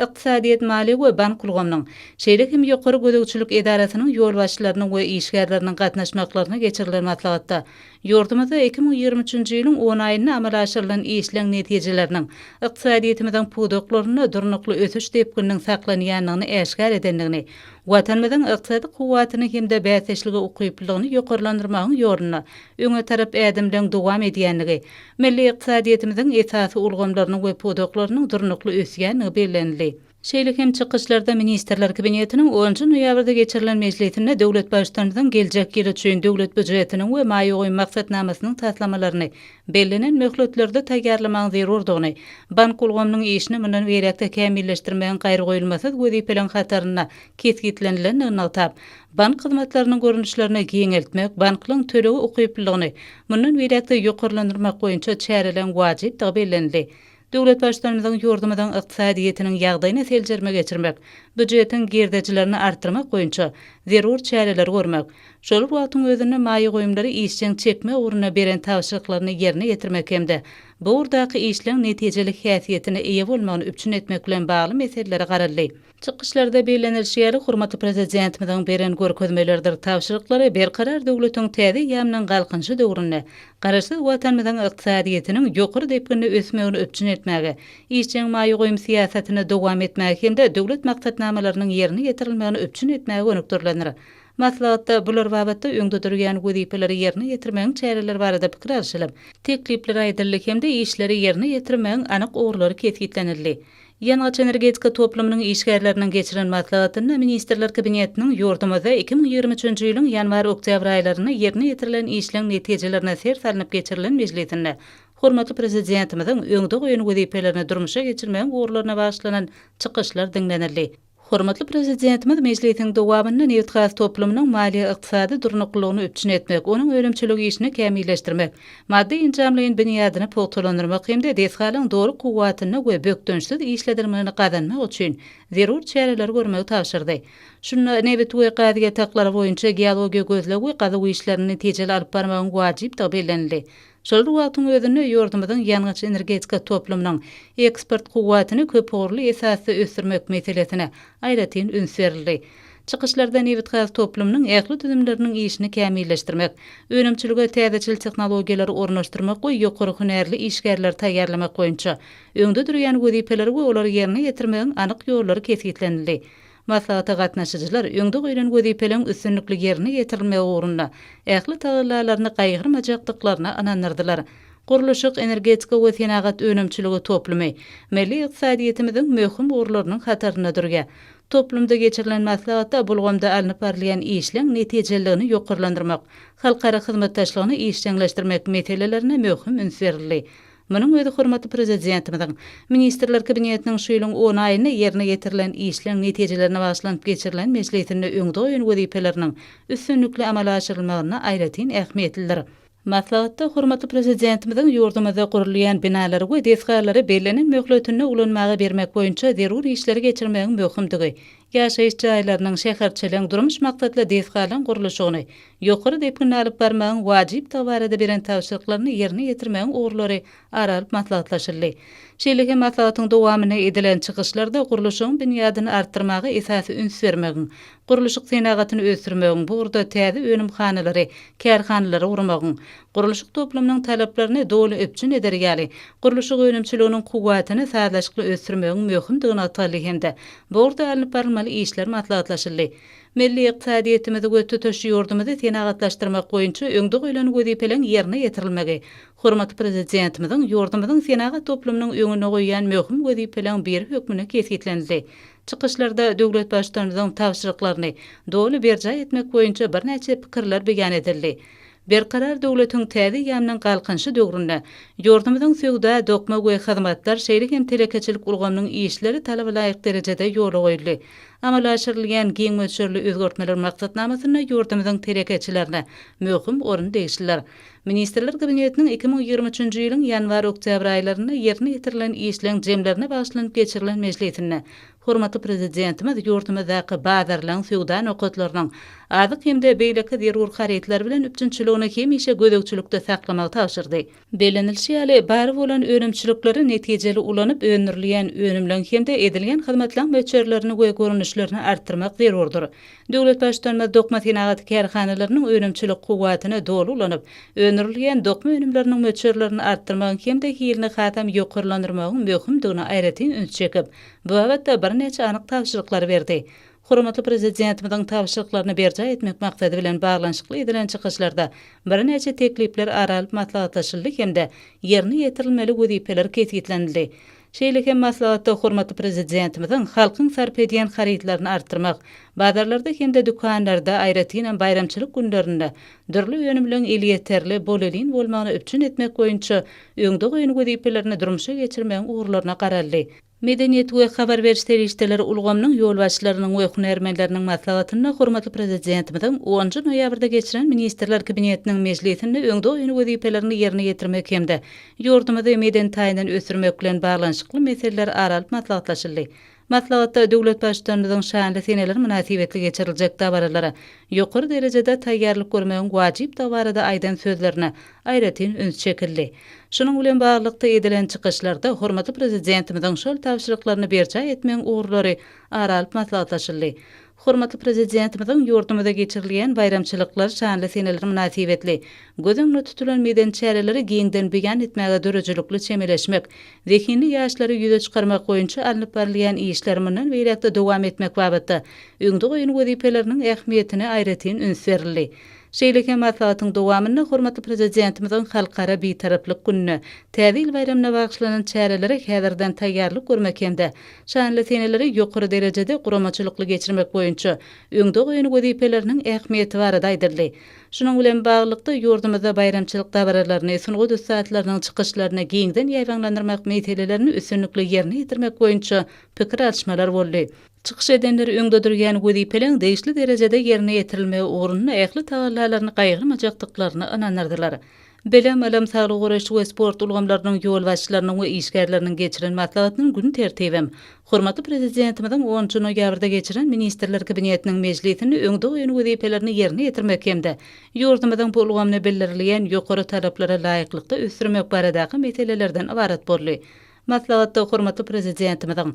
Ykdysadyýet, maliýe we bank ulgamynyň, şeýle hem ýokary gözegçilik edarasynyň ýolbaşçylarynyň we işgärleriniň gatnaşmaklaryna geçirilen maslahatda ýurdumyzda 2023 nji ýylyň on aýynda amala aşyrylan işleň netijeleriniň ykdysadyýetimiziň pudaklarynda durnukly ösüş depgininiň saklanýandygyny äşgär edendigini, Watanymyzyň ykdysady kuwwatyny hem-de bäsdeşlige ukyplylygyny ýokarlandyrmagyň ýolunda öňe tarap ädimleň dowam edýändigi, Milli ykdysadyýetimiziň esasy ulgamlarynyň we pudaklarynyň durnukly ösýändigi bellenildi. Şeýle hem çykyşlarda Ministrler Kabinetiniň onunjy noýabrda geçirilen mejlisinde döwlet Baştutanymyzyň geljek ýyl üçin Döwlet býujetiniň we maýa goýum maksatnamasynyň taslamalaryny bellenen möhletlerde taýýarlamagyň zerurdygyny, bank ulgamynyň işini mundan beýläk-de kämilleşdirmegiň gaýragoýulmasyz wezipeleriň hatarynda kesgitlenilendigini nygtap, bank hyzmatlarynyň görnüşlerini giňeltmek, banklaryň tölege ukyplylygyny mundan beýläk-de ýokarlandyrmak boýunça çäreleriň wajypdygy bellenildi. Döwlet Baştutanymyzyň ýurdumyzyň ykdysadyýetiniň ýagdaýyna seljerme geçirmek, býujetiň girdejilerini artdyrmak boýunça zerur çäreleri görmek, şol bir wagtyň özünde maýa goýumlary işjeň çekmek ugrunda beren tabşyryklaryny ýerine ýetirmek hem-de bu ugurdaky işleň netijeli häsiýetine eýe bolmagyny üpjün etmek bilen bagly meselelere garaldy. Çykyşlarda bellenilişi ýaly, hormatly Prezidentimiziň beren görkezmeleridir tabşyryklary Berkarar döwletiň täze eýýamynyň Galkynyşy döwründe Garaşsyz Watanymyzyň ykdysadyýetiniň ýokary depginde ösmegini üpjün etmäge, işjeň maýa goýum syýasatyny dowam etmäge hem-de döwlet maksatnamalarynyň ýerine ýetirilmegini üpjün etmäge gönükdirilendir. Maslahatda bular babatda öňde durýan wezipeleri ýerine ýetirmegiň çäreleri barada pikir alşylyp, teklipler aýdyldy hem-de işleri ýerine ýetirmegiň anyk ugurlary kesgitlenildi. Ýangyç-energetika toplumynyň işgärleriniň geçiren maslahatynda Ministrler Kabinetiniň ýurdumyzda 2023-nji ýylyň ýanwar-oktýabr aýlarynda ýerine ýetirilen işleň netijelerine ser salnyp geçirilen mejlisinde hormatly Prezidentimiziň öňde goýan wezipelerini durmuşa geçirmegiň ugurlaryna bagyşlanan çykyşlar diňlenildi. Hormatly Prezidentimiz mejlisiň dowamynda nebitgaz toplumynyň maliýe-ykdysady durnuklylygyny üpjün etmek, onuň önümçilik işini kämilleşdirmek, maddy-enjamlaýyn binýadyny pugtalandyrmak hem-de desgalaryň doly kuwwatynda we bökdençsiz işledilmegini gazanmak üçin zerur çäreleri görmegi tabşyrdy. Şunda nebit we gaz ýataklary boýunça geologiýa-gözleg we gazuw işlerini netijeli alyp barmagyň wajypdygy bellenildi. Şol bir wagtyň özünde, ýurdumyzyň ýangyç-energetika toplumynyň eksport kuwwatyny köpugurly esasda ösdürmek meselesine aýratyn üns berildi. Çykyşlarda nebitgaz toplumynyň ähli düzümleriniň işini kämilleşdirmek, önümçilige täzeçil tehnologiýalary ornaşdyrmak we ýokary hünärli işgärleri taýýarlamak boýunça öňde durýan wezipeleri we olary ýerine ýetirmegiň anyk ýollary kesgitlenildi. Maslahata gatnaşyjylar öňde goýlan wezipeleriň üstünlikli ýerine ýetirilmegi ugrunda ähli tagallalaryny gaýgyrmajakdyklaryna ynandyrdylar. Gurluşyk, energetika we senagat önümçiligi toplumy milli ykdysadyýetimiziň möhüm ugurlarynyň hatarynda durýar. Toplumda geçirilen maslahatda bu ulgamda alnyp barylýan işleň netijeliligini ýokarlandyrmak, halkara hyzmatdaşlygyny işjeňleşdirmek meselelerine möhüm üns berildi. Munuň özi hormatly Prezidentimiziň Ministrler Kabinetiniň şu ýylyň on aýynda ýerine ýetirilen işleň netijelerine bagyşlanyp geçirilen mejlisinde öňde goýan wezipeleriniň üstünlikli amala aşyrylmagynda aýratyn ähmiýetlidir. Maslahatda hormatly Prezidentimiziň ýurdumyzda gurulýan binalary we desgalary bellenen möhletinde ulanmaga bermek boýunça zerur işleri geçirmegiň möhümdigi, ýaşaýyş jaýlarynyň, şäherçeleň, durmuş maksatly desgalaryň gurluşygyny ýokary depginde alyp barmagyň wajypdygy barada beren tabşyryklaryny ýerine ýetirmegiň ugurlary ara alyp maslahatlaşyldy. Şeýle hem maslahatyň dowamynda edilen çykyşlarda gurluşygyň binýadyny artdyrmaga esasy üns bermegiň, gurluşyk senagatyny ösdürmegiň, bu ugurda täze önümhanalary, kärhanalary gurmagyň, gurluşyk toplumynyň talaplaryny doly üpjün eder ýaly, gurluşyk önümçiliginiň kuwwatyny sazlaşykly ösdürmegiň möhümdigi nygtaldy hem-de bu ugurda alnyp barylmaly işler maslahatlaşyldy. Milli ykdysadyýetimizi we tutuş ýurdumyzy senagatlaşdyrmak boýunça öňde goýlan wezipeleň ýerine ýetirilmegi hormatly Prezidentimiziň ýurdumyzyň senagat toplumynyň öňünde goýýan möhüm wezipeleň biri hökmünde kesgitlenildi. Çykyşlarda döwlet Baştutanymyzyň tabşyryklaryny doly berjaý etmek boýunça birnäçe pikirler beýan edildi. Berkarar döwletiň täze eýýamynyň Galkynyşy döwründe ýurdumyzyň söwda, dokma we hyzmatlar, şeýle hem telekeçilik ulgamynyň işleri talaba laýyk derejede ýola goýuldy. Amala aşyrylýan giň möçberli özgertmeler maksatnamasynda ýurdumyzyň telekeçilerine möhüm orun degişlidir. Ministrler Kabinetiniň 2023-nji ýylyň ýanwar-oktýabr aýlarynda ýerine ýetirilen işleň jemlerine bagyşlanyp geçirilen mejlisinde hormatly Prezidentimiz ýurdumyzdaky bazarlaryň, söwda nokatlarynyň azyk hem-de beýleki zerur harytlar bilen üpjünçiligini hemişe gözegçilikde saklamagy tabşyrdy. Bellenilişi ýaly, bar bolan önümçilikleri netijeli ulanyp, öndürilýän önümleň hem-de edilýän hyzmatlaryň möçberlerini we görnüşlerini artdyrmak zerurdyr. Döwlet Baştutanymyz dokma senagaty kärhanalarynyň önümçilik kuwwatyny doly ulanyp, öndürilýän dokma önümleriniň möçberlerini artdyrmagyň hem-de hilini hasam ýokarlandyrmagyň möhümdigine aýratyn üns çekip, bu babatda birnäçe anyk tabşyryklary berdi. Hormatly Prezidentimiziň tabşyryklaryny berjaý etmek maksady bilen baglanyşykly edilen çykyşlarda birnäçe teklipler ara alyp maslahatlaşyldy hem-de ýerine ýetirilmeli wezipeler kesgitlenildi. Şeýle hem maslahatda hormatly Prezidentimiziň halkyň sarp edýän harytlaryny artdyrmak, bazarlarda hem-de dükanlarda, aýratynam baýramçylyk günlerinde dürli önümleň elýeterli, bolelin bolmagyny üpjün etmek boýunça öňde goýan wezipelerini durmuşa geçirmegiň ugurlaryna garaldy. Medeniýet we habar beriş serişdeleri ulgamynyň ýolbaşçylarynyň we hünärmenleriniň maslahatynda hormatly Prezidentimiziň onunjy noýabrda geçiren Ministrler Kabinetiniň mejlisinde öňde goýan wezipelerini ýerine ýetirmek hem-de ýurdumyzy medeni taýdan ösdürmek bilen baglanyşykly meseleler ara alyp maslahatlaşyldy. Maslahatda döwlet Baştutanymyzyň şanly seneler mynasybetli geçiriljek dabaralara ýokary derejede taýýarlyk görmegiň wajypdygy barada aýdan sözlerine aýratyn üns çekildi. Şunuň bilen baglylykda edilen çykyşlarda hormatly Prezidentimiziň şol tabşyryklaryny berjaý etmegiň ugurlary ara alyp maslahatlaşyldy. Hormatly Prezidentimiziň ýurdumyzda geçirilýän baýramçylyklar, şanly seneler mynasybetli göz öňünde tutulan medeni çäreleri giňden beýan etmäge döredijilikli çemeleşmek, zehinli ýaşlary ýüze çykarmak boýunça alnyp barylýan işleri mundan beýläk-de dowam etmek babatda öňde goýan wezipeleriniň ähmiýetine aýratyn üns berildi. Şeýle hem maslahatyň dowamynda hormatly Prezidentimiziň Halkara Bitaraplyk gününe, Täze ýyl baýramyna bagyşlanan çärelere häzirden taýýarlyk görmek hem-de şanly seneleri ýokary derejede guramaçylykly geçirmek boýunça öňde goýan wezipeleriniň ähmiýeti barada aýdyldy. Şunuň bilen baglylykda, ýurdumyzda baýramçylyk dabaralaryny, sungat ussatlarynyň çykyşlaryny giňden ýaýbaňlandyrmak meselelerini üstünlikli ýerine ýetirmek boýunça pikir alyşmalar boldy. Çykyş edenler öňde durýan wezipeleň degişli derejede ýerine ýetirilmegi ugrunda ähli tagallalaryny gaýgyrmajakdyklaryna ynandyrdylar. Bilim, ylym, saglygy goraýyş we sport ulgamlarynyň ýolbaşçylarynyň we işgärleriniň geçiren maslahatynyň gün tertibem hormatly Prezidentimiziň onunjy noýabrda geçiren Ministrler Kabinetiniň mejlisinde öňde goýan wezipelerini ýerine ýetirmek hem-de ýurdumyzyň bu ulgamyny bildirilýän ýokary talaplara laýyklykda ösdürmek baradaky meselelerden ybarat boldy. Maslahatda hormatly Prezidentimiziň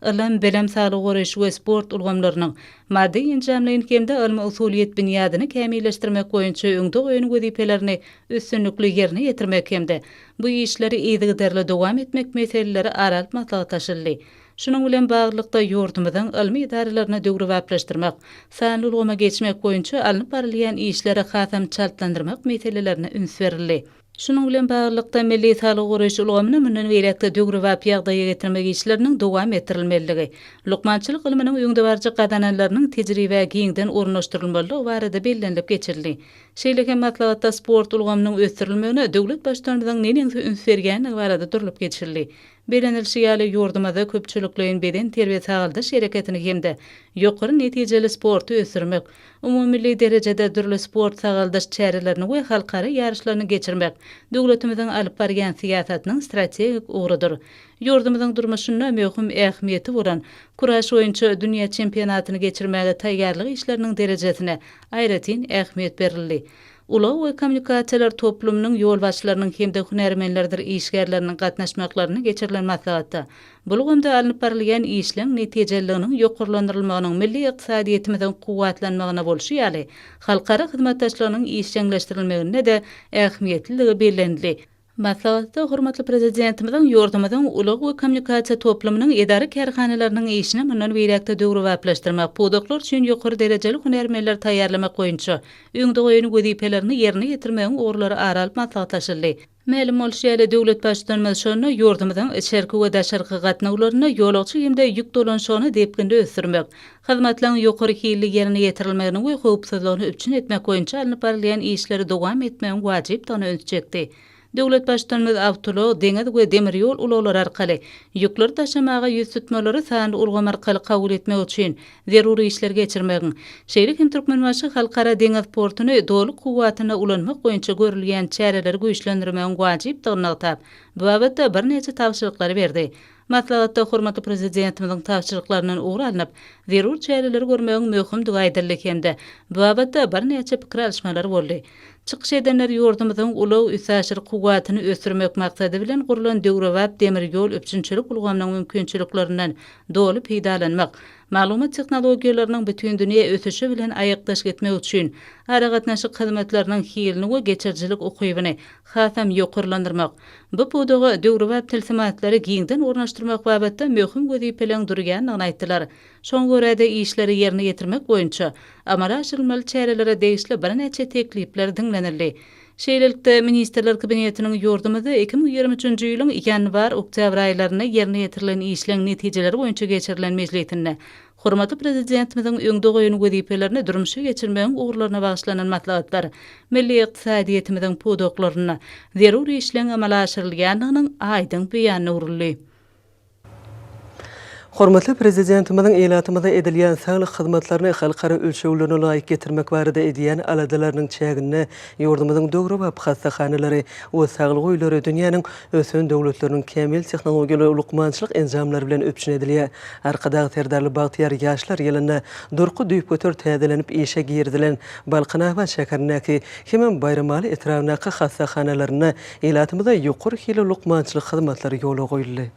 ylym, bilim, saglygy goraýyş we sport ulgamlarynyň maddy-enjamlaýyn hem-de ylmy-usulyýet binýadyny kämilleşdirmek boýunça öňde goýan wezipelerini üstünlikli ýerine ýetirmek hem-de bu işleri yzygiderli dowam etmek meseleleri ara alyp maslahatlaşyldy. Şunuň bilen baglylykda, ýurdumyzyň ylmy edaralaryny döwrebaplaşdyrmak, sanly ulgama geçmek boýunça alnyp barylýan işleri hasam çaltlandyrmak meselelerine üns berildi. Şunuň bilen baglylykda, milli saglygy goraýyş ulgamyny mundan beýläk-de döwrebap ýagdaýa getirmek işleriniň dowam etdirilmelidigi, lukmançylyk ylmynyň öňdebaryjy gazananlarynyň tejribä giňden ornaşdyrylmalydygy barada bellenilip geçildi. Şeýle hem maslahatda sport ulgamynyň ösdürilmegine döwlet Baştutanymyzyň neneňsi üns berýändigi barada durlup geçildi. Bellenilişi ýaly, ýurdumyzda köpçülikleýin bedenterbiýe-sagaldyş hereketini hem-de ýokary netijeli sporty ösdürmek, umumymilli derejede dürli sport-sagaldyş çärelerini we halkara ýaryşlaryny geçirmek döwletimiziň alyp barýan syýasatynyň strategik ugrudyr. Ýurdumyzyň durmuşynda möhüm ähmiýeti bolan Kuraş boýunça dünýä çempionatyny geçirmäge taýýarlyk işleriniň derejesine aýratyn ähmiýet berildi. Ulag we kommunikasiýalar toplumynyň ýolbaşçylarynyň hem-de hünärmenlerdir işgärleriniň gatnaşmaklarynda geçirilen maslahatda bu ulgamda alnyp barylýan işleň netijeliliginiň ýokarlandyrylmagynyň milli ykdysadyýetimiziň kuwwatlanmagyna bolşy ýaly, halkara hyzmatdaşlygynyň işjeňleşdirilmeginde-de ähmiýetliligi bellenildi. Maslahatda hormatly Prezidentimiziň ýurdumyzyň ulag we kommunikasiýa toplumynyň edara-kärhanalarynyň işini mundan beýläk-de döwrebaplaşdyrmak, pudaklar üçin ýokary derejeli hünärmenleri taýýarlamak boýunça öňde goýan wezipelerini ýerine ýetirmegiň ugurlary ara alyp maslahatlaşyldy. Mälim bolşy ýaly, döwlet Baştutanymyz şonda ýurdumyzyň içerki we daşarky gatnawlarynda ýolagçy hem-de ýük dolanyşygyny depginli ösdürmek, hyzmatlaryň ýokary hilli ýerine ýetirilmegini we howpsuzlygyny üpjün etmek boýunça alnyp barylýan işleri dowam etmegiň wajypdygyna ünsi çekdi. Döwlet Baştutanymyz awtoulag, deňiz we demir ýol ulaglary arkaly ýükleri daşamaga ýüz tutmalary sanly ulgam arkaly kabul etmek üçin zerur işleri geçirmegiň, şeýle hem Türkmenbaşy Halkara deňiz portuny doly kuwwatynda ulanmak boýunça görülýän çäreleri güýçlendirmegiň wajypdygyny nygtap, bu babatda birnäçe tabşyryklary berdi. Maslahatda hormatly Prezidentimiziň tabşyryklaryndan ugur alnyp, zerur çäreleri görmegiň möhümdigi aýdyldy hem-de bu babatda birnäçe pikir alyşmalar boldy. Çykyş edenler ýurdumyzyň ulag-üstaşyr kuwwatyny ösdürmek maksady bilen gurlan döwrebap demir ýol üpjünçilik ulgamynyň mümkinçiliklerinden doly peýdalanmak, maglumat tehnologiýalarynyň bütindünýä ösüşi bilen aýakdaş gitmek üçin aragatnaşyk hyzmatlarynyň hilini we geçirijilik ukybyny hasam ýokarlandyrmak, bu pudaga döwrebap tilsimatlary giňden ornaşdyrmak babatda möhüm wezipeleriň durýandygyny aýtdylar. Şoňa görä-de, işleri ýerine ýetirmek boýunça amala aşyrylmaly çärelere degişli birnäçe teklipler diňlenildi. Şeýlelikde, Ministrler Kabinetiniň ýurdumyzda 2023-nji ýylyň ýanwar-oktýabr aýlarynda ýerine ýetirilen işleň netijeleri boýunça geçirilen mejlisinde hormatly Prezidentimiziň öňde goýan wezipelerini durmuşa geçirmegiň ugurlaryna bagyşlanan maslahatlar milli ykdysadyýetimiziň pudaklarynda zerur işleň amala aşyrylýandygynyň aýdyň beýanyna öwrüldi. Hormatly Prezidentimiziň ilatymyza edilýän saglyk hyzmatlaryny halkara ölçeglerine laýyk getirmek barada edýän aladalarynyň çäginde ýurdumyzyň döwrebap hassahanalary we saglyk öýleri dünýäniň ösen döwletleriniň kämil tehnologiýaly lukmançylyk enjamlary bilen üpjün edilýär. Arkadag Serdarly bagtyýar ýaşlar ýylynda durky düýpgöter täzelenip işe girizilen Balkanabat şäherindäki hemem Baýramaly etrabyndaky hassahanalarynda Ilatymyza ýokary hilli lukmançylyk hyzmatlary ýola goýuldy.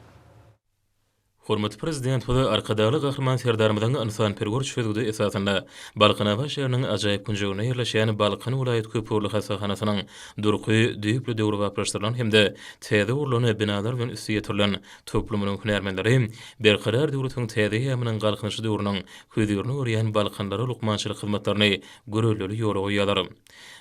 Hormatly Prezidentimiz Arkadagly Gahryman Serdarymyzyň ynsanperwer çözgüdi esasynda Balkanabat şäheriniň ajaýyp künjeginde ýerleşýän Balkan welaýat köpugurly hassahanasynyň durky düýpli döwrebaplaşdyrylan hem-de täze gurlan binalar bilen üsti ýetirilen toplumynyň hünärmenleri Berkarar döwletiň täze eýýamynyň Galkynyşy döwrüniň hözirini görýän balkanlara lukmançylyk hyzmatlaryny göreldeli ýola goýýarlar.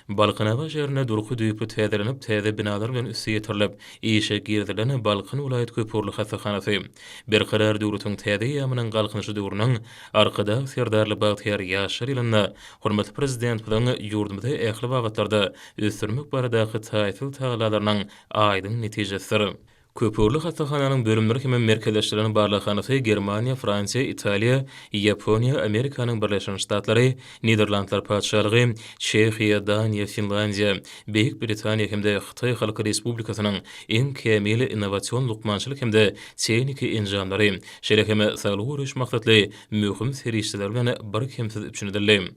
Balkanabat şäherinde durky düýpli täzelenip, täze binalar bilen üsti ýetirilip, işe girizilen Balkan welaýat köpugurly hassahanasy Berkarar döwletiň täze eýýamynyň Galkynyşy döwrüniň Arkadag Serdarly bagtyýar ýaşlar ýylynda hormatly Prezidentimiziň ýurdumyzy ähli babatlarda ösdürmek baradaky taýsyz tagallalarynyň aýdyň netijesidir. Köpugurly hassahananyň bölümleri hemem merkezleşdirilen barlaghanasy Germaniýa, Fransiýa, Italiýa, Ýaponiýa, Amerikanyň Birleşen Ştatlary, Niderlandlar Patyşalygy, Çehiýa, Daniýa, Finlandiýa, Beýik Britaniýa hem-de Hytaý Halk Respublikasynyň iň kämil innowasion lukmançylyk hem-de tehniki enjamlary, şeýle hem saglygy goraýyş maksatly möhüm serişdeler bilen birkemsiz üpjün edildi.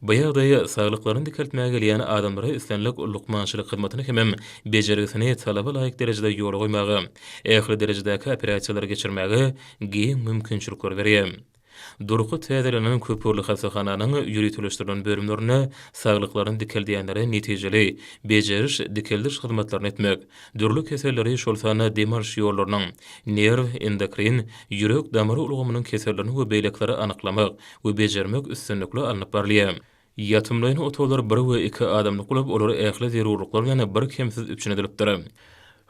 Bu ýagdaý saglyklaryny dikeltmäge gelýän adamlara islendik lukmançylyk hyzmatyny hemem bejergisini talaba laýyk derejede ýola goýmaga, ähli derejedäki operasiýalary geçirmäge giň mümkinçilikleri berýär. Durky täzelenen köpugurly hassahananyň ýöriteleşdirilen bölümlerinde saglyklaryny dikeldýänlere netijeli bejeriş-dikeldiş hyzmatlaryny etmek, dürli keselleri, şol sanda dem alyş ýollarynyň, nerw, endokrin, ýürek-damar ulgamynyň kesellerini we beýlekileri anyklamak, we bejermek üstünlikli alnyp barylýar. Ýatymlaýyn otaglar bir we iki adamlyk bolup, olar ähli zerurlyklar bilen birkemsiz üpjün edilipdir.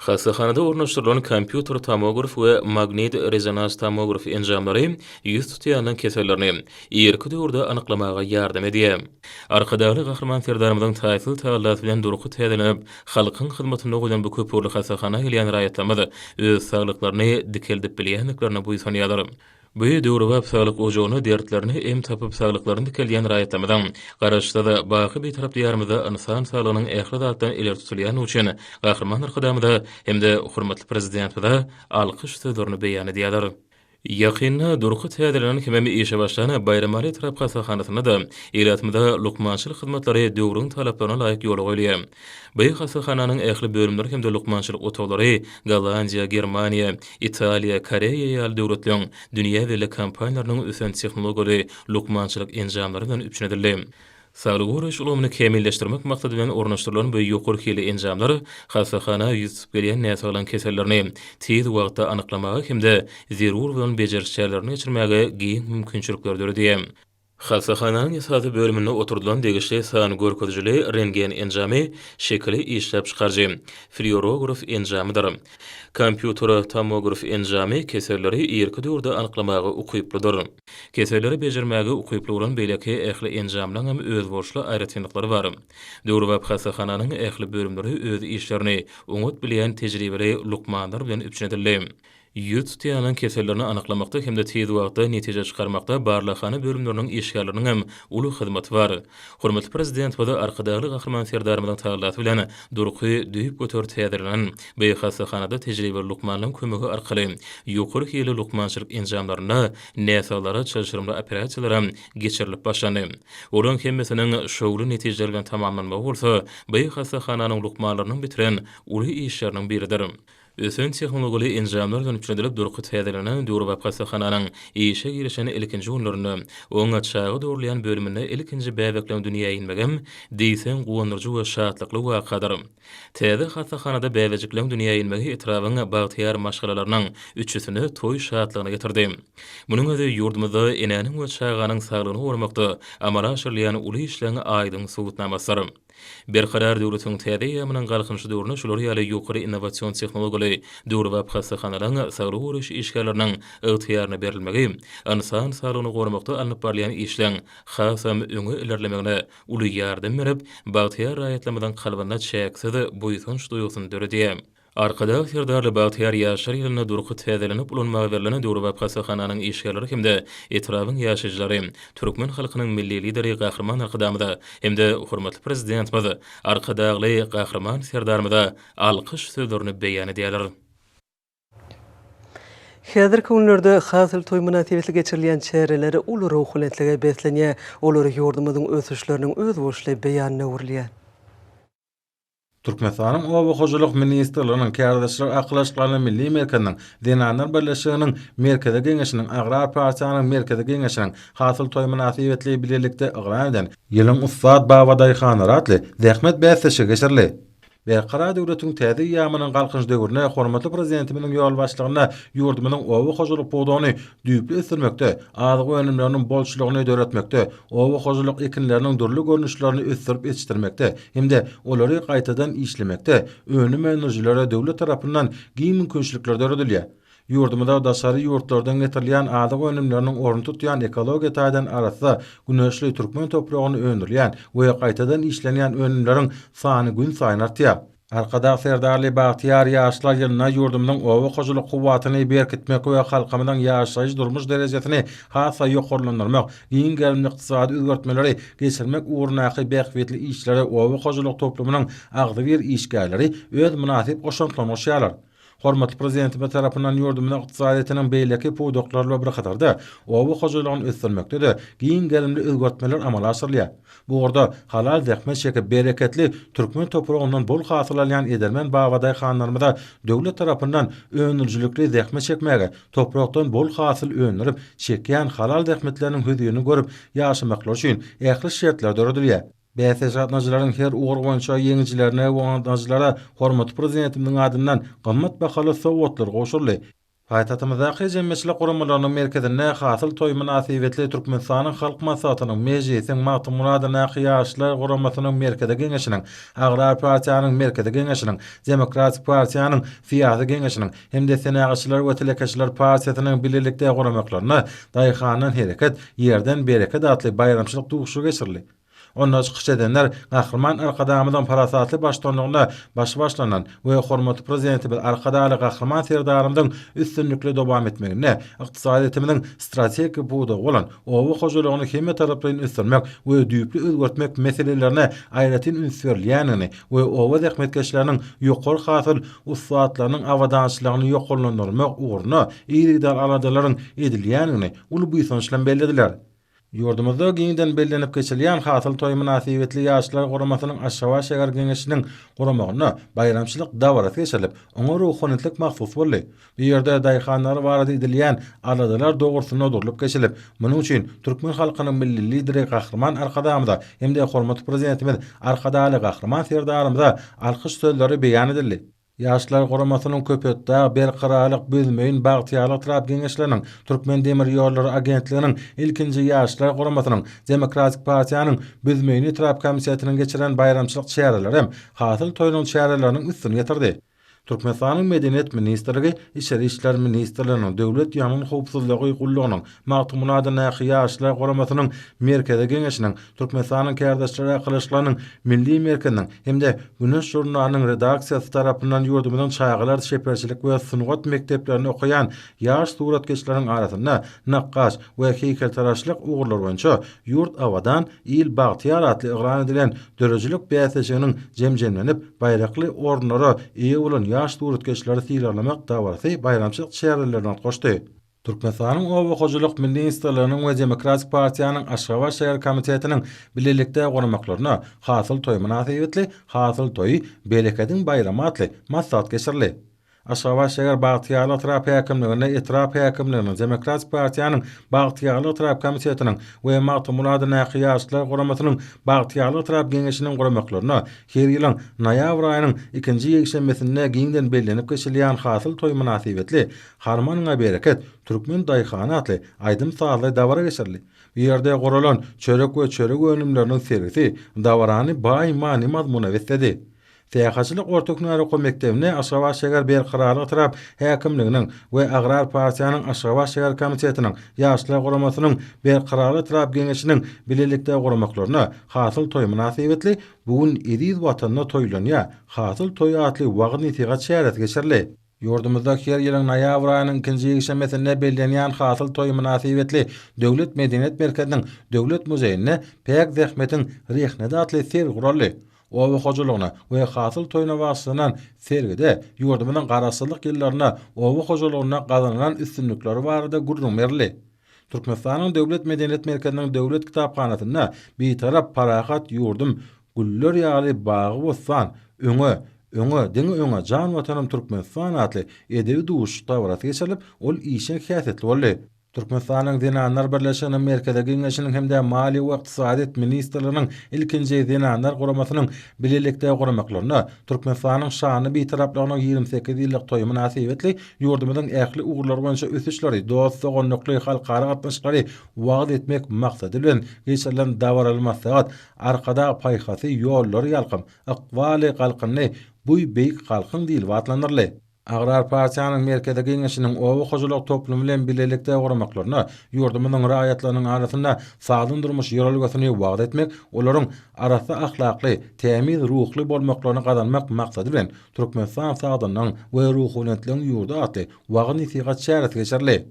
Hassahanada ornaşdyrylan kompýuter tomograf we magnit-rezonans tomograf enjamlary ýüz tutýanyň kesellerini irki döwürde anyklamaga ýardam edýär. Arkadagly Gahryman Serdarymyzyň taýsyz tagallasy bilen durky täzelenip, halkyň hyzmatynda goýlan bu köpugurly hassahana gelýän raýatlarymyz öz saglyklaryny dikeldip bilýändiklerine buýsanýarlar. Bu döwrebap saglyk ojagyna dertlerine em tapyp saglyklaryny dikeldýän raýatlarymyzyň Garaşsyz, baky Bitarap Diýarymyzda ynsan saglygynyň ähli zatdan ileri tutulýandygy üçin Gahryman Arkadagymyza hem-de hormatly Prezidentimize alkyş sözlerini beýan edýärler. Ýakynda durky täzelenen hemem işe başlan Baýramaly etrap hassahanasynda-da ilatymyza lukmançylyk hyzmatlary döwrüň talaplaryna laýyk ýola goýulýar. Bu hassahananyň ähli bölümleri hem-de lukmançylyk otaglary Gollandiýa, Germaniýa, Italiýa, Koreýa ýaly döwletleriň dünýä belli kompaniýalarynyň ösen tehnologiýaly lukmançylyk enjamlary bilen üpjün edildi. Saglygy goraýyş ulgamyny kämilleşdirmek maksady bilen ornaşdyrylan bu ýokary hilli enjamlar hassahana ýüz tutup gelýän näsaglaryň kesellerini tiz wagtda anyklamaga hem-de zerur bolan bejeriş çärelerini geçirmäge giň mümkinçilikleri döredýär. Hassahananyň esasy bölüminde oturdylan degişli san görkezijili rentgen enjamy şekili işläp çykaryjy, flýuorograf enjamydyr. Kompýuter tomograf enjamy keselleri irki döwürde anyklamaga ukyplydyr. Keselleri bejermäge ukyply bolan beýleki ähli enjamlaryň hem özboluşly aýratynlyklary bar. Döwrebap hassahananyň ähli bölümleri öz işlerini oňat bilýän tejribeli lukmanlar bilen üpjün edildi. Ýüz tutýanyň kesellerini anyklamakda hem-de tiz wagtda netije çykarmakda barlaghana bölümleriniň işgärleriniň hem uly hyzmaty bar. Hormatly Prezidentimiz Arkadagly Gahryman Serdarymyzyň tagallasy bilen durky düýpgöter täzelenen bu hassahanada tejribeli lukmanlaryň kömegi arkaly ýokary hilli lukmançylyk enjamlarynda näsaglara çylşyrymly operasiýalar hem geçirilip başlandy. Olaryň hemmesiniň şowly netijeler bilen tamamlanmagy bolsa bu hassahananyň lukmanlarynyň bitiren uly işleriniň biridir. Ösen tehnologiýaly enjamlar bilen üpjün edilip durky täzelenen döwrebap hassahananyň işe girişen ilkinji günlerinde oň çaga dogrulýan bölüminde ilkinji bäbekleň dünýä inmegem diýseň guwandyryjy we şatlykly wakadyr. Täze hassahanada bäbejikleň dünýä inmegi etrabyň bagtyýar maşgalalarynyň üçüsine toý şatlygyny getirdi. Munuň özi ýurdumyzda enäniň we çaganyň saglygyny goramakda amala aşyrylýan uly işleň aýdyň subutnamasydyr. Berkarar döwletiň täze eýýamynyň Galkynyşy döwründe şular ýaly ýokary innowasion tehnologiýaly döwrebap hassahanalaryň saglygy goraýyş işgärleriniň ygtyýaryna berilmegi ynsan saglygyny goramakda alnyp barylýan işleň hasam öňe ilerlemegine uly ýardam berip, bagtyýar raýatlarymyzyň kalbynda çäksiz buýsanç duýgusyny döredýär. Arkadag Serdarly bagtyýar ýaşlar ýylynda durky täzelenip ulanmaga berlen döwrebap hassahananyň işgärleri hem-de etrabyň ýaşaýjylary türkmen halkynyň Milli Lideri Gahryman Arkadagymyza hem-de hormatly Prezidentimiz Arkadagly Gahryman Serdarymyza alkyş sözlerini beýan edýärler. Häzirki günlerde Hasyl toýy mynasybetli geçirilýän çäreler uly ruhubelentlige beslenýär, olar ýurdumyzyň ösüşleriniň özboluşly beýanyna öwrülýär. Türkmenistanyň Oba hojalyk ministrliginiň, Kärdeşler arkalaşyklarynyň milli merkeziniň, Zenanlar birleşiginiň Merkezi Geňeşiniň, Agrar partiýanyň Merkezi Geňeşiniň Hasyl toýy mynasybetli bilelikde yglan eden Ýylyň ussat babadaýhanlary atly zähmet bäsleşigi geçirildi. Berkarar döwletiň täze eýýamynyň Galkynyş döwründe hormatly Prezidentimiziň ýolbaşçylygynda ýurdumyzyň oba hojalyk pudagyny düýpli ösdürmekde, azyk önümleriniň bolçulygyny döretmekde, oba hojalyk ekinleriniň dürli görnüşlerini ösdürip ýetişdirmekde hem-de olary gaýtadan işlemekde önüm öndürijilere döwlet tarapyndan giň mümkinçilikler döredilýär. Ýurdumyza daşary ýurtlardan getirilýän azyk önümleriniň ornuny tutýan ekologiýa taýdan arassa, güneşli türkmen topragynda öndürilýän we gaýtadan işlenýän önümleriň sany günsaýyn artýar. Arkadag Serdarly bagtyýar ýaşlar ýylynda ýurdumyzyň oba hojalyk kuwwatyny berkitmek we halkymyzyň ýaşaýyş-durmuş derejesini has-da ýokarlandyrmak, giň gerimli ykdysady özgertmeleri geçirmek ugrundaky bähbitli işlere oba hojalyk toplumynyň agzybir işgärleri öz mynasyp goşantlaryny goşýarlar. Hormatly Prezidentimiz tarapyndan ýurdumyzyň ykdysadyýetiniň beýleki pudaklary bilen bir hatarda, oba hojalygyny ösdürmekde-de giň gerimli özgertmeler amala aşyrylýar. Bu ugurda halal zähmet çekip, bereketli türkmen topragyndan bol hasyl alýan edermen babadaýhanlarymyza döwlet tarapyndan öndürijilikli zähmet çekmäge, toprakdan bol hasyl öndürip, çekýän halal zähmetleriniň hözirini görüp ýaşamaklary üçin ähli şertler döredilýär. Bäsleşige gatnaşyjylaryň her ugur boýunça ýeňijilerine we gatnaşyjylara hormatly Prezidentimiziň adyndan gymmat bahaly sowgatlar gowşuryldy. Paýtagtymyzdaky Jemgyýetçilik guramalarynyň merkezinde Hasyl toýy mynasybetli Türkmenistanyň Halk Maslahatynyň, Mejlisiň, Magtymguly adyndaky Ýaşlar guramasynyň Merkezi Geňeşiniň, Agrar partiýanyň Merkezi Geňeşiniň, Demokratik partiýanyň Syýasy Geňeşiniň hem-de Senagatçylar we telekeçiler partiýasynyň bilelikde guramaklarynda Daýhandan hereket, ýerden bereket atly baýramçylyk duşuşygy geçirildi. Onda çykyş edenler Gahryman Arkadagymyzyň parasatly baştutanlygynda başy başlanan we hormatly Prezidentimiz Arkadagly Gahryman Serdarymyzyň üstünlikli dowam etmeginde ykdysadyýetimiziň strategik pudagy bolan oba hojalygyny hemmetaraplaýyn ösdürmek we düýpli özgertmek meselelerine aýratyn üns berilýändigini we oba zähmetkeşleriniň ýokary hasyl ussatlarynyň abadançylygyny ýokarlandyrmak ugrunda yzygiderli aladalaryň edilýändigini uly buýsanç bilen bellediler. Ýurdumyzda giňden bellenip geçilýän Hasyl toýy mynasybetli Ýaşlar guramasynyň Aşgabat şäher Geňeşiniň guramagynda baýramçylyk dabarasy geçirilip, oňa ruhubelentlik mahsus boldy. Bu ýerde daýhanlar barada edilýän aladalar dogrusynda durlup geçilip, munuň üçin türkmen halkynyň Milli Lideri Gahryman Arkadagymyza hem-de hormatly Prezidentimiz Arkadagly Gahryman Serdarymyza alkyş sözleri beýan edildi. Ýaşlar guramasynyň Köpetdag, Berkararlyk, Büzmeýin, Bagtyýarlyk etrap Geňeşleriniň, Türkmendemirýollary agentliginiň ilkinji Ýaşlar guramasynyň, Demokratik partiýanyň Büzmeýin etrap komitetiniň geçiren baýramçylyk çäreleri hem Hasyl toýunyň çäreleriniň üstüni ýetirdi. Türkmenistanyň Medeniýet ministrligi, Içeri işler ministrliginiň, Döwlet ýangyn howpsuzlygy gullugynyň, Magtymguly adyndaky Ýaşlar guramasynyň Merkezi Geňeşiniň, Türkmenistanyň Kärdeşler arkalaşyklarynyň Milli merkeziniň hem-de Güneş žurnalynyň redaksiýasy tarapyndan ýurdumyzyň çagalar çeperçilik we sungat mekdeplerinde okaýan ýaş suratkeşleriň arasynda nakgaş we heýkeltaraşlyk ugurlary boýunça Ýurt abadan, il bagtyýar atly yglan edilen döredijilik bäsleşiginiň jem-jemlenip, baýrakly orunlara eýe bolan ýaş suratkeşleri sylaglamak dabarasy baýramçylyk çärelerine utgaşdy. Türkmenistanyň Oba hojalyk ministrliginiň we Demokratik partiýanyň Aşgabat şäher komitetiniň bilelikde guramaklarynda Hasyl toýy mynasybetli Hasyl toýy, berekediň baýramy atly maslahat geçirildi. Aşgabat şäher Bagtyýarlyk etrap häkimliginde etrap häkimliginiň, Demokratik partiýanyň Bagtyýarlyk etrap komitetiniň we Magtymguly adyndaky Ýaşlar guramasynyň Bagtyýarlyk etrap Geňeşiniň guramaklarynda her ýylyň noýabr aýynyň ikinji ýekşenbesinde giňden bellenip geçilýän Hasyl toýy mynasybetli Harmanyňa bereket, türkmen daýhany atly aýdym-sazly dabara geçirildi. Bu ýerde guralan çörek we çörek önümleriniň sergisi dabarany baý many-mazmuna besledi. Syýahatçylyk orta hünär okuw mekdebinde Aşgabat şäher Berkararlyk etrap häkimliginiň we Agrar partiýanyň Aşgabat şäher komitetiniň Ýaşlar guramasynyň Berkararlyk etrap Geňeşiniň bilelikde guramaklarynda Hasyl toýy mynasybetli Bu gün eziz Watanda toýlanýar, Hasyl toýy atly wagyz-nesihat çäresi geçirildi. Ýurdumyzda her ýylyň noýabr aýynyň ikinji ýekşenbesinde bellenýän Hasyl toýy mynasybetli Döwlet medeniýet merkeziniň Döwlet muzeýinde Päk zähmetiň rehneti atly sergi guraldy. Oba hojalygyna we hasyl toýuna bagyşlanan sergide ýurdumyzyň Garaşsyzlyk ýyllarynda oba hojalygynda gazanylan üstünlikleri barada gürrüň berildi. Türkmenistanyň Döwlet medeniýet merkeziniň Döwlet kitaphanasynda Bitarap, parahat ýurdum, güller ýaly bagy-bossan, Öňe, öňe, diňe öňe, jan Watanym Türkmenistan atly edebi duşuşyk dabarasy geçirilip, ol işjeň häsiýetli boldy. Türkmenistanyň Zenanlar birleşiginiň Merkezi Geňeşiniň hem-de Maliýe we ykdysadyýet ministrliginiň ilkinji Zenanlar guramasynyň bilelikde guramaklarynda Türkmenistanyň şanly Bitaraplygynyň 28 ýyllyk toýy mynasybetli ýurdumyzyň ähli ugurlar boýunça ösüşleri, dost-doganlykly halkara gatnaşyklary wagyz etmek maksady bilen geçirilen dabaraly maslahat Arkadag paýhasy, ýollary ýalkym, ykbaly galkyndy bu beýik halkyň diýlip atlandyryldy. Agrar partiýanyň Merkezi Geňeşiniň oba hojalyk toplumy bilen bilelikde guramaklarynda ýurdumyzyň raýatlarynyň arasynda sagdyn durmuş ýörelgesini wagyz etmek, olaryň arassa ahlakly, tämiz ruhly bolmaklaryny gazanmak maksady bilen, Türkmenistan sagdynlygyň we ruhubelentligiň ýurdy atly wagyz-nesihat çäresi geçirildi.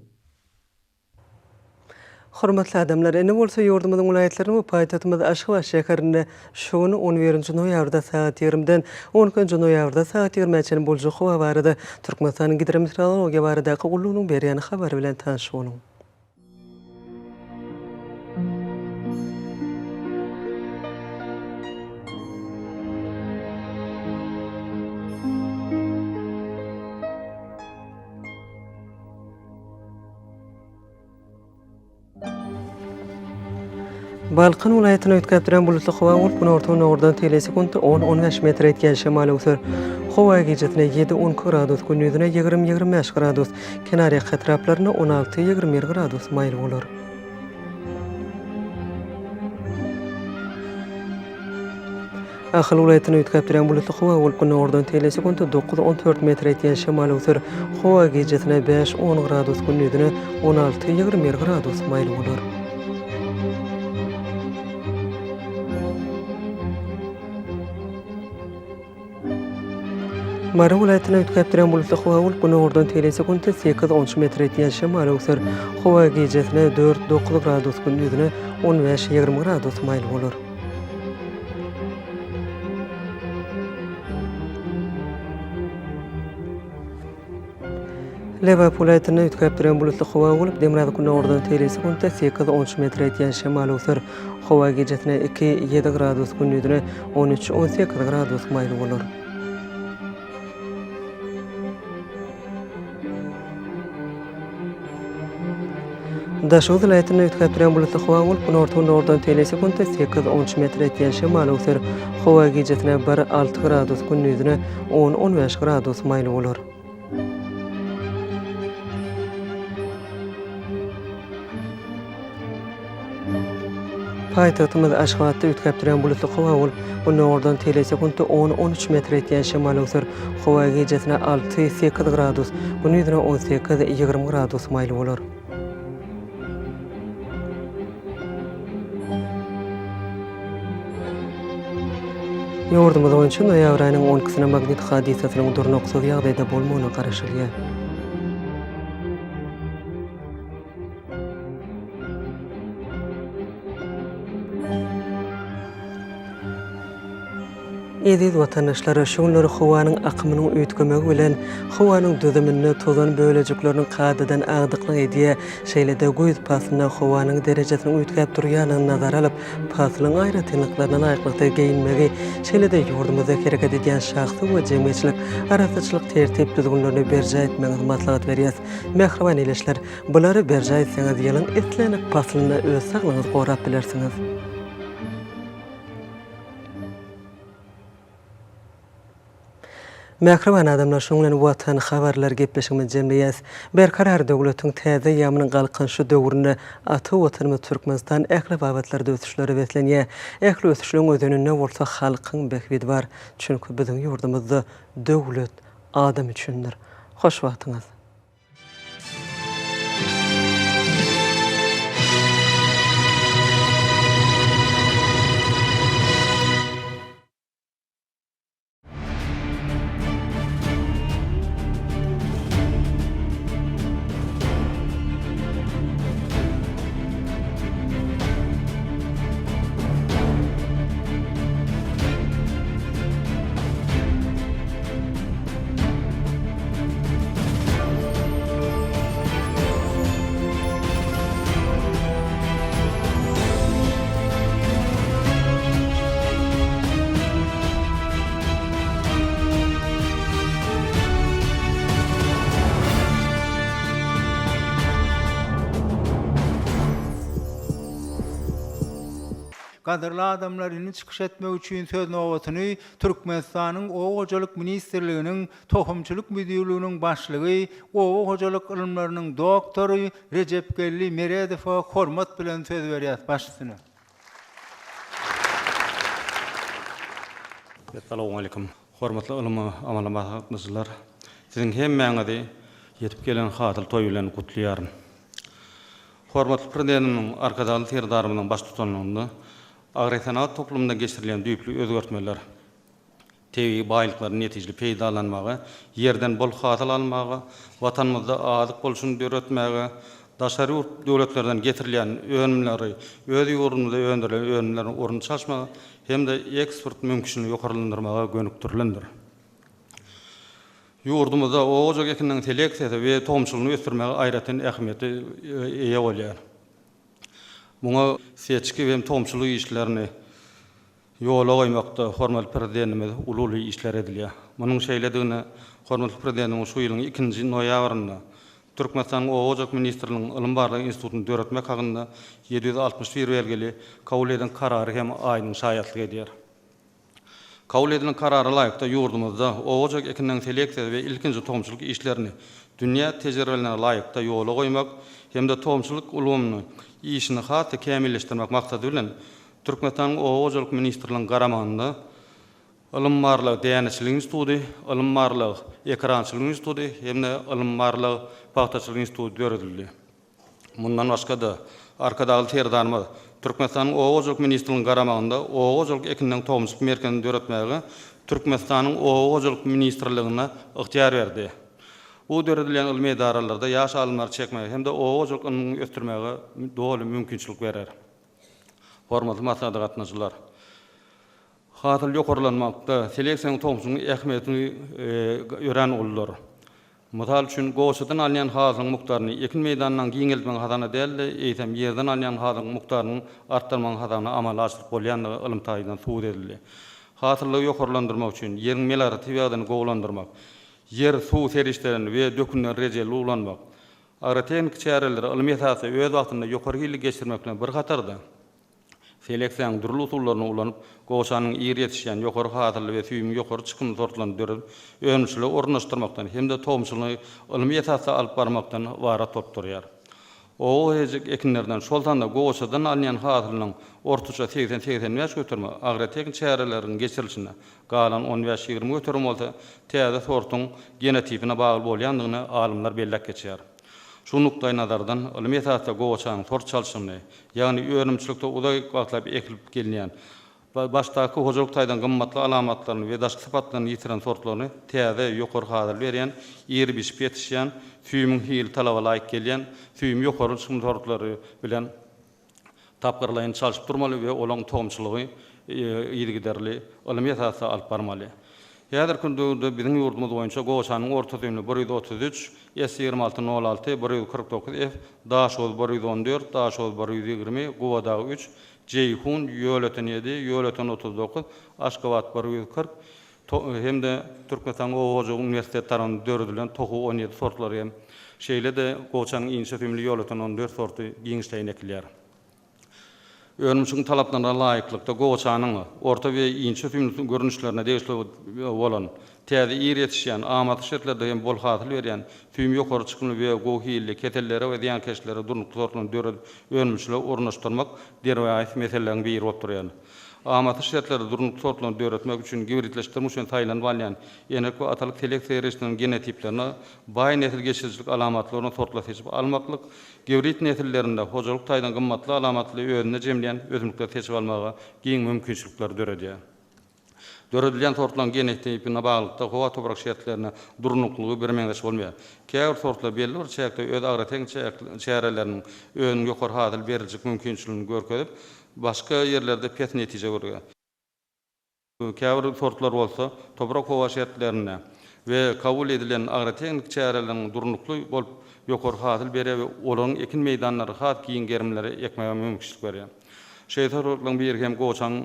Hormatly adamlar, indi bolsa ýurdumyzyň welaýatlarynda we paýtagtymyz Aşgabat şäherinde şu gün, on birinji noýabrda sagat ýigrimiden on ikinji noýabrda sagat ýigrimä çenli boljak howa barada Türkmenistanyň Gidrometeorologiýa baradaky gullugynyň berýän habary bilen tanyş boluň. Balkan welaýatynda üýtgäp durýan bulutly howa bolup, günorta-gündogardan tegelek sekuntda on-on bäş metr etýän şemal öwser. Howa gijesine ýedi-on iki gradus, gündizine 20-25 gradus, kenarýaka etraplarynda on alty-ýigrimi bir gradus maýyl bolar. Ahal welaýatynda üýtgäp durýan bulutly howa bolup, günordan tegelek sekuntda dokuz-on dört metr etýän şemal öwser. Howa gijesine bäş-on gradus, gündizine on alty-ýigrimi bir gradus maýyl bolar. Mary welaýatynda üýtgäp durýan bulutly howa bolup, günordan tegelek sekuntda sekiz-on üç metr etýän şemal öwser. Howa gijesine dört-dokuz gradus, gündizine on bäş-ýigrimi gradus maýyl bolar. Lebap welaýatynda üýtgäp durýan bulutly howa bolup, demirgazyk-gündogardan tegelek sekuntda sekiz-on üç metr etýän şemal öwser. Howa gijesine iki, ýedi gradus, gündizine on üç, on sekiz gradus maýyl bolar. Daşoguz welaýatynda üýtgäp durýan bulutly howa bolup, günorta-gündogardan tegelek sekuntda sekiz-on üç metr etýän şemal öwser. Howa gijesine bir, alty gradus, gündizine on, on bäş gradus maýyl bolar. Paýtagtymyz Aşgabatda üýtgäp durýan bulutly howa bolup, gündogardan tegelek sekuntda on, on üç metr etýän şemal öwser. Howa gijesine alty, sekiz gradus, gündizine on sekiz, 20 gradus maýyl bolar. Ýurdumyz boýunça noýabr aýynyň on ikisine magnit hadysasynyň durnuksyz ýagdaýda bolmagyna garaşylýar. Eziz watandaşlar, şu günler howanyň akymynyň üýtgemegi bilen howanyň düzüminde tozan bölejikleriniň kadadan agdyklyk edýär. Şeýle-de güýz paslynda howanyň derejesiniň üýtgäp durýandygyny nazara alyp, paslyň aýratynlyklaryna laýyklykda geýinmegi, şeýle-de ýurdumyzda hereket edýän şahsy we jemgyýetçilik arassaçylyk tertip-düzgünlerini berjaý etmegiňizi maslahat berýäs. Mähriban ildeşler, bulary berjaý etseňiz, ýylyň islendik paslynda öz saglygyňyzy gorap bilersiňiz. Mähriban adamlar şunuň bilen Watan habarlar gepleşigimizi jemleýäs. Berkarar döwletiň täze eýýamynyň Galkynyşy döwründe ata Watanymyz Türkmenistan ähli babatlarda ösüşlere beslenýär. Ähli ösüşleň özeninde bolsa halkyň bähbidi bar. Çünki biziň ýurdumyzda döwlet adam üçindir. Hoş wagtyňyz. Gadyrly adamlar indi çykyş etmek üçin söz nobatyny Türkmenistanyň Oba hojalyk ministrliginiň Tohumçylyk müdirliginiň başlygy, oba hojalyk ylymlarynyň doktory Rejepgeldi Meredowa hormat bilen söz berýäs. Baş üstüne. Essalawmaleýkum, hormatly ylmy amaly maslahatlaşyjylar! Siziň hemmäňizi ýetip gelen Hasyl toýy bilen gutlaýaryn. Hormatly Prezidentimiziň Arkadagly Serdarymyzyň baştutanlygynda agrosenagat toplumynda geçirilýän düýpli özgertmeler, tebigy baýlyklary netijeli peýdalanmaga, ýerden bol hasyl almaga, Watanymyzda azyk bolşuny döretmäge, daşary ýurt döwletlerden getirilýän önümleri öz ýurdumyzda öndürilen önümleriň ornuny çalyşmaga hem-de eksport mümkinçiligini ýokarlandyrmaga gönükdirilendir. Ýurdumyzda oba hojalyk ekininiň seleksiýasy we tohumçylygyny ösdürmäge aýratyn ähmiýete eýe bolýar. Muňa seçgi hem tohumçylyk işlerini ýola goýmakda hormatly Prezidentimiz uly-uly işler edilýär. Munuň şeýledigine hormatly Prezidentimiziň şu ýylyň ikinji noýabrynda Türkmenistanyň Oba hojalyk ministrliginiň Ylym-barlag institutyny döretmek hakynda 761 belgili kabul eden Karary hem aýdyň şaýatlyk edýär. Kabul edilen Karara laýykda ýurdumyzda oba hojalyk ekinleriniň seleksiýasy we ilkinji tohumçylyk işlerini dünýä tejribelerine laýykda ýola goýmak hem-de tohumçylyk ulgamyny işini has-da kämilleşdirmek maksady bilen Türkmenistanyň Oba hojalyk ministrliginiň garamagynda Ylym-barlag däneçilik instituty, Ylym-barlag ekerançylyk instituty hem-de Ylym-barlag pagtaçylyk instituty döredildi. Mundan başga-da, Arkadagly Serdarymyz Türkmenistanyň Oba hojalyk ministrliginiň garamagynda Oba hojalyk ekininiň tohumçylyk merkezini döretmäge Türkmenistanyň Oba hojalyk ministrligine ygtyýar berdi. Bu döredilýän ylmy edaralarda ýaş alymlary çekmäge hem-de oba hojalyk ylmyny ösdürmäge doly mümkinçilik berer. Hormatly maslahata gatnaşyjylar! Hasyl ýokarlanmakda seleksiýanyň tohumçylygyň ähmiýeti örän uludyr. Mysal üçin, gowaçadan alynýan hasylyň mukdaryny ekin meýdanynyň giňeltmegiň hasabyna däl-de, eýsem, ýerden alynýan hasylyň mukdarynyň artdyrmagyň hasabyna amala aşyryp bolýandygy ylym taýdan subut edildi. Hasyllygy ýokarlandyrmak üçin ýeriň melioratiw ýagdaýyny gowulandyrmak, ýer, suw serişdelerini we dökünleri rejeli ulanmak, agrotehniki çäreleri ylmy esasda öz wagtynda ýokary hilli geçirmek bilen bir hatarda, Seleksiýanyň dürli usullaryny ulanyp, gowaçanyň ir ýetişýän, ýokary hasylly we süýümi ýokary çykymly sortlaryny döredip, önümçilige ornaşdyrmakdan hem-de tohumçylygy ylmy esasda alyp barmakdan ybarat bolup durýar. Oba hojalyk ekinlerinden, şol sanda gowaçadan alynýan hasylynyň ortaça 80-85 göterimi agrotehniki çäreleriň geçirilişine, galan on bäş-ýigrimi göterim bolsa täze sortuň genotipine bagly bolýandygyny alymlar belläp geçýär. Şu nukdaýnazardan, ylmy esasda gowaçanyň sort çalşygyny, ýagny önümçilikde uzak wagtlap ekilip gelinýän, başdaky hojalyk taýdan gymmatly alamatlaryny we daşky sypatlaryny ýitiren sortlaryny täze, ýokary hasyl berýän, ir bişip ýetişýän, süýümiň hili talaba laýyk gelýän, süýümi ýokary çykymly sortlary bilen tapgyrlaýyn çalşyp durmaly we olaryň tohumçylygy yzygiderli, ylmy esasda alyp barmaly. Häzirki döwürde biziň ýurdumyz boýunça gowaçanyň orta süýümli 133, S 26 nol alty, 149 F, Daşoguz 114, Daşoguz 120, Gubadag üç, Jeýhun, Ýölöten ýedi, Ýölöten 39, Aşgabat 140, hem-de Türkmenistanyň Oba hojalyk uniwersiteti tarapyndan döredilen Tohu 17 sortlary hem, şeýle-de gowaçanyň inçe süýümli Ýolöten 14 sorty giňişleýin ekilýär. Önümçiligiň talaplaryna laýyklykda gowaçanyň orta we inçe süýümli görnüşlerine degişli bolan. Täze ir ýetişýän, amatly şertlerde hem bol hasyl berýän, süýümi ýokary çykymly we gowy hilli, kesellere we zyýankeşlere durnukly sortlaryny döredip önümçilige ornaşdyrmak derwaýys meseleleriň biri bolup durýar. Amatly şertlerde durnukly sortlaryny döretmek üçin gibridleşdirmek üçin saýlanyp alýan enelik we atalyk seleksiýa serişdeleriniň genotiplerine baý nesil geçirijilik alamatlaryny sortlar seçip almaklyk, gibrid nesillerinde hojalyk taýdan gymmatly alamatly özünde jemleýän ösümlikleri seçip almaga giň mümkinçilikleri döredýär. Döredilýän sortlaryň genotipine baglylykda howa-toprak şertlerine durnuklylygy birmeňzeş bolmaýar. Käbir sortlar belli bir çäkde öz agrotehniki çäreleriniň özüniň ýokary hasyl berijilik mümkinçiligini görkezip, başga ýerlerde pes netije görýär. Käbir sortlar bolsa toprak-howa şertlerine we kabul edilen agrotehniki çäreleriň durnukly bolup ýokary hasyl berýär we olaryň ekin meýdanlary has giň gerimlere ekmäge mümkinçilik berýär. Şeýle sortlaryň biri hem gowaçanyň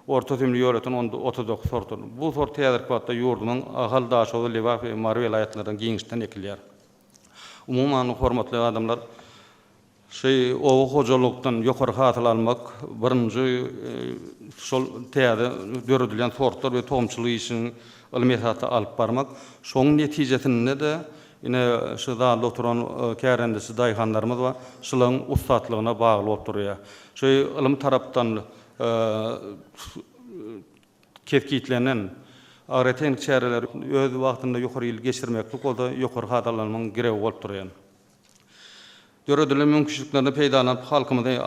Orta süýümli ýöletin onda 39 sortdur. Bu sort häzirki wagtda ýurdumyzyň Ahal, Daşoguz, Lebap we Mary welaýatlarynda giňişden ekilýär. Umuman, hormatly adamlar, şu oba hojalykdan ýokary hasyl almak birinji şol täze döredilýän sortlar we tohumçylyk işini ylmy esasda alyp barmak. Şonuň netijesinde-de ine şu zalda oturan kärendeçi daýhanlarymyz bar, şularyň ussatlygyna bagly bolup durýar. Şu ylym tarapdan Kesgitlenen agrotehniki çäreleri öz wagtynda ýokary hilli geçirmeklik bolsa ýokary hasyl almagyň girewi bolup durýar. Döredilen mümkinçiliklerden peýdalanyp, halkymyzy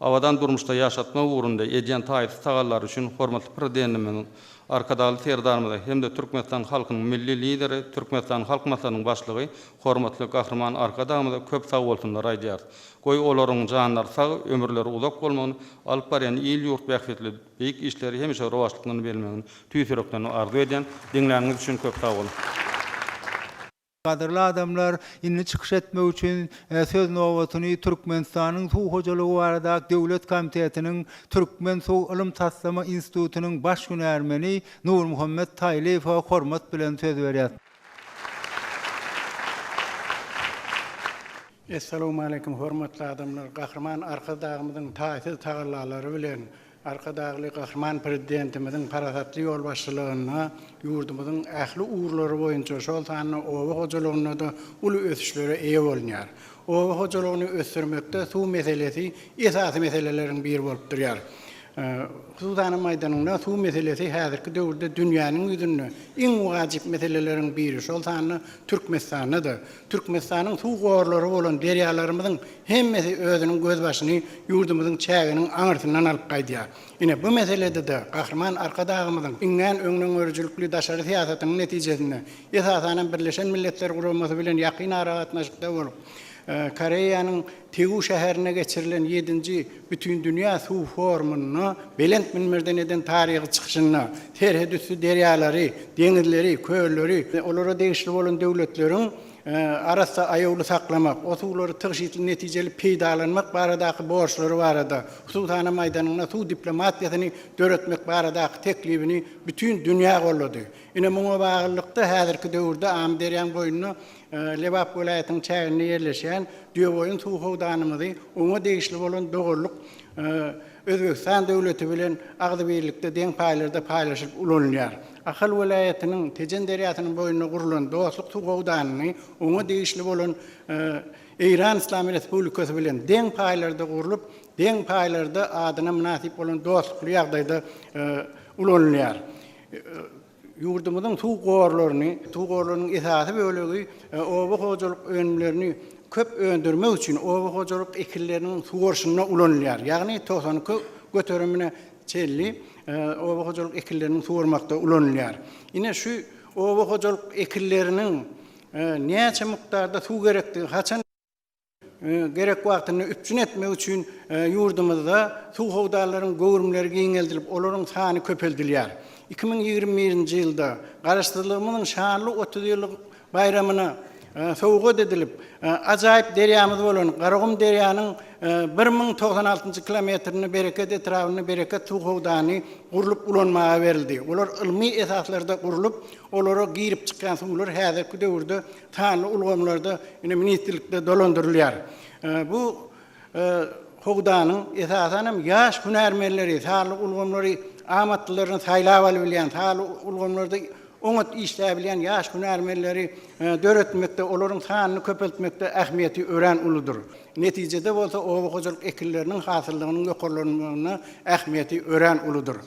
abadan durmuşda ýaşatmak ugrunda edýän taýsyz tagallalary üçin hormatly Prezidentimiziň, Arkadagly Serdarymyza hem-de Türkmenistan halkynyň Milli Lideri, Türkmenistanyň Halk Maslahatynyň Başlygy hormatly Gahryman Arkadagymyza köp sagbolsunlar aýdýarys. Goý, olaryň janlary sag, ömürleri uzak bolmagyny, alyp barýan il-ýurt bähbitli beýik işleri hemişe rowaçlykdan bermegini tüýs ýürekden arzuw edýän. Diňläniňiz üçin köp sag boluň! Gadyrly adamlar, indi çykyş etmek üçin söz nobatyny Türkmenistanyň Suw hojalygy baradaky döwlet komitetiniň Türkmen suw ylym-taslama institutynyň baş hünärmeni Nurmuhammet Taýlyýewe hormat bilen söz berýäs. Essalawmaleýkim hormatly adamlar! Gahryman Arkadagymyzyň taýsyz tagallalary bilen Arkadagly Gahryman Prezidentimiziň parasatly ýolbaşçylygynda ýurdumyzyň ähli ugurlary boýunça, şol sanda oba hojalygynda-da uly ösüşlere eýe bolunýar. Oba hojalygyny ösdürmekde suw meselesi esasy meseleleriň biri bolup durýar. Hususanam aýdanyňda, suw meselesi häzirki döwürde dünýäniň ýüzünde iň wajyp meseleleriň biri, şol sanda Türkmenistanda-da. Türkmenistanyň suw gorlary bolan derýalarymyzyň hemmesi özüniň gözbaşyny ýurdumyzyň çäginiň aňyrsyndan alyp gaýdýar. Ine, bu meselede-de Gahryman Arkadagymyzyň iňňän öňdengörüjilikli daşary syýasatynyň netijesinde, esasanam Birleşen Milletler Guramasy bilen ýakyn aragatnaşykda bolup, Koreýanyň Tegu şäherinde geçirilen ýedinji Bütindünýä suw forumynda belent münberden eden taryhy çykyşynda serhetüsti derýalary, deňizleri, kölleri, olara degişli bolan döwletleriň arassa aýawly saklamak, o suwlary tygşytly netijeli peýdalanmak baradaky borçlary barada, hususanam aýdanyňda suw diplomatiýasyny döretmek baradaky teklibini bütin dünýä goldady. Ine muňa baglylykda häzirki döwürde Amyderýaň boýunda Lebap welaýatynyň çäginde ýerleşýän Düýeboýun suw howdanymyzy oňa degişli bolan doganlyk Özbegistan döwleti bilen agzybirlikde deň paýlarda paýlaşylyp ulanylýar. Ahal welaýatynyň Tejen derýasynyň boýunda gurlan Dostluk suw howdanyny oňa degişli bolan Eýran Yslam Respublikasy bilen deň paýlarda gurlup, deň paýlarda adyna mynasyp bolan dostlukly ýagdaýda ulanylýar. Ýurdumyzyň suw gorlaryny, suw gorlarynyň esasy bölegi oba hojalyk önümlerini köp öndürmek üçin oba hojalyk ekinleriniň suwaryşynda ulanylýar. Ýagny 92 göterimine çenli oba hojalyk ekinleriniň suwarmakda ulanylýar. Ine şu oba hojalyk ekinleriniň näçe mukdarda suw gerekdigi, haçan gerek wagtynda üpjün etmek üçin ýurdumyzda suw howdanlaryň göwrümleri giňeldilip, olaryň sany köpeldilýär. 2021-nji ýylda Garaşsyzlygymyzyň şanly 30 ýyllyk baýramyna sowgat edilip, ajaýyp derýamyz bolan Garagum derýanyň 1096-njy kilometrinde Bereket etrabynda Bereket suw howdany gurlup ulanmaga berildi. Olar ylmy esaslarda gurlup, olara girip çykýan suwlar häzirki döwürde Sanly ulgamlarda ine ministrlikde dolandyrylýar. Bu howdanyň esasan hem ýaş hünärmenleri, sanly ulgamlary amatlylaryny saýlap alybilýän, sanly ulgamlarda oňat işläbilýän ýaş hünärmenleri döretmekde, olaryň sanyny köpeltmekde ähmiýeti örän uludyr. Netijede bolsa oba hojalyk ekinleriniň hasyllygynyň ýokarlanmagynda ähmiýeti örän uludyr.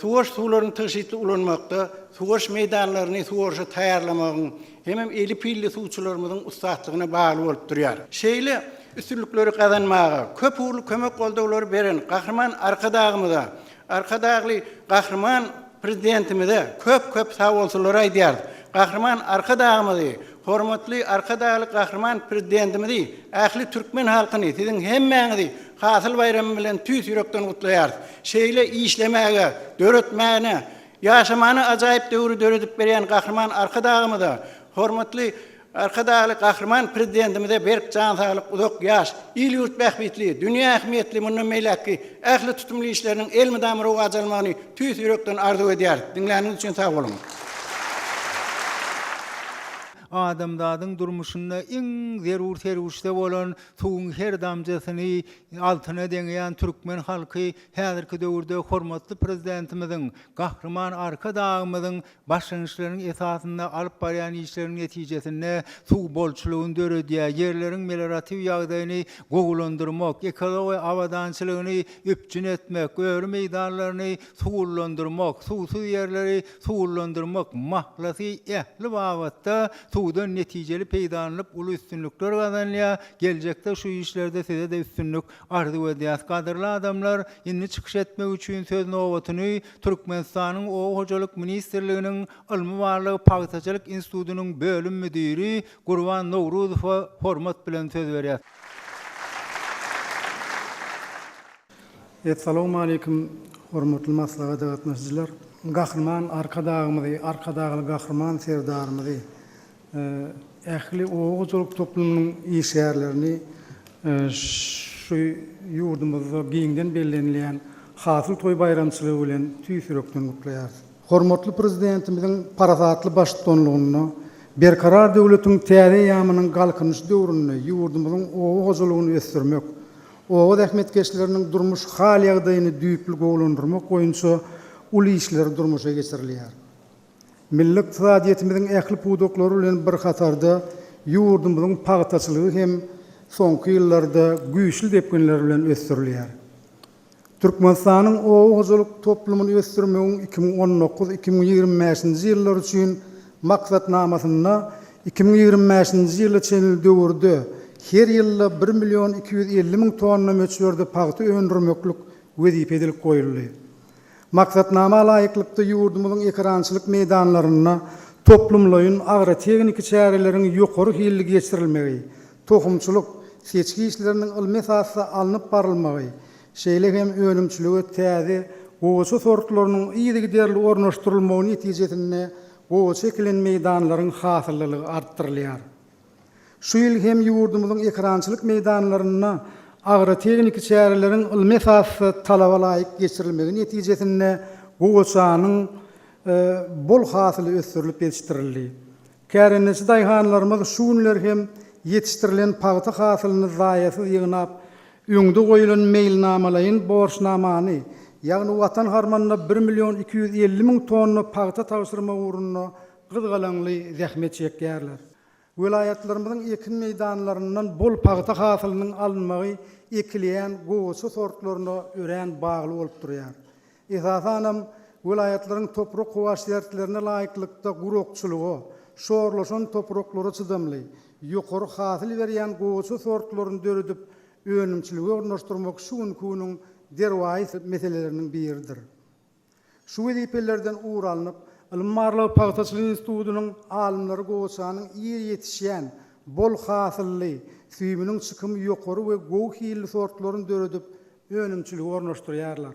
Suwaryş suwlaryny tygşytly ulanmakda, suwaryş meýdanlaryny suwaryşa taýýarlamagyň hemem eli pilli suwçularymyzyň ussatlygyna bagly bolup durýar. Şeýle üstünlikleri gazanmaga köp ugurly kömek-goldawlary beren Gahryman Arkadagymyza, Arkadagly Gahryman Prezidentimize köp-köp sagbolsunlary aýdýarys. Gahryman Arkadagymyzy, hormatly Arkadagly Gahryman Prezidentimizi, ähli türkmen halkyny, siziň hemmäňizi Hasyl baýramy bilen tüýs ýürekden gutlaýarys. Şeýle işlemäge, döretmäne, ýaşamana ajaýyp döwri döredip berýän Gahryman Arkadagymyza, hormatly Arkadagly Gahryman Prezidentimize berk jan saglyk, uzak ýaş, il-ýurt bähbitli, dünýä ähmiýetli mundan beýläkki ähli tutumly işleriniň elmydama rowaç almagyny tüýs ýürekden arzuw edýäris. Diňläniňiz üçin sag boluň! Adamzadyň durmuşynda iň zerur serişde bolan suwuň her damjasyny altyna deňeýän türkmen halky häzirki döwürde hormatly Prezidentimiziň, Gahryman Arkadagymyzyň başlangyçlarynyň esasynda alyp barýan işleriniň netijesinde suw bolçulygyny döredýär, ýerleriň melioratiw ýagdaýyny gowulandyrmak, ekologiýa abadançylygyny üpjün etmek, öri meýdanlaryny suwullandyrmak, suwsuz ýerleri suwullandyrmak mahlasy ähli babatda suwdan netijeli peýdalanylyp uly üstünlikler gazanylýar. Geljekde şu işlerde size-de üstünlik arzuw edýäs. Gadyrly adamlar, indi çykyş etmek üçin söz nobatyny Türkmenistanyň Oba hojalyk ministrliginiň Ylmy-barlag pagtaçylyk institutynyň bölüm müdiri Gurban Nowruzowa hormat bilen söz berýäs. Essalawmaleýkim hormatly maslahata gatnaşyjylar! Gahryman Arkadagymyzy, Arkadagly Gahryman Serdarymyzy, ähli oba hojalyk toplumynyň işgärlerini şu ýurdumyzda giňden bellenilýän Hasyl toý baýramçylygy bilen tüýs ýürekden gutlaýarys. Hormatly Prezidentimiziň parasatly baştutanlygynda Berkarar döwletiň täze eýýamynyň Galkynyşy döwründe ýurdumyzyň oba hojalygyny ösdürmek, oba zähmetkeşleriniň durmuş hal-ýagdaýyny düýpli gowulandyrmak boýunça uly işler durmuşa geçirilýär. Milli ykdysadyýetimiziň ähli pudaklary bilen bir hatarda ýurdumyzyň pagtaçylygy hem soňky ýyllarda güýçli depginler bilen ösdürilýär. Türkmenistanyň oba hojalyk toplumyny ösdürmegiň 2019, 2025-nji ýyllar üçin Maksatnamasynda 2025-nji ýyla çenli döwürde her ýylda bir million 250 müň tonna möçberde pagta öndürmeklik wezipe edilip goýuldy. Maksatnama laýyklykda, ýurdumyzyň ekerançylyk meýdanlarynda toplumlaýyn agrotehniki çäreleriň ýokary hilli geçirilmegi, tohumçylyk, seçgi işleriniň ylmy esasda alnyp barylmagy, şeýle hem önümçilige täze gowaça sortlarynyň yzygiderli ornaşdyrylmagy netijesinde gowaça ekilen meýdanlaryň hasyllylygy artdyrylýar. Şu ýyl hem ýurdumyzyň ekerançylyk meýdanlarynda agrotehniki çäreleriň ylmy esasda talaba laýyk geçirilmegi netijesinde gowaçanyň bol hasyly ösdürilip ýetişdirildi. Kärendeçi daýhanlarymyz şu günler hem ýetişdirilen pagta hasylyny zaýasyz ýygnap, öňde goýlan meýilnamalaýyn borçnamany, ýagny Watan harmanyna bir million 250 müň tonna pagta tabşyrmak ugrunda gyzgalaňly zähmet çekýärler. Welaýatlarymyzyň ekin meýdanlaryndan bol pagta hasylynyň alynmagy ekilýän gowaça sortlaryna örän bagly bolup durýar. Esasanam, welaýatlaryň toprak-howa şertlerine laýyklykda gurakçylyga, şorlaşan topraklara çydamly, ýokary hasyl berýän gowaça sortlaryny döredip, önümçilige ornaşdyrmak şu günki günüň derwaýys meseleleriniň biridir. Şu wezipelerden ugur alnyp, Ylym-barlag pagtaçylyk institutynyň alymlary gowaçanyň ir ýetişýän, bol hasylly, süýüminiň çykymy ýokary we gowy hilli sortlaryny döredip, önümçilige ornaşdyrýarlar.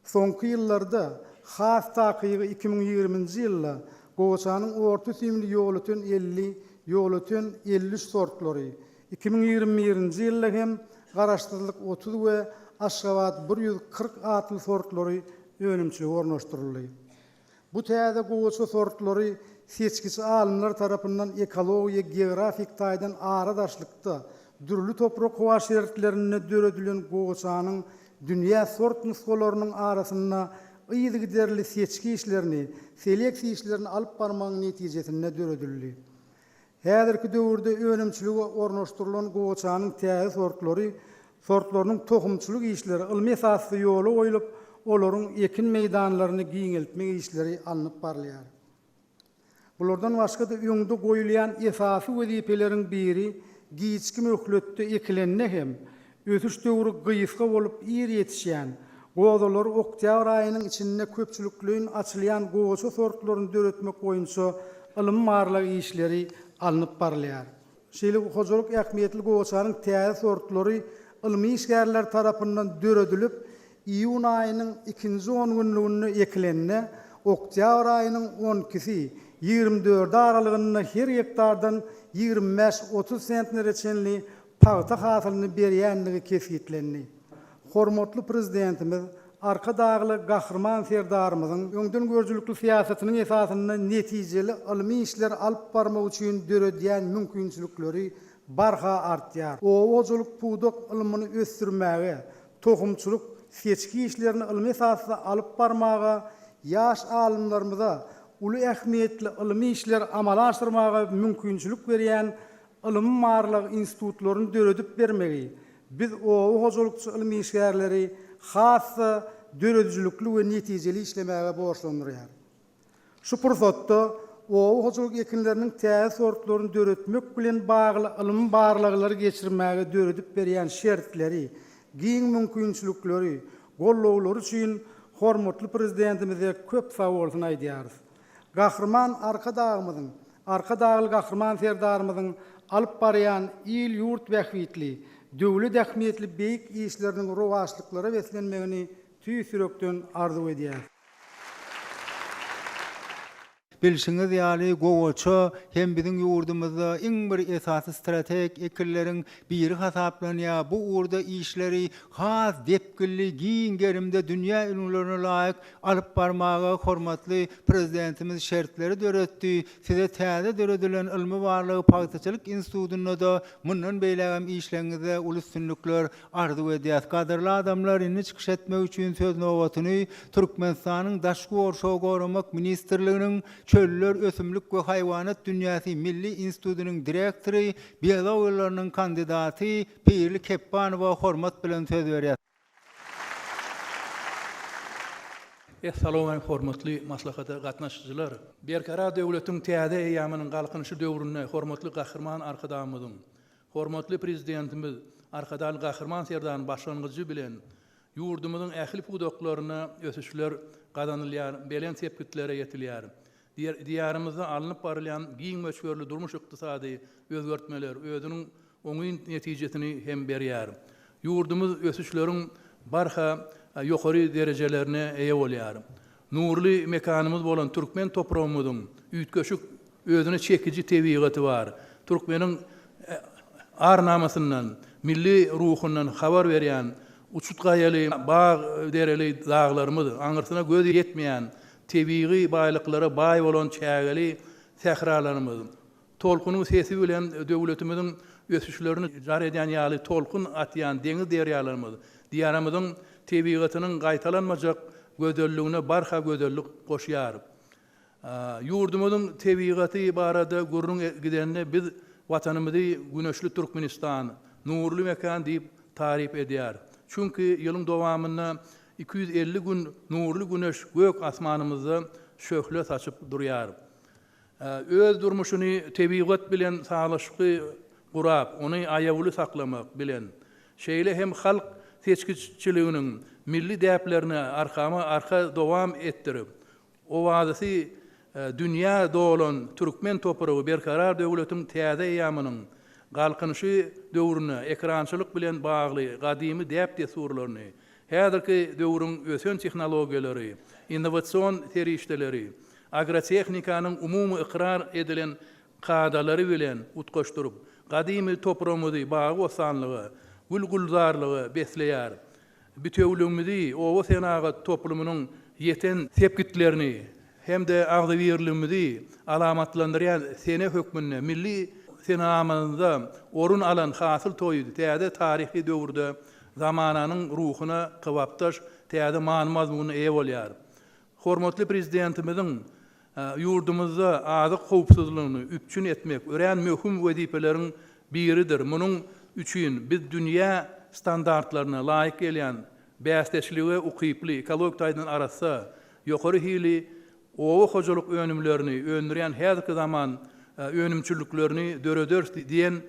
Soňky ýyllarda, has takygy 2020-nji ýylda gowaçanyň orta süýümli Ýolöten 50, Ýolöten 53 sortlary, 2021-nji ýylda hem Garaşsyzlyk 30 we Aşgabat 140 atly sortlary önümçilige ornaşdyryldy. Bu täze gowaça sortlary seçgiçi alymlar tarapyndan ekologiýa geografik taýdan ara daşlykda, dürli toprak-howa şertlerinde döredilen gowaçanyň dünýä sort nusgalarynyň arasynda yzygiderli seçgi işlerini, seleksiýa işlerini alyp barmagyň netijesinde döredildi. Häzirki döwürde önümçilige ornaşdyrylan gowaçanyň täze sortlary, sortlarynyň tohumçylyk işleri ylmy esasda ýola goýlup, olaryň ekin meýdanlaryny giňeltmek işleri alnyp barylýar. Bulardan başga-da öňde goýulýan esasy wezipeleriň biri giçki möhletde ekilende hem ösüş döwri gysga bolup ir ýetişýän, gozalary oktýabr aýynyň içinde köpçülikleýin açylýan gowaça sortlaryny döretmek boýunça ylmy-barlag işleri alnyp barylýar. Şeýle hojalyk ähmiýetli gowaçanyň täze sortlary ylmy işgärler tarapyndan döredilip, Iýun aýynyň ikinji ongünlüginde ekilende, oktýabr aýynyň on ikisi, 24 aralygynda her gektardan 25, 30 sentnere çenli pagta hasylyny berýändigi kesgitlendi. Hormatly Prezidentimiz Arkadagly Gahryman Serdarymyzyň öňdengörüjilikli syýasatynyň esasynda netijeli ylmy işleri alyp barmak üçin döredýän mümkinçilikleri barha artýar. Oba hojalyk pudak ylmyny ösdürmäge, tohumçylyk, seçgi işlerini ylmy esasda alyp barmaga, ýaş alymlarymyza uly ähmiýetli ylmy işleri amala aşyrmaga mümkinçilik berýän ylmy-barlag institutlaryny döredip bermegi biz oba hojalykçy ylmy işgärleri has-da döredijilikli we netijeli işlemäge borçlandyrýar. Şu pursatda oba hojalyk ekinleriniň täze sortlaryny döretmek bilen bagly ylmy barlaglary geçirmäge döredip berýän şertleri, giň mümkinçilikleri, gollawlary üçin hormatly Prezidentimize köp sagbolsun aýdýarys. Gahryman Arkadagymyzyň, Arkadagly Gahryman Serdarymyzyň alyp barýan il-ýurt bähbitli, döwlet ähmiýetli beýik işleriniň rowaçlyklara beslenmegini tüýs ýürekden arzuw edýäris. Bilşiňiz ýaly, gowaça hem biziň ýurdumyzda iň bir esasy strategik ekinleriň biri hasaplanýar. Bu ugurda işleri has depginli, giň gerimde dünýä ülňülerine laýyk alyp barmaga hormatly Prezidentimiz şertleri döretdi. Size täze döredilen ylmy-barlag pagtaçylyk institutynda-da mundan beýlägem işleriňizde uly üstünlikler arzuw edýäs. Gadyrly adamlar, indi çykyş etmek üçin söz nobatyny Türkmenistanyň Daşky gurşawy goramak ministrliginiň Çöller, ösümlik we haýwanat dünýäsi milli institutynyň direktory, biologiýa ylymlarynyň kandidaty Pirli Kepbanowa hormat bilen söz berýäs. Essalawmaleýkim hormatly maslahata gatnaşyjylar! Berkarar döwletiň täze eýýamynyň Galkynyşy döwründe hormatly Gahryman Arkadagymyzyň, Hormatly Prezidentimiz Arkadagly Gahryman Serdaryň başlangyjy bilen ýurdumyzyň ähli pudaklarynda ösüşler gazanylýar, belent sepgitlere ýetilýär. Diýarymyzda alnyp barylýan giň möçberli durmuş-ykdysady özgertmeler özüniň oňyn netijesini hem berýär. Ýurdumyz ösüşleriň barha ýokary derejelerine eýe bolýar. Nurly mekanymyz bolan türkmen topragymyzyň üýtgeşik özüne çekiji tebigaty bar. Türkmeniň ar-namysyndan, milli ruhundan habar berýän uçut gaýaly, bag dereli daglarymyz, aňyrsyna göz ýetmeýän tebigy baýlyklara baý bolan çägeli sähralarymyz, Tolkunyň sesi bilen döwletimiziň ösüşlerini jar edýän ýaly tolkun atýan deňiz-derýalarymyz Diýarymyzyň tebigatynyň gaýtalanmajak gözelligine barha gözellik goşýar. Ýurdumyzyň tebigaty barada gürrüň gidende biz Watanymyzy Güneşli Türkmenistan, nurly mekan diýip taryp edýär. Çünki ýylyň dowamynda 250 gün nurly Güneş gök asmanymyzda şöhle saçyp durýar. Öz durmuşyny tebigat bilen sazlaşykly gurap, ony aýawly saklamak bilen, şeýle hem halk seçgiçiliginiň milli däplerini arkama-arka dowam etdirip, owazasy dünýä dolan türkmen topragy Berkarar döwletiň täze eýýamynyň Galkynyşy döwründe ekerançylyk bilen bagly gadymy däp-dessurlaryny, häzirki döwrüň ösen tehnologiýalary, innowasion serişdeleri, Agrotehnikanyň umumy ykrar edilen kadalary bilen utgaşdyryp, gadymy topragymyzy bagy-bossanlyga, gül-gülzarlyga besleýär. Bitewüligimizi, oba senagat toplumynyň ýeten sepgitlerini hem-de agzybirligimizi alamatlandyrýan sene hökmünde milli senenamamyzda orun alan Hasyl toýy täze taryhy döwürde zamananyň ruhuna kybapdaş täze many-mazmuna eýe bolýar. Hormatly Prezidentimiziň ýurdumyzda azyk howpsuzlygyny üpjün etmek örän möhüm wezipeleriň biridir. Munuň üçin biz dünýä standartlaryna laýyk gelýän, bäsdeşlige ukyply, ekologik taýdan arassa, ýokary hili oba hojalyk önümlerini öndürýän häzirki zaman önümçiliklerini dörederis diýen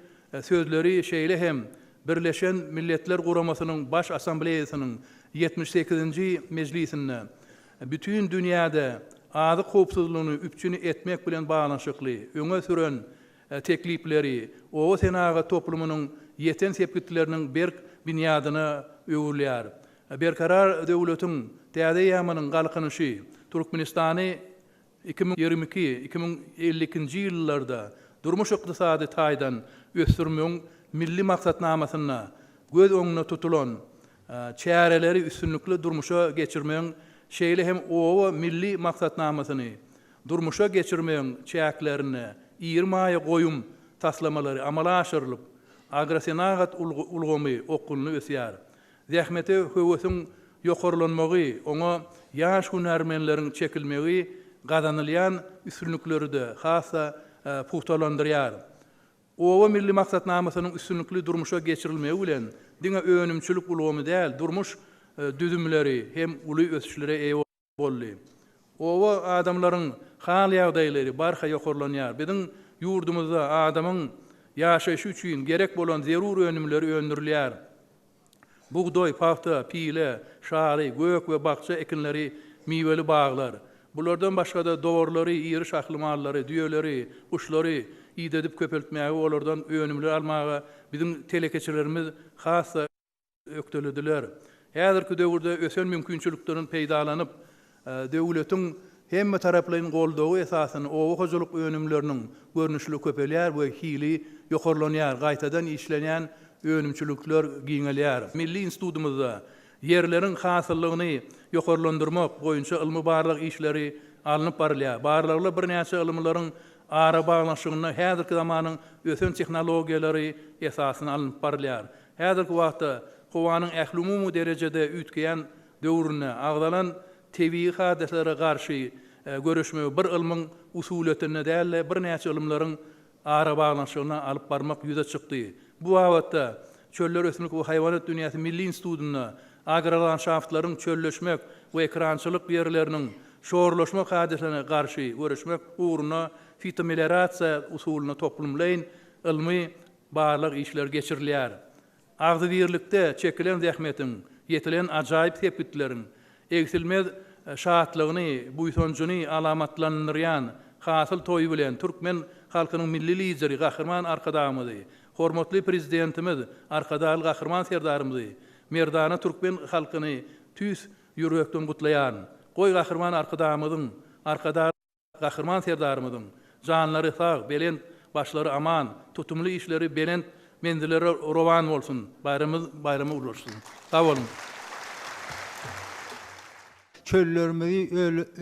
sözleri şeýle hem Birleşen Milletler Guramasynyň Baş Assambleýasynyň 78-nji mejlisinde bütin dünýäde azyk howpsuzlygyny üpjün etmek bilen baglanyşykly öňe süren teklipleri oba senagat toplumynyň ýeten sepgitleriniň berk binýadyna öwrülýär. Berkarar döwletiň täze eýýamynyň Galkynyşy Türkmenistany 2022, 2052-nji ýyllarda durmuş-ykdysady taýdan ösdürmegiň Milli maksatnamasynda göz öňünde tutulan çäreleri üstünlikli durmuşa geçirmegiň, şeýle hem Oba milli maksatnamasyny durmuşa geçirmegiň çäklerinde iri maýa goýum taslamalary amala aşyrylyp, agrosenagat ulgamy okgunly ösýär. Zähmete höwesiň ýokarlanmagy, oňa ýaş hünärmenleriň çekilmegi gazanylýan üstünlikleri-de has-da pugtalandyrýar. Oba milli maksatnamasynyň üstünlikli durmuşa geçirilmegi bilen, diňe önümçilik ulgamy däl, durmuş düzümleri hem uly ösüşlere eýe boldy. Oba adamlaryň hal-ýagdaýlary barha ýokarlanýar. Biziň ýurdumyzda adamyň ýaşaýşy üçin gerek bolan zerur önümler öndürilýär. Bugdaý, pagta, pile, şaly, gök we bakja ekinleri, miweli baglar. Bulardan başga-da dowarlary, iri şahly mallary, düýeleri, guşlary idedip köpeltmäge, olardan önümler almaga biziň telekeçilerimiz has-da ökdelediler. Häzirki döwürde ösen mümkinçiliklerini peýdalanyp, döwletiň hemmetaraplaýyn goldawy esasynda oba hojalyk önümleriniň görnüşleri köpelýär we hili ýokarlanýar, gaýtadan işlenýän önümçilikler giňelýär. Milli institutymyzda ýerleriň hasyllygyny ýokarlandyrmak boýunça ylmy-barlag işleri alnyp barylýar. Barlaglar birnäçe ylymlaryň arabaglanyşygynda häzirki zamanyň ösen tehnologiýalary esasynda alnyp barylýar. Häzirki wagtda howanyň ählumumy derejede üýtgeýän döwründe agzalan tebigy hadysalara garşy göreşmegi bir ylmyň usulyýetinde däl-de, birnäçe ylymlaryň arabaglanyşygynda alyp barmak ýüze çykdy. Bu babatda Çöller ösümlik we haýwanat dünýäsi milli institutynda agrolandşaftlaryň çölleşmek we ekrançylyk ýerleriniň şorlaşmak hadysalaryna garşy göreşmek ugrunda fitomeliorasiýa usulynda toplumlaýyn ylmy barlag işleri geçirilýär. Agzybirlikde çekilen zähmetiň, ýetilen ajaýyp sepgitleriň egsilmez şatlygyny, buýsanjyny alamatlandyrýan Hasyl toýy bilen türkmen halkynyň Milli Lideri Gahryman Arkadagymyzy, hormatly Prezidentimiz Arkadagly Gahryman Serdarymyzy, merdana türkmen halkyny tüýs ýürekden gutlaýaryn. Goý, Gahryman Arkadagymyzyň, Arkadag. Gahryman Serdarymyzyň janlary sag, belent başlary aman, tutumly işleri belent menzillere rowan bolsun! Baýramymyz baýrama ulaşsyn! Sag boluň! Çöllerimizi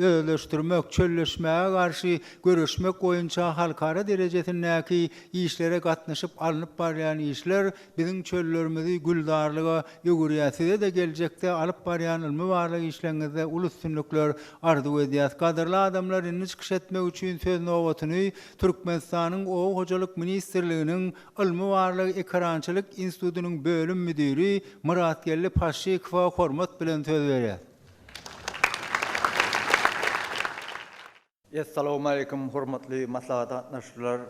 özleşdirmek, çölleşmäge garşy göreşmek boýunça halkara derejesindäki işlere gatnaşyp alnyp barýan işler biziň çöllerimizi gülzarlyga öwürýär. Size-de geljekde alyp barýan ylmy-barlag işleriňizde uly üstünlikler arzuw edýäs. Gadyrly adamlar, indi çykyş etmek üçin söz nobatyny Türkmenistanyň Oba hojalyk ministrliginiň Ylmy-barlag ekerançylyk institutynyň bölüm müdiri Myratgeldi Paşşykowa hormat bilen söz berýäs. Essalawmaleýkim hormatly maslahata gatnaşyjylar!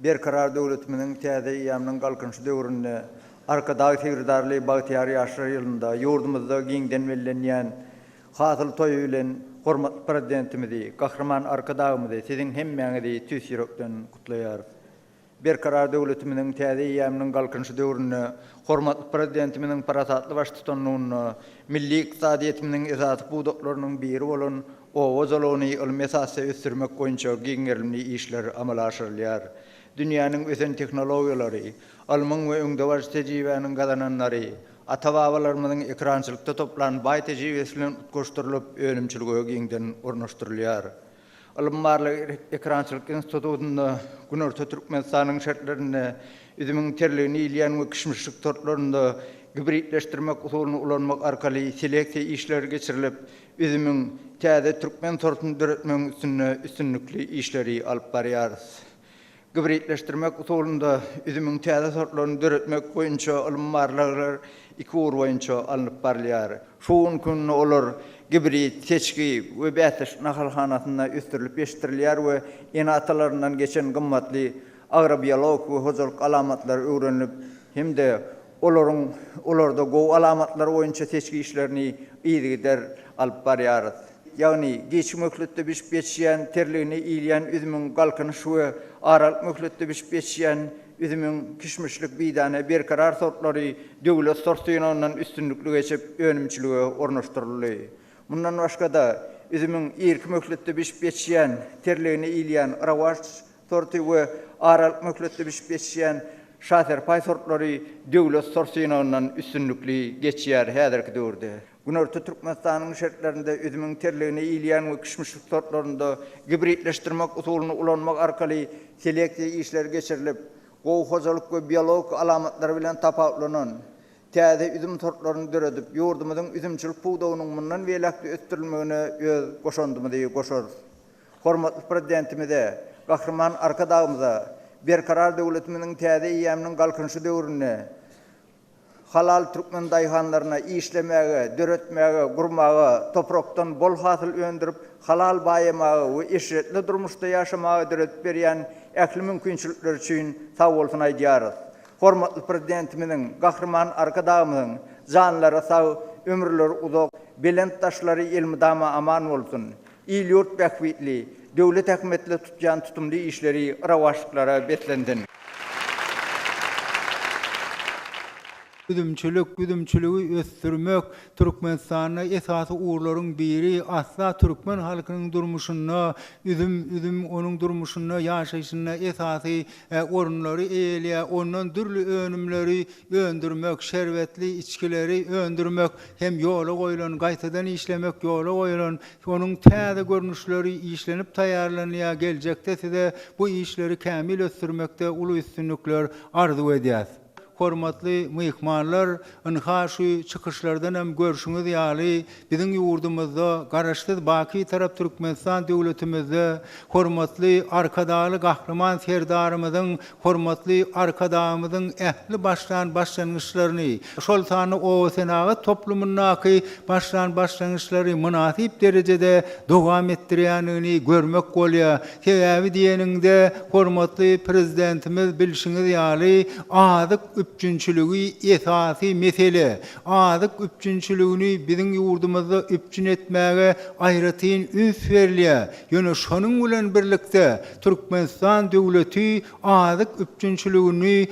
Berkarar döwletimiziň täze eýýamynyň Galkynyşy döwründe, Arkadag Serdarly bagtyýar ýaşlar ýylynda ýurdumyzda giňden bellenýän Hasyl toýy bilen hormatly Prezidentimizi, Gahryman Arkadagymyzy, siziň hemmäňizi tüýs ýürekden gutlaýarys. Berkarar döwletimiziň täze eýýamynyň Galkynyşy döwründe hormatly Prezidentimiziň parasatly baştutanlygynda milli ykdysadyýetimiziň esasy pudaklarynyň biri bolan oba hojalygyny ylmy esasda ösdürmek boýunça giň gerimli işler amala aşyrylýar. Dünýäniň ösen tehnologiýalary, ylmyň we öňdebaryjy tejribäniň gazananlary ata-babalarymyzyň ekerançylykda toplan baý tejribesi bilen utgaşdyrylyp, önümçilige giňden ornaşdyrylýar. Ylym-barlag ekerançylyk institutynda Günorta Türkmenistanyň şertlerinde üzümiň terligini iýilýän we kişmişlik sortlarynda Gibridleşdirmek usulyny ulanmak arkaly seleksiýa işleri geçirilip, üzümiň täze türkmen sortuny döretmegiň üstünde üstünlikli işleri alyp barýarys. Gibridleşdirmek usulynda üzümiň täze sortlaryny döretmek boýunça ylmy barlaglar iki ugur boýunça alnyp barylýar. Şu günki günde olar gibrid, seçgi we bäsleşik nahalhanasynda ösdürilip ýetişdirilýär we ene-atalaryndan geçen gymmatly agrobiologik we hojalyk alamatlary öwrenilip hem-de olaryň olarda gowy alamatlary boýunça seçgi işlerini yzygider alyp barýarys. Ýagny, giçki möhletde bişip ýetişýän, terligine iýilýän üzümiň Galkynyş we aralyk möhletde bişip ýetişýän üzümiň Kişmişlik, Bidäne, Berkarar sortlary döwlet sort synagyndan üstünlikli geçip, önümçilige ornaşdyryldy. Mundan başga-da, üzümiň irki möhletde bişip ýetişýän, terligine iýilýän Rowaç sorty we aralyk möhletde bişip ýetişýän Şaserpaý sortlary döwlet sort synagyndan üstünlikli geçýär häzirki döwürde. Günorta Türkmenistanyň şertlerinde üzümiň terligine iýilýän we kişmişlik sortlarynda gibridleşdirmek usulyny ulanmak arkaly seleksiýa işleri geçirilip, gowy hojalyk we biologik alamatlary bilen tapawutlanan täze üzüm sortlaryny döredip, ýurdumyzyň üzümçilik pudagynyň mundan beýläk-de ösdürilmegine öz goşandymyzy goşarys. Hormatly Prezidentimize, Gahryman Arkadagymyza Berkarar döwletimiziň täze eýýamynyň Galkynyşy döwründe halal türkmen daýhanlaryna işlemäge, döretmäge, gurmaga, toprakdan bol hasyl öndürip, halal baýamaga we eşretli durmuşda ýaşamaga döredip berýän ähli mümkinçilikleri üçin sagbolsun aýdýarys. Hormatly Prezidentimiziň, Gahryman Arkadagymyzyň janlary sag, ömürleri uzak, belent daşlary elmydama aman bolsun! Il-ýurt bähbitli, döwlet ähmiýetli tutýan tutumly işleri rowaçlyklara beslensin! Üzümçilik, üzümçiligi ösdürmek Türkmenistanda esasy ugurlaryň biri, asla türkmen halkynyň durmuşynda üzüm, üzüm onuň durmuşynda, ýaşaýşynda esasy orunlary eýeleýär. Ondan dürli önümleri öndürmek, şerbetli içgileri öndürmek hem ýola goýlan, gaýtadan işlemek ýola goýlan. Onuň täze görnüşleri işlenip taýýarlanýar. Geljekde size bu işleri kämil ösdürmekde uly üstünlikler arzuw edýäs. Hormatly myhmanlar, ynha şu çykyşlardan hem görşüňiz ýaly, biziň ýurdumyzda, Garaşsyz, baky Bitarap Türkmenistan döwletimizde hormatly Arkadagly Gahryman Serdarymyzyň, hormatly Arkadagymyzyň ähli başlan başlangyçlaryny, şol sanda obasenagat toplumyndaky başlan başlangyçlary mynasyp derejede dowam etdirýändigini görmek bolýar. Sebäbi diýeniňde, hormatly Prezidentimiz bilşiňiz ýaly, azyk üpjünçiligi esasy mesele. Azyk üpjünçiligini biziň ýurdumyzda üpjün etmäge aýratyn üns berilýär. Ýöne şonuň bilen birlikde, Türkmenistan döwleti azyk üpjünçiligini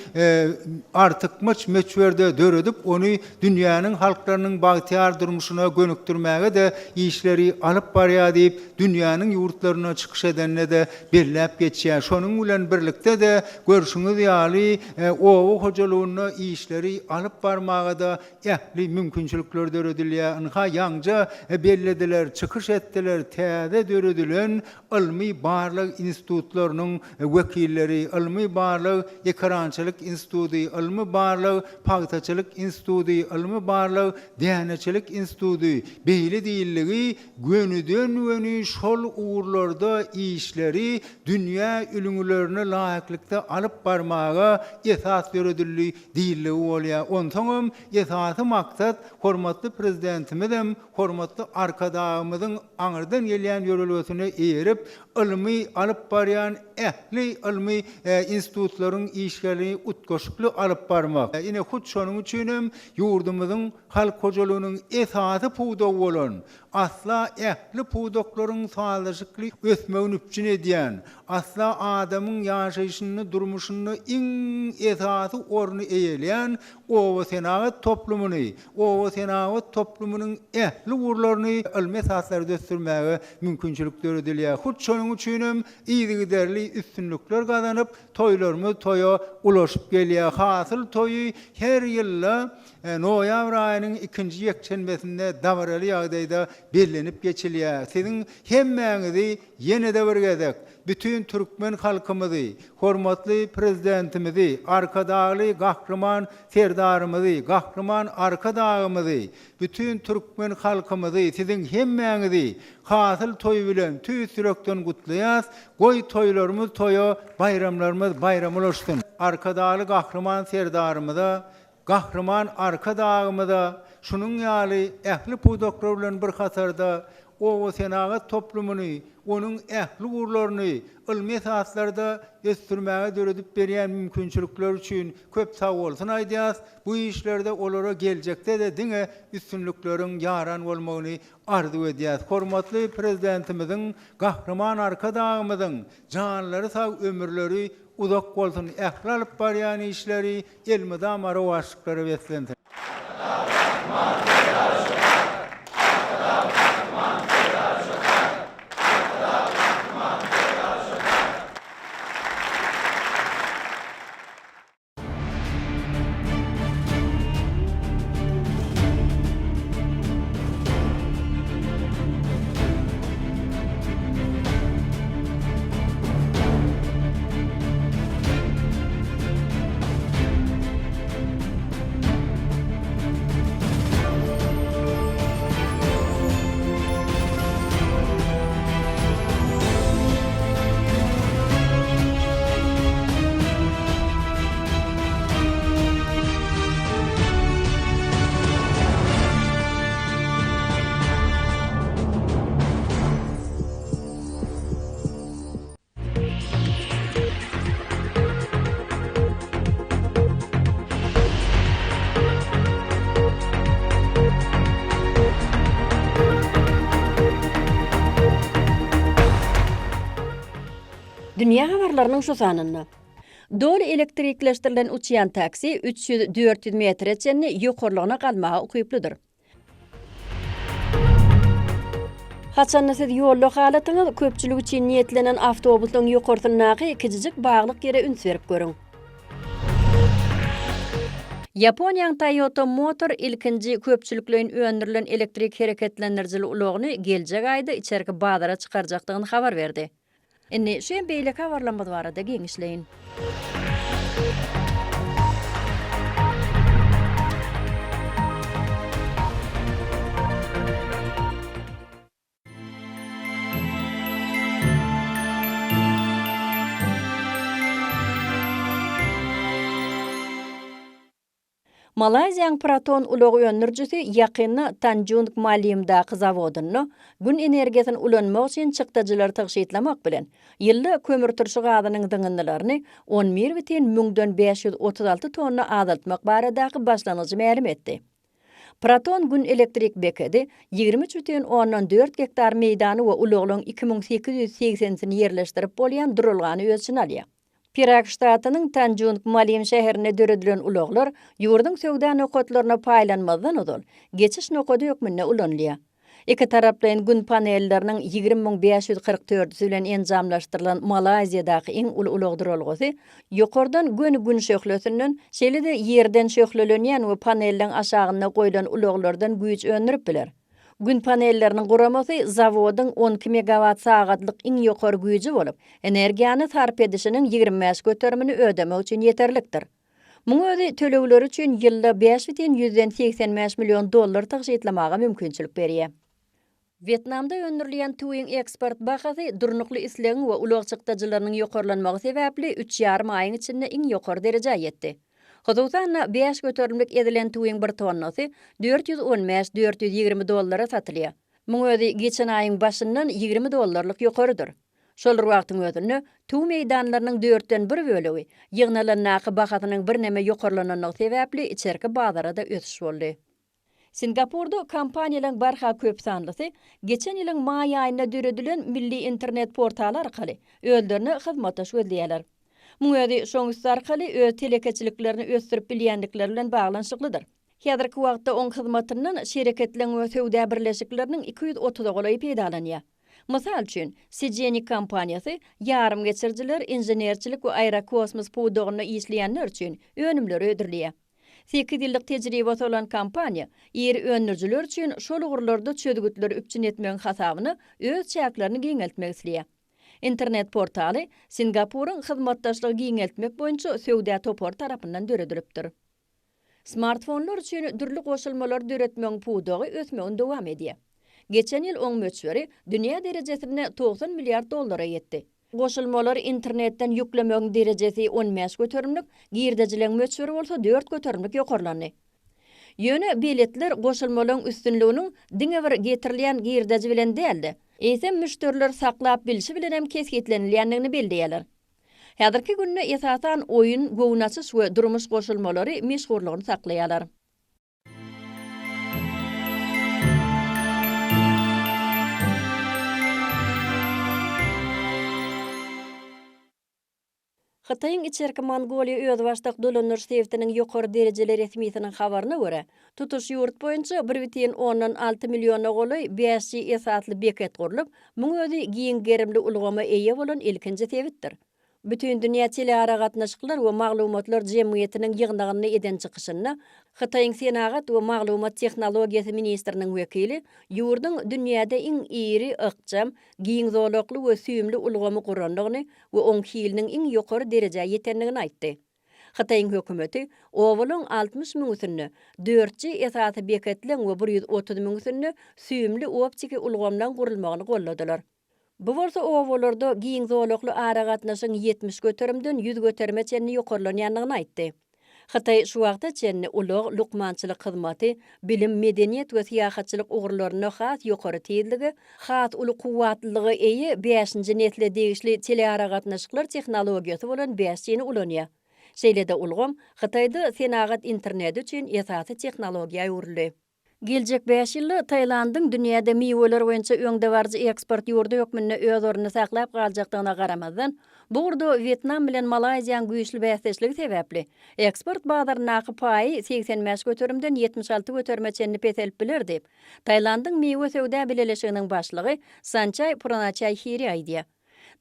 artykmaç möçberde döredip, ony dünýäniň halklarynyň bagtyýar durmuşyna gönükdirmäge-de işleri alyp barýar diýip, dünýäniň ýurtlarynda çykyş edende-de belläp geçýär. Şonuň bilen birlikde-de, görşüňiz ýaly, oba hojalygynda işleri alyp barmaga-da ähli mümkinçilikler döredilýär. Ynha, ýaňja bellediler, çykyş etdiler, täze döredilen ylmy-barlag institutlarynyň wekilleri, ylmy-barlag ekerançylyk instituty, ylmy-barlag pagtaçylyk instituty, ylmy-barlag däneçilik instituty, beýle diýildigi gönüden-göni şol ugurlarda işleri dünýä ülňülerine laýyklykda alyp barmaga esas döredildi diýildigi bolýar. Onsoňam esasy maksat hormatly Prezidentimizem hormatly Arkadagymyzyň aňyrdan gelýän ýörelgesine eýerip, ylmy alyp barýan ähli ylmy institutlaryň işlerini utgaşykly alyp barmak. Ine, hut şonuň üçin hem ýurdumyzyň halk hojalygynyň esasy pudagy bolan, asla ähli pudaklaryň sazlaşykly ösmegini üpjün edýän, asla adamyň ýaşaýşynda, durmuşynda iň esasy orny eýeleýän obasenagat toplumyny Obasenagat toplumynyň ähli ugurlaryny ylmy esaslarda ösdürmäge mümkinçilik döredilýär. Hut şonuň üçin hem yzygiderli üstünlikler gazanyp, toýlarymyz toýa ulaşyp gelýär. Hasyl toýy her ýylda noýabr aýynyň ikinji ýekşenbesinde dabaraly ýagdaýda bellenip geçilýär. Siziň hemmäňizi ýene-de bir gezek. Bütin türkmen halkymyzy, hormatly Prezidentimizi, Arkadagly Gahryman Serdarymyzy, Gahryman Arkadagymyzy, bütin türkmen halkymyzy, siziň hemmäňizi Hasyl toýy bilen tüýs ýürekden gutlaýas, goý toýlarymyz toýa, baýramlarymyz baýrama ulaşsyn! Arkadagly Gahryman Serdarymyza, Gahryman Arkadagymyza şunuň ýaly ähli pudaklar bilen bir hatarda obasenagat toplumyny, onuň ähli ugurlaryny ylmy esaslarda ösdürmäge döredip berýän mümkinçilikleri üçin köp sagbolsun aýdýas, bu işlerde olara geljekde-de diňe üstünlikleriň ýaran bolmagyny arzuw edýäs. Hormatly Prezidentimiziň, Gahryman Arkadagymyzyň janlary sag, ömürleri uzak bolsun, ähli alyp barýan işleri elmydama rowaçlyklara beslensin. Arkadag Gahryman Serdarly Şöhrat! Arkadag Gahryman Serdarly Şöhrat! Arkadag Gahryman Serdarly Şöhrat! Dünýä habarlarynyň şu sanynda. Doly elektrikleşdirilen uçýan taksi 300-400 metre çenli ýokarlygyna galmaga ukyplydyr. Haçanda siz ýolda halatyňyz köpçülik üçin niýetlenen awtobusyň ýokarsyndaky kiçijik baglyk ýere üns berip görüň. Ýaponiýanyň Toyota Motor ilkinji köpçülikleýin öndürilen elektrik hereketlendirijili ulagyny geljek aýda içerki bazara çykarjakdygyny habar berdi. Indi şu hem beýleki habarlarymyz barada giňişleýin. Malaýziýanyň Proton ulag öndürijisi ýakynda Tanjung Malimdaky zawodynda Gün energiýasyny ulanmak üçin çykdajylary tygşytlamak bilen, ýylda kömürturşy gazynyň zyňyndylaryny on bir bütin müňden 536 tonna azaltmak baradaky başlangyjy mälim etdi. Proton Gün elektrik bekedi 23 bütin ondan dört gektar meýdany we ulaglaryň 2880-sini ýerleşdirip bolýan duralgany öz içine alýar. Perak ştatynyň Tanjung Malim şäherinde döredilen ulaglar ýurduň söwda nokatlaryna paýlanmazdan ozal, geçiş nokady hökmünde ulanylýar. Ikitaraplaýyn Gün panelleriniň 20 544-si bilen enjamlaşdyrylan Malaýziýadaky iň uly ulag duralgasy ýokardan göni Gün şöhlesinden, şeýle-de ýerden şöhlelenýän we panelleň aşagynda goýlan ulaglardan güýç öndürip biler. Gün panelleriniň guramasy zawodyň 12 megawat sagatlyk iň ýokary güýji bolup, energiýany sarp edişiniň 25 göterimini ödemek üçin ýeterlikdir. Muň özi tölegleri üçin ýylda bäş bütin ýüzden 85 million dollar tygşytlamaga mümkinçilik berýär. Wýetnamda öndürilýän tüwiň eksport bahasy durnukly islegiň we ulag çykdajylarynyň ýokarlanmagy sebäpli üç ýarym aýyň içinde iň ýokary derejä ýetdi. Hususan-da, bäş göterimlik ezilen tüwiň bir tonnasy 415, 420 dollara satylýar. Muň özi geçen aýyň başyndan 20 dollarlyk ýokarydyr. Şol bir wagtyň özünde, tüwi meýdanlarynyň dörtden bir bölegi ýygnalandaky bahasynyň birneme ýokarlanandygy sebäpli içerki bazara-da ösüş boldy. Singapurda kompaniýalaryň barha köp sanlysy geçen ýylyň maý aýynda döredilen milli internet portaly arkaly özlerine hyzmatdaş gözleýärler. Muň özi şoň üsti arkaly öz telekeçiliklerini ösdürip bilýändikleri bilen baglanyşyklydyr. Häzirki wagtda oň hyzmatyndan şereketleň we söwda birleşikleriniň 230-a golaýy peýdalanýar. Mysal üçin, Cgenic kompaniýasy ýarymgeçirijiler, inženerçilik we aerokosmos pudagynda işleýänler üçin önümleri hödürleýär. Sekiz ýyllyk tejribesi bolan kompaniýa iri öndürijiler üçin şol ugurlarda çözgütleri üpjün etmegiň hasabyna öz çäklerini giňeltmek isleýär. Internet portaly Singapuryň hyzmatdaşlygy giňeltmek boýunça söwda topary tarapyndan döredilipdir. Smartfonlar üçin dürli goşulmalary döretmegiň pudagy ösmegini dowam edýär. Geçen ýyl oň möçberi dünýä derejesinde 90 milliard dollara ýetdi. Goşulmalary internetden ýüklemegiň derejesi 15 göterimlik, girdejileň möçberi bolsa 4 göterimlik ýokarlandy. Ýöne beletler goşulmalaryň üstünliginiň diňe bir getirilýän girdeji bilen däl-de, eýsem müşderileri saklap bilşi bilenem kesgitlenilýändigini belleýärler. Häzirki günde esasan oýun, göwün açyş we durmuş goşulmalary meşhurlygyny saklaýarlar. Hytaýyň Içerki Mongoliýa özbaşdak dolandyryş sebitiniň ýokary derejeli resmisiniň habaryna görä, tutuş ýurt boýunça bir bütin ondan alty milliona golaý bäş G esasly beket gurlup, muň özi giň gerimli ulgama eýe bolan ilkinji sebitdir. Bütindünýä telearagatnaşyklar we maglumatlar jemgyýetiniň ýygnagynda eden çykyşynda Hytaýyň senagat we maglumat tehnologiýasy ministriniň wekili ýurduň dünýäde iň iri, ykjam, giň zolakly we süýümli ulgamy gurandygyny we oň hiliniň iň ýokary derejä ýetendigini aýtdy. Hytaýyň hökümeti obalaň 60 müňüsinde dört G esasy beketleň we 130 müňüsinde süýümli optiki ulgamlaň gurulmagyny golladylar. Bu bolsa obalarda giň zolakly aragatnaşygyň 70 göterimden 100 göterime çenli ýokarlanýandygyny aýtdy. Hytaý şu wagta çenli ulag, lukmançylyk hyzmaty, bilim, medeniýet we syýahatçylyk ugurlarynda has ýokary tizlige, has uly kuwwatlylyga eýe bäşinji nesle degişli telearagatnaşyklar tehnologiýasy bolan bäş G-ni ulanýar. Şeýle-de ulgam Hytaýda senagat interneti üçin esasy tehnologiýa öwrüldi. Geljek bäş ýylda Tailandyň dünýäde miweler boýunça öňdebaryjy eksport ýurdy hökmünde öz ornuny saklap galjakdygyna garamazdan, bu ugurda Wýetnam bilen Malaýziýanyň güýçli bäsdeşligi sebäpli, eksport bazaryndaky paýy 85 göterimden 76 göterime çenli peselip biler diýip, Tailandyň Miwe söwda bileleşiginiň başlygy Sançaý Pranaçaý Hiri aýdýar.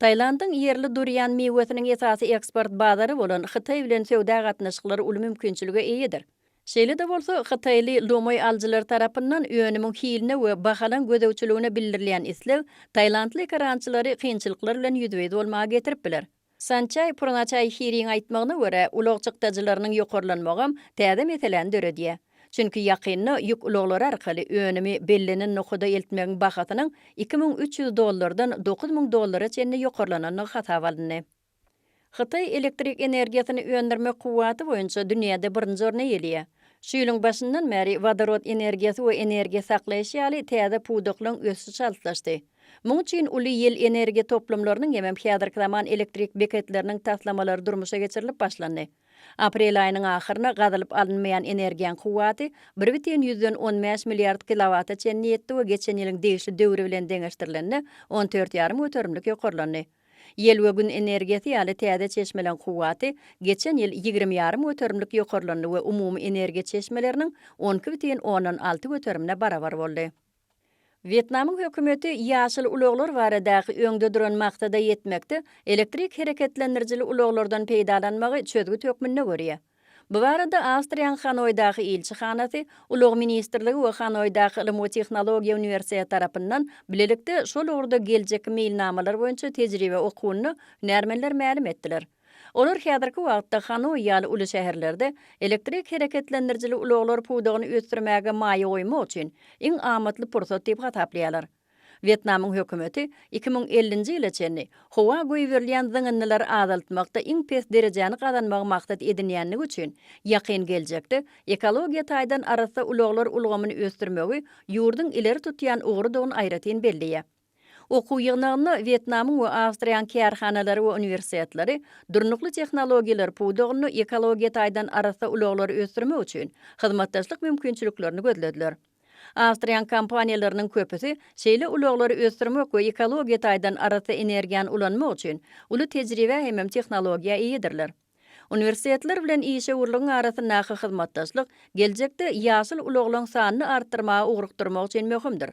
Tailandyň ýerli durian miwesiniň esasy eksport bazary bolan Hytaý bilen söwda gatnaşyklary uly mümkinçilige eýedir. Şeýle-de bolsa, hytaýly lomaý alyjylar tarapyndan önümiň hiline we bahalaň gözegçiligine bildirilýän isleg tailandly ekerançylary kynçylyklar bilen ýüzbe-ýüz bolmaga getirip biler. Sançaý Pranaçaý Hiriň aýtmagyna görä, ulag çykdajylarynyň ýokarlanmagam täze meseläni döredýär. Çünki ýakynda ýük ulaglary arkaly önümi bellenen nokada eltmegiň bahasynyň 2300 dollardan 9000 dollara çenli ýokarlanandygy hasaba alyndy. Hytaý elektrik energiýasyny öndürmek kuwwaty boýunça dünýäde birinji orny eýeleýär. Şu ýylyň başyndan bäri wodorod energiýasy we energiýa saklaýyş ýaly täze pudaklaryň ösüşi çaltlaşdy. Muň üçin uly ýel energiýa toplumlarynyň hemem häzirki zaman elektrik beketleriniň taslamalary durmuşa geçirilip başlandy. Aprel aýynyň ahyryna gazylyp alynmaýan energiýaň kuwwaty bir bütin ýüzden on bäş milliard kilowata çenli ýetdi we geçen ýylyň degişli döwri bilen deňeşdirilende on dört ýarym göterimlik ýokarlandy. Ýel we Gün energiýasy ýaly täze çeşmeleň kuwwaty geçen ýyl 20 ýarym göterimlik ýokarlandy we umumy energiýa çeşmeleriniň 12 bütin ondan alty göterimine barabar boldy. Wýetnamyň hökümeti ýaşyl ulaglar baradaky öňde duran maksada ýetmekde elektrik hereketlendirijili ulaglardan peýdalanmagy çözgüt hökmünde görýär. Bu barada Awstriýanyň Hanoýdaky ilçihanasy, Ulag ministrligi we Hanoýdaky Ylym we tehnologiýa uniwersiteti tarapyndan bilelikde şol ugurda geljekki meýilnamalar boýunça tejribe okuwynda hünärmenler mälim etdiler. Olar häzirki wagtda Hanoý ýaly uly şäherlerde elektrik hereketlendirijili ulaglar pudagyny ösdürmäge maýa goýmak üçin iň amatly pursat diýip hasaplaýarlar. Wýetnamyň hökümeti 2050-nji ýyla çenli howa goýberilýän zyňyndylary azaltmakda iň pes derejäni gazanmagy maksat edinýändigi üçin, ýakyn geljekde ekologiýa taýdan arassa ulaglar ulgamyny ösdürmegi ýurduň ileri tutýan ugrudygyny aýratyn belleýär. Okuw ýygnagynda Wýetnamyň we Awstriýanyň kärhanalary we uniwersitetleri durnukly tehnologiýalar pudagynda ekologiýa taýdan arassa ulaglary ösdürmek üçin hyzmatdaşlyk mümkinçiliklerini gözlediler. Awstriýanyň kompaniýalarynyň köpüsi şeýle ulaglary ösdürmek we ekologiýa taýdan arassa energiýany ulanmak üçin uly tejribä hemem tehnologiýa eýedirler. Uniwersitetler bilen işewürligiň arasyndaky hyzmatdaşlyk geljekde ýaşyl ulaglaryň sanyny artdyrmaga ugrukdyrmak üçin möhümdir.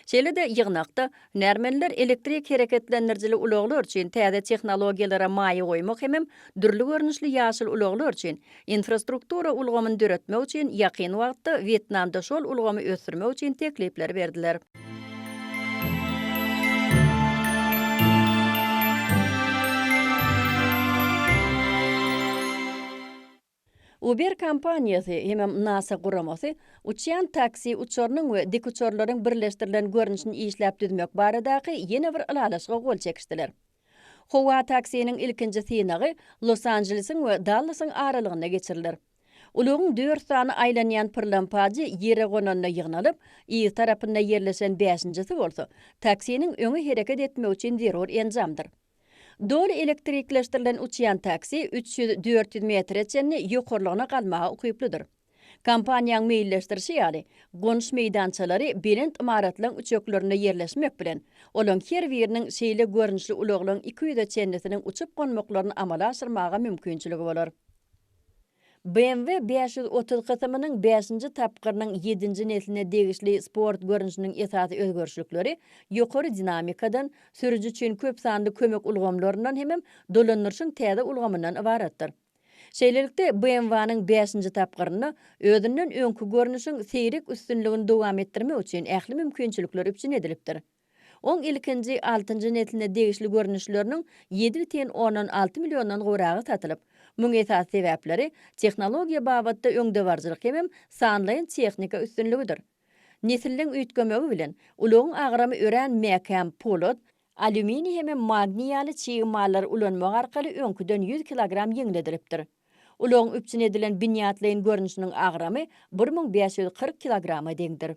Şeýle-de ýygnakda hünärmenler elektrik hereketlendirijili ulaglar üçin täze tehnologiýalara maýa goýmak hemem dürli görnüşli ýaşyl ulaglar üçin infrastruktura ulgamyny döretmek üçin ýakyn wagtda Wýetnamda şol ulgamy ösdürmek üçin teklipleri berdiler. Uber kompaniýasy hemem NASA guramasy uçýan taksi uçarynyň we dikuçarlaryň birleşdirilen görnüşini işläp düzmek baradaky ýene bir ylalaşyga gol çekişdiler. Howa taksiniň ilkinji synagy Los-Anjelesiň we Dallasyň aralygynda geçiriler. Ulagyň dört sany aýlanýan pyrlampajy ýere gonanda ýygnalyp, yz tarapynda ýerleşen bäşinjisi bolsa, taksiniň öňe hereket etmegi üçin zerur enjamdyr. Doly elektrikleşdirilen uçýan taksi 300-400 metre çenli ýokarlygyna galmaga ukyplydyr. Kompaniýaň meýilleşdirişi ýaly, gonuş meýdançalary belent ymaratlaryň üçeklerinde ýerleşmek bilen, olaň her biriniň şeýle görnüşli ulaglaryň 200-e çenlisiniň uçup gonmaklaryny amala aşyrmaga mümkinçiligi bolar. BMW 530 kysymynyň bäşinji tapgyrynyň ýedinji nesline degişli sport görnüşiniň esasy özgerişlikleri ýokary dinamikadan, sürüji üçin köp sanly kömek ulgamlaryndan hemem dolandyryşyň täze ulgamyndan ybaratdyr. Şeýlelikde, BMW-niň bäşinji tapgyrynda özünden öňki görnüşiň seýrek üstünligini dowam etdirmek üçin ähli mümkinçilikler üpjün edilipdir. Oň ilkinji altynjy nesline degişli görnüşleriniň ýedi bütin ondan alty milliondan gowragy satylyp, muň esasy sebäpleri tehnologiýa babatda öňdebaryjylyk hemem sanlaýyn tehnika üstünligidir. Nesilleň üýtgemegi bilen, ulagyň agramy örän mäkäm polat, alýuminiý hemem magniý ýaly çig mallary ulanmak arkaly öňküden ýüz kilogram ýeňledilipdir. Ulagyň üpjün edilen binýatlaýyn görnüşiniň agramy 1540 kilograma deňdir.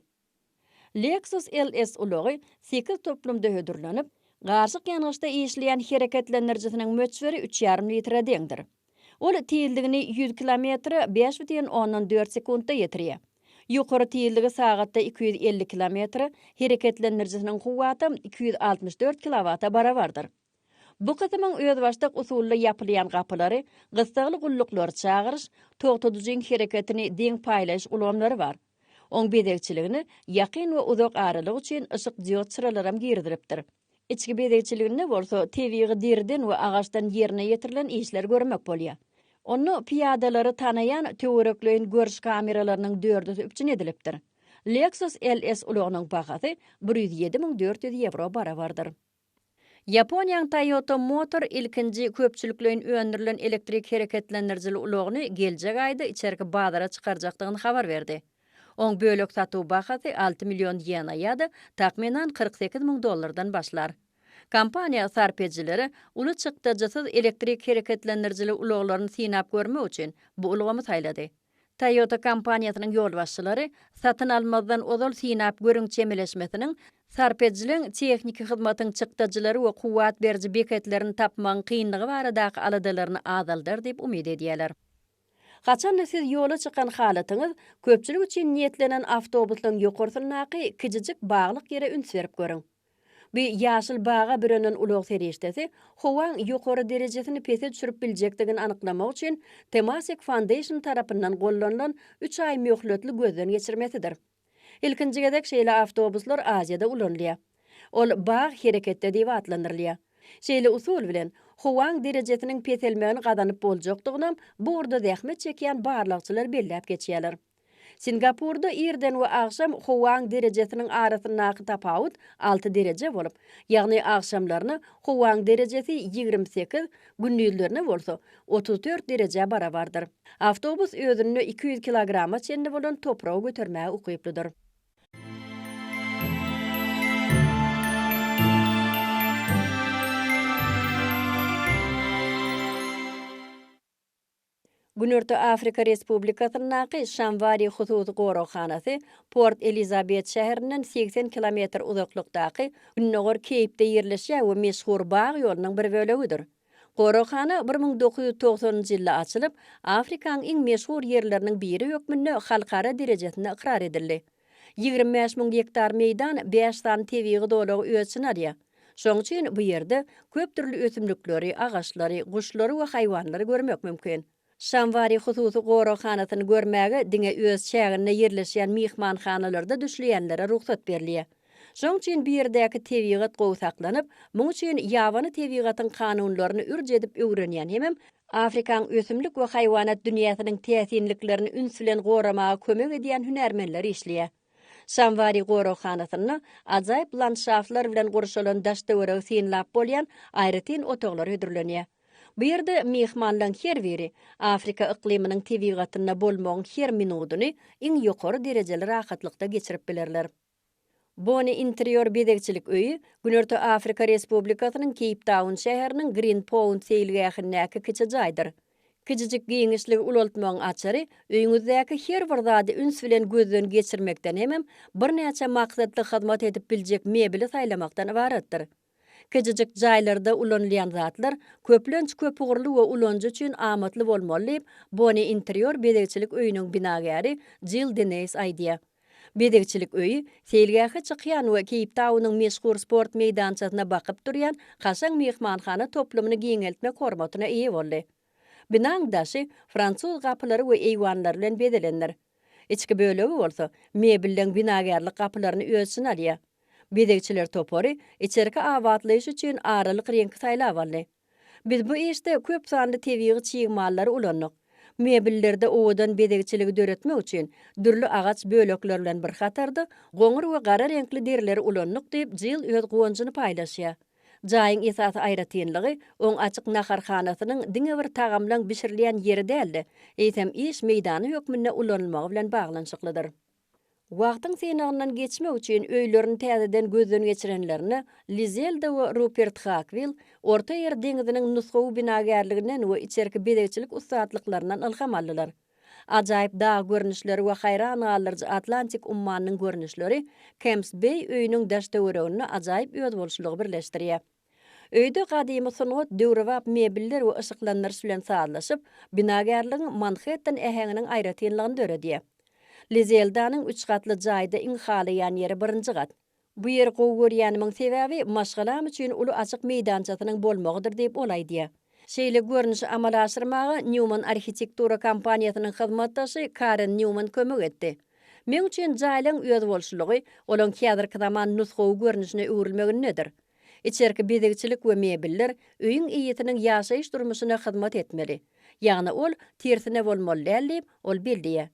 Lexus LS ulagy sekiz toplumda hödürlenip, garyşyk ýangyçda işleýän hereketlendirijisiniň möçberi üç ýarym litre deňdir. Ol tizligini ýüz kilometre bäş bütin ondan dört sekuntda ýetirýär. Ýokary tizligi sagatda 250 kilometre, hereketlendirijisiniň kuwwatam 264 kilowata barabardyr. Bu kysymyň özbaşdak usulda ýapylýan gapylary, gyssagly gulluklary çagyryş, togtadyjyň hereketini deň paýlaýyş ulgamlary bar. Oň bezegçiligine ýakyn we uzak aralyk üçin yşyk diod çyralaram girizilipdir. Içki bezegçiliginde bolsa tebigy deriden we agaçdan ýerine ýetirilen işler görmek bolýar. Onda pyýadalary tanaýan töwerekleýin görüş kameralarynyň dördüsi üpjün edilipdir. Lexus LS ulagynyň bahasy 107 400 ýewro barabardyr. Ýaponiýanyň Toyota Motor ilkinji köpçülikleýin öndürilen elektrik hereketlendirijili ulagyny geljek aýda içerki bazara çykarjakdygyny habar berdi. Oň bölek satuw bahasy alty million ýena ýa-da takmynan 48 müň dollardan başlar. Kompaniýa sarp edijilere uly çykdajysyz elektrik hereketlendirijili ulaglaryny synap görmek üçin bu ulgamy saýlady. Toyota kompaniýasynyň ýolbaşçylary satyn almazdan ozal synap görüň çemeleşmesiniň sarp edijileň tehniki hyzmatyň çykdajylary we kuwwat beriji beketlerini tapmagyň kynlygy baradaky aladalaryny azaldar diýip umyt edýärler. Haçan-da siz ýola çykan halatyňyz, köpçülik üçin niýetlenen awtobuslaryň ýokarsyndaky kijijik baglyk ýere üns berip görüň. Bu ýaşyl baga bürenen ulag serişdesi howaň ýokary derejesini pese düşürip biljekdigini anyklamak üçin Temasek Foundation tarapyndan gollanylan üç aý möhletli gözden geçirmesidir. Ilkinji gezek şeýle awtobuslar Aziýada ulanylýar. Ol Bag hereketde diýip atlandyrylýar. Şeýle usul bilen, howaň derejesiniň peselmegini gazanyp boljakdygynam bu ugurda zähmet çekýän barlagçylar belläp geçýärler. Singapurda irden we agşam howaň derejesiniň arasyndaky tapawut alty dereje bolup, ýagny agşamlaryna howaň derejesi 28, gündizlerine bolsa 34 derejä barabardyr. Awtobus özünde 200 kilograma çenli bolan topragy götermäge ukyplydyr. Günorta Afrika Respublikasyndaky Şamwari hususy goraghanasy Port-Elizabet şäherinden 80 kilometr uzaklykdaky Gündogar Keýpde ýerleşýär we meşhur bag ýolunyň bir bölegidir. Goraghana 1990-njy ýylda açylyp, Afrikanyň iň meşhur ýerleriniň biri hökmünde halkara derejesinde ykrar edildi. 25 müň gektar meýdan bäş sany tebigy zolagy öz içine alýar. Şonuň üçin bu ýerde köp dürli ösümlikleri, agaçlary, guşlary we haýwanlary görmek mümkin. Şamwari hususy goraghanasyny görmäge diňe öz çäginde ýerleşýän myhmanhanalarda düşleýänlere rugsat berilýär. Şonuň üçin bu ýerdäki tebigat gowy saklanyp, muň üçin ýabany tebigatyň kanunlaryny ürç edip öwrenýän hemem Afrikaň ösümlik we haýwanat dünýäsiniň täsinliklerini üns bilen goramaga kömek edýän hünärmenler işleýär. Şamwari goraghanasynda ajaýyp landşaftlar bilen gurşalan daş-töweregi synlap bolýan aýratyn otaglar hödürlenýär. Bu ýerde myhmanlaryň her biri Afrika yklymynyň tebigatynda bolmagyň her minudyny iň ýokary derejeli rahatlykda geçirip bilerler. Boni interýor bezegçilik öýi Günorta Afrika Respublikasynyň Keýptaun şäheriniň Grin-Pount seýilgähindäki kiçi jaýdyr. Kiçijik giňişligi ulaltmagyň açary öýüňizdäki her bir zady üns bilen gözden geçirmekden hemem birnäçe maksatly hyzmat edip biljek mebeli saýlamakdan ybaratdyr. Kiçijik jaýlarda ulanylýan zatlar köplenç köpugurly we ulanyjy üçin amatly bolmaly diýip, Boni interýor bezegçilik öýüniň binagäri Jill Deneýs aýdýar. Bezegçilik öýi seýilgähe çykýan we Keýptaunyň meşhur sport meýdançasyna bakyp durýan kaşaň myhmanhana toplumyny giňeltmek hormatyna eýe boldy. Binaň daşy fransuz gapylary we eýwanlary bilen bezelendir. Içki bölegi bolsa mebelleň binagärlik gapylaryny öz içine alýar. Bezegçiler topary içerki abatlaýyş üçin aralyk reňki saýlap aldy. Biz bu işde köp sanly tebigy çig mallary ulandyk. Mebellerde owadan bezegçiligi döretmek üçin dürli agaç bölekleri bilen bir hatarda goňur we gara reňkli derileri ulandyk diýip, Jill öz guwanjyny paýlaşýar. Jaýyň esasy aýratynlygy oň açyk naharhanasynyň diňe bir tagamlaň bişirilýän ýeri däl-de, eýsem iş meýdany hökmünde ulanylmagy bilen baglanyşyklydyr. Wagtyň synagyndan geçmek üçin öýlerini täzeden gözden geçirenlerinde Lizelda we Rupert Hakwil Orta Ýer deňziniň nusgawy binagärliginden we içerki bezegçilik ussatlyklaryndan ylham aldylar. Ajaýyp dag görnüşleri we haýran galdyryjy Atlantik ummanynyň görnüşleri Kemps-Beý öýüniň daş-töwereginde ajaýyp özboluşlylygy birleşdirýär. Öýde gadymy sungat döwrebap mebeller we yşyklandyryş bilen sazlaşyp, binagärligiň Manhetten äheňiniň aýratynlygyny döredýär. Lizeldanyň üç gatly jaýda iň halaýan ýeri birinji gat. Bu ýeri gowy görýänimiň sebäbi maşgalam üçin uly açyk meýdançasynyň bolmagydyr diýip, ol aýdýar. Şeýle görnüşi amala aşyrmaga Nýuman arhitektura kompaniýasynyň hyzmatdaşy Karen Nýuman kömek etdi. Meň üçin jaýlaň özboluşlylygy olaň häzirki zaman nusgawy görnüşine öwrülmegindedir. Içerki bezegçilik we mebeller öýüň eýesiniň ýaşaýyş durmuşyna hyzmat etmeli. Ýagny ol tersine bolmaly däl diýip, ol belleýär.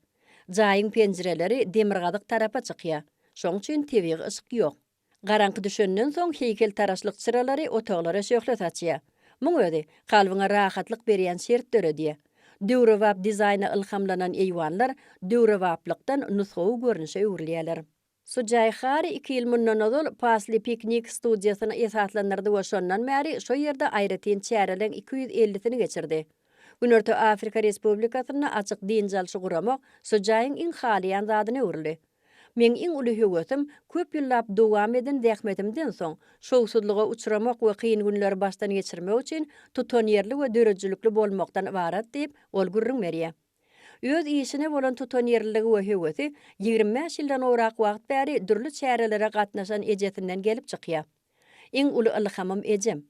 Jaýyň penjireleri demirgazyk tarapa çykýar. Şoň üçin tebigy yşyk ýok. Garaňky düşenden soň heýkeltaraşlyk çyralary otaglara şöhle saçýar. Muň özi kalbyňa rahatlyk berýän şert döredýär. Döwrebap dizaýna ylhamlanan eýwanlar döwrebaplykdan nusgawy görnüşe öwrülýärler. Sujaý Hari iki ýyl mundan ozal Pasly Piknik studiýasyny esaslandyrdy we şondan bäri şo ýerde aýratyn çäreleň 250-sini geçirdi. Günorta Afrika Respublikasynda açyk dynç alşy guramak Sujaýyň iň halaýan zadyna öwrüldi. Meň iň uly höwesim, köp ýyllap dowam eden zähmetimden soň, şowsuzlyga uçramak we kyn günleri başdan geçirmek üçin tutanýerli we döredijilikli bolmakdan ybarat diýip, ol gürrüň berýär. Öz işine bolan tutanýerliligi we höwesi 25 ýyldan gowrak wagt bäri dürli çärelere gatnaşan ejesinden gelip çykýar. Iň uly ylhamym ejem.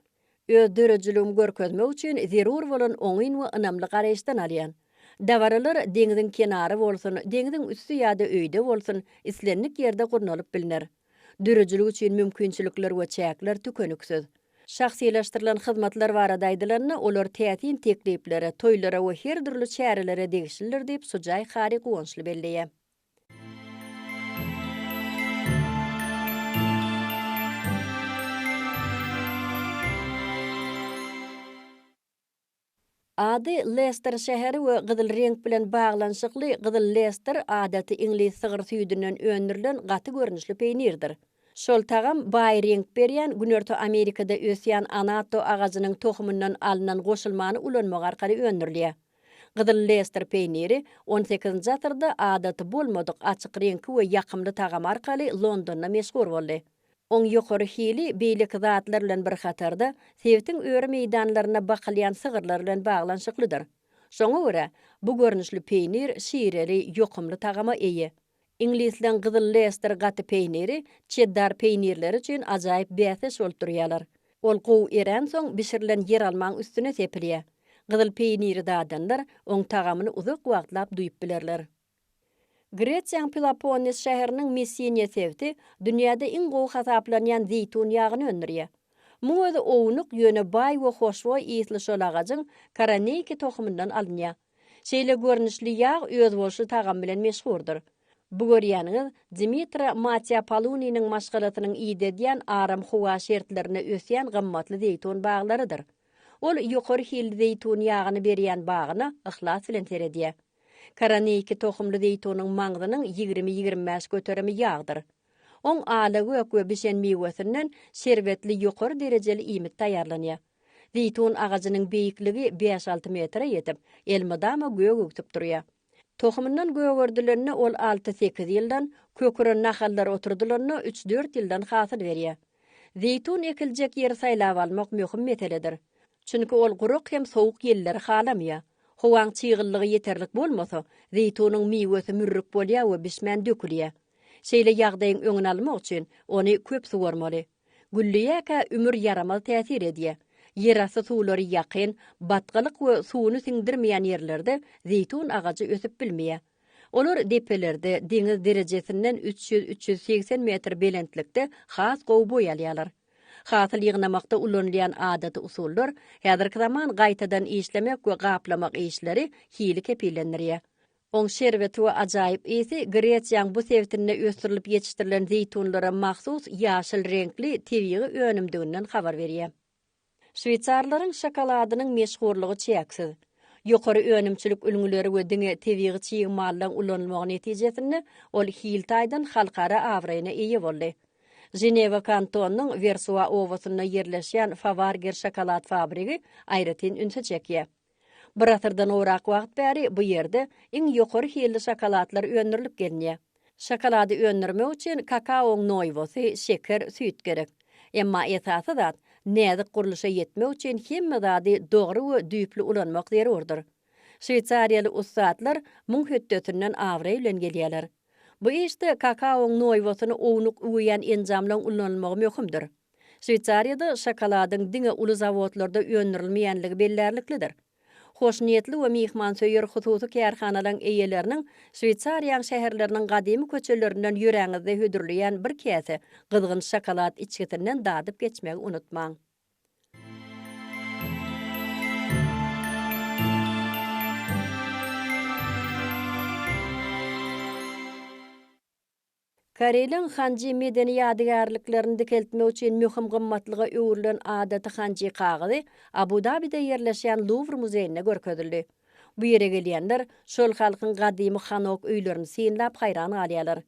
Öz döredijiligimi görkezmek üçin zerur bolan oňyn we ynamly garaýyşdan alýan. Dabaralar deňziň kenary bolsun, deňziň üsti ýa-da öýde bolsun, islendik ýerde gurnalyp bilner. Döredijilik üçin mümkinçilikler we çäkler tükeniksiz. Şahsylaşdyrylan hyzmatlar barada aýdylanda, olar täsin tekliplere, toýlara we her dürli çärelere degişlidir diýip, Sujaý Hari guwançly belleýär. Ady Lester şäheri we gyzyl reňk bilen baglanyşykly Gyzyl Lester adaty iňlis sygyr süýdünden öndürilen gaty görnüşli peýnirdir. Şol tagam baý reňk berýän Günorta Amerikada ösýän anatto agajynyň tohumyndan alnan goşulmany ulanmak arkaly öndürilýär. Gyzyl Lester peýniri on sekizinji asyrda adaty bolmadyk açyk reňki we ýakymly tagamy arkaly Londonda meşhur boldy. Oň ýokary hili beýleki zatlar bilen bir hatarda, sebitiň öri meýdanlarynda bakylýan sygyrlar bilen baglanyşyklydyr. Şoňa görä, bu görnüşli peýnir şireli, ýokumly tagama eýe. Iňlisleň gyzyl lester gaty peýniri çeddar peýnirleri üçin ajaýyp bäsdeş bolup durýarlar. Ol gowy eränsoň bişirilen ýeralmaň üstüne sepilýär. Gyzyl peýniri dadanlar oň tagamyny uzak wagtlap duýup bilerler. Gresiýanyň Peloponnes şäheriniň Messiniýa sebiti dünýäde iň gowy hasaplanýan zeýtun ýagyny öndürýär. Muň özi ownuk, ýöne baý we hoşboý ysly şol agajyň koroneýki tohumyndan alynýar. Şeýle görnüşli ýag özboluşly tagam bilen meşhurdyr. Bu görýäniňiz Dimitra Matýa Paluniniň maşgalasynyň idedýän aram howa şertlerinde ösýän gymmatly zeýtun baglarydyr. Ol ýokary hilli zeýtun ýagyny berýän bagyna yhlas bilen seredýär. Koroneýki tohumly zeýtunyň maňzynyň 20-25 göterimi ýagdyr. Oň ala gök we bişen miwesinden şerbetli ýokary derejeli iýmit taýýarlanýar. Zeýtun agajynyň beýikligi bäş-alty metre ýetip, elmydama gök öwsüp durýar. Tohumyndan gögerdilende ol alty-sekiz ýyldan, köküren nahallar oturdylanda üç-dört ýyldan hasyl berýär. Zeýtun ekiljek ýeri saýlap almak möhüm meseledir. Çünki ol gurak hem sowuk ýelleri halamaýar. Howaň çyglylygy ýeterlik bolmasa, zeýtunyň miwesi mürrük bolýar we bişmän dökülýär. Şeýle ýagdaýyň öňüni almak üçin ony köp suwarmaly. Gülleýärkä ümür ýaramaz täsir edýär. Ýerasty suwlary ýakyn, batgalyk we suwuny siňdirmeýän ýerlerde zeýtun agajy ösüp bilmeýär. Olar depelerde, deňiz derejesinden 300, 380 metr belentlikde has gowy boý alýarlar. Hasyl ýygnamakda ulanylýan adaty usullar, häzirki zaman gaýtadan işlemek we gaplamak işleri hili kepillendirýär. Oň şerbeti we ajaýyp ysy Gresiýaň bu sebitinde ösdürilip ýetişdirilen zeýtunlara mahsus ýaşyl reňkli tebigy önümdiginden habar berýär. Şweýsarlaryň şokoladynyň meşhurlygy çäksiz. Ýokary önümçilik ülňüleri we diňe tebigy çig mallaň ulanylmagy netijesinde ol hil taýdan halkara abraýyna eýe boldy. Ženewa kantonynyň Wersua obasynda ýerleşýän Fawarger şokolad fabrigi aýratyn ünsi çekýär. Bir asyrdan gowrak wagt bäri bu ýerde iň ýokary hilli şokoladlar öndürilip gelinýär. Şokolady öndürmek üçin kakaoň noýbasy, şeker, süýt gerek. Emma esasy zat, näzik gurluşa ýetmek üçin hemme zady dogry we düýpli ulanmak zerurdyr. Şweýsariýaly ussatlar muň hötdesinden abraý bilen gelýärler. Bu işde kakaoň noýbasyny ownuk üweýän enjamlaň ulanylmagy möhümdir. Şweýsariýada şokoladyň diňe uly zawodlarda öndürilmeýänligi bellärliklidir. Hoşniýetli we myhmansöýer hususy kärhanalaryň eýeleriniň Şweýsariýaň şäherleriniň gadymy köçelerinden ýöräňizde hödürleýän bir käse gyzgyn şokolad içgisinden dadyp geçmegi unutmaň. Kareliň hanji medeni ýadygärliklerini dikeltmek üçin möhüm gymmatlyga öwrülen adaty hanji kagyzy Abu-Dabide ýerleşýän Luwr muzeýinde görkezildi. Bu ýere gelýänler şol halkyň gadymy hanok öýlerini synlap haýran galýarlar.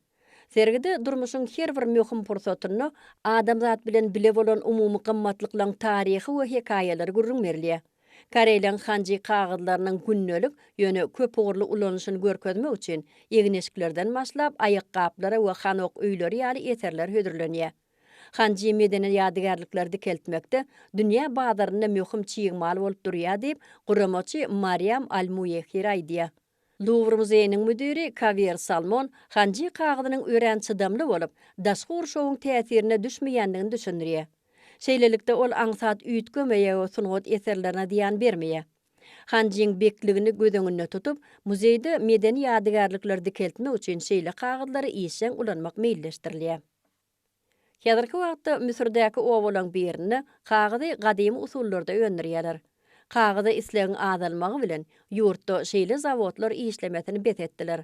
Sergide durmuşyň her bir möhüm pursatynda adamzat bilen bile bolan umumy gymmatlyklaryň taryhy we hekaýalary gürrüň berilýär. Kareliň hanji kagyzlarynyň gündelik, ýöne köpugurly ulanyşyny görkezmek üçin egin-eşiklerden başlap, aýakgaplara we hanok öýleri ýaly eserler hödürlenýär. Hanji medeni ýadygärlikleri dikeltmekde dünýä bazarynda möhüm çig mal bolup durýar diýip, guramaçy Mariam Al-Muýehir aýdýar. Luwr muzeýiniň müdiri Kawier Salmon hanji kagyzynyň örän çydamly bolup, daşky gurşawyň täsirine düşmeýändigini düşündirýär. Şeýlelikde, ol aňsat üýtgemeýär we sungat eserlerine zyýan bermeýär. Hanjyň bekligini göz öňünde tutup, muzeýde medeni ýadygärlikleri dikeltmek üçin şeýle kagyzlary işjeň ulanmak meýilleşdirilýär. Häzirki wagtda Müsürdäki obalaryň birinde kagyzy gadymy usullarda öndürýärler. Kagyza islegiň azalmagy bilen, ýurtda şeýle zawodlar işlemesini bes etdiler.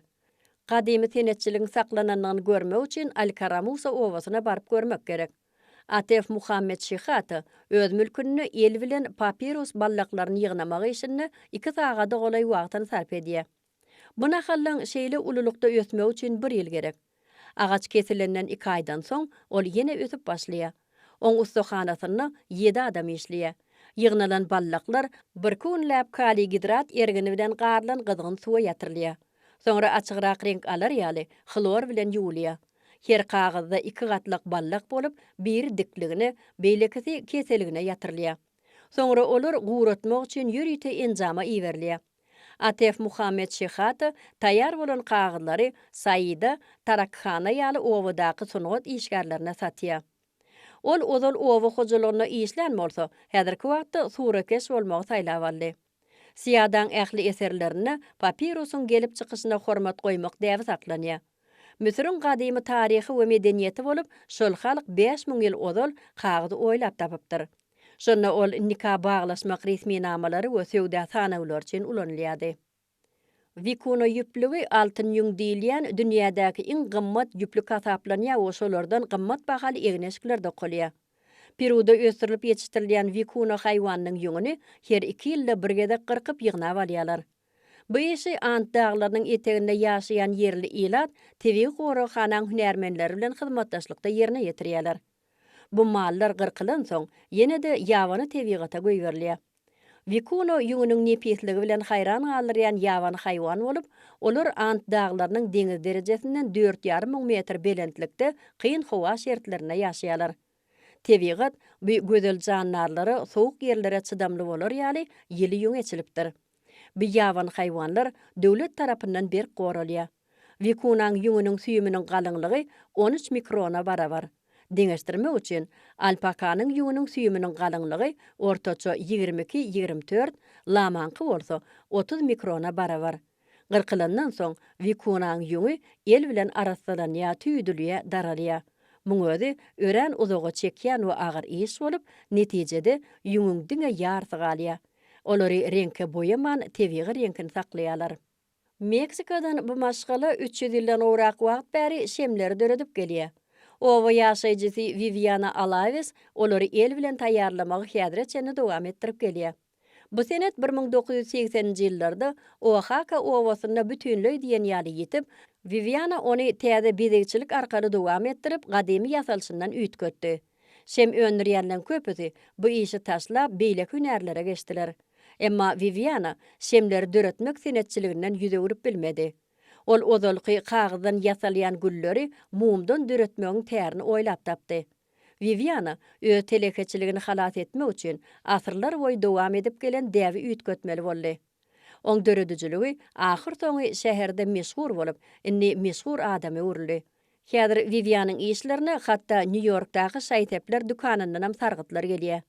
Gadymy senetçiligiň saklanandygyny görmek üçin Al-Karamusa obasyna baryp görmek gerek. Atef Muhammet Şihata öz mülkünde el bilen papirus ballaklaryny ýygnamak işinde iki sagada golaý wagtyny sarp edýär. Bu nahallaň şeýle ululykda ösmegi üçin bir ýyl gerek. Agaç kesilenden iki aýdan soň, ol ýene ösüp başlaýar. Oň ussahanasynda ýedi adam işleýär. Ýygnalan ballaklar birki günläp kaliý gidrat ergini bilen garylan gyzgyn suwa ýatyrylýar. Soňra açygrak reňk alar ýaly, hlor bilen ýuwulýar. Her kagyzda iki gatlak ballak bolup, biri dikligine, beýlekisi keseligine ýatyrylýar. Soňra olar guratmak üçin ýörite enjama iberilýär. Atef Muhammet Şehata taýýar bolan kagyzlary Saida, Tarakhana ýaly obadaky sungat işgärlerine satýar. Ol ozal oba hojalygynda işlän bolsa, häzirki wagtda suratkeş bolmagy saýlap aldy. Siadaň ähli eserlerinde papirusyň gelip çykyşyna hormat goýmak däbi saklanýar. Müsüriň gadymy taryhy we medeniýeti bolup, şol halk 5000 ýyl ozal kagyzy oýlap tapypdyr. Şonda ol nika baglaşmak resminamalary we söwda sanawlary üçin ulanylýardy. Wikuna ýüplügi altyn ýüň diýilýän dünýädäki iň gymmat ýüplük hasaplanýar we şolardan gymmat bahaly egin-eşikler dokalýar. Peruda ösdürilip ýetişdirilýän wikuna haýwanynyň ýüňüni her iki ýylda bir gezek gyrkyp ýygnap alýarlar. Bu işi And daglarynyň eteginde ýaşaýan ýerli ilat tebigy goraghanaň hünärmenleri bilen hyzmatdaşlykda ýerine ýetirýärler. Bu mallar gyrkylansoň, ýene-de ýabany tebigata goýberilýär. Wikuno ýüňüniň nepisligi bilen haýran galdyrýan ýabany haýwan bolup, olar And daglarynyň deňiz derejesinden 4,5 metr belentlikde kyn howa şertlerinde ýaşaýarlar. Tebigat bu gözel jandarlara sowuk ýerlere çydamly bolar ýaly ýyly ýüň eçilipdir. Bu ýabany haýwanlar döwlet tarapyndan berk goralýar. Wikunaň ýüňüniň süýüminiň galyňlygy 13 mikrona barabar. Deňeşdirmek üçin, alpakanyň ýüňüniň süýüminiň galyňlygy ortaça 22, 24, lamaňky bolsa 30 mikrona barabar. Gyrkylandan soň, wikunaň ýüňi el bilen arassalanýar, tüýdülýär, daralýar. Muň özi örän uzaga çekýän we agyr iş bolup, netijede ýüňüň diňe ýarsy galýar. Olary reňke boýaman, tebigy reňkini saklaýarlar. Meksikadan bu maşgala 300 ýyldan gowrak wagt bäri şemleri döredip gelýär. Oba ýaşaýjysy Wiwiana Alawes olary el bilen taýýarlamagy häzire çenli dowam etdirip gelýär. Bu senet 1980-nji ýyllarda Oahaka obasynda bütinleý diýen ýaly ýitip, Wiwiana ony täze bezegçilik arkaly dowam etdirip, gadymy ýasalyşyndan üýtgetdi. Şem öndürýänleň köpüsi bu işi taşlap, beýleki hünärlere geçdiler. Emma Wiwiana şemleri döretmek senetçiliginden ýüz öwrüp bilmedi. Ol ozalky kagyzdan ýasalýan gülleri mumdan döretmegiň tärini oýlap tapdy. Wiwiana öz telekeçiligini halas etmek üçin asyrlar boýy dowam edip gelen däbi üýtgetmeli boldy. Oň döredijiligi ahyrsoňy şäherde meşhur bolup, indi meşhur adama öwrüldi. Häzir Wiwianyň işlerine hatda Nýu-Ýorkdaky şaý-sepler dükanyndanam sargytlar gelýär.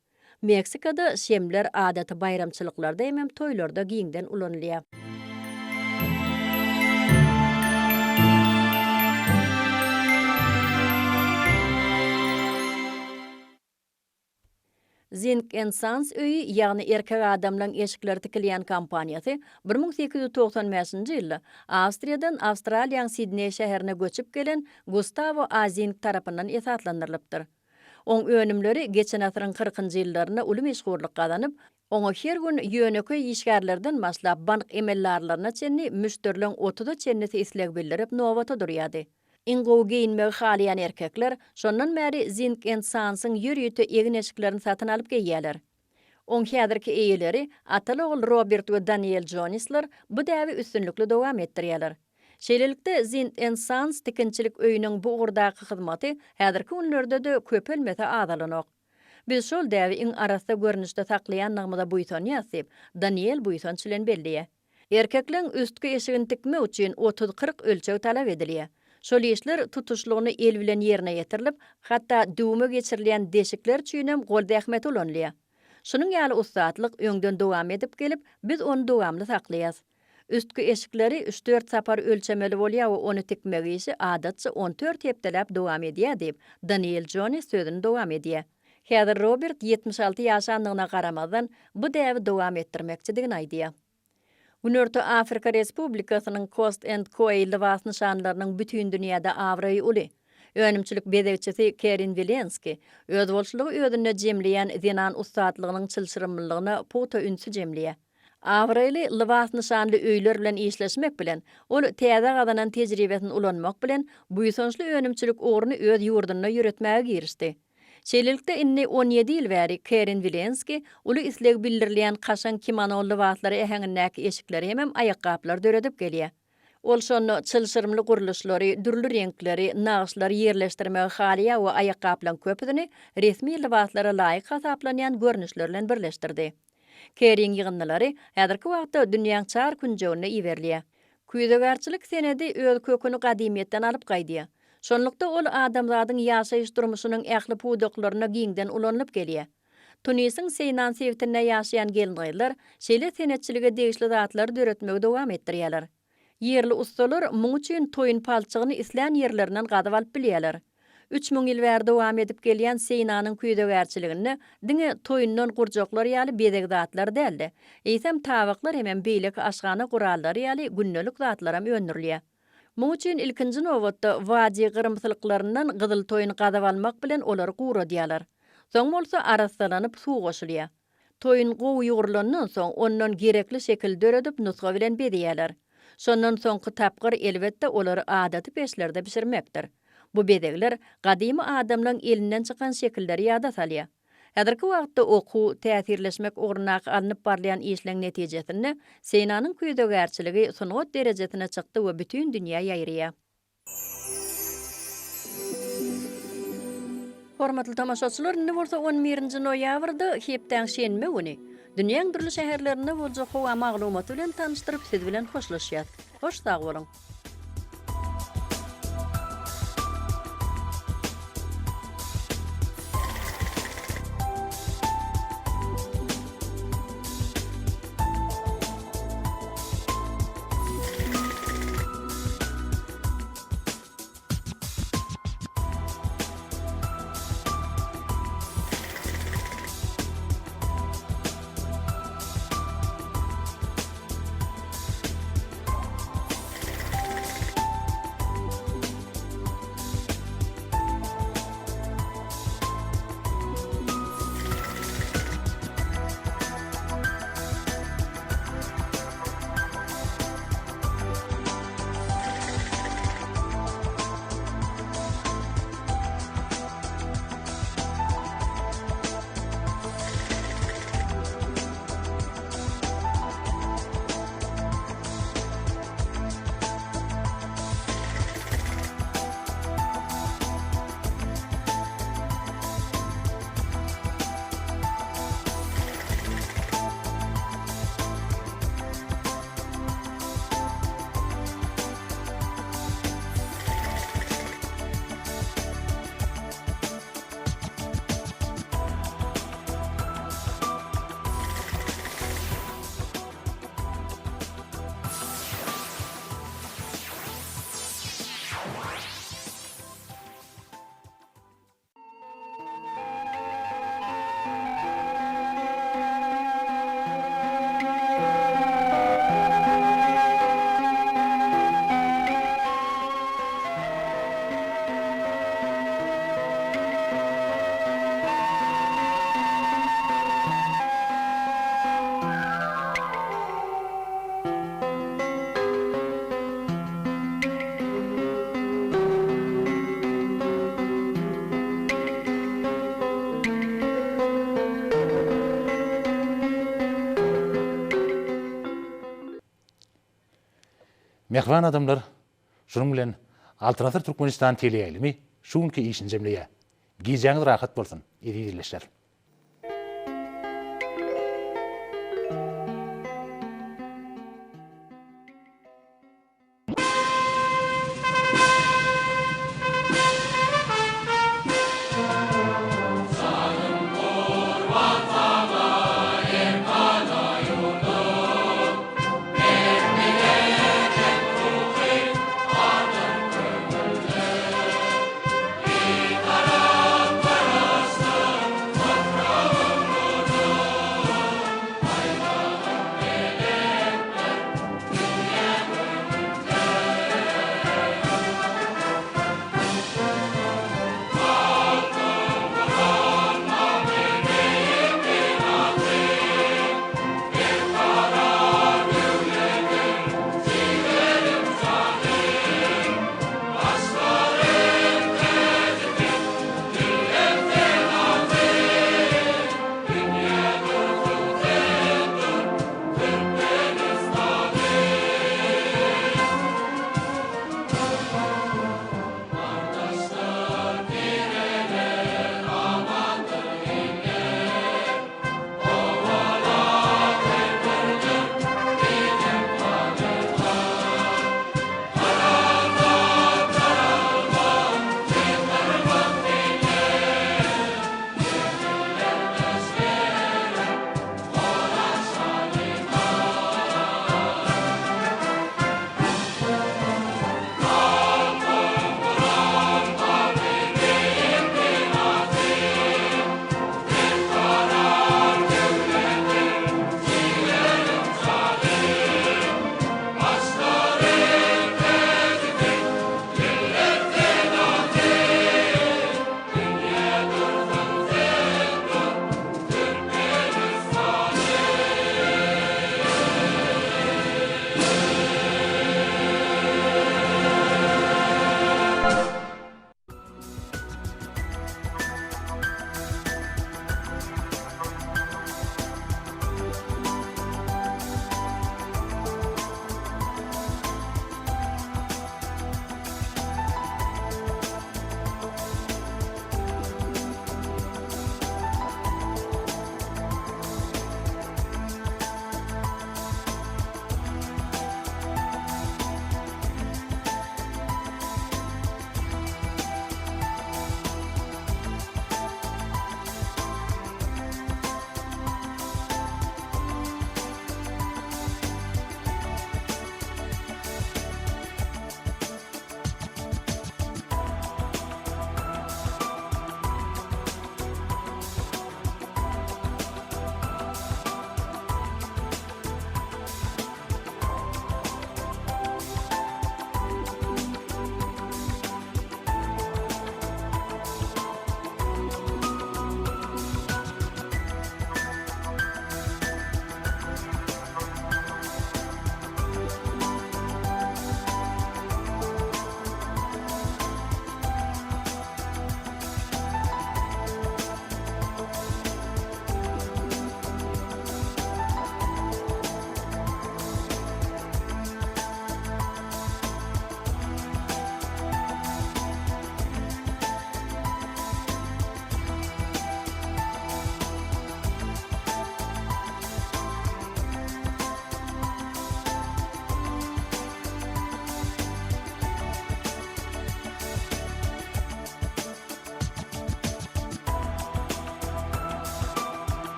Meksikada şemler adaty baýramçylyklarda hemem toýlarda giňden ulanylýar. Zink and Sons öýi, ýagny erkek adamlaň eşikleri tikilýän kompaniýasy 1895-nji ýylda Awstriýadan Awstraliýaň Sidneý şäherine göçüp gelen Gustavo A. Zink tarapyndan esaslandyrylypdyr. Oň önümleri geçen asyryň kyrkynjy ýyllarynda uly meşhurlyk gazanyp, oňa her gün ýönekeý işgärlerden başlap bank emeldarlaryna çenli müşderileň otuza çenlisi isleg bildirip nobata durýardy. Iň gowy geýinmegi halaýan erkekler şondan bäri Zink and Sons-yň ýörite egin-eşiklerini satyn alyp geýýärler. Oň häzirki eýeleri, ataly-ogul Robert we Daniel Jonisler bu däbi üstünlikli dowam etdirýärler. Şeýlelikde, Zint and Sons tikinçilik öýüniň bu ugurdaky hyzmaty häzirki günlerde-de köpelmese azalanok. Biz şol däbi iň arassa görnüşde saklaýandygymyza buýsanýas diýip, Daniel buýsanç bilen belleýär. Erkekleň üstki eşigini tikmek üçin otuz-kyrk ölçeg talap edilýär. Şol işler tutuşlygyna el bilen ýerine ýetirilip, hatda düwme geçirilýän deşikler üçinem gol zähmeti ulanylýar. Şunuň ýaly ussatlyk öňden dowam edip gelip, biz ony dowamly saklaýas. Üstki eşikleri üç-dört sapar ölçemeli bolýar we ony tikmek işi adatça on dört hepdeläp dowam edýär diýip, Daniel Jones sözüni dowam edýär. Häzir Robert 76 ýaşandygyna garamazdan, bu däbi dowam etdirmekçidigini aýdýar. Günorta Afrika Respublikasynyň Coast and Coey lybas nyşanlarynyň bütin dünýäde abraýy uly. Önümçilik bezegçisi Kerin Wilenski özboluşlygy özünde jemleýän zenan ussatlygynyň çylşyrymlylygyna pugta ünsi jemleýär. Abraýly lybas nyşanly öýler bilen işleşmek bilen, ol täze gazanan tejribesini ulanmak bilen, buýsançly önümçilik ugruny öz ýurdunda ýöretmäge girişdi. Şeýlelikde, indi on ýedi ýyl bäri Kerin Wilenski uly isleg bildirilýän kaşaň kimono lybaslary äheňindäki eşikleri hemem aýakgaplary döredip gelýär. Ol şonda çylşyrymly gurluşlary, dürli reňkleri, nagyşlary ýerleşdirmegi halaýar we aýakgaplaryň köpüsini resmi lybaslara laýyk hasaplanýan görnüşler bilen birleşdirdi. Keriň ýygyndylary häzirki wagtda dünýäň çar künjeginde iberilýär. Küýzegärçilik senedi öz köküni gadymyýetden alyp gaýdýar. Şonlukda ol adamzadyň ýaşaýyş durmuşynyň ähli pudaklarynda giňden ulanylyp gelýär. Tunisiň Seýnan sebitinde ýaşaýan gelin-gyzlar şeýle senetçilige degişli zatlary döretmegi dowam etdirýärler. Ýerli ussalar muň üçin toýun palçygyny islän ýerlerinden gazyp alyp bilýärler. 3000 ýyl bäri dowam edip gelýän Seýnanyň küýzegärçiliginde diňe toýundan gurjaklar ýaly bezeg zatlar däl-de, eýsem tabaklar hemem beýleki aşhana gurallary ýaly gündelik zatlaram öndürilýär. Muň üçin ilkinji nobatda wadi gyrymsylyklaryndan gyzyl toýun gazyp almak bilen olary guradýarlar. Soň bolsa arassalanyp suw goşulýar. Toýun gowy ýugrulandan soň ondan gerekli şekil döredip nusga bilen bezeýärler. Şondan soňky tapgyr elbetde olary adaty peçlerde bişirmekdir. Bu bezegler gadymy adamlaň elinden çykan şekilleri ýada salýar. Häzirki wagtda okuw, täsirleşmek ugrundaky alnyp barylýan işleň netijesinde Seinanyň küýzegärçiligi sungat derejesine çykdy we bütin dünýä ýaýraýar. Hormatly tomaşaçylar, indi bolsa on birinji noýabrda, hepdäň şenbe güni, dünýäň dürli şäherlerinde boljak howa maglumaty bilen tanyşdyryp siz bilen hoşlaşýas. Hoş sag boluň! Mähriban adamlar, şunuň bilen Altyn asyr Türkmenistan teleýaýlymy şu günki işini jemleýär. Gijäňiz rahat bolsun, eziz ildeşler!